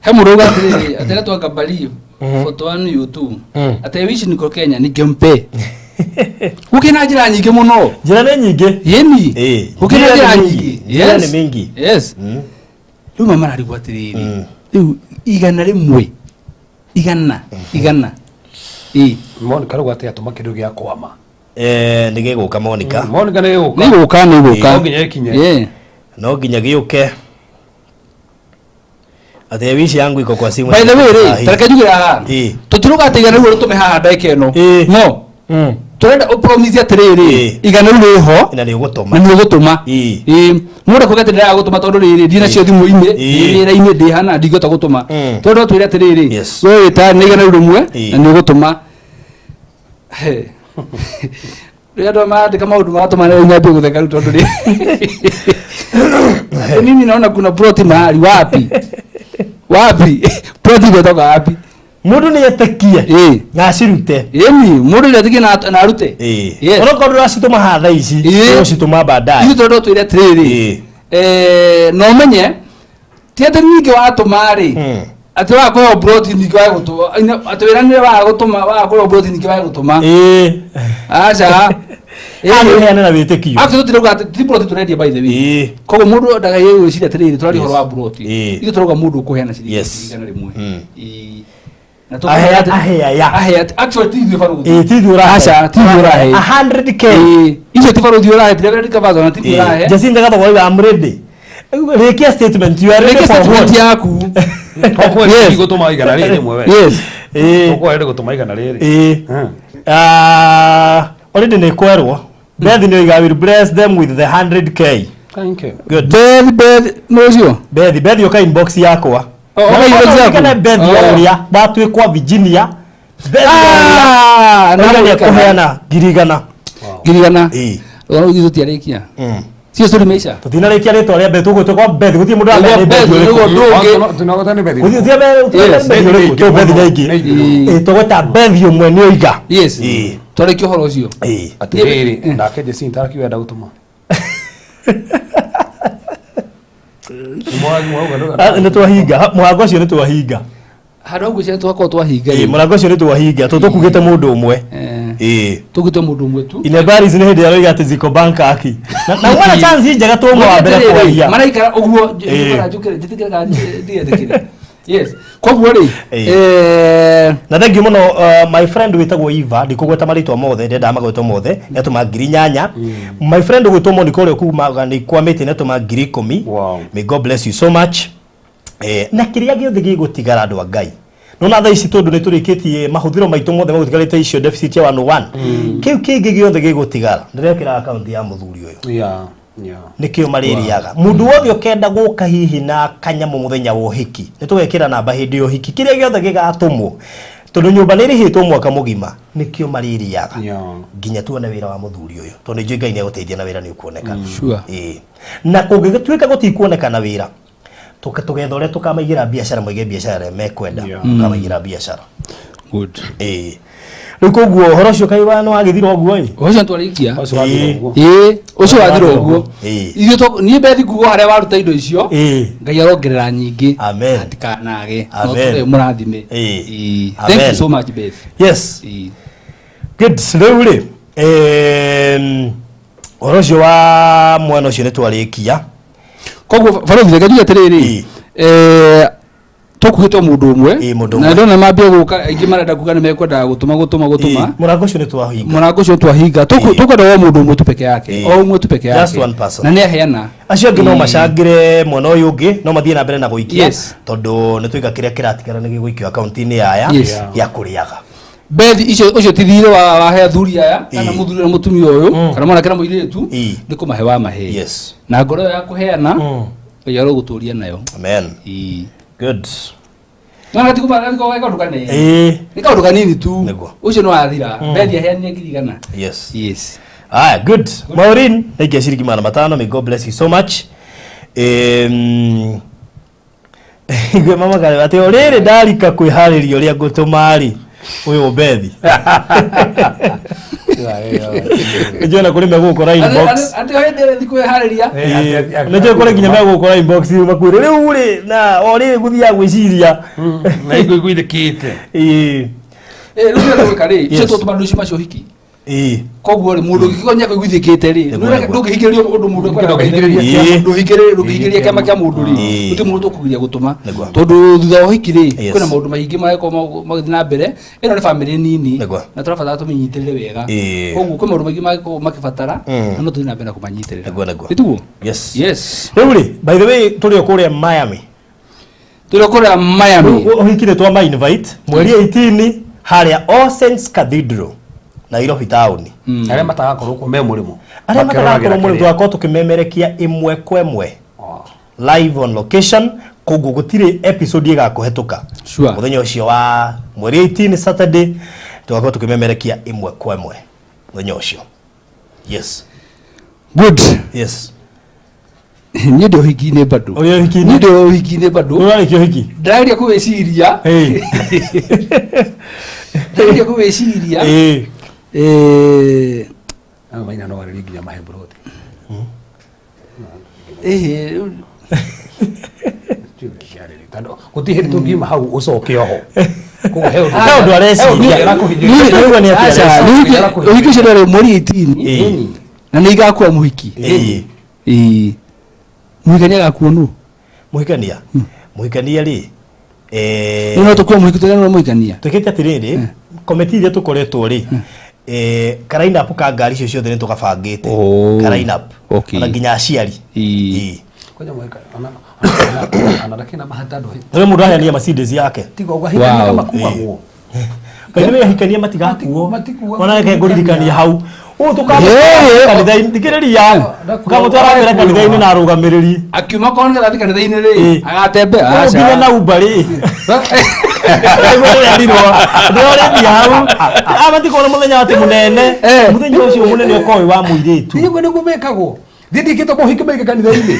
He mũndũ uga atĩrĩrĩ, atĩ anaitwa Gabali 41 U2, atĩ I wish niko Kenya ningempe. Gũkĩ na njĩra nyingĩ mũno. Njĩra nĩ nyingĩ. Yĩni. Gũkĩ na Njĩra njĩra nĩ nyingĩ. nyingĩ. Njĩra nĩ mingi. Yes. Rĩu mama mararigwo atĩrĩrĩ, rĩu 100, igana igana. Ĩĩ. Monica rĩu atĩ atũma kĩndũ gĩa kwama. Nĩ gĩgũka Monica. Monica nĩ gĩgũka. Nĩ gũka, nĩ gũka. No nginya ĩkinye. No nginya gĩũke. Atĩ wishi yangu iko kwa simu. By the way rĩ, Sahi. tareke njuge haha. Tũtiruga atĩ 100 rĩu rĩtũme haha ndagĩka ĩno. No. Tũrenda ũpromise atĩrĩrĩ, 100 rĩu rĩho na nĩ ũgũtũma. Na nĩ ũgũtũma. Ĩĩ. Mũndũ kuga atĩ ndĩraga gũtũma tondũ rĩrĩ ndinacio thimũ-inĩ, ndĩ wĩra-inĩ, ndĩ hana ndingĩhota gũtũma. Tondũ twĩre atĩrĩrĩ, we wĩta nĩ 100 rĩu rĩmwe na nĩ ũgũtũma. He. Rĩrĩa andũ marandĩka maũndũ magatũma rĩu nyambie gũtheka rĩu tondũ rĩ mimi naona kuna ploti mahali wapi wapi ploti imetoka wapi? Mũndũ nĩ etĩkie na acirute. Ĩni, mũndũ nĩ etĩkie na arute. Yes. Onokorwo ndũracitũma haha thaa ici, ũgũcitũma baadaye. Ithuĩ tondũ twĩre atĩrĩrĩ, na ũmenye ti atĩ ningĩ watũma rĩ atĩ waga kũheo ploti ningĩ waga gũtũma, atĩ wĩranĩre waga gũtũma, waga kũheo ploti ningĩ waga gũtũma. Aca. Haha nĩ ũheane na wĩtĩkio. Actually tũtirauga atĩ ti ploti tũrendia, by the way. Koguo mũndũ ndagaye gwĩciria atĩrĩrĩ tũraria ũhoro wa ploti. Ithuĩ tũrauga mũndũ ũkũheana ciringi 100,000. Na tũkũheana Aheaya. Aheaya. Actually ti ithuĩ barũthi. Ĩĩ, ti ithuĩ ũrahe. Aca, ti ithuĩ ũrahe. 100K. Ĩĩ. Icio ti barũthi ũrahe, ti Reverend Kabaza, na ti ithuĩ ũrahe. Jacinta Gathogo oiga, I'm ready. Rĩkia statement, you are ready Rĩkia for statement what? yaku. Tokwenda Yes. gũtũma 100 rĩmwe we. Yes. Tokwenda gũtũma 100. Ĩĩ. Already nĩ kwerwo. Beth nĩ oiga, I will bless them with the 100K. Thank you. Good. Beth, Beth, nĩ ũcio? Beth, Beth ũka inbox yakwa. Oh, ũka inbox yaku? Ũririkane Beth Oh. ũrĩa watuĩkwa Virginia. Beth Ah, ũrĩa na nĩ ũririkana. ekũheana 100,000. 100,000. Rora ithuĩ tũtiarĩkia. Sio story imeisha. Tũtinarĩkia rĩtwa rĩa Beth, tũgwĩtwo kwa Beth, gũtirĩ mũndũ ũramenya nĩ Beth Nĩguo ũrĩkũ. ndũngĩ. Tunagota nĩ Beth. Gũtirĩ Beth Yes. Beth ũrĩkũ, tũ Beth nĩ aingĩ. Ĩĩ, tũgwĩta Beth ũmwe nĩ oiga. Yes. Twarĩkia ũhoro ũcio. Atĩrĩrĩ, nake Jacinta arakiuga enda gũtũma. Ah, nĩ twahinga mũrango ũcio, nĩ twahinga. Handũ hau ngwĩciria twakorwo twahinga. Ĩĩ, mũrango ũcio nĩ twahinga tondũ tũkugĩte mũndũ ũmwe. Ĩĩ. Tũgĩte mũndũ ũmwe tu. Inebaris nĩ hĩndĩ aroiga atĩ ziko bank aki na mwana chance njega tũmwe wa mbere kwaria. Maraikara ũguo njũkĩre njĩtĩkĩre kana ndigetĩkĩre. Yes, koguo rĩ Na thank you mũno, my friend wĩtagwo Eva, ndikũgweta marĩtwa mothe, ndendaga magwetwo mothe, nĩatũma 8,000. My friend ũgwĩtwo Monica ũrĩa kumaga nĩ kwa mĩtĩ nĩatũma 10,000. May God bless you so much. Na kĩrĩa gĩothe gĩgũtigara, andũ a Ngai, nona thaa ici tondũ nĩ tũrĩkĩtie mahũthĩro maitũ mothe magũtigarĩte icio deficit ya 101, kĩu kĩngĩ gĩothe gĩgũtigara ndĩrekĩra akaunti ya mũthuri ũyũ. Nĩkĩo marĩrĩaga. Mũndũ wothe ũkenda gũka hihi na kanyamũ mũthenya wa ũhiki, nĩ tũgekĩra namba hĩndĩ ya ũhiki, kĩrĩa gĩothe gĩgatũmwo, tondũ nyũmba nĩ ĩrĩhĩtwo mwaka mũgima, nĩkĩo marĩrĩaga nginya tuone wĩra wa mũthuri ũyũ, tondũ nĩ njũĩ Ngai nĩ agũteithia na wĩra nĩ ũkuonekana. Ĩĩ. Na kũngĩgĩtuĩka gũtikuonekana wĩra, tũgetha ũrĩa tũkamaigĩra biacara, moige biacara ĩrĩa mekwenda, tũkamaigĩra biacara. Good. Ĩĩ. Rĩu koguo ũhoro ũcio kaĩ wa nĩ wagĩthira ũguo ĩ? Ũcio nĩtwarĩkia. Ũcio wathira Ĩĩ. ũguo. Ĩĩ, ũcio wathira ũguo. Ĩĩ. Ithuĩ niĩ Bethi nguga harĩa waruta indo icio, Ĩĩ. Ngai arongerera nyingĩ. Amen. Atikanage. No Amen. tũrĩ mũrathime. Ĩĩ. Ĩĩ. Amen. Thank you so much, Beth. Yes. Ĩĩ. Good. Rĩu rĩ, ũhoro ũcio wa mwana ũcio nĩ twarĩkia. Koguo barothi reke njuge atĩrĩrĩ, Ĩĩ. Tũkuhĩte o mũndũ ũmwe. Ĩĩ, mũndũ Na ũmwe. ndona mambia gũka aingĩ marenda kuga nĩ mekwendaga gũtũma gũtũma gũtũma. Ĩĩ, mũrango ũcio nĩ twahinga. Mũrango ũcio twahinga. Ĩĩ. Tũkwenda o mũndũ ũmwe tu peke yake. Ĩĩ. O ũmwe tu peke yake. Just one person. Na nĩ aheana. Acio angĩ no Ĩĩ. macangĩre mwena ũyũ ũngĩ, no mathiĩ na mbere na gũikia. Yes. Tondũ nĩ twaiga kĩrĩa kĩratigara nĩ gĩgũikio akaunti-inĩ yaya Yes. ya kũrĩaga. Bethi icio ũcio ti thirĩ wa wahe athuri aya kana Ĩĩ. mũthuri na mũtumia ũyũ kana mwanake na mũirĩtu, Ĩĩ. nĩ kũmahe wa mahe. Yes. Na ngoro ĩyo ya kũheana, Ngai arogũtũria nayo. Amen. Ĩĩ. Good. No na tikuma na tikuma kaũndũ kanene. Ĩĩ. Nĩ kaũndũ kanini tu. Nĩguo. Ũcio nĩ wathira. Bethi aheanire 1,000. Yes. Yes. Aya, good. Maureen, naikia ciringi 500. May God bless you so much. Igwe mama kare atĩ o rĩrĩ ndarika kwĩharĩria ũrĩa ngũtũma rĩ, ũyũ Bethi. Nĩnjũĩ na kũrĩ megũgũkora inbox. Atĩ hĩndĩ ĩrĩa thikũ ĩharĩria. Nĩnjũĩ kũrĩ nginya megũgũkora inbox makwĩre rĩu rĩ na o rĩrĩ gũthiaga gwĩciria. Na iguithĩkĩte. Ĩĩ. Rĩu kĩrĩa tũgwĩka rĩ, Yes. icio tũtũma andũ icio macio hiki. Ĩĩ. Koguo rĩ, mũndũ ũngĩkorwo nĩ akũiguithĩkĩte rĩ, Nĩguo, nĩguo. ndũngĩhingĩrĩria ũndũ mũndũ ekwenda. Ndũngĩhingĩrĩria kĩama. Ndũngĩhingĩrĩria kĩama kĩa mũndũ rĩ, Ĩĩ. gũtirĩ mũndũ tũkũgiria gũtũma. Nĩguo. Tondũ thutha wa ũhiki rĩ, Yes. kwĩna maũndũ maingĩ mangĩkorwo magĩthiĩ na mbere. Ĩno nĩ bamĩrĩ nini Nĩguo. na tũrabatara tũmĩnyitĩrĩre wega. Ĩĩ. Koguo kwĩ maũndũ maingĩ mangĩkorwo makĩbatara na no tũthiĩ na mbere na kũmanyitĩrĩra. Nĩguo, nĩguo. Nĩ tiguo? Yes. Yes. Rĩu rĩ, by the way, tũrĩ o kũrĩa Miami. Tũrĩ o kũrĩa Miami. Ũhiki nĩ twama invite mweri 18 harĩa All Saints Cathedral, Nairobi town. Arĩa matagakorwo kuo me mũrĩmo. Arĩa matagakorwo mũrĩmo Makĩroragĩra tũgakorwo tũkĩmemerekia ĩmwe kwa ĩmwe. Oh. Live on location, koguo gũtirĩ episode ĩgakũhetũka. Sure. Mũthenya ũcio wa mweri 18 Saturday tũgakorwo tũkĩmemerekia ĩmwe kwa ĩmwe mũthenya ũcio. Yes. Good. Yes. Niĩ ndĩ ũhiki-inĩ bado. Ũrĩ ũhiki-inĩ? Niĩ ndĩ ũhiki-inĩ bado. Ũrarĩkia ũhiki? Ndĩrageria kũwĩciria. Hey. Ndĩrageria kũwĩciria. Ĩĩ. Ayo maina no arĩrie nginya mahe mburoti. Gũtirĩ hĩndĩ tũngiuma hau ũcoke oho. Koguo he ũndũ. He ũndũ areciria. He ũndũ arakũhinyĩrĩria. Nĩ ũguo nĩ atĩa Aca, areciria? ũhiki ũcio ndwarĩ mweri 18. Ĩĩ. Na nĩ igakua mũhiki. Ĩĩ. Ĩĩ. Mũhikania agakua nũ? Mũhikania? Mũhikania rĩ, Nĩ no tũkue mũhiki tũrĩa nĩ mũhikania. Twĩkĩte atĩrĩrĩ, komiti iria tũkoretwo rĩ, ka line up ka ngari icio ciothe nĩ tũgabangĩte. Oh. Ka line up. Okay. Ona nginya aciari. Ĩĩ. Ĩĩ. Kwanja mũhika ona ndakĩna mahata andũ. Rĩu mũndũ aheania Mercedes yake. Tiga ũguo ahikania Wow. makuagwo. By the way, ahikania matigakuo. Matikuagwo. Ona reke ngũririkanie hau. Ũũ Hey. tũkamũtwara kanitha-inĩ, thikĩrĩria. Tũkamũtwara mbere kanitha-inĩ na arũgamĩrĩri. Akiuma korwo nĩgetha athiĩ kanitha-inĩ rĩ, Ĩĩ. agatembea. Ũũ Aca. nginya na Uber rĩ. Ndĩrorĩtie hau. Amatikorwo mũthenya atĩ mũnene. Eh. Mũthenya ũcio mũnene ũkorwo wĩ wa mũirĩtu. Nĩguo nĩguo mekagwo. Thiĩ ndikĩtwo mohiki maingĩ kanitha-inĩ.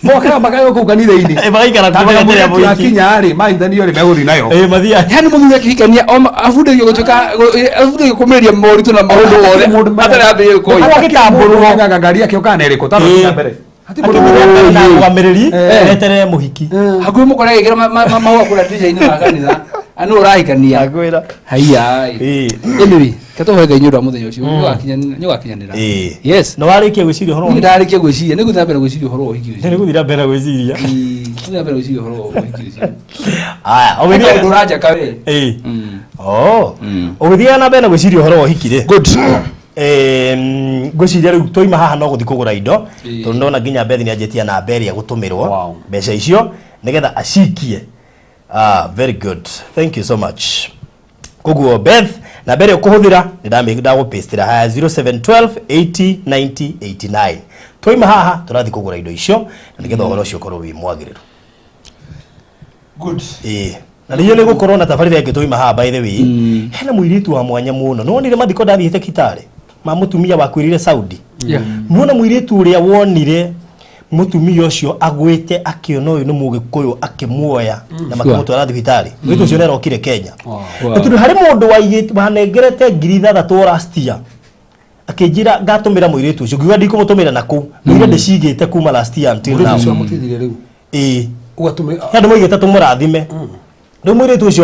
Mokaga makagwo kũu kanitha-inĩ. Eh, magaikara kuo Tondũ magaeterera mũirĩtu mũhiki. akinya rĩ, mahithanio rĩ, megũthiĩ nayo. Ĩĩ, mathiaga. Yani mũthuri akĩhikania abundithio gũtuĩka abundithio kũmĩrĩria moritũ na maũndũ mothe atarĩ ambĩrĩria gũkũi. Agĩtambũrwo. Mũndũ ngari yake ũkana ĩrĩkũ tondũ Ĩĩ. nginya mbere. Hatirĩ mũndũ Akĩmũrĩa mbere na arũgamĩrĩri, Eh. eterere mũhiki. Hakuhĩ mũkore agĩkĩra mahũa kũrĩa ndirica-inĩ wa kanitha anũ ũrahikania. Ngwĩra. Haiya. Ĩĩ. Anyway, ke tũhoe Ngai nĩ ũndũ wa mũthenya ũcio nĩ ũgakinyanĩra. Ĩĩ. Yes. Na warĩkia gwĩciria ũhoro wa Niĩ ndarĩkia gwĩciria nĩ gũthiĩ na mbere gwĩciria ũhoro wa ũhiki ũcio. Nĩ gũthiĩ na mbere gwĩciria. Ĩĩ, gũthiĩ na mbere gwĩciria ũhoro wa ũhiki ũcio. Aya, Nĩ ũgĩthiĩ ũndũ ũranjaka we. Ĩĩ. Mm. Oh. Mm. Ũgĩthiaga na mbere na gwĩciria ũhoro wa ũhiki rĩ. Good. Ngwĩciria rĩu twaima haha no gũthiĩ kũgũra indo Ĩĩ. tondũ ndona nginya Beth nĩ anjĩtie namba ĩrĩa gũtũmĩrwo Wow. mbeca icio nĩgetha acikie. Ah, very good. Thank you so much. Koguo Beth, namba ĩrĩa ũkũhũthĩra nĩ ndagũpastĩra haya 0712 80 90 89. Twaima haha tũrathiĩ kũgũra indo icio na nĩgetha ũhoro ũcio ũkorwo wĩ mwagĩrĩru. Good. Ĩĩ. Na nĩyo nĩ gũkorwo na tabarĩra ĩngĩ twaima haha by the way. Hena mũirĩtu wa mwanya mũno. Nĩ wonire mathiko ndathiĩte Kitale ma mũtumia wakuĩrĩire Saudi. Yeah. Nĩwona mũirĩtu ũrĩa wonire Mũtumia ũcio agwĩte akĩona ũyũ nĩ Mũgĩkũyũ, akĩmuoya na makĩmũtwara thibitarĩ. Mũirĩtu ũcio nĩarokire Kenya. Na tondũ harĩ mũndũ wanengerete 6,000 o last year, akĩnjĩra ngatũmĩra mũirĩtu ũcio, ngiuga ndikũmũtũmĩra na kũu, mũire ndĩcigĩte kuma last year until Mũirĩtu now. ũcio wamũteithirie rĩu? Ĩĩ. Ũgatũmĩ He andũ maigĩte tũmũrathime. Rĩu mũirĩtu ũcio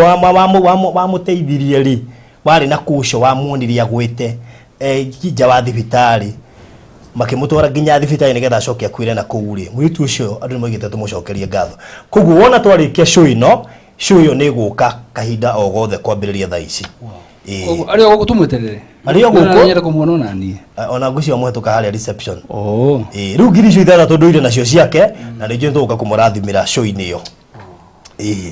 wamũteithirie rĩ, warĩ na kũcio wamuonirie agwĩte nja wa thibitarĩ, makĩmũtwara nginya thibitarĩ nĩgetha acoke akuĩre na kũu rĩ, mũirĩtu ũcio andũ nĩmaigĩte tũmũcokerie ngatho. Koguo wona twarĩkia show ĩno, show ĩyo nĩ ĩgũka kahinda o gothe kwambĩrĩria thaa ici. Ĩĩ. Koguo arĩ o gũkũ tũmweterere? Arĩ o gũkũ. Nyende kũmuona ona niĩ. Ona ngwĩciria mũhetũka harĩa reception. Oh. Ĩĩ, rĩu 6,000 ndũire nacio ciake, na nĩ njũĩ tũgũka kũmũrathimĩra show-inĩ ĩyo. Ĩĩ,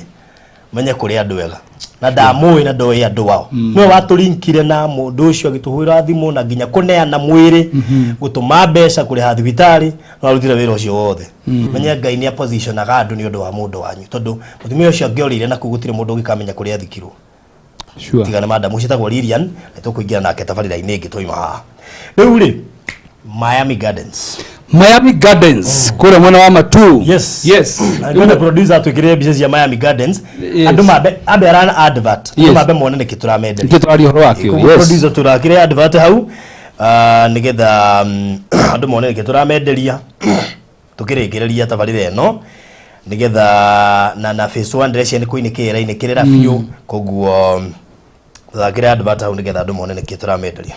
menye kũrĩ andũ ega na ndamũĩ na ndoĩ andũ ao. Nĩwe watũrinkire na mũndũ ũcio agĩtũhũrĩra thimũ na nginya kũneana mwĩrĩ, gũtũma mbeca, kũrĩha thibitarĩ, no arutire wĩra ũcio wothe. Menye Ngai nĩ apositionaga andũ nĩ ũndũ wa mũndũ wanyu, tondũ mũtumia ũcio angĩorĩire na kũu gũtirĩ mũndũ ũngĩkamenya kũrĩa athikirwo. Tiga nĩ madamu ciĩtagwo Lilian, nĩ tũkũingĩra nake tabarĩra-inĩ ĩngĩ twauma haha. Rĩu rĩ, Miami Gardens. Miami Gardens kũrĩa mwena wa Matu. Yes. Yes. Na ngwenda producer atwĩkĩrĩre mbica cia Miami Gardens. Yes. Andũ mambe ambe arana advert. Andũ Yes. mambe mone nĩkĩ tũramenderia. Nĩkĩo tũraria ũhoro wakĩo. Koguo Yes. producer tũrakĩre advert hau, nĩgetha andũ mone nĩkĩ tũramenderia tukĩrĩkĩrĩria tabarĩra ĩno, nĩgetha na phase 1 ndĩreciria nĩ kũinĩkĩrĩra inĩkĩrĩra biũ. Koguo tũthakĩre advert hau nĩgetha andũ mone nĩkĩ tũramenderia.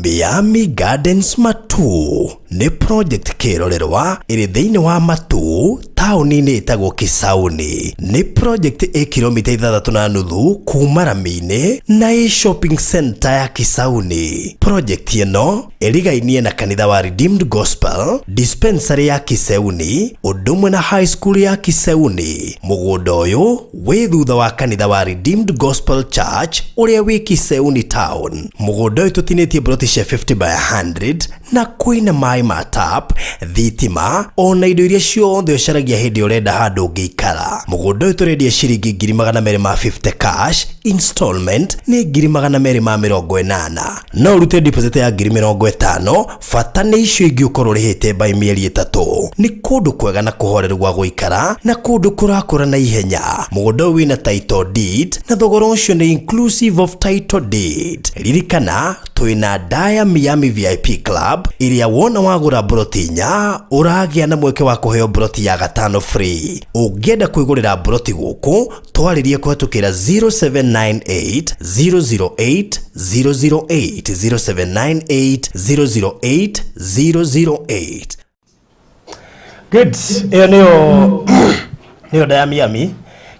Miami Gardens Matu nĩ project kĩrorerwa ĩrĩ thĩinĩ wa Matu taũni-inĩ ĩtagwo Kisauni. Nĩ project ĩ kilomita 6.5 kuma rami-inĩ na ĩ shopping center ya Kisauni. Project ĩno ĩrigainie na kanitha wa Redeemed Gospel, dispensary ya Kisauni, ũndũ ũmwe na high school ya Kisauni. Mũgũnda ũyũ wĩ thutha wa kanitha wa Redeemed Gospel Church ũrĩa wĩ Kisauni town. Mũgũnda ũyũ tũtinĩtie broti cia 50 by 100 na kwĩna maĩ ma tap, thitima ona indo iria ciothe ũcaragia hĩndĩ ũrenda handũ ũngĩikara. Mũgũnda ũyũ tũrendia ciringi 250,000 cash, installment nĩ 280,000. No ũrute deposit ya 50,000, bata nĩ icio ingĩ ũkorwo ũrĩhĩte by mĩeri 3. Nĩ kũndũ kwega na kũhoreru gwa gũikara na kũndũ kũrakũra na ihenya. Mũgũnda ũyũ wĩna title deed na thogora ũcio nĩ inclusive of title deed. Ririkana twĩna Daya Miami VIP Club ĩrĩa wona wagũra broti 4 ũragĩa na mweke wa kũheo broti ya 5 free. Ũngĩenda kwĩgũrĩra broti gũkũ twarĩrie kũhetũkĩra 0798 008 008, 0798 008 008. Good. Ĩyo nĩyo Daya Miami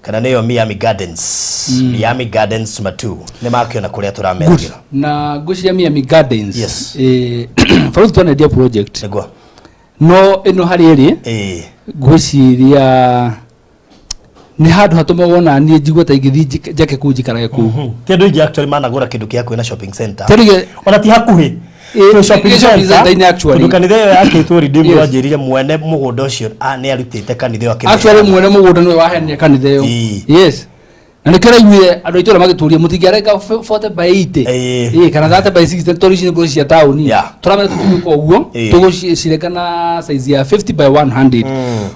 kana nĩyo Miami Gardens. Miami Gardens Matu. Nĩ makĩona kũrĩa tũrameragĩra. Na ngwĩciria Miami Gardens. Yes. Baruthi twanendia project. Nĩguo. No ĩno harĩ ĩrĩ. Ngwĩciria nĩ handũ hatũmaga ona niĩ njigue ta ingĩthiĩ njake kũu njikarage kũu. Ti andũ aingĩ actually managũra kĩndũ kĩa hakuhĩ na shopping center. Ti andũ aingĩ- Ona ti hakuhĩ. Twĩ shopping ĩ shopping center, center-inĩ actually. tondũ kanitha ĩyo yakĩtwo Redeemed Yes. wanjĩrire mwene mũgũnda ũcio, nĩ arutĩte kanitha ĩyo akĩmĩheana. Actually mwene mũgũnda nĩwe waheanire kanitha ĩyo. Yes. Na nĩkĩo ũraiguire andũ a itũũra magĩtũria mũtingĩarenga 40 by 80. Ĩĩ, kana 30 by 60 tondũ ici nĩ ngũrũ cia taũni. Tũramenya tũtigwĩka ũguo, tũgũcirenga na size ya 50 by 100.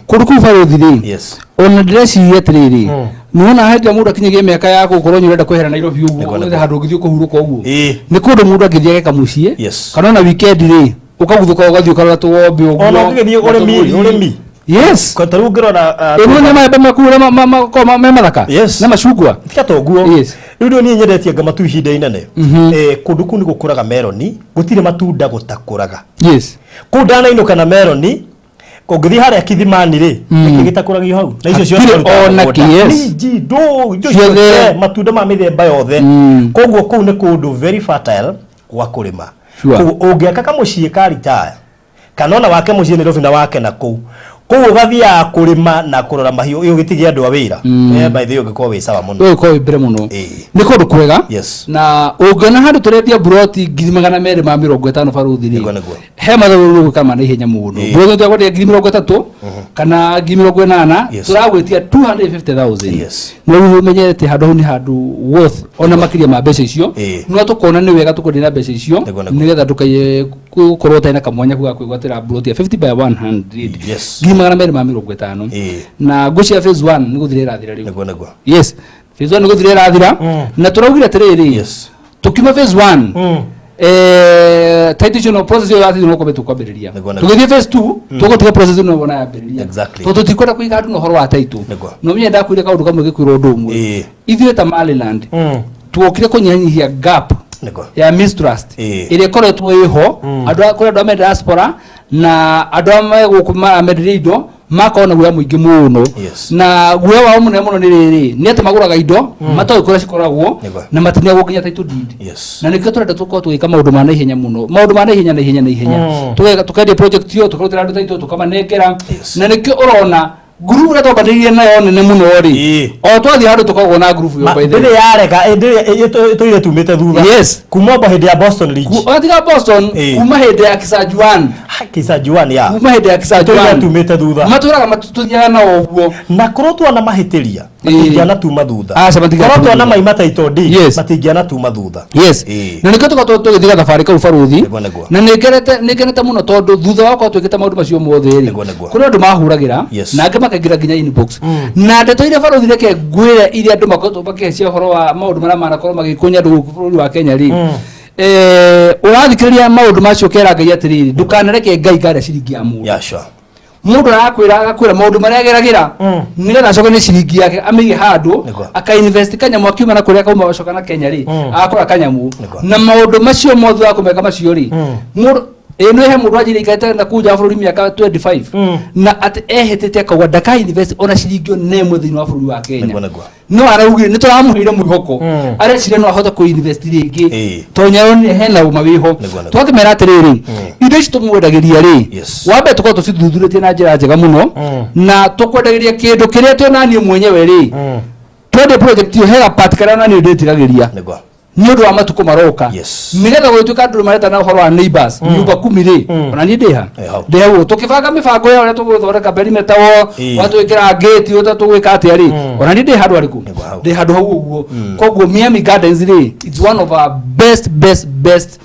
Kũndũ kũu barũthi rĩ, ona ndĩreciria atĩrĩrĩ, nĩwona hĩndĩ ĩrĩa mũndũ akinyagia mĩaka ya gũkorwo nĩ ũrenda kwehera Nairobi ũguo, ũgethe handũ ũngĩthiĩ ũkũhurũka ũguo. Nĩ kũndũ mũndũ angĩthiĩ ageka mũciĩ, kana ona weekend rĩ, ũkaguthũka ũgathiĩ ũkarora tũgombe ũguo. Ona ũngĩgĩthiĩ ũrĩmi, Tũmbũri. ũrĩmi. Yes. Kwa tarĩu ũngĩrora, Ĩĩ, nĩ maembe maku ũrĩa makoragwo me mathaka. Yes. Na macungwa. Tiga ta ũguo. Yes. Rĩu nĩ niĩ nyendetie anga matu ihinda inene. Kũndũ kũu nĩ gũkũraga meroni, gũtirĩ matunda gũtakũraga. Yes. Kũu ndanainũka na meroni, ũngĩthiĩ harĩa Kithimani rĩ, nĩkĩ gĩtakũragio hau? Na icio ciothe Hatirĩ marutaga ona mũgũnda. kĩ, yes. Minji, ndũ, indo Ciothe. ciothe, matunda ma mĩthemba yothe. Koguo kũu nĩ kũndũ very fertile gwa kũrĩma. Sure. Koguo ũngĩaka kamũciĩ ka retire, kana ona wake mũciĩ Nairobi na wake na kũu, Koguo ũgathiaga kũrĩma na kũrora mahiũ ũgĩtigia andũ a wĩra. By the way, ũngĩkorwo wĩ sawa mũno. Ũgĩkorwo wĩ mbere mũno. Nĩ kũndũ kwega. Na ũngĩona handũ tũrendia buroti 250,000 baruthi rĩ, Nĩguo, nĩguo. He mathabu gwĩka ma naihenya mũno. Buroti twakwendia 30,000 kana 80,000, tũragwĩtia 250,000. No rĩu ũmenye atĩ handũ hau nĩ handũ worth ona makĩria ma mbeca icio. No tũkona nĩ wega tũkwendia na mbeca icio, Nĩguo, nĩguo. nĩgetha ndũkaiye gũkorwo ũtarĩ na kamwanya ga kwĩgwatĩra buroti ya 50 by 100, 250,000. Na ngwĩciria phase 1 nĩ gũthira ĩrathira rĩu. Nĩguo, nĩguo. Yes, phase 1 nĩ gũthira ĩrathira, na tũraugire atĩrĩrĩ, tukiuma phase 1, title icio no process ĩyo ya title no kwambia tũkwambĩrĩria. Nĩguo, nĩguo. Tũgĩthiĩ phase 2, tũgũtiga process ĩno wona yambĩrĩria, tondũ tũtikwenda kũiga andũ na ũhoro wa title. No menye ndakwĩire kaũndũ kamwe gĩkwĩrwo ũndũ ũmwe. Ithuĩ ta Maryland tuokire kũnyihanyihia gap ya mistrust ĩrĩa ĩkoretwo ĩho. Andũ kũrĩ andũ a me diaspora na andũ a me gũkũ maramenderia indo makorwo na guoya mũingĩ mũno. Na guoya wao mũnene mũno nĩ rĩrĩ, nĩ atĩ magũraga indo matoĩ kũrĩa cikoragwo, na matineagwo nginya title deed. Na nĩkĩo tũrenda tũkorwo tũgĩka maũndũ ma naihenya mũno, maũndũ ma naihenya, naihenya, naihenya. Tũgeka, tũkendia project ĩyo, tũkarutĩra andũ title, tũkamanengera. Na nĩkĩo ũrona ngurubu ĩrĩa twambanĩrĩire nayo nene mũno rĩ, o twathiĩ handũ tũkoragwo na ngurubu ĩyo, by the way. Ndĩrĩ yarega, ndĩrĩ ĩtũire tumĩte thutha. Kuma omba hĩndĩ ya Boston Ridge. Ũgatiga Boston, kuma hĩndĩ ya Kisajuan. Ha, Kisajuan ya. Kuma hĩndĩ ya Tũire Kisajuan tumĩte thutha. Matũraga tũthiaga nao ũguo. Na korwo twana mahĩtĩria, matingĩanatuma thutha. Aca, matingĩanatuma Korwo twana thutha. maima title deed, matingĩanatuma thutha. Na nĩkĩo tũkoragwo tũgĩthiĩ gathabarĩ kau baruthi. Nĩguo, nĩguo. Na nĩngenete mũno tondũ thutha wa gũkorwo twĩkĩte maũndũ macio mothe rĩ, Nĩguo, nĩguo. kũrĩ andũ mahũragĩra na angĩ makaingĩra nginya inbox na ndeto iria baruthi reke ngwĩre iria andũ makoretwo makĩhecia ũhoro wa maũndũ marĩa manakorwo magĩkũnya andũ gũkũ bũrũri wa Kenya rĩ, ũrathikĩrĩria maũndũ macio ũkera Ngai atĩrĩrĩ, ndũkanareke Ngai ngarĩa ciringi ya mũndũ. Yeah, sure. Mũndũ arakwĩra agakwĩra maũndũ marĩa ageragĩra nĩgetha acoke nĩ ciringi yake amĩige handũ, akainvest kanyamũ, akiuma na kũrĩa kauma acoka na Kenya rĩ, agakora kanyamũ. Na maũndũ macio mothe wa kũmeka macio rĩ, mũndũ ĩ nĩ he mũndũ wanjĩrĩire ikarĩte na kũu nja wa bũrũri mĩaka 25 na atĩ ehĩtĩte akauga ndaka invest ona ciringi ona ĩmwe thĩinĩ wa bũrũri wa Kenya. Nĩguo, nĩguo. No araugire nĩ tũramũheire mwĩhoko, areciria no ahote kũ-invest rĩngĩ, tondũ nĩaronire hena ũma wĩho. Nĩguo, nĩguo. Twakĩmera atĩrĩrĩ, indo ici tũmwendagĩria rĩ, wambe tũkorwo tũcithuthurĩtie na njĩra njega mũno, na tũkwendagĩria kĩndũ kĩrĩa twĩ naniĩ mwenyewe rĩ, twendie project ĩyo hega part karĩa naniĩ ndĩtigagĩria nĩ ũndũ wa matukũ maroka, nĩgetha gũgĩtuĩka andũ maretana ũhoro wa neighbors, nyumba kumi rĩ, ona niĩ ndĩha Eh, hau. ndĩha ũguo tũkĩbanga mĩbango ya ũrĩa tũgũthondeka perimeter wall, ũrĩa tũgwĩkĩra gate, ũrĩa tũgwĩka atĩa rĩ, ona niĩ ndĩ handũ harĩkũ? Nĩguo, hau. Ndĩ handũ hau ũguo. Koguo Miami Gardens rĩ, it's one of our best, best, best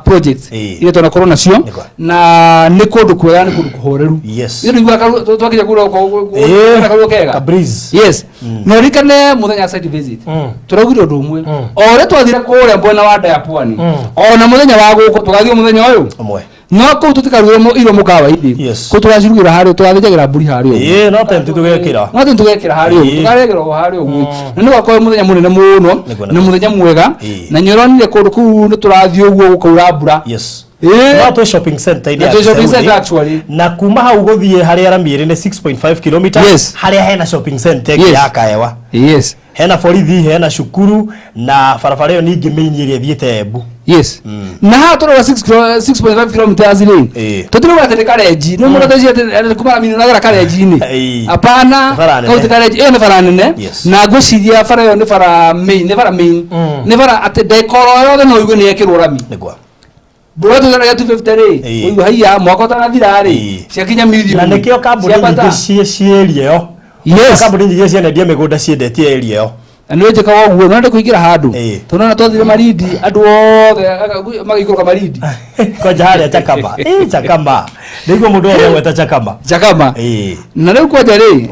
projects iria twanakorwo nacio. Na nĩ kũndũ kwega, nĩ kũndũ kũhoreru. Ithuĩ tũiguaga twakinya kũrĩa karuo kega. Ka breeze. Yes. Na ũririkane mũthenya wa site visit, tũraugire ũndũ ũmwe, o ũrĩa twathire kũrĩa mwena wa nda ya pwani, ona mũthenya wa gũkũ tũgathiĩ mũthenya ũyũ Ũmwe. No kũu tũtikarugĩra irio mũkawa-inĩ. Kũu tũgacirugĩra harĩa tũgathĩnjagĩra mbũri harĩa ũguo. Ĩĩ, no tent tũgekĩra. No tent tũgekĩra harĩa ũguo. Tũkarĩagĩra o harĩa ũguo, na nĩ gwakorwo mũthenya mũnene mũno Nĩguo, na nĩguo. mũthenya mwega. Na nĩ ũronire kũndũ kũu nĩ tũrathiĩ ũguo gũkaura mbura. No twĩ shopping center Na twĩ shopping center actually. Na kuma hau gũthiĩ harĩa rami ĩrĩ nĩ 6.5 kilometers, harĩa hena shopping center ĩngĩ ya Kaewa. Hena borithi, hena cukuru, na barabara ĩyo ningĩ main ĩrĩa ĩthiĩte Embu. Yes, na haha tũrauga 6.5 kilometers rĩ, tũtirauga atĩ nĩ karenji nĩ mũndũ ateci atĩ kuma rami ũragera karenji-inĩ. Hapana. Nĩ bara nene. Kau ti karenji, ĩyo nĩ bara nene. Na ngwĩciria bara ĩyo nĩ bara main, nĩ bara main, nĩ bara atĩ ndagĩka oro yothe no ũigue nĩ yekĩrwo rami. Mbura tũtheragia 250 rĩ, ũigua haiya mwaka ũtanathira rĩ, ciakinya mirioni. Na nĩkĩo kambuni Ciambata. nyingĩ ciĩ area ĩyo. Kambuni nyingĩ cianendia mĩgũnda ciendetie area ĩyo. Na nĩ njĩkaga ũguo no ndĩ kũingĩra handũ, tondũ ona twathire Marindi andũ othe magaikũrũka Marindi. Kwanja harĩa Chakama. Chakama. Nĩguo mũndũ wothe gweta Chakama. Chakama. Na rĩu kwanja rĩ,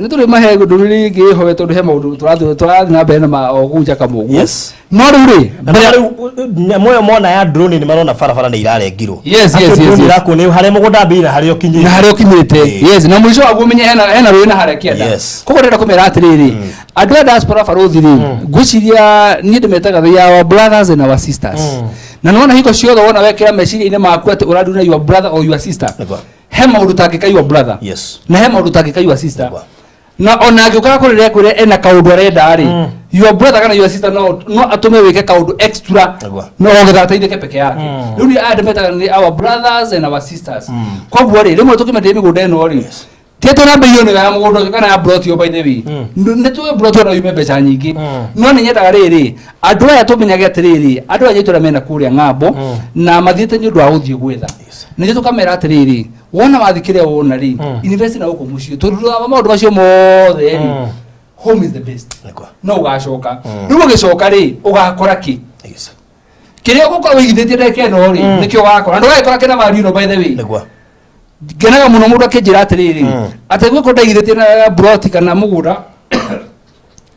nĩ tũrĩ mahe ndũmĩrĩri ĩngĩ ĩho tondũ he maũndũ tũrathiĩ na mbere na o kũu Chakama ũguo. No rĩu rĩ, Na rĩu nyamũ ĩyo mona ya drone nĩ marona barabara nĩ irarengirwo. Atĩ drone irakuonia harĩa mũgũnda ambĩrĩria na harĩa ũkinyĩte. Na harĩa ũkinyĩte. Yes, na mũico waguo ũmenye hena rũĩ na harĩa kĩanda. Koguo ndĩrenda kũmera atĩrĩrĩ, andũ a diaspora barũthi rĩ, ngwĩciria niĩ ndĩmetaga they are our brothers and our sisters. Na nĩwona hingo ciothe wona wekĩra meciria-inĩ maku atĩ ũraruna your brother or your sister, he maũndũ ũtangĩka your brother na he maũndũ ũtangĩka your sister. Na ona angĩũkaga kũrĩra ekwĩre ena kaũndũ arenda rĩ, Your brother kana your sister no atũme wĩke kaũndũ extra no getha ateithĩke peke yake. Rĩu nĩ aya ndĩmetaga nĩ our brothers and our sisters. Koguo rĩ, rĩmwe tũkĩmenderia mĩgũnda ĩno rĩ, ti atĩ ona mbei ĩyo nĩyo ya mũgũnda ũcio kana ya plot ĩyo, by the way. Nĩ tũĩ plot ĩyo no yume mbeca nyingĩ, no nĩ nyendaga rĩrĩ andũ aya tũmenyage atĩrĩrĩ, andũ aya itũra mena kũrĩa ng'ambo na mathiĩte nĩ ũndũ wa gũthiĩ gwetha. Nĩkĩo tũkamera atĩrĩrĩ, wona wathi kĩrĩa wona rĩ, invest na gũkũ mũciĩ, tondũ thutha wa maũndũ macio mothe rĩ, home is the best. No ũgacoka rĩu, ũgĩcoka rĩ, ũgakora kĩ kĩrĩa ũgũkorwo wĩigithĩtie ndagĩka ĩno rĩ, nĩkĩo ũgakora. Ndũgagĩkora kĩna value ĩno, by the way. Ngenaga mũno mũndũ akĩnjĩra atĩrĩrĩ, atĩ gwĩko ndaigithĩtie na broti kana mũgũnda,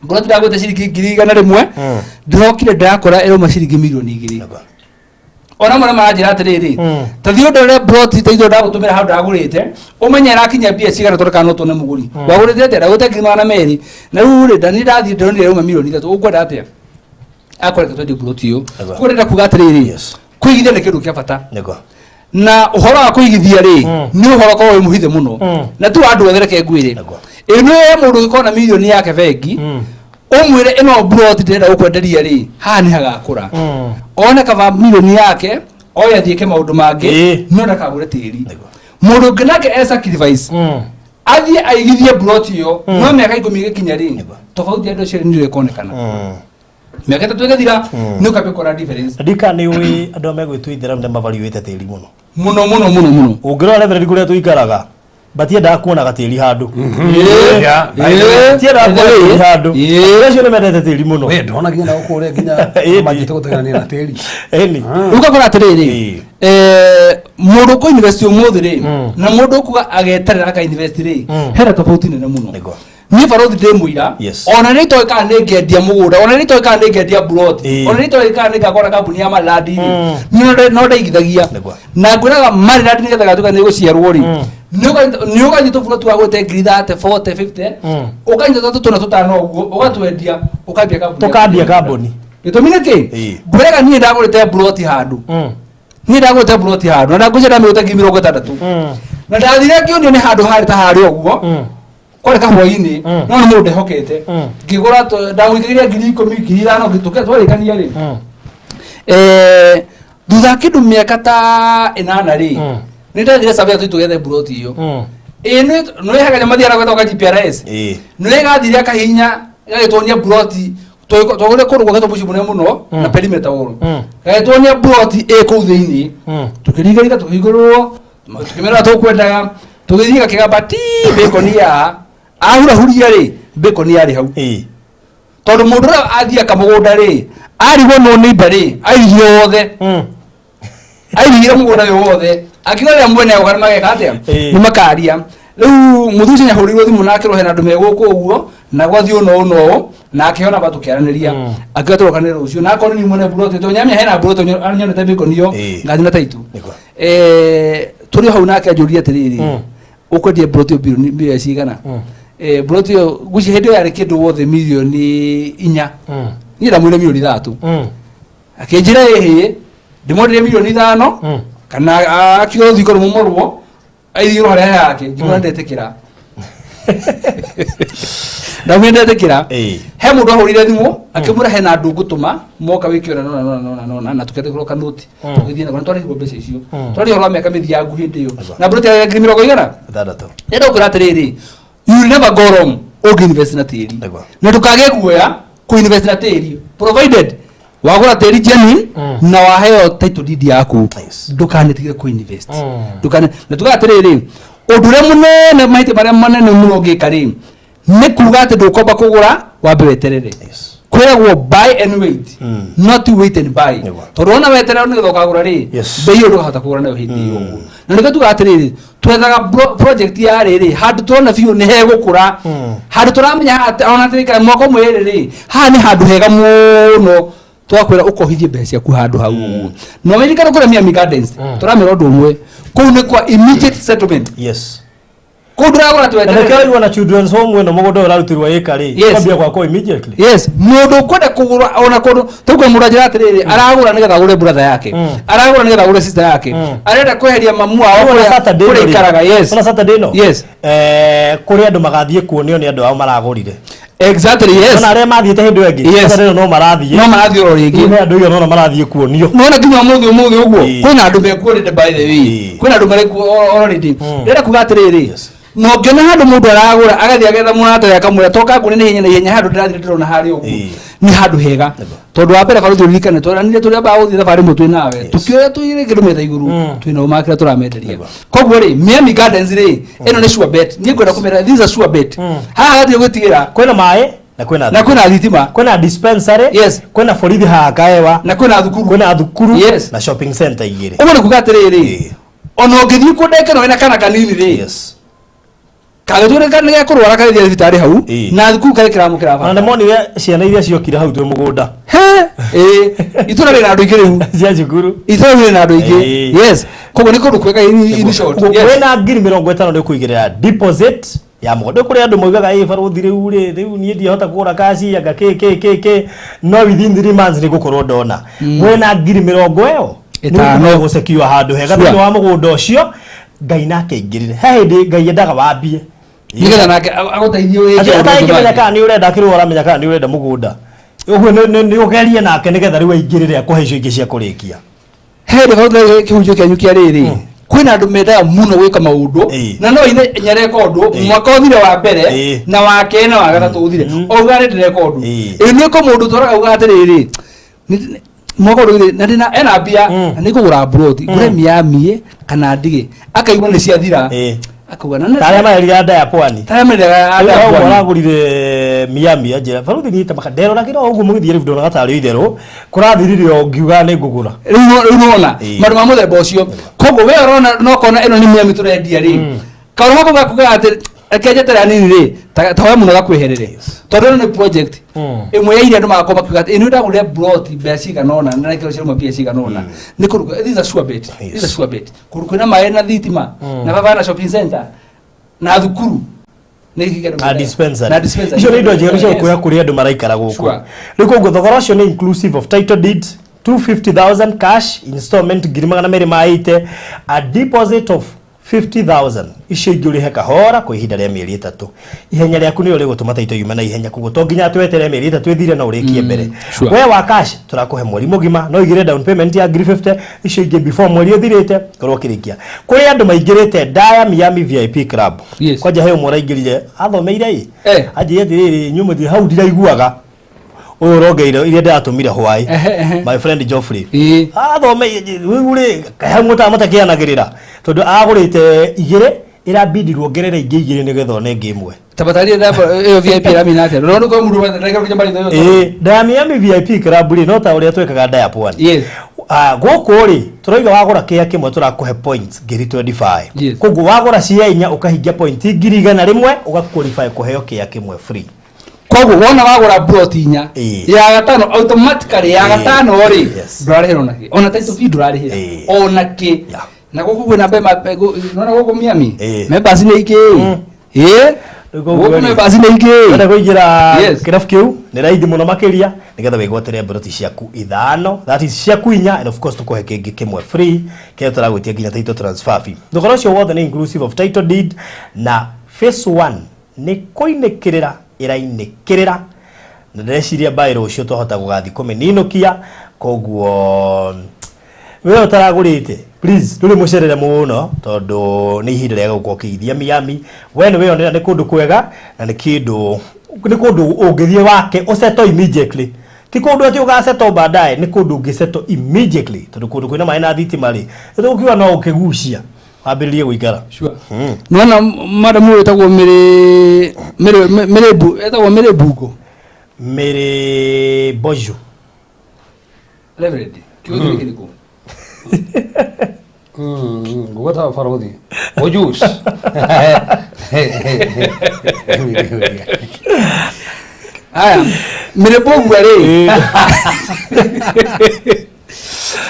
broti ndagwĩte ciringi 100,000, ndĩrokire ndĩrakora ĩrauma ciringi 2,000,000. Ona mwana maranjĩra atĩrĩrĩ, ta thiĩ ũndorere broti ta ithuĩ ndagũtũmĩra hau ndagũrĩte, ũmenye ĩrakinyia mbia cigana, tondũ kana no tuone mũgũri. Wagũrĩte atĩa? Ndagũrĩte 200,000, na rĩu rĩ, ndani ndathiĩ ndĩronire ĩrauma 3,000,000, ũkwenda atĩa? Akorete twendie broti ĩyo. Koguo ndĩrenda kuga atĩrĩrĩ, kũigithia nĩ kĩndũ kĩa bata, na ũhoro wa kũigithia rĩ, nĩ ũhoro ũkoragwo wĩ mũhithe mũno na ti wa andũ othe. Reke ngwĩre, ĩno ya mũndũ ũngĩkorwo na mirioni yake bengi, ũmwĩre ĩno broti ndĩrenda gũkwenderia rĩ, haha nĩ hagakũra, one kaba mirioni yake oye athiĩke maũndũ mangĩ, no ndakagũre tĩri. Mũndũ ũngĩ nake e sacrifice, athiĩ aigithie broti ĩyo, no mĩaka 10 ĩgĩkinya rĩ, tofauti ya andũ acio nĩ ĩkonekana. Mĩaka 3 ĩgĩthira, nĩ ũkambia kuona difference. Ndika nĩ ũĩ andũ arĩa megwĩtua ithĩramu nĩ mavariũĩte tĩri mũno. Mũno mũno mũno mũno. Ũngĩrora reverend kũrĩa tũikaraga, batiendaga kuona gatĩri handũ. Yeah, by the way. Batiendaga kuona tĩri handũ. Andũ acio nĩ mendete tĩri mũno. We ndona nginya na gũkũ nginya manjĩte gũteng'erania na tĩri. Ĩni. Rĩu ũgakora atĩrĩrĩ, mũndũ ũkũ invest ũmũthĩ rĩ, na mũndũ ũkuga ageterera aka invest rĩ, hena tofauti nene mũno. Niĩ barothi ndĩ mũira. Ona nĩ itoĩ kana nĩ ngendia mũgũnda, ona nĩ itoĩ kana nĩ ngendia plot, ona nĩ itoĩ kana nĩ ngakora kambuni ya Marilandi rĩ, no ndaigithagia. Na ngwĩraga Marilandi nĩgetha gatuĩka nĩ gũciarwo rĩ, nĩ ũkanyita tũburoti wa gwĩte ngiri 30, 40, 50, ũkanyita tũtũ tũna tũtano ũguo, ũgatwendia, ũkambia kambuni. Tũkambia kambuni. Gĩtũmi nĩ kĩ? Ngwĩraga niĩ ndagũrĩte ploti handũ, niĩ ndagũrĩte ploti handũ na ndagũcia ndamĩgũte 60,000, na ndathire ngĩonio nĩ handũ harĩ ta harĩa ũguo, kwarĩ kahũa-inĩ, no nĩ mũndũ ndehokete, ngĩgũra, ndamũikagĩria 10,000, 5,000, twarĩkania rĩ, thutha wa kĩndũ mĩaka ta 8 rĩ, nĩ ndathire survey tũthiĩ tũgethe ploti ĩyo. Ĩ nĩ hagaria mathiaga gwetha ka GPRS, nĩ gathire akahinya gagĩtuonia ploti twagũrire kũndũ gwakĩtwo mũciĩ mũnene mũno na perimeter wall, gagĩtuonia ploti ĩ kũu thĩinĩ. Tũkĩringaringa, tũkĩhingũrĩrwo, tũkĩmera tũkwendaga, tũgĩthiĩ gakĩgamba ti bacon ya ahurahuria rĩ, bacon yarĩ hau, tondũ mũndũ ũrĩa athiĩ akamũgũnda rĩ, arigwo no neighbor rĩ, airigire wothe, airigire mũgũnda ũyũ wothe, akiuga rĩrĩa mwene agoka nĩmageka atĩa? Nĩ makaria. Rĩu mũthuri ũcio nĩahũrĩirwo thimũ na akĩrwo hena andũ me gũkũ ũguo na gwathiĩ ũũ na ũũ na ũũ, na akĩheo namba tũkĩaranĩria, akiuga tũrokanĩre rũciũ, na akorwo nĩ mwene mburoti tondũ nyamia hena mburoti nyonete bacon ĩyo, ngathiĩ na taitũ. Tũrĩ o hau nake anjũria atĩrĩrĩ, ũkwendia mburoti ĩyo bilioni mbia cigana? Mburoti ĩyo ngwĩciria hĩndĩ ĩyo yarĩ kĩndũ wothe 4,000,000. Niĩ ndamwĩrire 3,000,000. Akĩnjĩra ĩhĩ, ndĩmwenderie 5,000,000 kana akiuga rũthingo rũmomorwo aithirwo harĩa yake. Ngĩmwĩra ndetĩkĩra, ndamwĩra ndetĩkĩra. He mũndũ ahũrire thimũ akĩmwĩra hena andũ ngũtũma moka wĩke ũna nona nona nona nona, na tũketĩkĩrwo kanoti, tũgĩthiĩ nako na twarĩhirwo mbeca icio. Twarĩhirwo rwa mĩaka mĩthiangu hĩndĩ ĩyo na mburoti ya 600,000. 6. Nenda gũkwĩra atĩrĩrĩ, you will never go wrong ũngĩ-invest na tĩri. Na ndũkagĩe guoya kũ-invest na tĩri, provided wagũra tĩri genuine na waheo title deed yaku. Ndũkanetigĩre kũ-invest, ndũkane. Na tugaga atĩrĩrĩ, ũndũ ũrĩa mũnene, mahĩtia marĩa manene mũno ũngĩka rĩ, nĩ kuga atĩ ndũkomba kũgũra, wambe weterere. Kwĩragwo buy and wait, not wait and buy. Tondũ wona weterera nĩgetha ũkagũra rĩ, bei ĩyo ndũkahota kũgũra nayo hĩndĩ ĩyo ũguo. Na nĩkĩo tugaga atĩrĩrĩ, twethaga project ya rĩrĩ handũ tũrona biũ nĩ hegũkũra, handũ tũramenya atĩ ona tũikara mwaka ũmwe ĩrĩ rĩ, haha nĩ handũ hega mũno, twakwĩra ũkohithie mbeca ciaku handũ hau ũguo. Na ũririkane kũrĩa Miami Gardens, tũramera ũndũ ũmwe kũu nĩ kwa immediate settlement. Kũu ndũragũra Na tweterere. nĩkĩo ũraigua na children's home ĩno, mũgũnda ũyũ ũrarutirwo ĩka rĩ, kwambia gwakwo immediately. Yes, mũndũ ũkwenda kũgũra ona kũndũ tũkwe, mũndũ anjĩra atĩrĩrĩ, aragũra nĩgetha agũre brother yake, aragũra nĩgetha agũre sister yake, arenda kweheria mamu wao Ona kũrĩa Saturday ĩno kũrĩa rĩ, ikaraga. Yes. Ona Saturday ĩno, Yes. kũrĩ andũ magathiĩ kuonio nĩ andũ ao maragũrire. Exactly, yes. Ona arĩa mathiĩte hĩndĩ ĩyo ĩngĩ. Yes. Sasa rĩu no marathiĩ. No marathiĩ oro rĩngĩ. Rĩu he andũ igana ũna marathiĩ kuonio. Nona nginya ũmũthĩ ũguo Ĩĩ. kwĩna andũ mekuo already, by the way. Ĩĩ. Kwĩna andũ marĩ kuo already. Ndĩrenda kuga atĩrĩrĩ, na ũngĩona handũ mũndũ aragũra, agathiĩ agetha mũrata we akamwĩra toka ngũre na ihenya na ihenya, handũ ndĩrathiĩ ndĩrona harĩa ũguo Ĩĩ. nĩ handũ hega. Tondũ wa mbere, barũthi, ũririkane twaranire tũrĩa ambaga gũthiĩ thabarĩ ĩmwe twĩ nawe, tũkĩoya tũigĩrĩ kĩndũ metha igũrũ, twĩna ũma kĩrĩa tũramenderia. Koguo rĩ, Miami Gardens rĩ, ĩno nĩ sure bet. Niĩ ngwenda kũmera this is a sure bet. Haha hatirĩ gwĩtigĩra. Kwĩna maĩ na kwĩna Na kwĩna thitima. Kwĩna dispensary. Kwĩna borithi haha Kaewa. Na kwĩna thukuru. Kwĩna thukuru. Na shopping center igĩrĩ. Ũguo nĩ kuga atĩrĩrĩ, ona ũngĩthiĩ kũndũ ĩno wĩna kana kanini rĩ, kagĩtuĩka nĩ gekũrwara, karĩthiĩ thibitarĩ hau na thukuru karĩ kĩramũkĩra Ona bata. nĩ monire ciana iria ciokire hau twĩ mũgũnda. He, ĩĩ, itũra rĩna andũ aingĩ rĩu. Cia cukuru. Itũra rĩu rĩna andũ aingĩ. Yes, koguo nĩ kũndũ kwega in short. Yes. Wĩna 50,000 nĩ ũkũigĩrĩra deposit ya mũgũnda. Kũrĩ andũ moigaga, ĩ barũthi, rĩu rĩ, rĩu niĩ ndiahota kũgũra cash, anga kĩ kĩ kĩ kĩ, no within 3 months nĩ ngũkorwo ndona. Wĩna ngiri mĩrongo ĩyo ĩtano gũcekiwa handũ hega Sure. thĩinĩ wa mũgũnda ũcio. Ngai nake aingĩrĩre. He hĩndĩ Ngai endaga wambie nĩgetha nake agũteithie wĩke Atĩ ũndũ ũtangĩmenya ũngĩ. kana nĩ ũrenda kĩrĩa ũramenya kana nĩ ũrenda mũgũnda ũguo nĩ ũgerie nake nĩgetha rĩu aingĩrĩre akũhe icio ingĩ cia kũrĩkia. He hĩndĩ barũthi, kĩhunjio kĩanyu kĩa rĩrĩ, kwĩna andũ mendaga mũno gwĩka maũndũ na no ine nyareka ũndũ mwaka ũthire wa mbere na wa kerĩ na wa gatatũ ũthire, auga nĩ ndĩreka ũndũ. Ĩ nĩ kũ mũndũ tũraga auga atĩrĩrĩ, mwaka ũndũ ũthire na ndĩna ena mbia na nĩ ngũgũra mburoti, ngũre Miami kana ndige, akaigua nĩ ciathira, akauga na Ta arĩa marerira nda ya pwani. Ta arĩa marerira nda ya Rĩu pwani. Aragũrire Miami, anjĩra, barũthi, niĩ ta nderoragĩra o ũguo mũgĩthiĩ, rĩu ndonaga tarĩ itherũ kũrathirire o ngiuga nĩ ngũgũra. Rĩu nĩwona maũndũ ma mũthemba ũcio. Koguo we ũrona no kona ĩno nĩ Miami tũrendia rĩ, kaũndũ gako gakugaga atĩ reke njeterere hanini rĩ, ta we mũno gakweherere, tondũ ĩno nĩ project ĩmwe ya iria andũ magakorwo makiuga atĩ ĩno ndagũrire plot mbeca cigana ũna na rekero ciauma mbia cigana ũna. Nĩ kũndũ, this is a sure bet, this is a sure bet. Kũndũ kwĩna maĩ na thitima na baba na shopping center na thukuru nĩ kĩndũ Na mendaga. Dispensary. Na dispensary. Icio nĩ indo njega cia kuoya kũrĩa andũ maraikara gũkũ. Rĩu koguo thogora ũcio nĩ inclusive of title deed, 250,000 cash, installment 280,000, a deposit of 50,000, icio ingĩ ũrĩhe kahora kwa ihinda rĩa mĩeri 3. Ihenya rĩaku nĩrĩo rĩgũtũma title yume na ihenya, koguo to nginya tweterere mĩeri 3 ĩthire na ũrĩkie mbere. We wa cash tũrakũhe mweri mũgima, no ũigĩre down payment ya ngiri 50, icio ingĩ before mweri ũthirĩte korwo ũkĩrĩkia. Kũrĩ andũ maingĩrĩte Ndaya Miami VIP Club. Kwanja he ũmwe ũraingĩrire athomeire ĩ anjĩire atĩrĩrĩ, inyuĩ mũtirĩ hau, ndiraiguaga ũyũ ũrongeire iria ndĩratũmire hwaĩ. My friend Geoffrey athomeire rĩu rĩ, hau mũtakĩanagĩrĩra tondũ agũrĩte igĩrĩ, ĩrabidi ongerere ingĩ igĩrĩ nĩgetha one ĩngĩ ĩmwe. Tabatarie ĩyo VIP ĩramina atĩa? Ndũrona kwa mũndũ wethe ndagĩka marĩ ĩyo. Ĩĩ, Ndaya Miami VIP Club rĩ, no ta ũrĩa twĩkaga Ndaya Pwani. Ah, gũkũ rĩ, tũrauga wagũra kĩa kĩmwe tũrakũhe points ngiri 25. Koguo wagũra cia inya ũkahingia point 100,000, ũgaqualify kũheo kĩa kĩmwe free. Koguo wona wagũra plot inya, ya gatano automatically, ya gatano rĩ, ndũrarĩhĩra ona kĩ, ona title fee ndũrarĩhĩra ona kĩ. Na gũkũ kwĩna nona gũkũ Miami members nĩ aingĩ, ĩĩ, gũkũ members nĩ aingĩ. Wenda kũingĩra kĩrabu kĩu nĩ raithi mũno makĩria nĩgetha wĩgwatĩre mburoti ciaku ithano, that is ciaku inya, and of course tũkũhe kĩngĩ kĩmwe free kĩrĩa tũragwĩtia nginya title transfer fee. Thogora ũcio wothe nĩ inclusive of title deed, na phase 1 nĩ kũinĩkĩrĩra ĩrainĩkĩrĩra, na ndĩreciria mbaĩ rũciũ twahota gũgathiĩ kũmĩninũkia. Koguo we ũtaragũrĩte, please, ndũrĩ mũcerere mũno tondũ nĩ ihinda rĩa gũkorwo ũkĩigithia Miami. We nĩ wĩyonera nĩ kũndũ kwega na nĩ kĩndũ, nĩ kũndũ ũngĩthiĩ wake ũsettle immediately, ti kũndũ atĩ ũgasettle baadaye, nĩ kũndũ ũngĩsettle immediately tondũ kũndũ kwĩna maĩ na thitima rĩ, nĩ no ũkĩgucia wambĩrĩrie gũikara. Nona madam ũyũ ĩtagwo Mĩrĩ Mĩrĩ Mĩrĩ ĩtagwo Mĩrĩ Bungo. Mĩrĩ Bojo. Reverend, kiugo gĩkĩ nĩkũ? Ngũgweta barothi ojus. Aya, Mĩrĩ Mbũgua rĩ,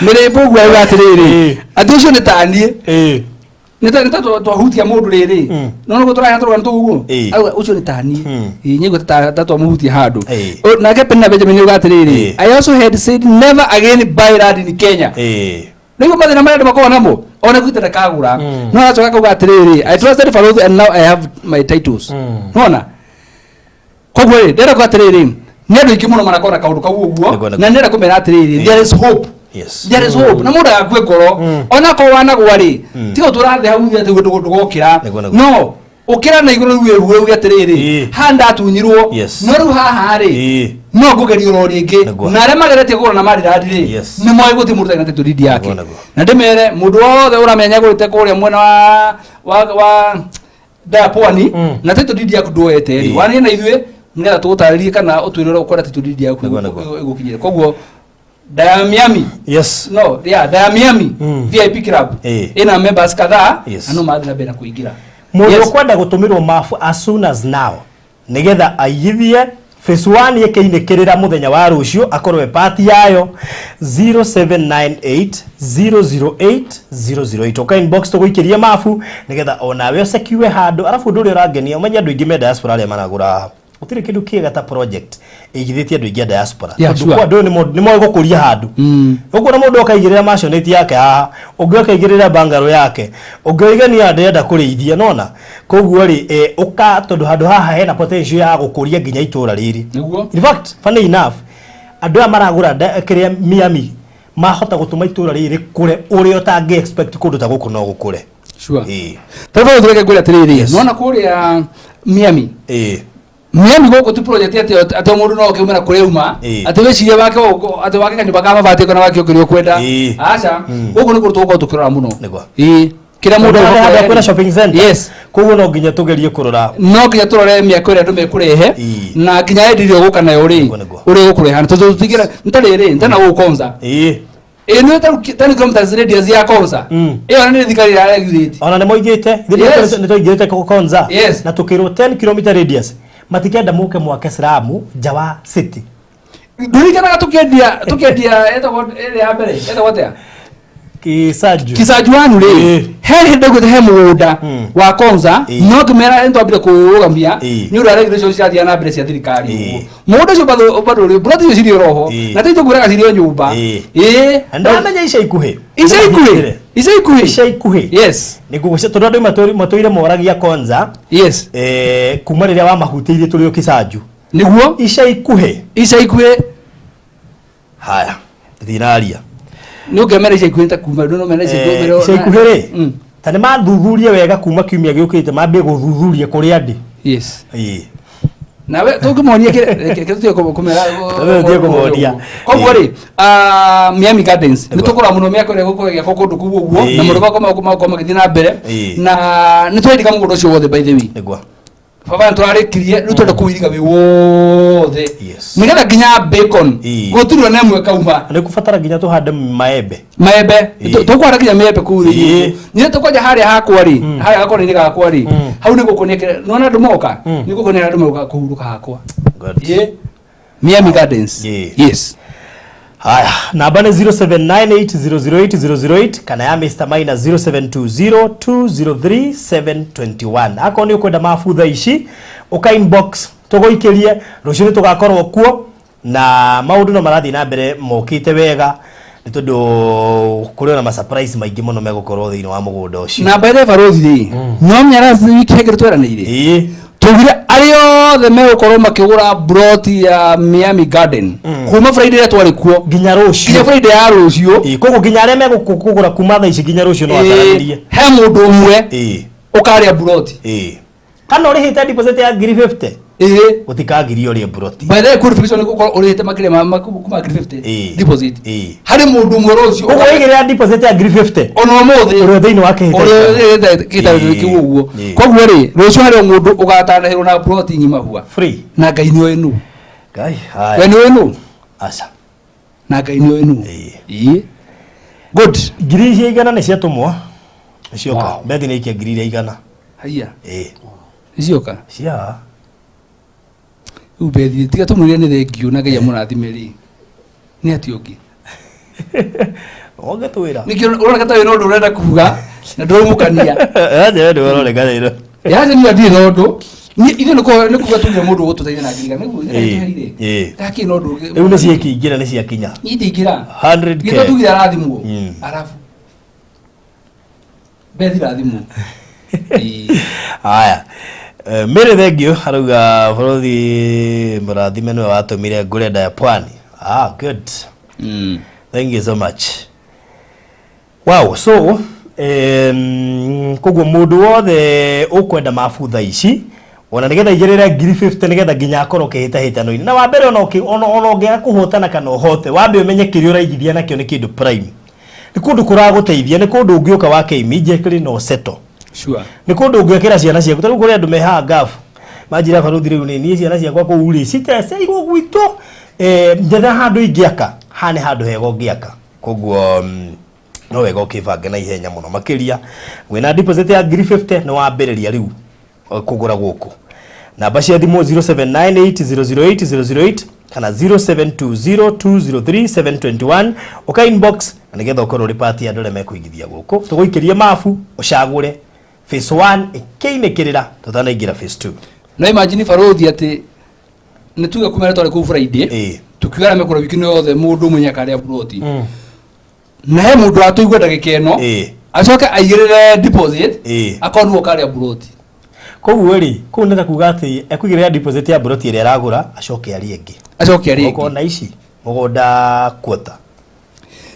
Mĩrĩ Mbũgua auga atĩrĩrĩ, atĩ ũcio nĩ taniĩ, nĩ ta twahutia mũndũ rĩrĩ, no nĩguo tũrahe tũrũgano tũu ũguo. Auga ũcio nĩ taniĩ. Ĩĩ, nyaigua ta twamũhutia handũ. Nake Penina Benjamin auga atĩrĩrĩ, "I also had said never again buy land in Kenya." Nĩguo mathĩna marĩa andũ makoragwo namo, ona gwitũ ndakagũra, no aracoka akauga atĩrĩrĩ, "I trusted Faroth and now I have my titles." Nona Koguo rĩ, ndĩrenda kuga atĩrĩrĩ, nĩ andũ aingĩ mũno manakorwo na kaũndũ kau ũguo. Nĩguo, nĩguo. Na ndĩrenda kũmera atĩrĩrĩ, there is hope. There is hope. Na mũndũ agakue ngoro onakorwo wanagwa rĩ, tiga ũtũra thĩ hau atĩ ndũgokĩra. Nĩguo, nĩguo. No ũkĩra na igũrũ rĩu wĩrue uge atĩrĩrĩ, haha ndatunyirwo, no rĩu haha rĩ, no ngũgeria oro rĩngĩ. Na arĩa mageretie kũgũra na marirandi rĩ, nĩ moĩ gũtirĩ mũndũ ũtarĩ na title deed yake. Nĩguo, nĩguo. Na ndĩmere mũndũ wothe ũramenya agũrĩte kũrĩa mwena wa ndaya pwani na title deed yaku ndwoete rĩ, warie na ithuĩ nĩgetha tũgũtarĩrie kana ũtwĩre ũrĩa ũkwenda title deed yaku Nĩguo, nĩguo. ĩgũkinyĩre. Koguo Daya Miami, no yeah, Daya Miami VIP Club ĩna members kadhaa na no mathiĩ na mbere na kũingĩra. Mũndũ ũkwenda gũtũmĩrwo mabu as soon as now nĩgetha aigithie phase 1 ĩkĩinĩkĩrĩra mũthenya wa rũciũ akorwo e part yayo, 0798 008 008, ũka inbox tũgũikĩrie mabu nĩgetha onawe ũsekiwe handũ. Arabu ũndũ ũrĩa ũrangenia, ũmenye andũ aingĩ me diaspora arĩa maragũra haha, gũtirĩ kĩndũ kĩega ta project ĩigithĩtie andũ aingĩ a diaspora. Tondũ kwa andũ nĩ moĩ gũkũria handũ. Ũkuona mũndũ akaigĩrĩra maisonette yake haha, ũngĩ akaigĩrĩra bungalow yake, ũngĩ oige niĩ ndĩrenda kũrĩithia nona. Koguo rĩ, ũka tondũ handũ haha hena potential ya gũkũria nginya itũra rĩrĩ. In fact, funny enough, andũ aya maragũra kĩrĩa Miami mahota gũtũma itũra rĩrĩ rĩkũre ũrĩa ũtangĩ expect kũndũ ta gũkũ no gũkũre. Tarĩu tũreke ngwĩre atĩrĩrĩ, nona kũrĩa Miami, Miami gũkũ ti project atĩ o mũndũ no oke umĩra kũrĩa uma, atĩ wĩcirie wake atĩ wake kanyũmba ka mabati kana wake o kĩrĩa ũkwenda. Aca, gũkũ nĩ kũndũ tũgũkorwo tũkĩrora mũno. Kĩrĩa mũndũ Mũndũ egũkũrehe kwĩna rĩ. shopping center. Koguo no nginya tũgerie kũrora. No nginya tũrore mĩako ĩrĩa andũ mekũrehe na nginya yendi ĩrĩa ũgũka nayo rĩ, Nĩguo. ũrĩa ũgũkũreha, tondũ tũtingĩra nĩ ta rĩrĩ nĩ ta na gũkũ Konza. Ĩ nĩ ta 10 kilometers radius ya Konza. Ĩyo nĩ thirikari ĩra regulate. Ona nĩ moigĩte nĩ twaingĩrĩte Konza na tũkĩrwo 10 km radius matikenda mũke mwake slum nja wa city. Ndirikanaga tũkĩendia ĩtagwo ĩrĩa ya mbere ĩtagwo atĩa? Kisaju. Kisajuanu rĩ, he hĩndĩ ndaiguĩte he mũgũnda wa Konza, no ngĩmera nĩ twambire kũrũgamia nĩ ũndũ wa regulation cirathiĩ na mbere cia thirikari. Ũguo mũgũnda ũcio bado ũrĩ plot icio cirĩ oroho, na ti tũkwĩraga cirĩ o nyũmba. Na ndamenya ica ikuhĩ. Ica ikuhĩ, ica ikuhĩ. Ica ikuhĩ. Nĩ ngũgũcia tondũ andũ matũire moragia Konza kuma rĩrĩa wamahutĩirie tũrĩ o Kisanju. Ica ikuhĩ. Ica ikuhĩ. Haya, ndiraria. Nĩ ũngĩmera ica ikuhĩ ta kuma no mera ica ikuhĩ Ica ikuhĩ rĩ, ta nĩ mathuthurie wega kuma kiumia gĩũkĩte mambie gũthuthuria kũrĩa ndĩ. Nawe tũngĩmonia reke tũtige kũmera. Tũtige kũmonia. Koguo rĩ, Miami Gardens nĩ tũkũra mũno mĩaka ĩrĩa gũkorwo ĩgĩakwo kũndũ kũu ũguo, na maũndũ makorwo magĩthiĩ na mbere, na nĩ tũrendika mũgũnda ũcio wothe, by the way. Baba, nĩ tũrarĩkirie, rĩu twenda kũwiriga wĩ wothe nĩgetha nginya bacon gũtirĩ ona ĩmwe kauma. Nĩ kũbatara nginya tũhande maembe. Maembe. Tũkwara nginya maembe kũu thĩinĩ. Niĩ tũkwanja harĩa hakwa rĩ, harĩa gakona-inĩ gakwa rĩ, hau nĩ gũkũ nĩ nona andũ moka, nĩ gũkũ nĩ andũ moka kũhurũka hakwa. Miami Gardens. Yes. Haya, namba nĩ 0798008008 kana ya Mr. Maina 0720203721. Akorwo nĩ ũkwenda mabu thaa ici, ũka inbox tũgũikĩrie, rũciũ nĩ tũgakorwo kuo na maũndũ no marathiĩ na mbere mokĩte wega nĩ tondũ kũrĩ ona ma surprise maingĩ mũno megũkorwo thĩinĩ wa mũgũnda ũcio. Namba ĩrĩa barothi rĩ, no mĩara wiki hengere tweranĩire. Tugire arĩa othe megũkorwo makĩgũra broti ya Miami Garden kuma Friday ĩrĩa twarĩ kuo nginya rũciũ, nginya Friday ya rũciũ. Koguo nginya arĩa megũkũgũra kuma thaa ici nginya rũciũ no ataranĩrie. He mũndũ ũmwe ũkarĩa broti. Kana ũrĩhĩte deposit ya ngiri 50, gũtikagirio ũrĩe broti. By the way, qualification nĩ gũkorwo ũrĩhĩte makĩria ma kuma ngiri 50 deposit. Harĩ mũndũ ũmwe rũciũ Ũguo waigĩrĩra deposit ya ngiri 50 ona ũmũthĩ ũrĩa thĩinĩ wa kĩhĩtahĩtano kĩhĩtahĩtano kĩu ũguo. Koguo rĩ, rũciũ harĩ o mũndũ ũgatanahĩrwo na ploti ng'ima hua free, na Ngai nĩ oĩ nũ. Ngai, haya. We nĩ oĩ nũ. Aca. Na Ngai nĩ oĩ nũ. Good. Ngiri icio 100 nĩ ciatũmwo, nĩ cioka. Bethi nĩ ikia ngiri iria 100. Haiya. Nĩ cioka. Cia. Rĩu Bethi, tiga tũmwĩre nĩ thengiũ na Ngai amũrathime rĩ, nĩ atĩ ũngĩ Ũngĩtwĩra. Nĩkĩo ũroneka ta wĩna ũndũ ũrenda kuga na ndũramũkania. Aca, we ndũroneka rĩrĩ. Yaani niĩ ndirĩ na ũndũ. Niĩ ithuĩ nĩ kuga tugire mũndũ ũgũtũteithia na ngiri igana. Nĩguo ithuĩ tũheire. Ndakĩrĩ na ũndũ ũngĩ. Rĩu nĩ ciĩkĩingĩra, nĩ ciakinya. Niĩ ndingĩra. 100K. Githĩ tugire arathimwo. Arabu. Bethi rathimwo. Haya. Mary thengio arauga bũrũthi mũrathime nĩwe watũmire ngũre nda ya pwani. Ah, good. Thank you so much. Wow, so koguo mũndũ wothe ũkwenda mabu thaa ici ona nĩgetha aigĩrĩre ngiri 50 nĩgetha nginya akorwo kĩhĩtahĩtano-inĩ na wa mbere ona ũngĩaga kũhotana kana ũhote wambe ũmenye kĩrĩa ũraigithia nakĩo nĩ kĩndũ prime nĩ kũndũ kũragũteithia nĩ kũndũ ũngĩũka wake immediately na ũsettle. Sure. Nĩ kũndũ ũngĩakĩra ciana ciaku tarĩu kũrĩ andũ mehaga ngabu manjĩra barũthi rĩu nĩ niĩ ciana ciakwa kũu rĩ citeceirwo gwitũ njetha handũ ingĩaka haha nĩ handũ hega ũngĩaka koguo no wega ũkĩbange na ihenya mũno makĩria wĩna deposit ya ngiri 50 nĩ wambĩrĩria rĩu kũgũra gũkũ namba cia thimũ 0798008008 kana 0720203721 ũka inbox na nĩgetha ũkorwo ũrĩ part ya andũ arĩa mekũigithia gũkũ tũgũikĩrie mabu ũcagũre phase 1 ĩkĩinĩkĩrĩra tũtanaingĩra phase 2. No imagine barũthi atĩ nĩ tuge kumera twarĩ kũu Friday tukiuga arĩa mekũra wiki ĩno yothe mũndũ ũmwe nĩakarĩa buroti na he mũndũ watũigua ndagĩka ĩno acoke aigĩrĩre deposit akorwo nĩwe ũkarĩa buroti. Koguo rĩ kũu nĩ ta kuga atĩ ekũigĩrĩra deposit ya buroti ĩrĩa aragũra acoke arĩe ĩngĩ. Acoke arĩe ĩngĩ. Okorwo na ici mũgũnda quarter.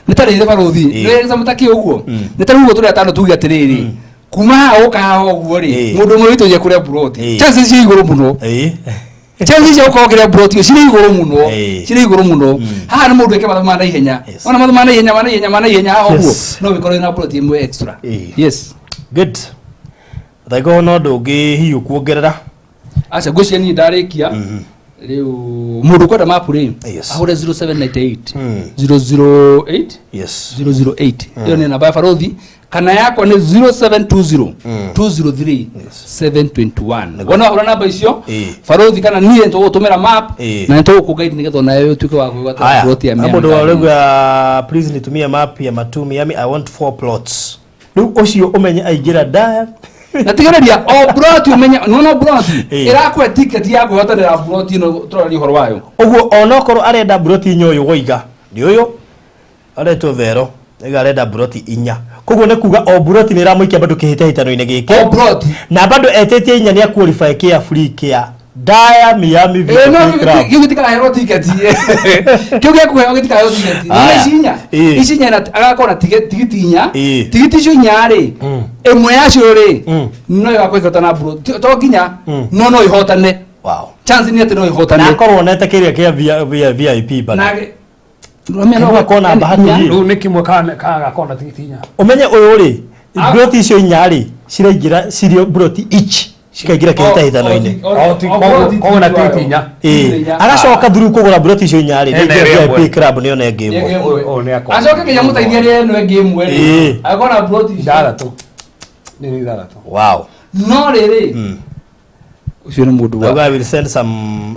Nĩ ta rĩrĩ barũthi nĩ exam ta kĩ ũguo nĩ ta rĩu ũguo tũrĩ atano tuge atĩrĩrĩ kuma haha gũka haha ũguo rĩ mũndũ ũmwe witũ kũrĩa buroti chances ciĩ igũrũ mũno chances cia gũkorwo kĩrĩa buroti cirĩ igũrũ mũno cirĩ igũrũ mũno haha nĩ mũndũ eke mathabu ma naihenya ona mathabu ma naihenya ma naihenya ma naihenya haha ũguo no wĩkorwo na buroti ĩmwe extra. Yes. Good. Thaiko no ũndũ ũngĩ hihi ũkuongerera? Aca ngwĩciria niĩ ndarĩkia rĩu mũndũ ũkwenda mapu rĩ ahũre 0798 008 008 ĩyo nĩ namba ya barũthi kana yakwa nĩ 0720 203 721 wona wahũra namba icio barũthi kana niĩ tũgũtũmĩra map na nĩtũgũkũ-guide nĩgetha onawe ũtuĩke wa kwĩgwatĩra Haya, plot ya na Miami mũndũ Garden. arauga please nitumie map ya Matu Miami I want 4 plots. Rĩu ũcio ũmenye aingĩra ndaya Na tigereria o plot ũmenye nona plot ĩrakũhe ticket ya kwĩhotanĩra plot ĩno tũraria ũhoro wayo. Ũguo onokorwo arenda plot inya ũyũ woiga nĩ ũyũ aretwo Vero aiga arenda plot inya koguo nĩ kuga o plot nĩ ĩramũikia bado kĩhĩtahĩtano-inĩ gĩkĩ o plot na bado etĩtie inya nĩ aqualify kĩa free kĩa Daya Miami Eh, no, VIP Club. kĩu gĩtikaherwo tiketi kĩu gĩakũheo gĩtikaheo tiketi Aya. nĩ ici inya ici inya agakorwo na tigiti inya tigiti icio inya rĩ ĩmwe yacio rĩ no ĩgakorwo ĩkĩhotana bro to nginya no no ĩhotane. Wow. Chance nĩ atĩ no ĩhotane. Na akorwo onete kĩrĩa kĩa VIP bado. Na Nĩguo akona bahati rĩ. Rĩu nĩ kĩmwe kana gakorwo na tigiti inya. Ũmenye ũyũ rĩ mburoti icio inya rĩ ciraingĩra cirio mburoti each cikaingĩra kĩhĩtahĩtano-inĩ. Koguo na tigiti inya. Ĩĩ. Agacoka through kũgũra mburoti icio inya rĩ Ena nĩ ĩrĩa VIP ĩmwe. club nĩyo na ĩngĩ ĩmwe. Acoke nginya mũteithia rĩa ĩno ĩngĩ ĩmwe rĩ agakorwo na mburoti icio ithathatũ. Nĩ ithathatũ. Wow. No rĩrĩ ũcio nĩ mũndũ wa I will send some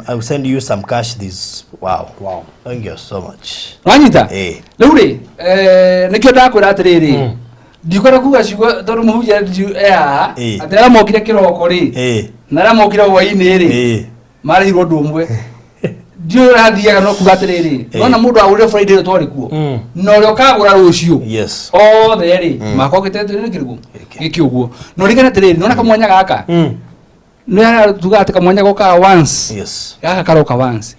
I will send you some cash this wow. Wow. Thank you so much. Wanyita rĩu rĩ nĩkĩo ndakwĩra atĩrĩrĩ ndikwenda kuga ciugo tondũ mũhunjia e haha atĩ arĩa mokire kĩroko rĩ na arĩa mokire hwainĩ rĩ marĩhirwo ũndũ ũmwe ndiũĩ ũrathiaga no kuga atĩrĩrĩ nona mũndũ agũrire Friday ĩyo twarĩ kuo na ũrĩa ũkagũra rũciũ othe rĩ makokĩte nĩ kĩrĩkũ gĩkĩ ũguo na ũririkane atĩrĩrĩ nona kamwanya gaka nĩ tuga atĩ kamwanya gokaga once gaka karoka once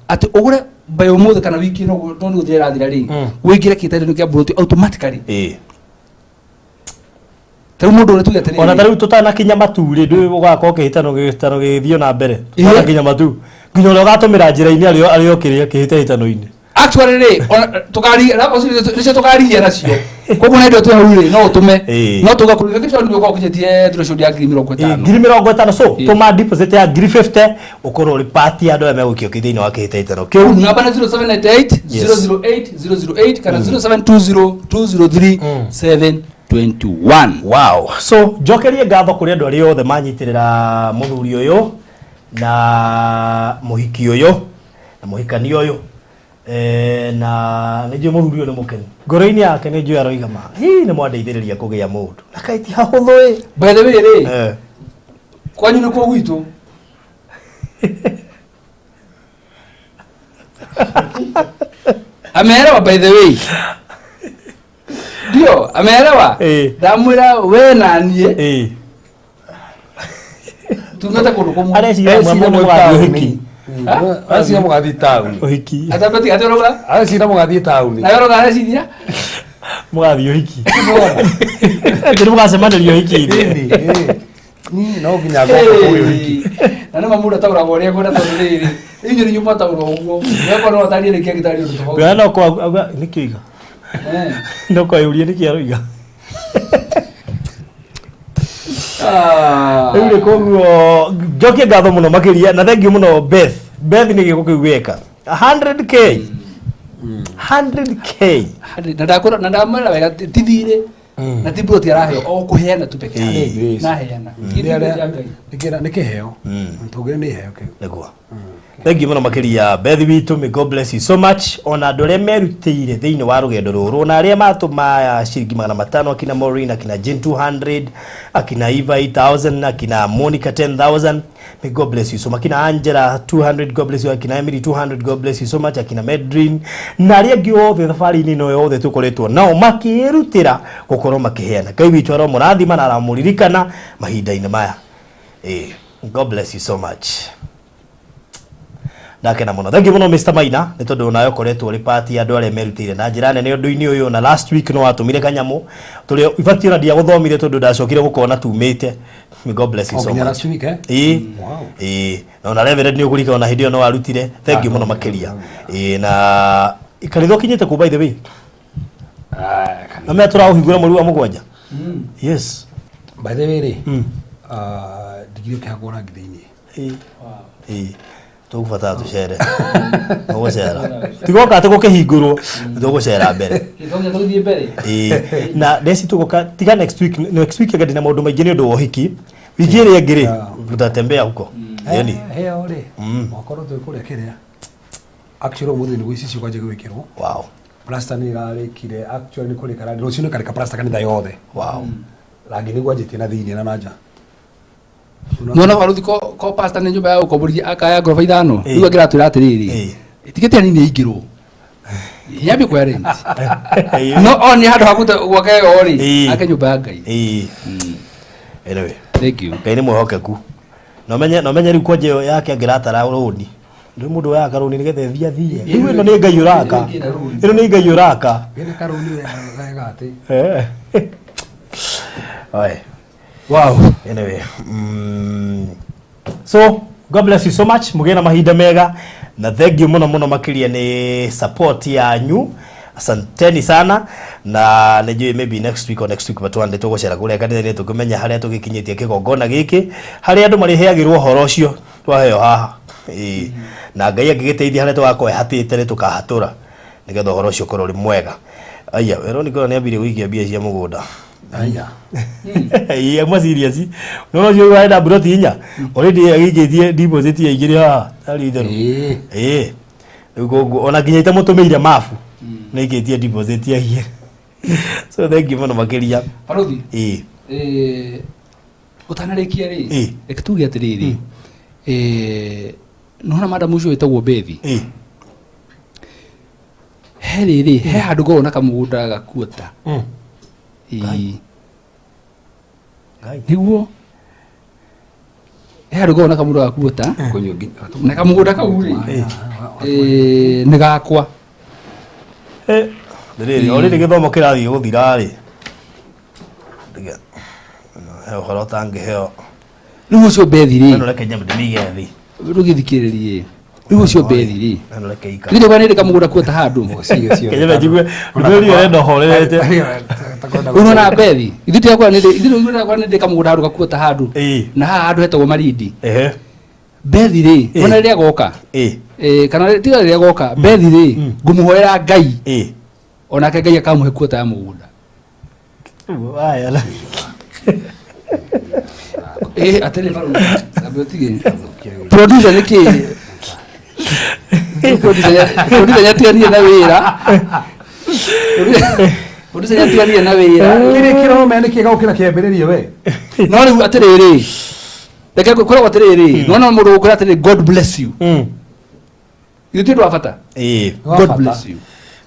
atĩ ũgũre by ũmũthĩ kana wiki ĩno ũguo tondũ nĩ gũthira ĩrathira rĩ wĩingĩre kĩhĩtahĩtano kĩa mburoti automatically ta rĩu mũndũ ũrĩa tuge atĩrĩrĩ Ona ta rĩu tũtanakinya matu rĩ ndũĩ ũgakorwo kĩhĩtano kĩhĩtano gĩgĩthiĩ na mbere tũtanakinya matu nginya ũrĩa ũgatũmĩra njĩra-inĩ arĩ arĩ o kĩrĩa kĩhĩtahĩtano-inĩ. Actually rĩ ona tũkari nĩcio tũkarigia nacio koguo na indo twĩ hau rĩ no ũtũme no tũga kũrĩ gĩkĩo nĩ ũkorwo ũkinyĩtie threshold ya ngiri mĩrongo ĩtano. Ngiri mĩrongo ĩtano so tũma deposit ya ngiri 50 ũkorwo ũrĩ part ya andũ arĩa megũikio thĩinĩ wa kĩhĩtahĩtano kĩu. Namba nĩ 0798 008 008 kana 0720 203 721. Wow. So njokerie ngatho kũrĩ andũ arĩa othe manyitĩrĩra mũthuri ũyũ na mũhiki ũyũ na mũhikani ũyũ na nĩ njũĩ mũthuri ũyũ nĩ mũkenu ngoro-inĩ yake nĩ njũĩ aroiga ma hii nĩ mwandeithĩrĩria kũgĩa mũndũ na kaĩ ti hahũthũ ĩ. By the way rĩ kwanyu nĩ kuo gwitũ ameelewa by the way ndio ameelewa ndamwĩra we na niĩ Tumĩte kũndũ kũmwe. Areciria Eciria mwe mwĩ mũgathiĩ taũni. ũhiki. Areciria mũgathiĩ taũni. Ũhiki. Atambeti atĩ ũrauga? Areciria mũgathiĩ taũni. Nawe ũrauga areciria? Mũgathiĩ ũhiki. Atĩ nĩ mũgacemanĩria ũhiki-inĩ. Ĩni, ĩ. Niĩ no nginya ngoka kũrĩa ũhiki. Na nĩ ma mũndũ ataũraga ũrĩa ekwenda tondũ rĩrĩ, inyuĩ nĩ inyuĩ mwataũra ũguo. Wekwa no atarie rĩngĩ angĩtaria ũndũ tofauti. Wee no kwa auga nĩkĩ oiga. Eh. No kwa yũria nĩkĩ aroiga. Ah. Rĩu rĩ koguo njokie ngatho mũno makĩria na thengiũ mũno Beth. Beth nĩ gĩko kĩu weka. 100k. 100k. Harĩ- na ndakwĩra na ndamwĩra wega ti ti thirĩ na ti plot araheo o kũheana tu peke yake. Ĩĩ. Naheana. Ti Nĩ thirĩ arĩa- cia Ngai. nĩ kĩra- nĩ kĩheo. Tũngĩre nĩ iheo kĩu. Nĩguo. Thengiũ mũno makĩria Beth witũ, may God bless you so much. Ona andũ arĩa merutĩire thĩinĩ wa rũgendo rũrũ, ona arĩa matũma ciringi 500, akina Maureen, akina Jane 200, akina Eva 8000, akina Monica 10000. May God bless you so much. Akina Angela 200, God bless you. Akina Emily 200, God bless you so much. Akina Medrin na arĩa angĩ othe thabarĩ-inĩ ĩno yothe tũkoretwo nao makĩĩrutĩra gũkorwo makĩheana. Ngai witũ aromũrathima na aramũririkana mahinda-inĩ maya. God bless you so much. Ndakena mũno. Thank you mũno Mr. Maina nĩ tondũ nawe ũkoretwo ũrĩ part ya andũ arĩa merutĩire na njĩra nene ũndũ-inĩ ũyũ na last week no watũmire kanyamũ tũrĩa in fact ona ndiagũthomire tondũ ndacokire gũkona tumĩte. May God bless you O so nginya much. last week, eh? Ĩĩ. Wow. Ĩĩ. Na ona Reverend nĩ ũkũririkana ona hĩndĩ ĩyo no warutire. Thank you mũno makĩria. Ĩĩ na kanitha ũkinyĩte kũ by the way? Ah, kanitha. Na mea tũraũhingũra mweri wa mũgwanja. Yes. By the way rĩ, ah, ndigiri ũkĩhakwo rangi thĩinĩ. Ĩĩ. Ĩĩ. Tũgũbatara tũcere. Tũgũcera. Tigoka atĩ gũkĩhingũrwo, tũgũcera mbere. Gĩthomo tũgĩthiĩ mbere. Ĩĩ. Na ndeci tũgũka tiga next week, next week anga ndĩna maũndũ maingĩ nĩ ũndũ wa ũhiki. Wiki ĩrĩa ĩngĩ rĩ, tutatembea huko. Yaani. Heo rĩ, wakorwo twĩ kũrĩa kĩrĩa. Actually ũmũthĩ nĩguo ici ciũkanjia gwĩkĩrwo. Wow. Plaster nĩ ĩrarĩkire, actually nĩ kũrĩka rũciũ nĩ karĩka plaster kanitha yothe. Wow. Rangi nĩguo anjĩtie na thĩinĩ na na nja. Nona baruthi ko ko pastor nĩ nyũmba ya gũkomborithia akaya ngoroba ithano. Ĩĩ. Rĩu angĩratwĩra atĩrĩrĩ. Ĩĩ. Tigĩti anini ĩingĩrwo. Nyambie kuoya rent. Ĩĩ. No o nĩ handũ ha gũte gwake yo rĩ. Ĩĩ. Ake nyũmba ya Ngai. Ĩĩ. Anyway. Thank you. Ngai nĩ mwĩhokeku. Na ũmenye na ũmenye rĩu kwanja ĩyo yake angĩratara rũni. Ndũĩ mũndũ woyaga karũni nĩgetha ĩthiĩ athiĩ. Rĩu ĩno nĩ Ngai ũraka. Ĩno nĩ Ngai ũraka. Wĩna karũni wega atĩ. Eh. Oe. Wow. Anyway, so God bless you so much. Mũgĩe na mahinda mega na thank you mũno mũno makĩria nĩ support yanyu. Asanteni sana na nĩ njũĩ maybe next week or next week but one day tũgũcera kũrĩa kanitha-inĩ tũkĩmenya harĩa tũgĩkinyĩtie kĩgongona gĩkĩ harĩa andũ marĩheagĩrwo ũhoro ũcio twaheo haha. Ĩĩ. Na Ngai angĩgĩteithia harĩa tũgakorwo ĩhatĩte nĩ tũkahatũra nĩgetha ũhoro ũcio ũkorwo ũrĩ mwega. Aya, Veronica nĩ ambire gũikia mbia cia mũgũnda. Aya. Ĩĩ, auma serious. Nĩ ũcio arenda mburoti inya. Already agĩikĩtie deposit ya igĩrĩ haha. Tarĩ itherũ. Ĩĩ. Ĩĩ. Rĩu koguo ona nginya itamũtũmĩire mabu. Nĩ aikĩtie deposit ya igĩrĩ. So thank you mũno makĩria. Baruthi. Ĩĩ. Eh, ũtanarĩkia rĩ Ĩĩ. reke tuge atĩrĩrĩ eh, nĩwona madam ũcio wĩtagwo Bethi Ĩĩ. he rĩrĩ he handũ ngoragwo na kamũgũnda gakuota Ĩĩ. Ngai. nĩguo he handũ ngoragwo na kamũgũnda gakuota Kũnyua nginya. na kamũgũnda kau rĩ eh, nĩ gakwa Eh, rĩrĩ o rĩrĩ gĩthomo kĩrathiĩ gũthira rĩ. Ndiga. He ũhoro ũtangĩheo. Rĩu ũcio Bethi rĩ Ĩno reke nyambe ndĩmĩige thĩ. rũgĩthikĩrĩrie rĩu ũcio Bethi rĩ Ĩno reke ikare. githĩ kwa nĩ ndĩ kamũgũnda kuota handũ Kenya njigue ndũmĩrĩri ĩrenda ũhorerete. Rĩu na Bethi ithuĩ tirakora nĩ ndĩ- ithuĩ tirakora nĩ ndĩ kamũgũnda handũ gakuota handũ Ĩĩ. na haha handũ hetagwo Malindi Ehe. Bethi rĩ Ĩĩ. ona rĩrĩa agoka Ĩĩ. eh, kana tiga rĩrĩa agoka Bethi rĩ ngũmũhoera Ngai Ĩĩ. onake Ngai akamũhe kuota ya mũgũnda Aya la. Eh, atĩrĩ barũthi, ambe ũtige. Producer nĩ kĩĩ? Producer producer nĩatiganire na wĩra. Producer nĩatiganire na wĩra. Kĩrĩ kĩrome nĩ kĩega gũkĩra kĩambĩrĩria we. No rĩu atĩrĩrĩ, reke kwĩragwo atĩrĩrĩ, nĩwona mũndũ ũkwĩra atĩrĩrĩ, God bless you. Githĩ ti ũndũ wa bata? Ĩĩ. Nĩ wa God bata. bless you.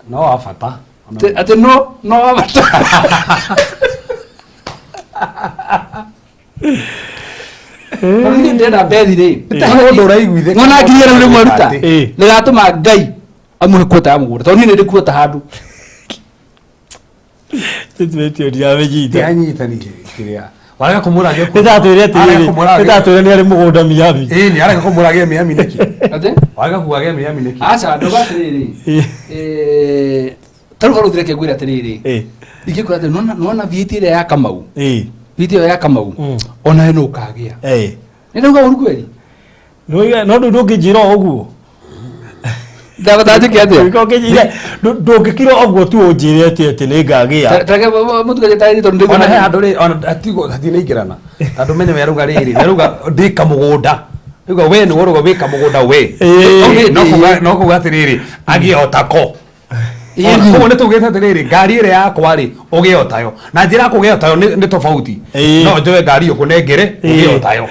No wa bata. Atĩ atĩ no no wa bata. Tondũ niĩ ndĩrenda Bethi rĩ. Ta ũndũ ũraiguithĩka. Nona ngiri igana rĩu rĩmwe aruta. Ĩĩ. Rĩgatũma Ngai amũhe kuota ya mũgũnda. Tondũ niĩ nĩ ndĩ kuota handũ. Statement ĩyo ndiramĩnyita. Ndianyita ningĩ kĩrĩa. Warega kũmũragia Nĩ ndatwĩre atĩrĩrĩ, nĩ ndatwĩre nĩ arĩ mũgũnda Miami. Ĩĩ nĩ arega kũmũragia Miami nĩkĩ? Atĩ? Warega kuga agĩe Miami nĩkĩ? Aca ndauga atĩrĩrĩ. Ĩĩ. Ta rĩu barũthi reke ngwĩre atĩrĩrĩ. Ĩĩ. Ingĩkwĩra atĩ nĩwona nĩwona VAT ĩrĩa ya Kamau. Ĩĩ. VAT ĩyo ya Kamau. Onawe no ũkagĩa. Ĩĩ. Nĩ ndauga ũru kweli? Nĩwoiga- no ndũ ndũngĩnjĩra o ũguo. Ndanjĩke atĩa? Ũngĩkorwo ũkĩnjĩra- ndũngĩkira ũguo tu ũnjĩre atĩ atĩ nĩ ngagĩa. Tareke mũtukanĩte tarĩrie tondũ ndĩguo. Ona he handũ rĩ ona hatigo hatinaingĩrana. Tondũ menye we arauga rĩrĩ, we arauga ndĩ kamũgũnda. Rĩu we nĩ ũrauga wĩ kamũgũnda we. Ĩĩ. No kuga no kuga atĩrĩrĩ, agĩe o tako. Ĩĩ. Koguo nĩ tugĩte atĩrĩrĩ, ngari ĩrĩa yakwa rĩ, ũgĩe o tayo. Na njĩra ya kũgĩa o tayo nĩ tofauti. Ĩĩ. No njoe ngari ũkũnengere, ũgĩe o tayo.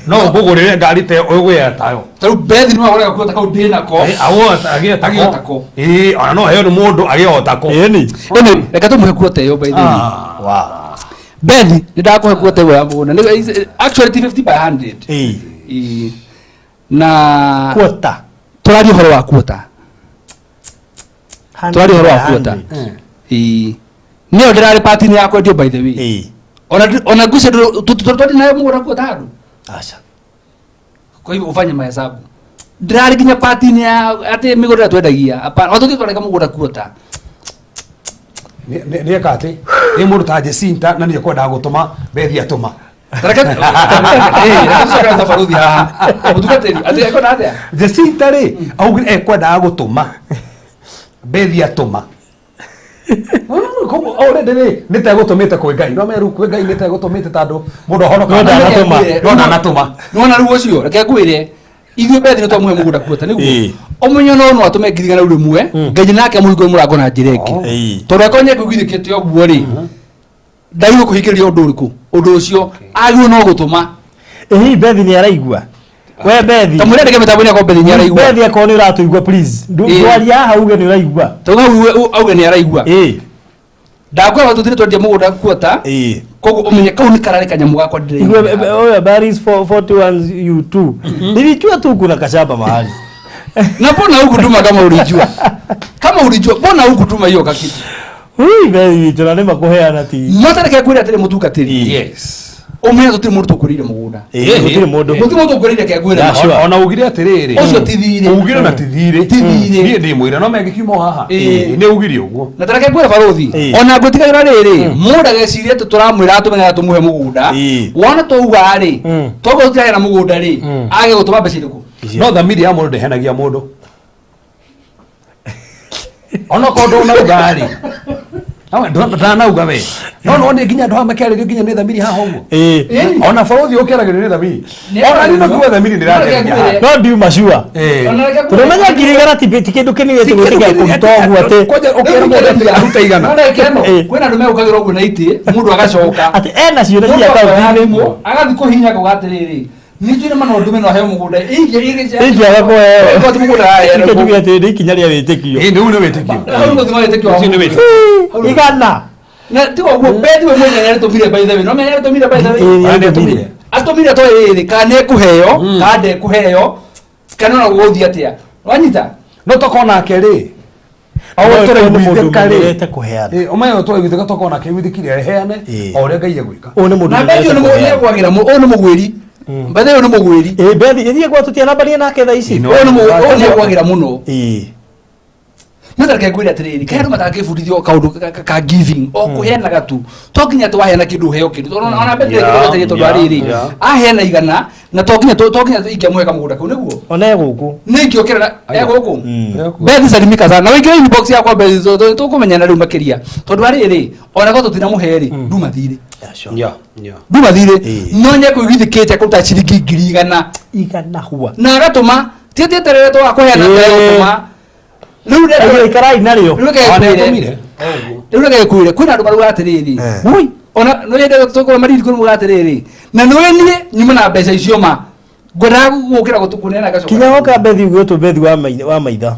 No ngũgũrĩre ngari ta ĩyo ũgĩe o tayo. Ta rĩu Bethi no agũre gakuo ta kau ndĩ nako. Ĩĩ, agũe agĩe Agĩe tako. o tako. Ĩĩ, ona no aheo nĩ mũndũ agĩe o tako. Ĩni. Anyway, reke tũmũhe kuota ĩyo by the way. Ah. Wow. Bethi nĩ ndakũhe kuota ĩyo ya mũgũnda. Actually ti 50 by 100. Ĩĩ. Ĩĩ. Na Kuota. tũraria ũhoro wa kuota. Tũraria ũhoro wa kuota. Ĩĩ. Nĩyo ndĩrarĩ part-inĩ ya kwendio by the way. Ĩĩ. Ona ngucio twathiĩ nayo mũgũnda kuota handũ. Aca. Kwa hivyo ufanye mahesabu. Ndĩrarĩ nginya part-inĩ ya atĩ mĩgũnda ĩrĩa twendagia. Hapana, watũthiĩ twareka mũgũnda kuota. Nĩ eka atĩ nĩ mũndũ ta Jacinta na nĩ ekwendaga gũtũma Bethi atũma. Tareke reke tũcokere na barũthi haha. Mũtungatĩri, atĩ ekwenda atĩa? Jacinta rĩ augire ekwendaga gũtũma Bethi atũma. Koguo already rĩ nĩ ta egũtũmĩte kwĩ Ngai. No meru kwĩ Ngai nĩ ta egũtũmĩte tondũ mũndũ ahonokaga. No ndanatũma. No ndanatũma. Nĩwona rĩu ũcio, reke ngwĩre ithuĩ Bethi nĩ twamũhe mũgũnda kuota nĩguo. Ĩĩ. Ũmenyo no atũme 100,000 rĩmwe, Ngai nake amũhingũre mũrango na njĩra ĩngĩ. Ĩĩ. Tondũ angĩkorwo nĩ ekũiguithĩkĩte ũguo rĩ, ndagĩrĩirwo kũhingĩrĩria ũndũ ũrĩkũ? Ũndũ ũcio agĩrĩirwo no gũtũma. Ĩ hihi Bethi nĩ araigua? We Bethi. Ta mwĩre ndege mĩtambo-inĩ akorwo Bethi nĩ araigua. Bethi akorwo nĩ ũratũigua please. Ĩĩ. Ndwaria haha uge nĩ ũraigua. Tauga hau auge nĩ araigua. Ĩĩ. Ndakwĩra tũtirĩ twendia mũgũnda kuota. Ĩĩ. Koguo ũmenye kau nĩ kararĩ kanyamũ gakwa Igwe ndĩraigua. oya Baris 41 U2. Nilijua tu kuna kashamba mahali. Na mbona hukutuma kama ulijua? Kama ulijua, mbona hukutuma hiyo kakitu? Ui Bethi witũ na nĩ makũheana ti. No ta reke ngwĩre atĩrĩ mũtungatĩri. Yes. Ũmenye tũtirĩ mũndũ tũkũrĩire mũgũnda. Ĩĩ, gũtirĩ mũndũ. Gũtirĩ mũndũ tũkũrĩire ke ngwĩre. Yeah, sure. Ona ugire atĩrĩrĩ. Ũcio ti thirĩ. Ugire na ti thirĩ. Ti thirĩ. Niĩ ndĩ mũira no mengĩkiuma o haha. Ĩĩ. Nĩ ugire ũguo. Na ta reke ngwĩre barũthi. Ĩĩ. Ona ngwĩtigagĩra rĩrĩ, mũndũ ageciria atĩ tũramwĩra atũme tũmũhe mũgũnda. Ĩĩ. Wona twauga rĩ, toguo tũtiraheana mũgũnda rĩ, age gũtũma mbeca irĩkũ? No thamiri ya mũndũ ndĩhenagia mũndũ. Ona korwo ndũnauga rĩ. Awe ndanauga we. No no nĩ nginya andũ haha makĩarĩrio nginya nĩ thamiri haha ũguo. Ĩĩ. Ona bũrũthi ũkĩaragĩrio nĩ thamiri. Ona niĩ no ngiuga thamiri ndĩrarĩria haha. No ndiuma sure. Ĩĩ. Ona reke ngwĩre- Tũramenya 100,000 ti kĩndũ kĩnini atĩ gwĩtĩkĩra kũruta ũguo atĩ Kwanja ũkĩra mũndũ atĩ arute igana. Nona ĩkeno, Ĩĩ. kwĩna andũ megũkagĩra ũguo na itĩ, mũndũ agacoka. atĩ ena ciũria Mũndũ cia akoya akaunti-inĩ. thimũ, agathiĩ kũhihinya akauga atĩrĩrĩ, niĩ njũĩ nĩ ma no ndume no heo mũgũnda, Ingĩaga kũheo. Ĩngĩ mũgũnda waheanwo. Reke njuge atĩ nĩ ikinya rĩa wĩtĩkio. Ĩĩ nĩ ũyũ nĩ wĩtĩkio. Hau nĩguo thima wĩtĩkio wa Ũcio nĩ mũndũ. wĩtĩkio. Igana. Na tiga ũguo Bethi we mwenyewe nĩarĩtũmire by the way. No menya nĩarĩtũmire by the way. Ĩĩ, Ona nĩatũmire. Atũmire to ĩrĩ kana nĩekũheo kana ndekũheo kana ona gũgũthiĩ atĩa. Wanyita? No tokorwo nake rĩ. No O ĩkorwo nĩ mũndũ tũraiguithĩka rĩ. ũmenyerete kũheana. Ĩĩ, ũmenye tũraiguithĩka tokorwo nake aiguithĩkire aheane Ĩĩ. o ũrĩa Ngai egwĩka. Ũyũ nĩ mũndũ Na Bethi ũyũ ũmenyerete nĩ kũheana. nĩegwagĩra ũyũ nĩ mũgwĩri. By the way ũyũ nĩ mũgwĩri. Ĩĩ, Bethi ĩthiĩ gwa tũtianambanie nake thaa ici. Ĩĩ, Ũyũ nĩ ũyũ nĩegwagĩra mũno. Ĩĩ. No ta reke ngwĩre atĩrĩrĩ, kaĩ andũ matangĩbundithio kaũndũ ka giving o kũheanaga tu to nginya atĩ waheana kĩndũ ũheo kĩndũ tondũ ona Bethi Yeah, atĩrĩrĩ tondũ yeah, arĩrĩ yeah. aheana igana na to nginya to nginya ingĩamũhe kamũgũnda kau nĩguo Ona e gũkũ. nĩ ingĩokĩra Aya. egũkũ Egũkũ. Bethi salimika sana na wĩingĩre inbox yakwa Bethi tũkũmenyana rĩu makĩria tondũ arĩrĩ ona korwo tũtinamũhe rĩ nduma thirĩ Yeah, sure. Yeah, yeah. nduma thirĩ Ĩĩ. no nyekũiguithĩkĩte akũruta ciringi 100,000 Igana hua. na agatũma tietieterere twaga kũheana Ĩĩ. tegũtũma rĩu Aigua ikarai narĩo. rĩu reke Ona ngwĩre nĩatũmire. rĩu reke ngwĩre kwĩna andũ marauga atĩrĩrĩ Eh. woi ona nĩ hĩndĩ tũkorwo mariri kwĩna mũga atĩrĩrĩ na nĩ niĩ nyuma na mbeca icio ma ngwendaga gũkĩra gũkũneana ngacoka Kinya woka Bethi ũgwĩtwo Bethi wa maitha.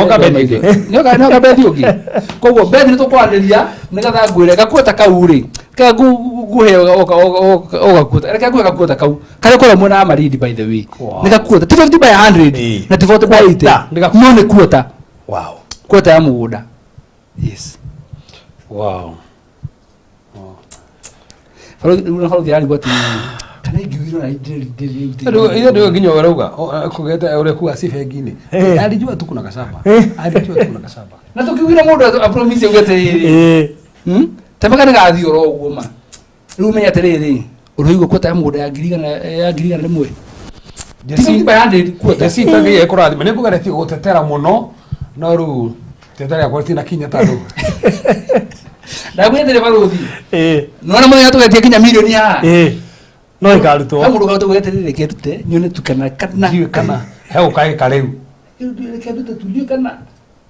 Oka Bethi ũngĩ. Nĩoka Bethi ũngĩ koguo Bethi nĩ tũkwarĩria nĩgetha ngwĩre gakuo ta kau rĩ Ka nguhe ũgakuota, reke nguhe gakuota kau karĩa kũrĩa mwena wa Malindi, by the way. Nĩ gakuota ti 50 by 100 na ti 40 by 80. Quarter. Nĩ gakuota. No nĩ kuota. Kuota ya mũgũnda, yes. Barothi na barothi arigwo atĩ kana ingiugirwo na ndĩrĩ. Ile ndio nginya urauga kugeta uria kuga si bengi-inĩ. Alijua tu kuna kashamba. Alijua tu kuna kashamba. Na tũkiugire mũndũ apromise auge atĩrĩrĩ, tebeka nĩ gathiĩ oro ũguo ma rĩu menya atĩrĩrĩ, ũrĩigua kuota ya mũgũnda ya 100,000, ya 100,000. Ti 50 by 100 kuota. Jacinta, Ngai ekũrathima. Nĩ ngũgeretie gũtetera mũno no rĩu tetera yakwa rĩtinakinya tondũ Ndakwĩra atĩrĩ barothi, nona mũthenya tũgetie nginya mirioni haha. No ĩkarutwo. He mũndũ ũgauga atĩrĩrĩ, reke ndute nyone tu kana kana Ndiũĩ kana he ũkaĩka rĩu. Reke ndute tu ndiũĩ kana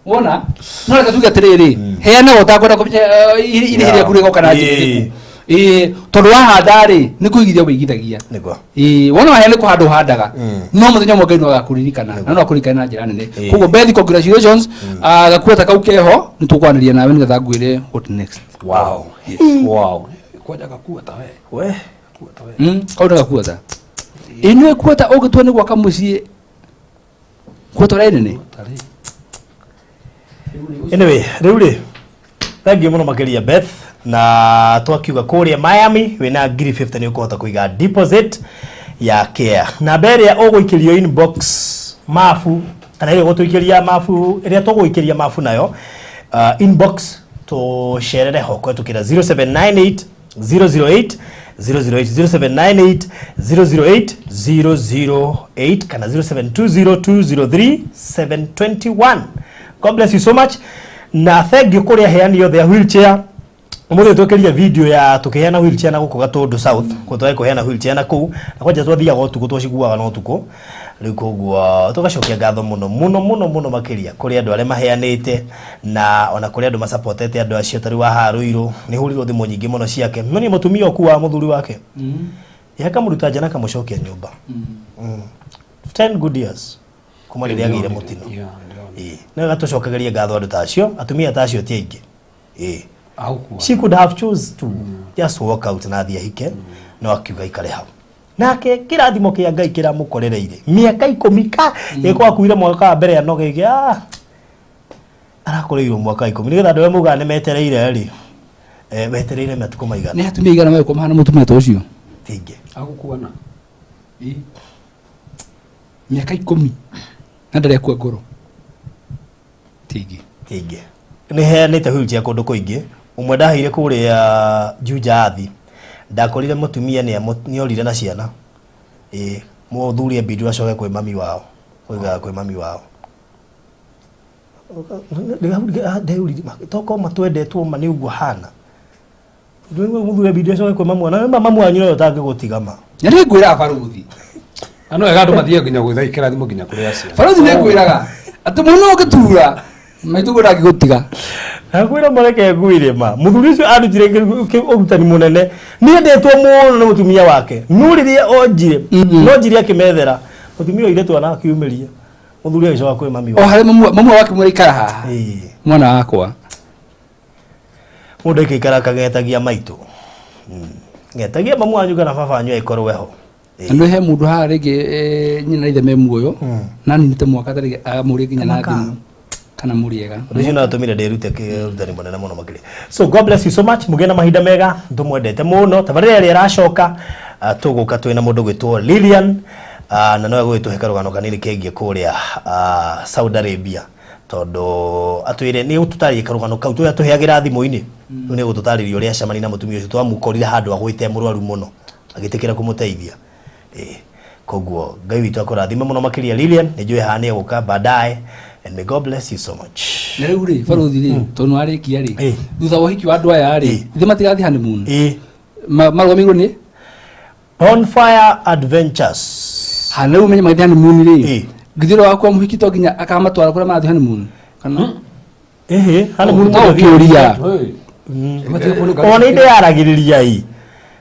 wona, no reke tuge atĩrĩrĩ, heana ũtakwenda kũmenya irĩhi rĩaku rĩgoka na njĩra ĩrĩkũ. Ĩĩ, tondũ wahanda rĩ, nĩ kũigithia wĩigithagia. Nĩguo. Ĩĩ, wona waheana nĩ kũhanda ũhandaga, no mũthenya ũmwe Ngai no agakũririkana na no akũririkane na njĩra nene. Koguo Beth, congratulations. Gakuota kau keho, nĩ tũkwanĩria nawe nĩgetha ngwĩre what next. Wow, kwanja gakuota we. We. Gakuota we. Kau nĩ gakuota. Ĩ nĩ kuota ũngĩtua nĩ gwaka mũciĩ, kuota ũrĩa nene. Tarĩ. Anyway, rĩu rĩ, thank you mũno makĩria Beth, na twakiuga kũrĩa Miami wĩna 50,000 nĩ ũkũhota kũiga deposit ya care. Namba ĩrĩa ũgũikĩrio inbox mabu kana ĩrĩa ũgũtũikĩria mabu, ĩrĩa tũgũikĩria mabu nayo inbox, tũcerere ho kũhetũkĩra 0798 008 008, 0798 008 008 kana 0720 203 721. God bless you so much na thank you kũrĩa heani othe a wheelchair. Ũmũthĩ twĩkĩria video ya tũkĩheana wheelchair na gũkũ Gatũndũ South, kũ twagĩ kũheana wheelchair na kũu na kwanja twathiaga ũtukũ, twaciguaga na ũtukũ rĩu. Koguo tũgacokia ngatho mũno mũno mũno mũno makĩria kũrĩ andũ arĩa maheanĩte na ona kũrĩ andũ masapotete andũ acio. Tarĩu wa haha Rũirũ nĩ hũrirwo thimũ nyingĩ mũno ciake, no nĩ mũtumia ũkuaga mũthuri wake akamũruta nja na akamũcokia nyũmba 10 good years kuma rĩrĩa agĩire mũtino. Ĩĩ, nĩ wega tũcokagĩrie ngatho andũ ta acio, atumia ta acio ti aingĩ. Ĩĩ. Agũkua. She could have chose to just walk out na athiĩ ahike, no akiuga ikare hau nake. Kĩrathimo kĩa Ngai kĩramũkorereire mĩaka 10 ka ĩko akuire mwaka wa mbere anoge ige arakoreirwo mwaka wa 10 nĩgetha andũ arĩa maugaga nĩ metereire rĩ, wetereire matukũ maigana? Nĩ atumia igana magĩkorwo mahana mũtumia ta ũcio? Ti aingĩ. Agũkuana. Mĩaka 10 na ndarĩ akua ngoro, ti aingĩ. Ti aingĩ. Nĩ heanĩte wheelchair kũndũ kũingĩ. Ũmwe ndaheire kũrĩa Juja athi, ndakorire mũtumia nĩ orire na ciana. Ĩĩ, mũthuri ambindirwo acoke kwĩ mami wao, oigaga kwĩ mami wao. Tokorwo matwendetwo ma nĩ ũguo hana. Mũthuri ambindirwo acoke kwĩ mami wao, na mami wanyu nowe ũtangĩgũtiga ma. Na nĩ ngwĩraga barothi. Na no wega andũ mathiĩ nginya gwĩtha kĩrathimo nginya kũrĩ acio. Barothi, nĩ ngwĩraga atĩ mũno ũngĩtura maitũ guo ndangĩgũtiga. Akwĩra mareke ngwĩre ma mũthuri ũcio arutire ũrutani mũnene. Nĩendetwo mũno nĩ mũtumia wake, no rĩrĩa onjire no njire akĩmethera mũtumia oire twana akiumĩria, mũthuri agĩcoka kwĩ mami o wake. Harĩ mamu wake mwĩra ikara haha. Mwana wakwa. Mũndũ aikĩikara akagetagia maitũ. Ngetagia mamu wanyu kana baba wanyu agĩkorwo eho. Na nĩ he mũndũ haha rĩngĩ, nyina na ithe me muoyo na ninĩte mwaka tarĩngĩ agamũria nginya na Kamaka. thimũ kana mũrĩega. Ũndũ ũcio no atũmire ndĩrute ũrutani mũnene mũno makĩria. So God bless you so much, mũgĩe na mahinda mega, tũmwendete mũno. Tabarĩra ĩrĩa ĩracoka, tũgũka twĩna mũndũ gwĩtwo Lilian, na nowe gũgĩtũhe karũgano kanini kegiĩ kũrĩa Saudi Arabia, tondũ atwĩre nĩ ũtũtarĩrie karũgano kau tũrĩa tũheagĩra thimũ-inĩ. Rĩu nĩ gũtũtarĩria ũrĩa acemania na mũtumia ũcio twamũkorire handũ agwĩte mũrwaru mũno, agĩtĩkĩra kũmũteithia. Koguo Ngai witũ akũrathime mũno makĩria. Lilian nĩ njũĩ haha nĩ egũka baadaye, and may God bless you so much. Na rĩu rĩ, barothi rĩ, tondũ nĩ warĩkia rĩ, thutha wa ũhiki wa andũ aya rĩ, ithe matigathiĩ honeymoon? Marũgamĩirwo nĩ Bonfire Adventures. Ha rĩu menye magĩthiĩ honeymoon rĩ, githĩ ũrĩa wakwa mũhiki to nginya akamatwara kũrĩa marathiĩ honeymoon kana? Ĩhĩ, honeymoon. No ũkĩũria. Ona inde yaragĩrĩria ĩ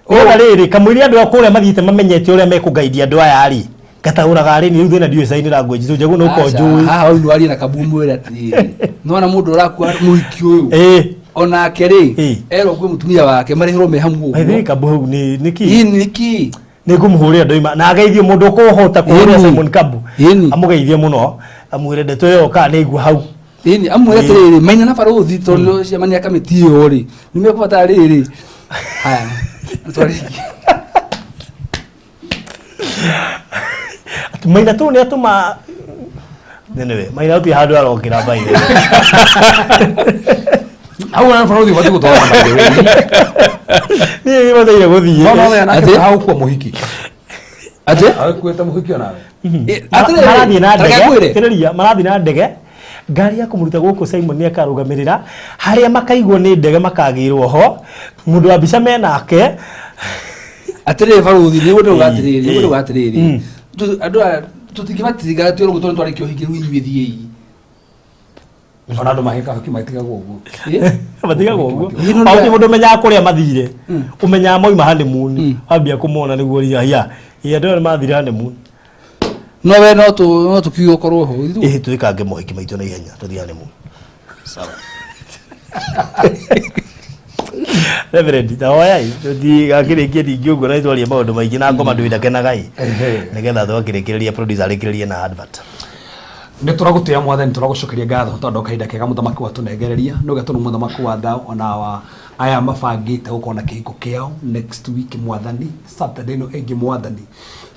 ona rĩrĩ kamũiria andũ a kũrĩa mathiĩte mamenyete ũrĩa mekũgaidia andũ aya rĩ, ngataũraga rĩ, rĩu thĩna ndiũĩ sign language tũ njagũ no ko Aca, njũĩ. Haha rĩu nĩwarie na kambu mwĩre atĩrĩrĩ, nĩwona mũndũ ũrakua mũhiki ũyũ. Onake rĩ, Ĩ. erwo kwĩ mũtumia wake marĩhĩrwo me hamwe By the way, ũguo. Kambu hau nĩ nĩkĩ? Ĩ, nĩkĩ? Nĩ ngũmũhũrĩra ndoima na ageithie mũndũ ũkũhota kũhũrĩra Ĩni. Simon Kambu. Ĩni. Amũgeithie mũno amwĩre ndeto ĩyo kana nĩ aigua hau. Ĩni, amwĩre Ĩ. atĩrĩrĩ, Maina na barũthi tondũ ciamania kamĩtĩ ĩyo rĩ, nĩ mekũbatara rĩrĩ. Haya, nĩtwarĩkia. Atĩ Maina tu nĩ atũma. Anyway, Maina gũtirĩ handũ arokĩra by the way. Hau na barũthi ũbatiĩ gũtwarana by the way. Niĩ nĩ bataire gũthiĩ. No no we anake Atĩ? hau kuo mũhiki. Atĩ? Agĩkuĩte mũhiki onawe. Ĩ, atĩrĩrĩ, Marathiĩ na ta reke ndege ngwĩre. tĩrĩria, marathiĩ na ndege, ngari ya kũmũruta gũkũ Simon nĩ akarũgamĩrĩra harĩa makaigwo nĩ ndege makagĩrwo ho mũndũ wa mbica menake. Atĩrĩrĩ barũthi, nĩguo ndĩrauga atĩrĩrĩ, nĩguo ndĩrauga atĩrĩrĩ, andũ aya tũtingĩmatiga atĩ ũguo tondũ twarĩkia ũhiki rĩu inyuĩ thiĩi. Ona andũ mahĩka haki matigagwo ũguo. Ĩ? Matigagwo ũguo. Ĩ, no O gũtirĩ mũndũ ũmenyaga kũrĩa mathire, ũmenyaga mauma honeymoon, wambia kũmona nĩguo ũriga hiya ĩ andũ aya nĩ mathire honeymoon. No we no tũ no tũkiuge ũkorwo ho. Ĩhĩ, twĩkange mohiki maitũ na ihenya tũthiĩ honeymoon. Sawa. Reverend, ta hoyai tũtigakĩrĩkie ningĩ ũguo na nĩtwaria maũndũ maingĩ na ngoma ndwĩ ndakenaga ĩ. Ehe. Nĩgetha twakĩrĩkĩrĩria producer arĩkĩrĩrie na advert. Nä tå ragå tä a mwathani, tå ragå ngatho tondå kahinda kega mũthamaki watũnengereria nä ũgetwo nĩ mũthamaki wa thao ona wa aya mabangĩte gũkorwo na kĩhiko kĩao next week mwathani, Saturday ĩno ĩngĩ mwathani,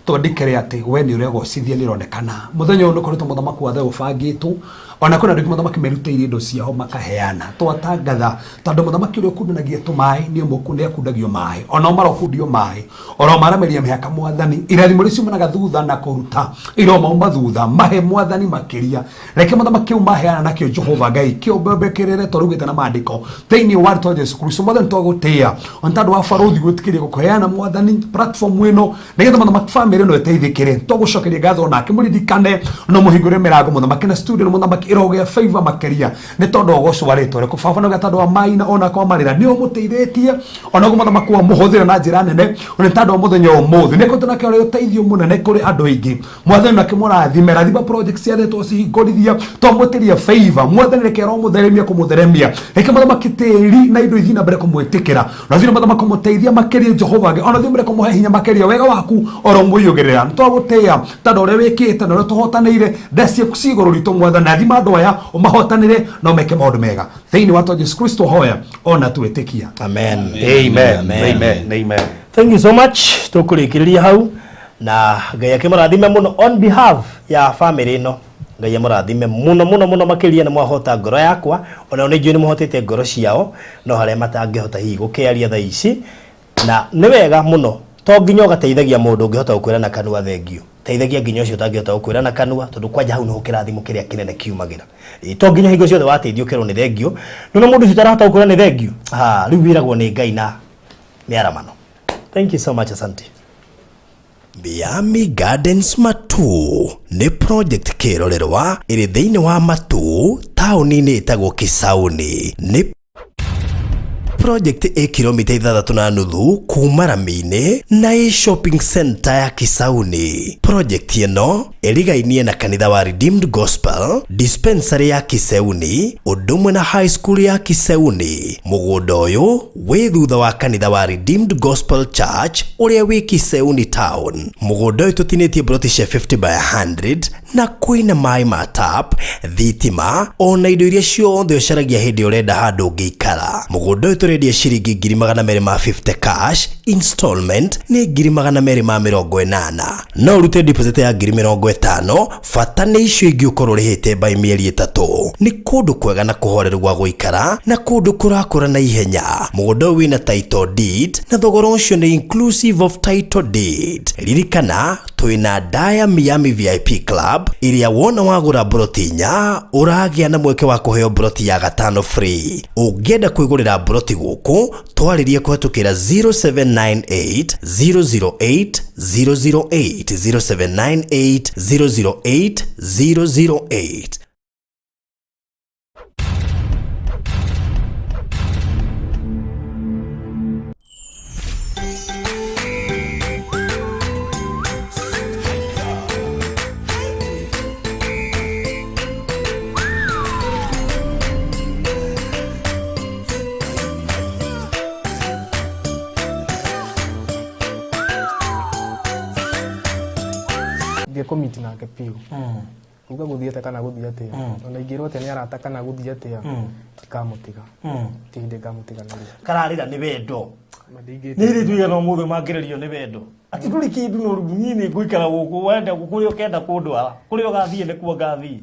twandĩkĩre atĩ we nĩ ũregocithia nĩ ũronekana mũthenya ũyũ nĩ ũkoretwo mũthamaki wa thayũ ũbangĩtwo, ona kwĩna andũ aingĩ mũthamaki merutĩire indo ciao makaheana. Twatangatha tondũ mũthamaki ũrĩa ũkundanagia tũmaĩ nĩ ũmwe nĩ akundagio maĩ, onao marokundio maĩ oro marameria mĩhaka mwathani, irathimo iria ciumanaga thutha na kũruta iromauma thutha, mahe mwathani makĩria, reke mũthamaki kĩu maheana nakĩo Jehova Ngai kĩombembekĩrĩre twarugĩte na maandĩko thĩinĩ wa rĩtwa Jesu Kristo. Mwathani, twagũtĩĩa ona tondũ wa barũthi gwĩtĩkĩria gũkũheana mwathani platform ĩno nĩgetha mũthamaki famĩlĩ ĩno ĩteithĩkĩre. Twagũcokeria ngatho nake mũririkane no mũhingũre mĩrango mũthamaki na studio na mũthamaki ĩrogĩa favor makĩria nĩ tondũ wa ũgoco wa rĩtwa rĩaku baba, na tondũ wa maina ona kwa marĩra nĩ ũmũteithĩtie ona ũguo mũthamaki wa mũhũthĩra na njĩra nene ona tondũ wa mũthenya wa ũmũthĩ nĩ kũtũ nakĩo ũteithio mũnene kũrĩ andũ aingĩ. Mwathani nakĩmũrathime, rathima project ciothe twacihingũrithia, twamwĩtĩria favor mwathani, reke aromũtheremia kũmũtheremia, reke mũthamaki tĩri na indo ithiĩ na mbere kũmwĩtĩkĩra na thiĩ na mũthamaki kũmũteithia makĩria Jehova Ngai, ona thiĩ mbere kũmũhe hinya makĩria, wega waku oro mũiyũgĩrĩra. Nĩ twagũtĩĩa tondũ ũrĩa wĩkĩte na ũrĩa tũhotanĩire nda ciaku ci igũrũ ritũ mwathani, rathima andũ aya ũmahotanĩre na ũmeke maũndũ mega thĩinĩ wa twa Jesu Kristo hoya ona twĩtĩkia. Amen. Amen. Amen. Amen. Amen. Thank you so much. Tũkũrĩkĩrĩria hau na Ngai akĩmũrathime mũno on behalf ya family ĩno. Ngai amũrathime mũno mũno mũno makĩria, nĩ mwahota ngoro yakwa, ona nĩ njũĩ nĩ mũhotete ngoro ciao, no harĩa matangĩhota hihi gũkĩaria thaa ici, na nĩ wega mũno to nginya ũgateithagia mũndũ ũngĩhota gũkwĩra na kanua thengio, teithagia nginya ũcio ũtangĩhota gũkwĩra na kanua, tondũ kwanja hau nĩho kĩrathimo kĩrĩa kĩnene kiumagĩra. Ĩ, to nginya hingo ciothe wateithio ũkerwo nĩ thengio, no na mũndũ ũcio ũtarahota gũkwĩra nĩ thengio, ha rĩu wĩragwo nĩ Ngai na mĩaramano. Thank you so much, asante. Miami Gardens Matuu nĩ project kĩrorerwa ĩrĩ thĩinĩ wa Matuu taũni-inĩ ĩtagwo Kisauni. Nĩ project ĩ kilomita 6.5 kuma rami-inĩ na ĩ shopping center ya Kisauni. Project ĩno ĩrigainie na kanitha wa Redeemed Gospel, dispensary ya Kiseuni, ũndũ ũmwe na high school ya Kiseuni. Mũgũnda ũyũ wĩ thutha wa kanitha wa Redeemed Gospel Church ũrĩa wĩ Kiseuni town. Mũgũnda ũyũ tũtinĩtie broti cia 50 by 100 na kwĩna maĩ ma tap, thitima ona indo iria ciothe ũcaragia hĩndĩ ũrenda handũ ũngĩikara. Mũgũnda ũyũ tũrendia ciringi 250,000 cash, installment nĩ 280,000. No ũrute deposit ya 50,000, bata nĩ icio ingĩ ũkorwo ũrĩhĩte by mĩeri 3. Nĩ kũndũ kwega na kũhoreru gwa gũikara na kũndũ kũrakũra na ihenya. Mũgũnda ũyũ wĩna title deed na thogora ũcio nĩ inclusive of title deed. Ririkana twĩna Daya Miami VIP Club ĩrĩa wona wagũra mburoti 4 ũragĩa na mweke wa kũheo mburoti ya 5 free. Ũngĩenda kwĩgũrĩra mburoti gũkũ twarĩrie kũhetũkĩra 0798 008 008 0798 008 008. Ingĩcommit nake biũ, uga gũthiĩte kana gũthiĩ atĩa, ona ingĩrwo atĩa nĩ arata kana gũthiĩ atĩa, ndikamũtiga. Ti hĩndĩ ngamũtiganĩria. Kararĩra nĩ wendo. Ma ndingĩ. Nĩ irĩ tuigana ũmũthĩ mangĩrĩrio nĩ wendo atĩ ndũrĩ kĩndũ no rĩu niĩ nĩ ngũikara gũkũ, wenda kũrĩa ũkenda kũndwara, kũrĩa ũgathiĩ nĩkuo ngathiĩ.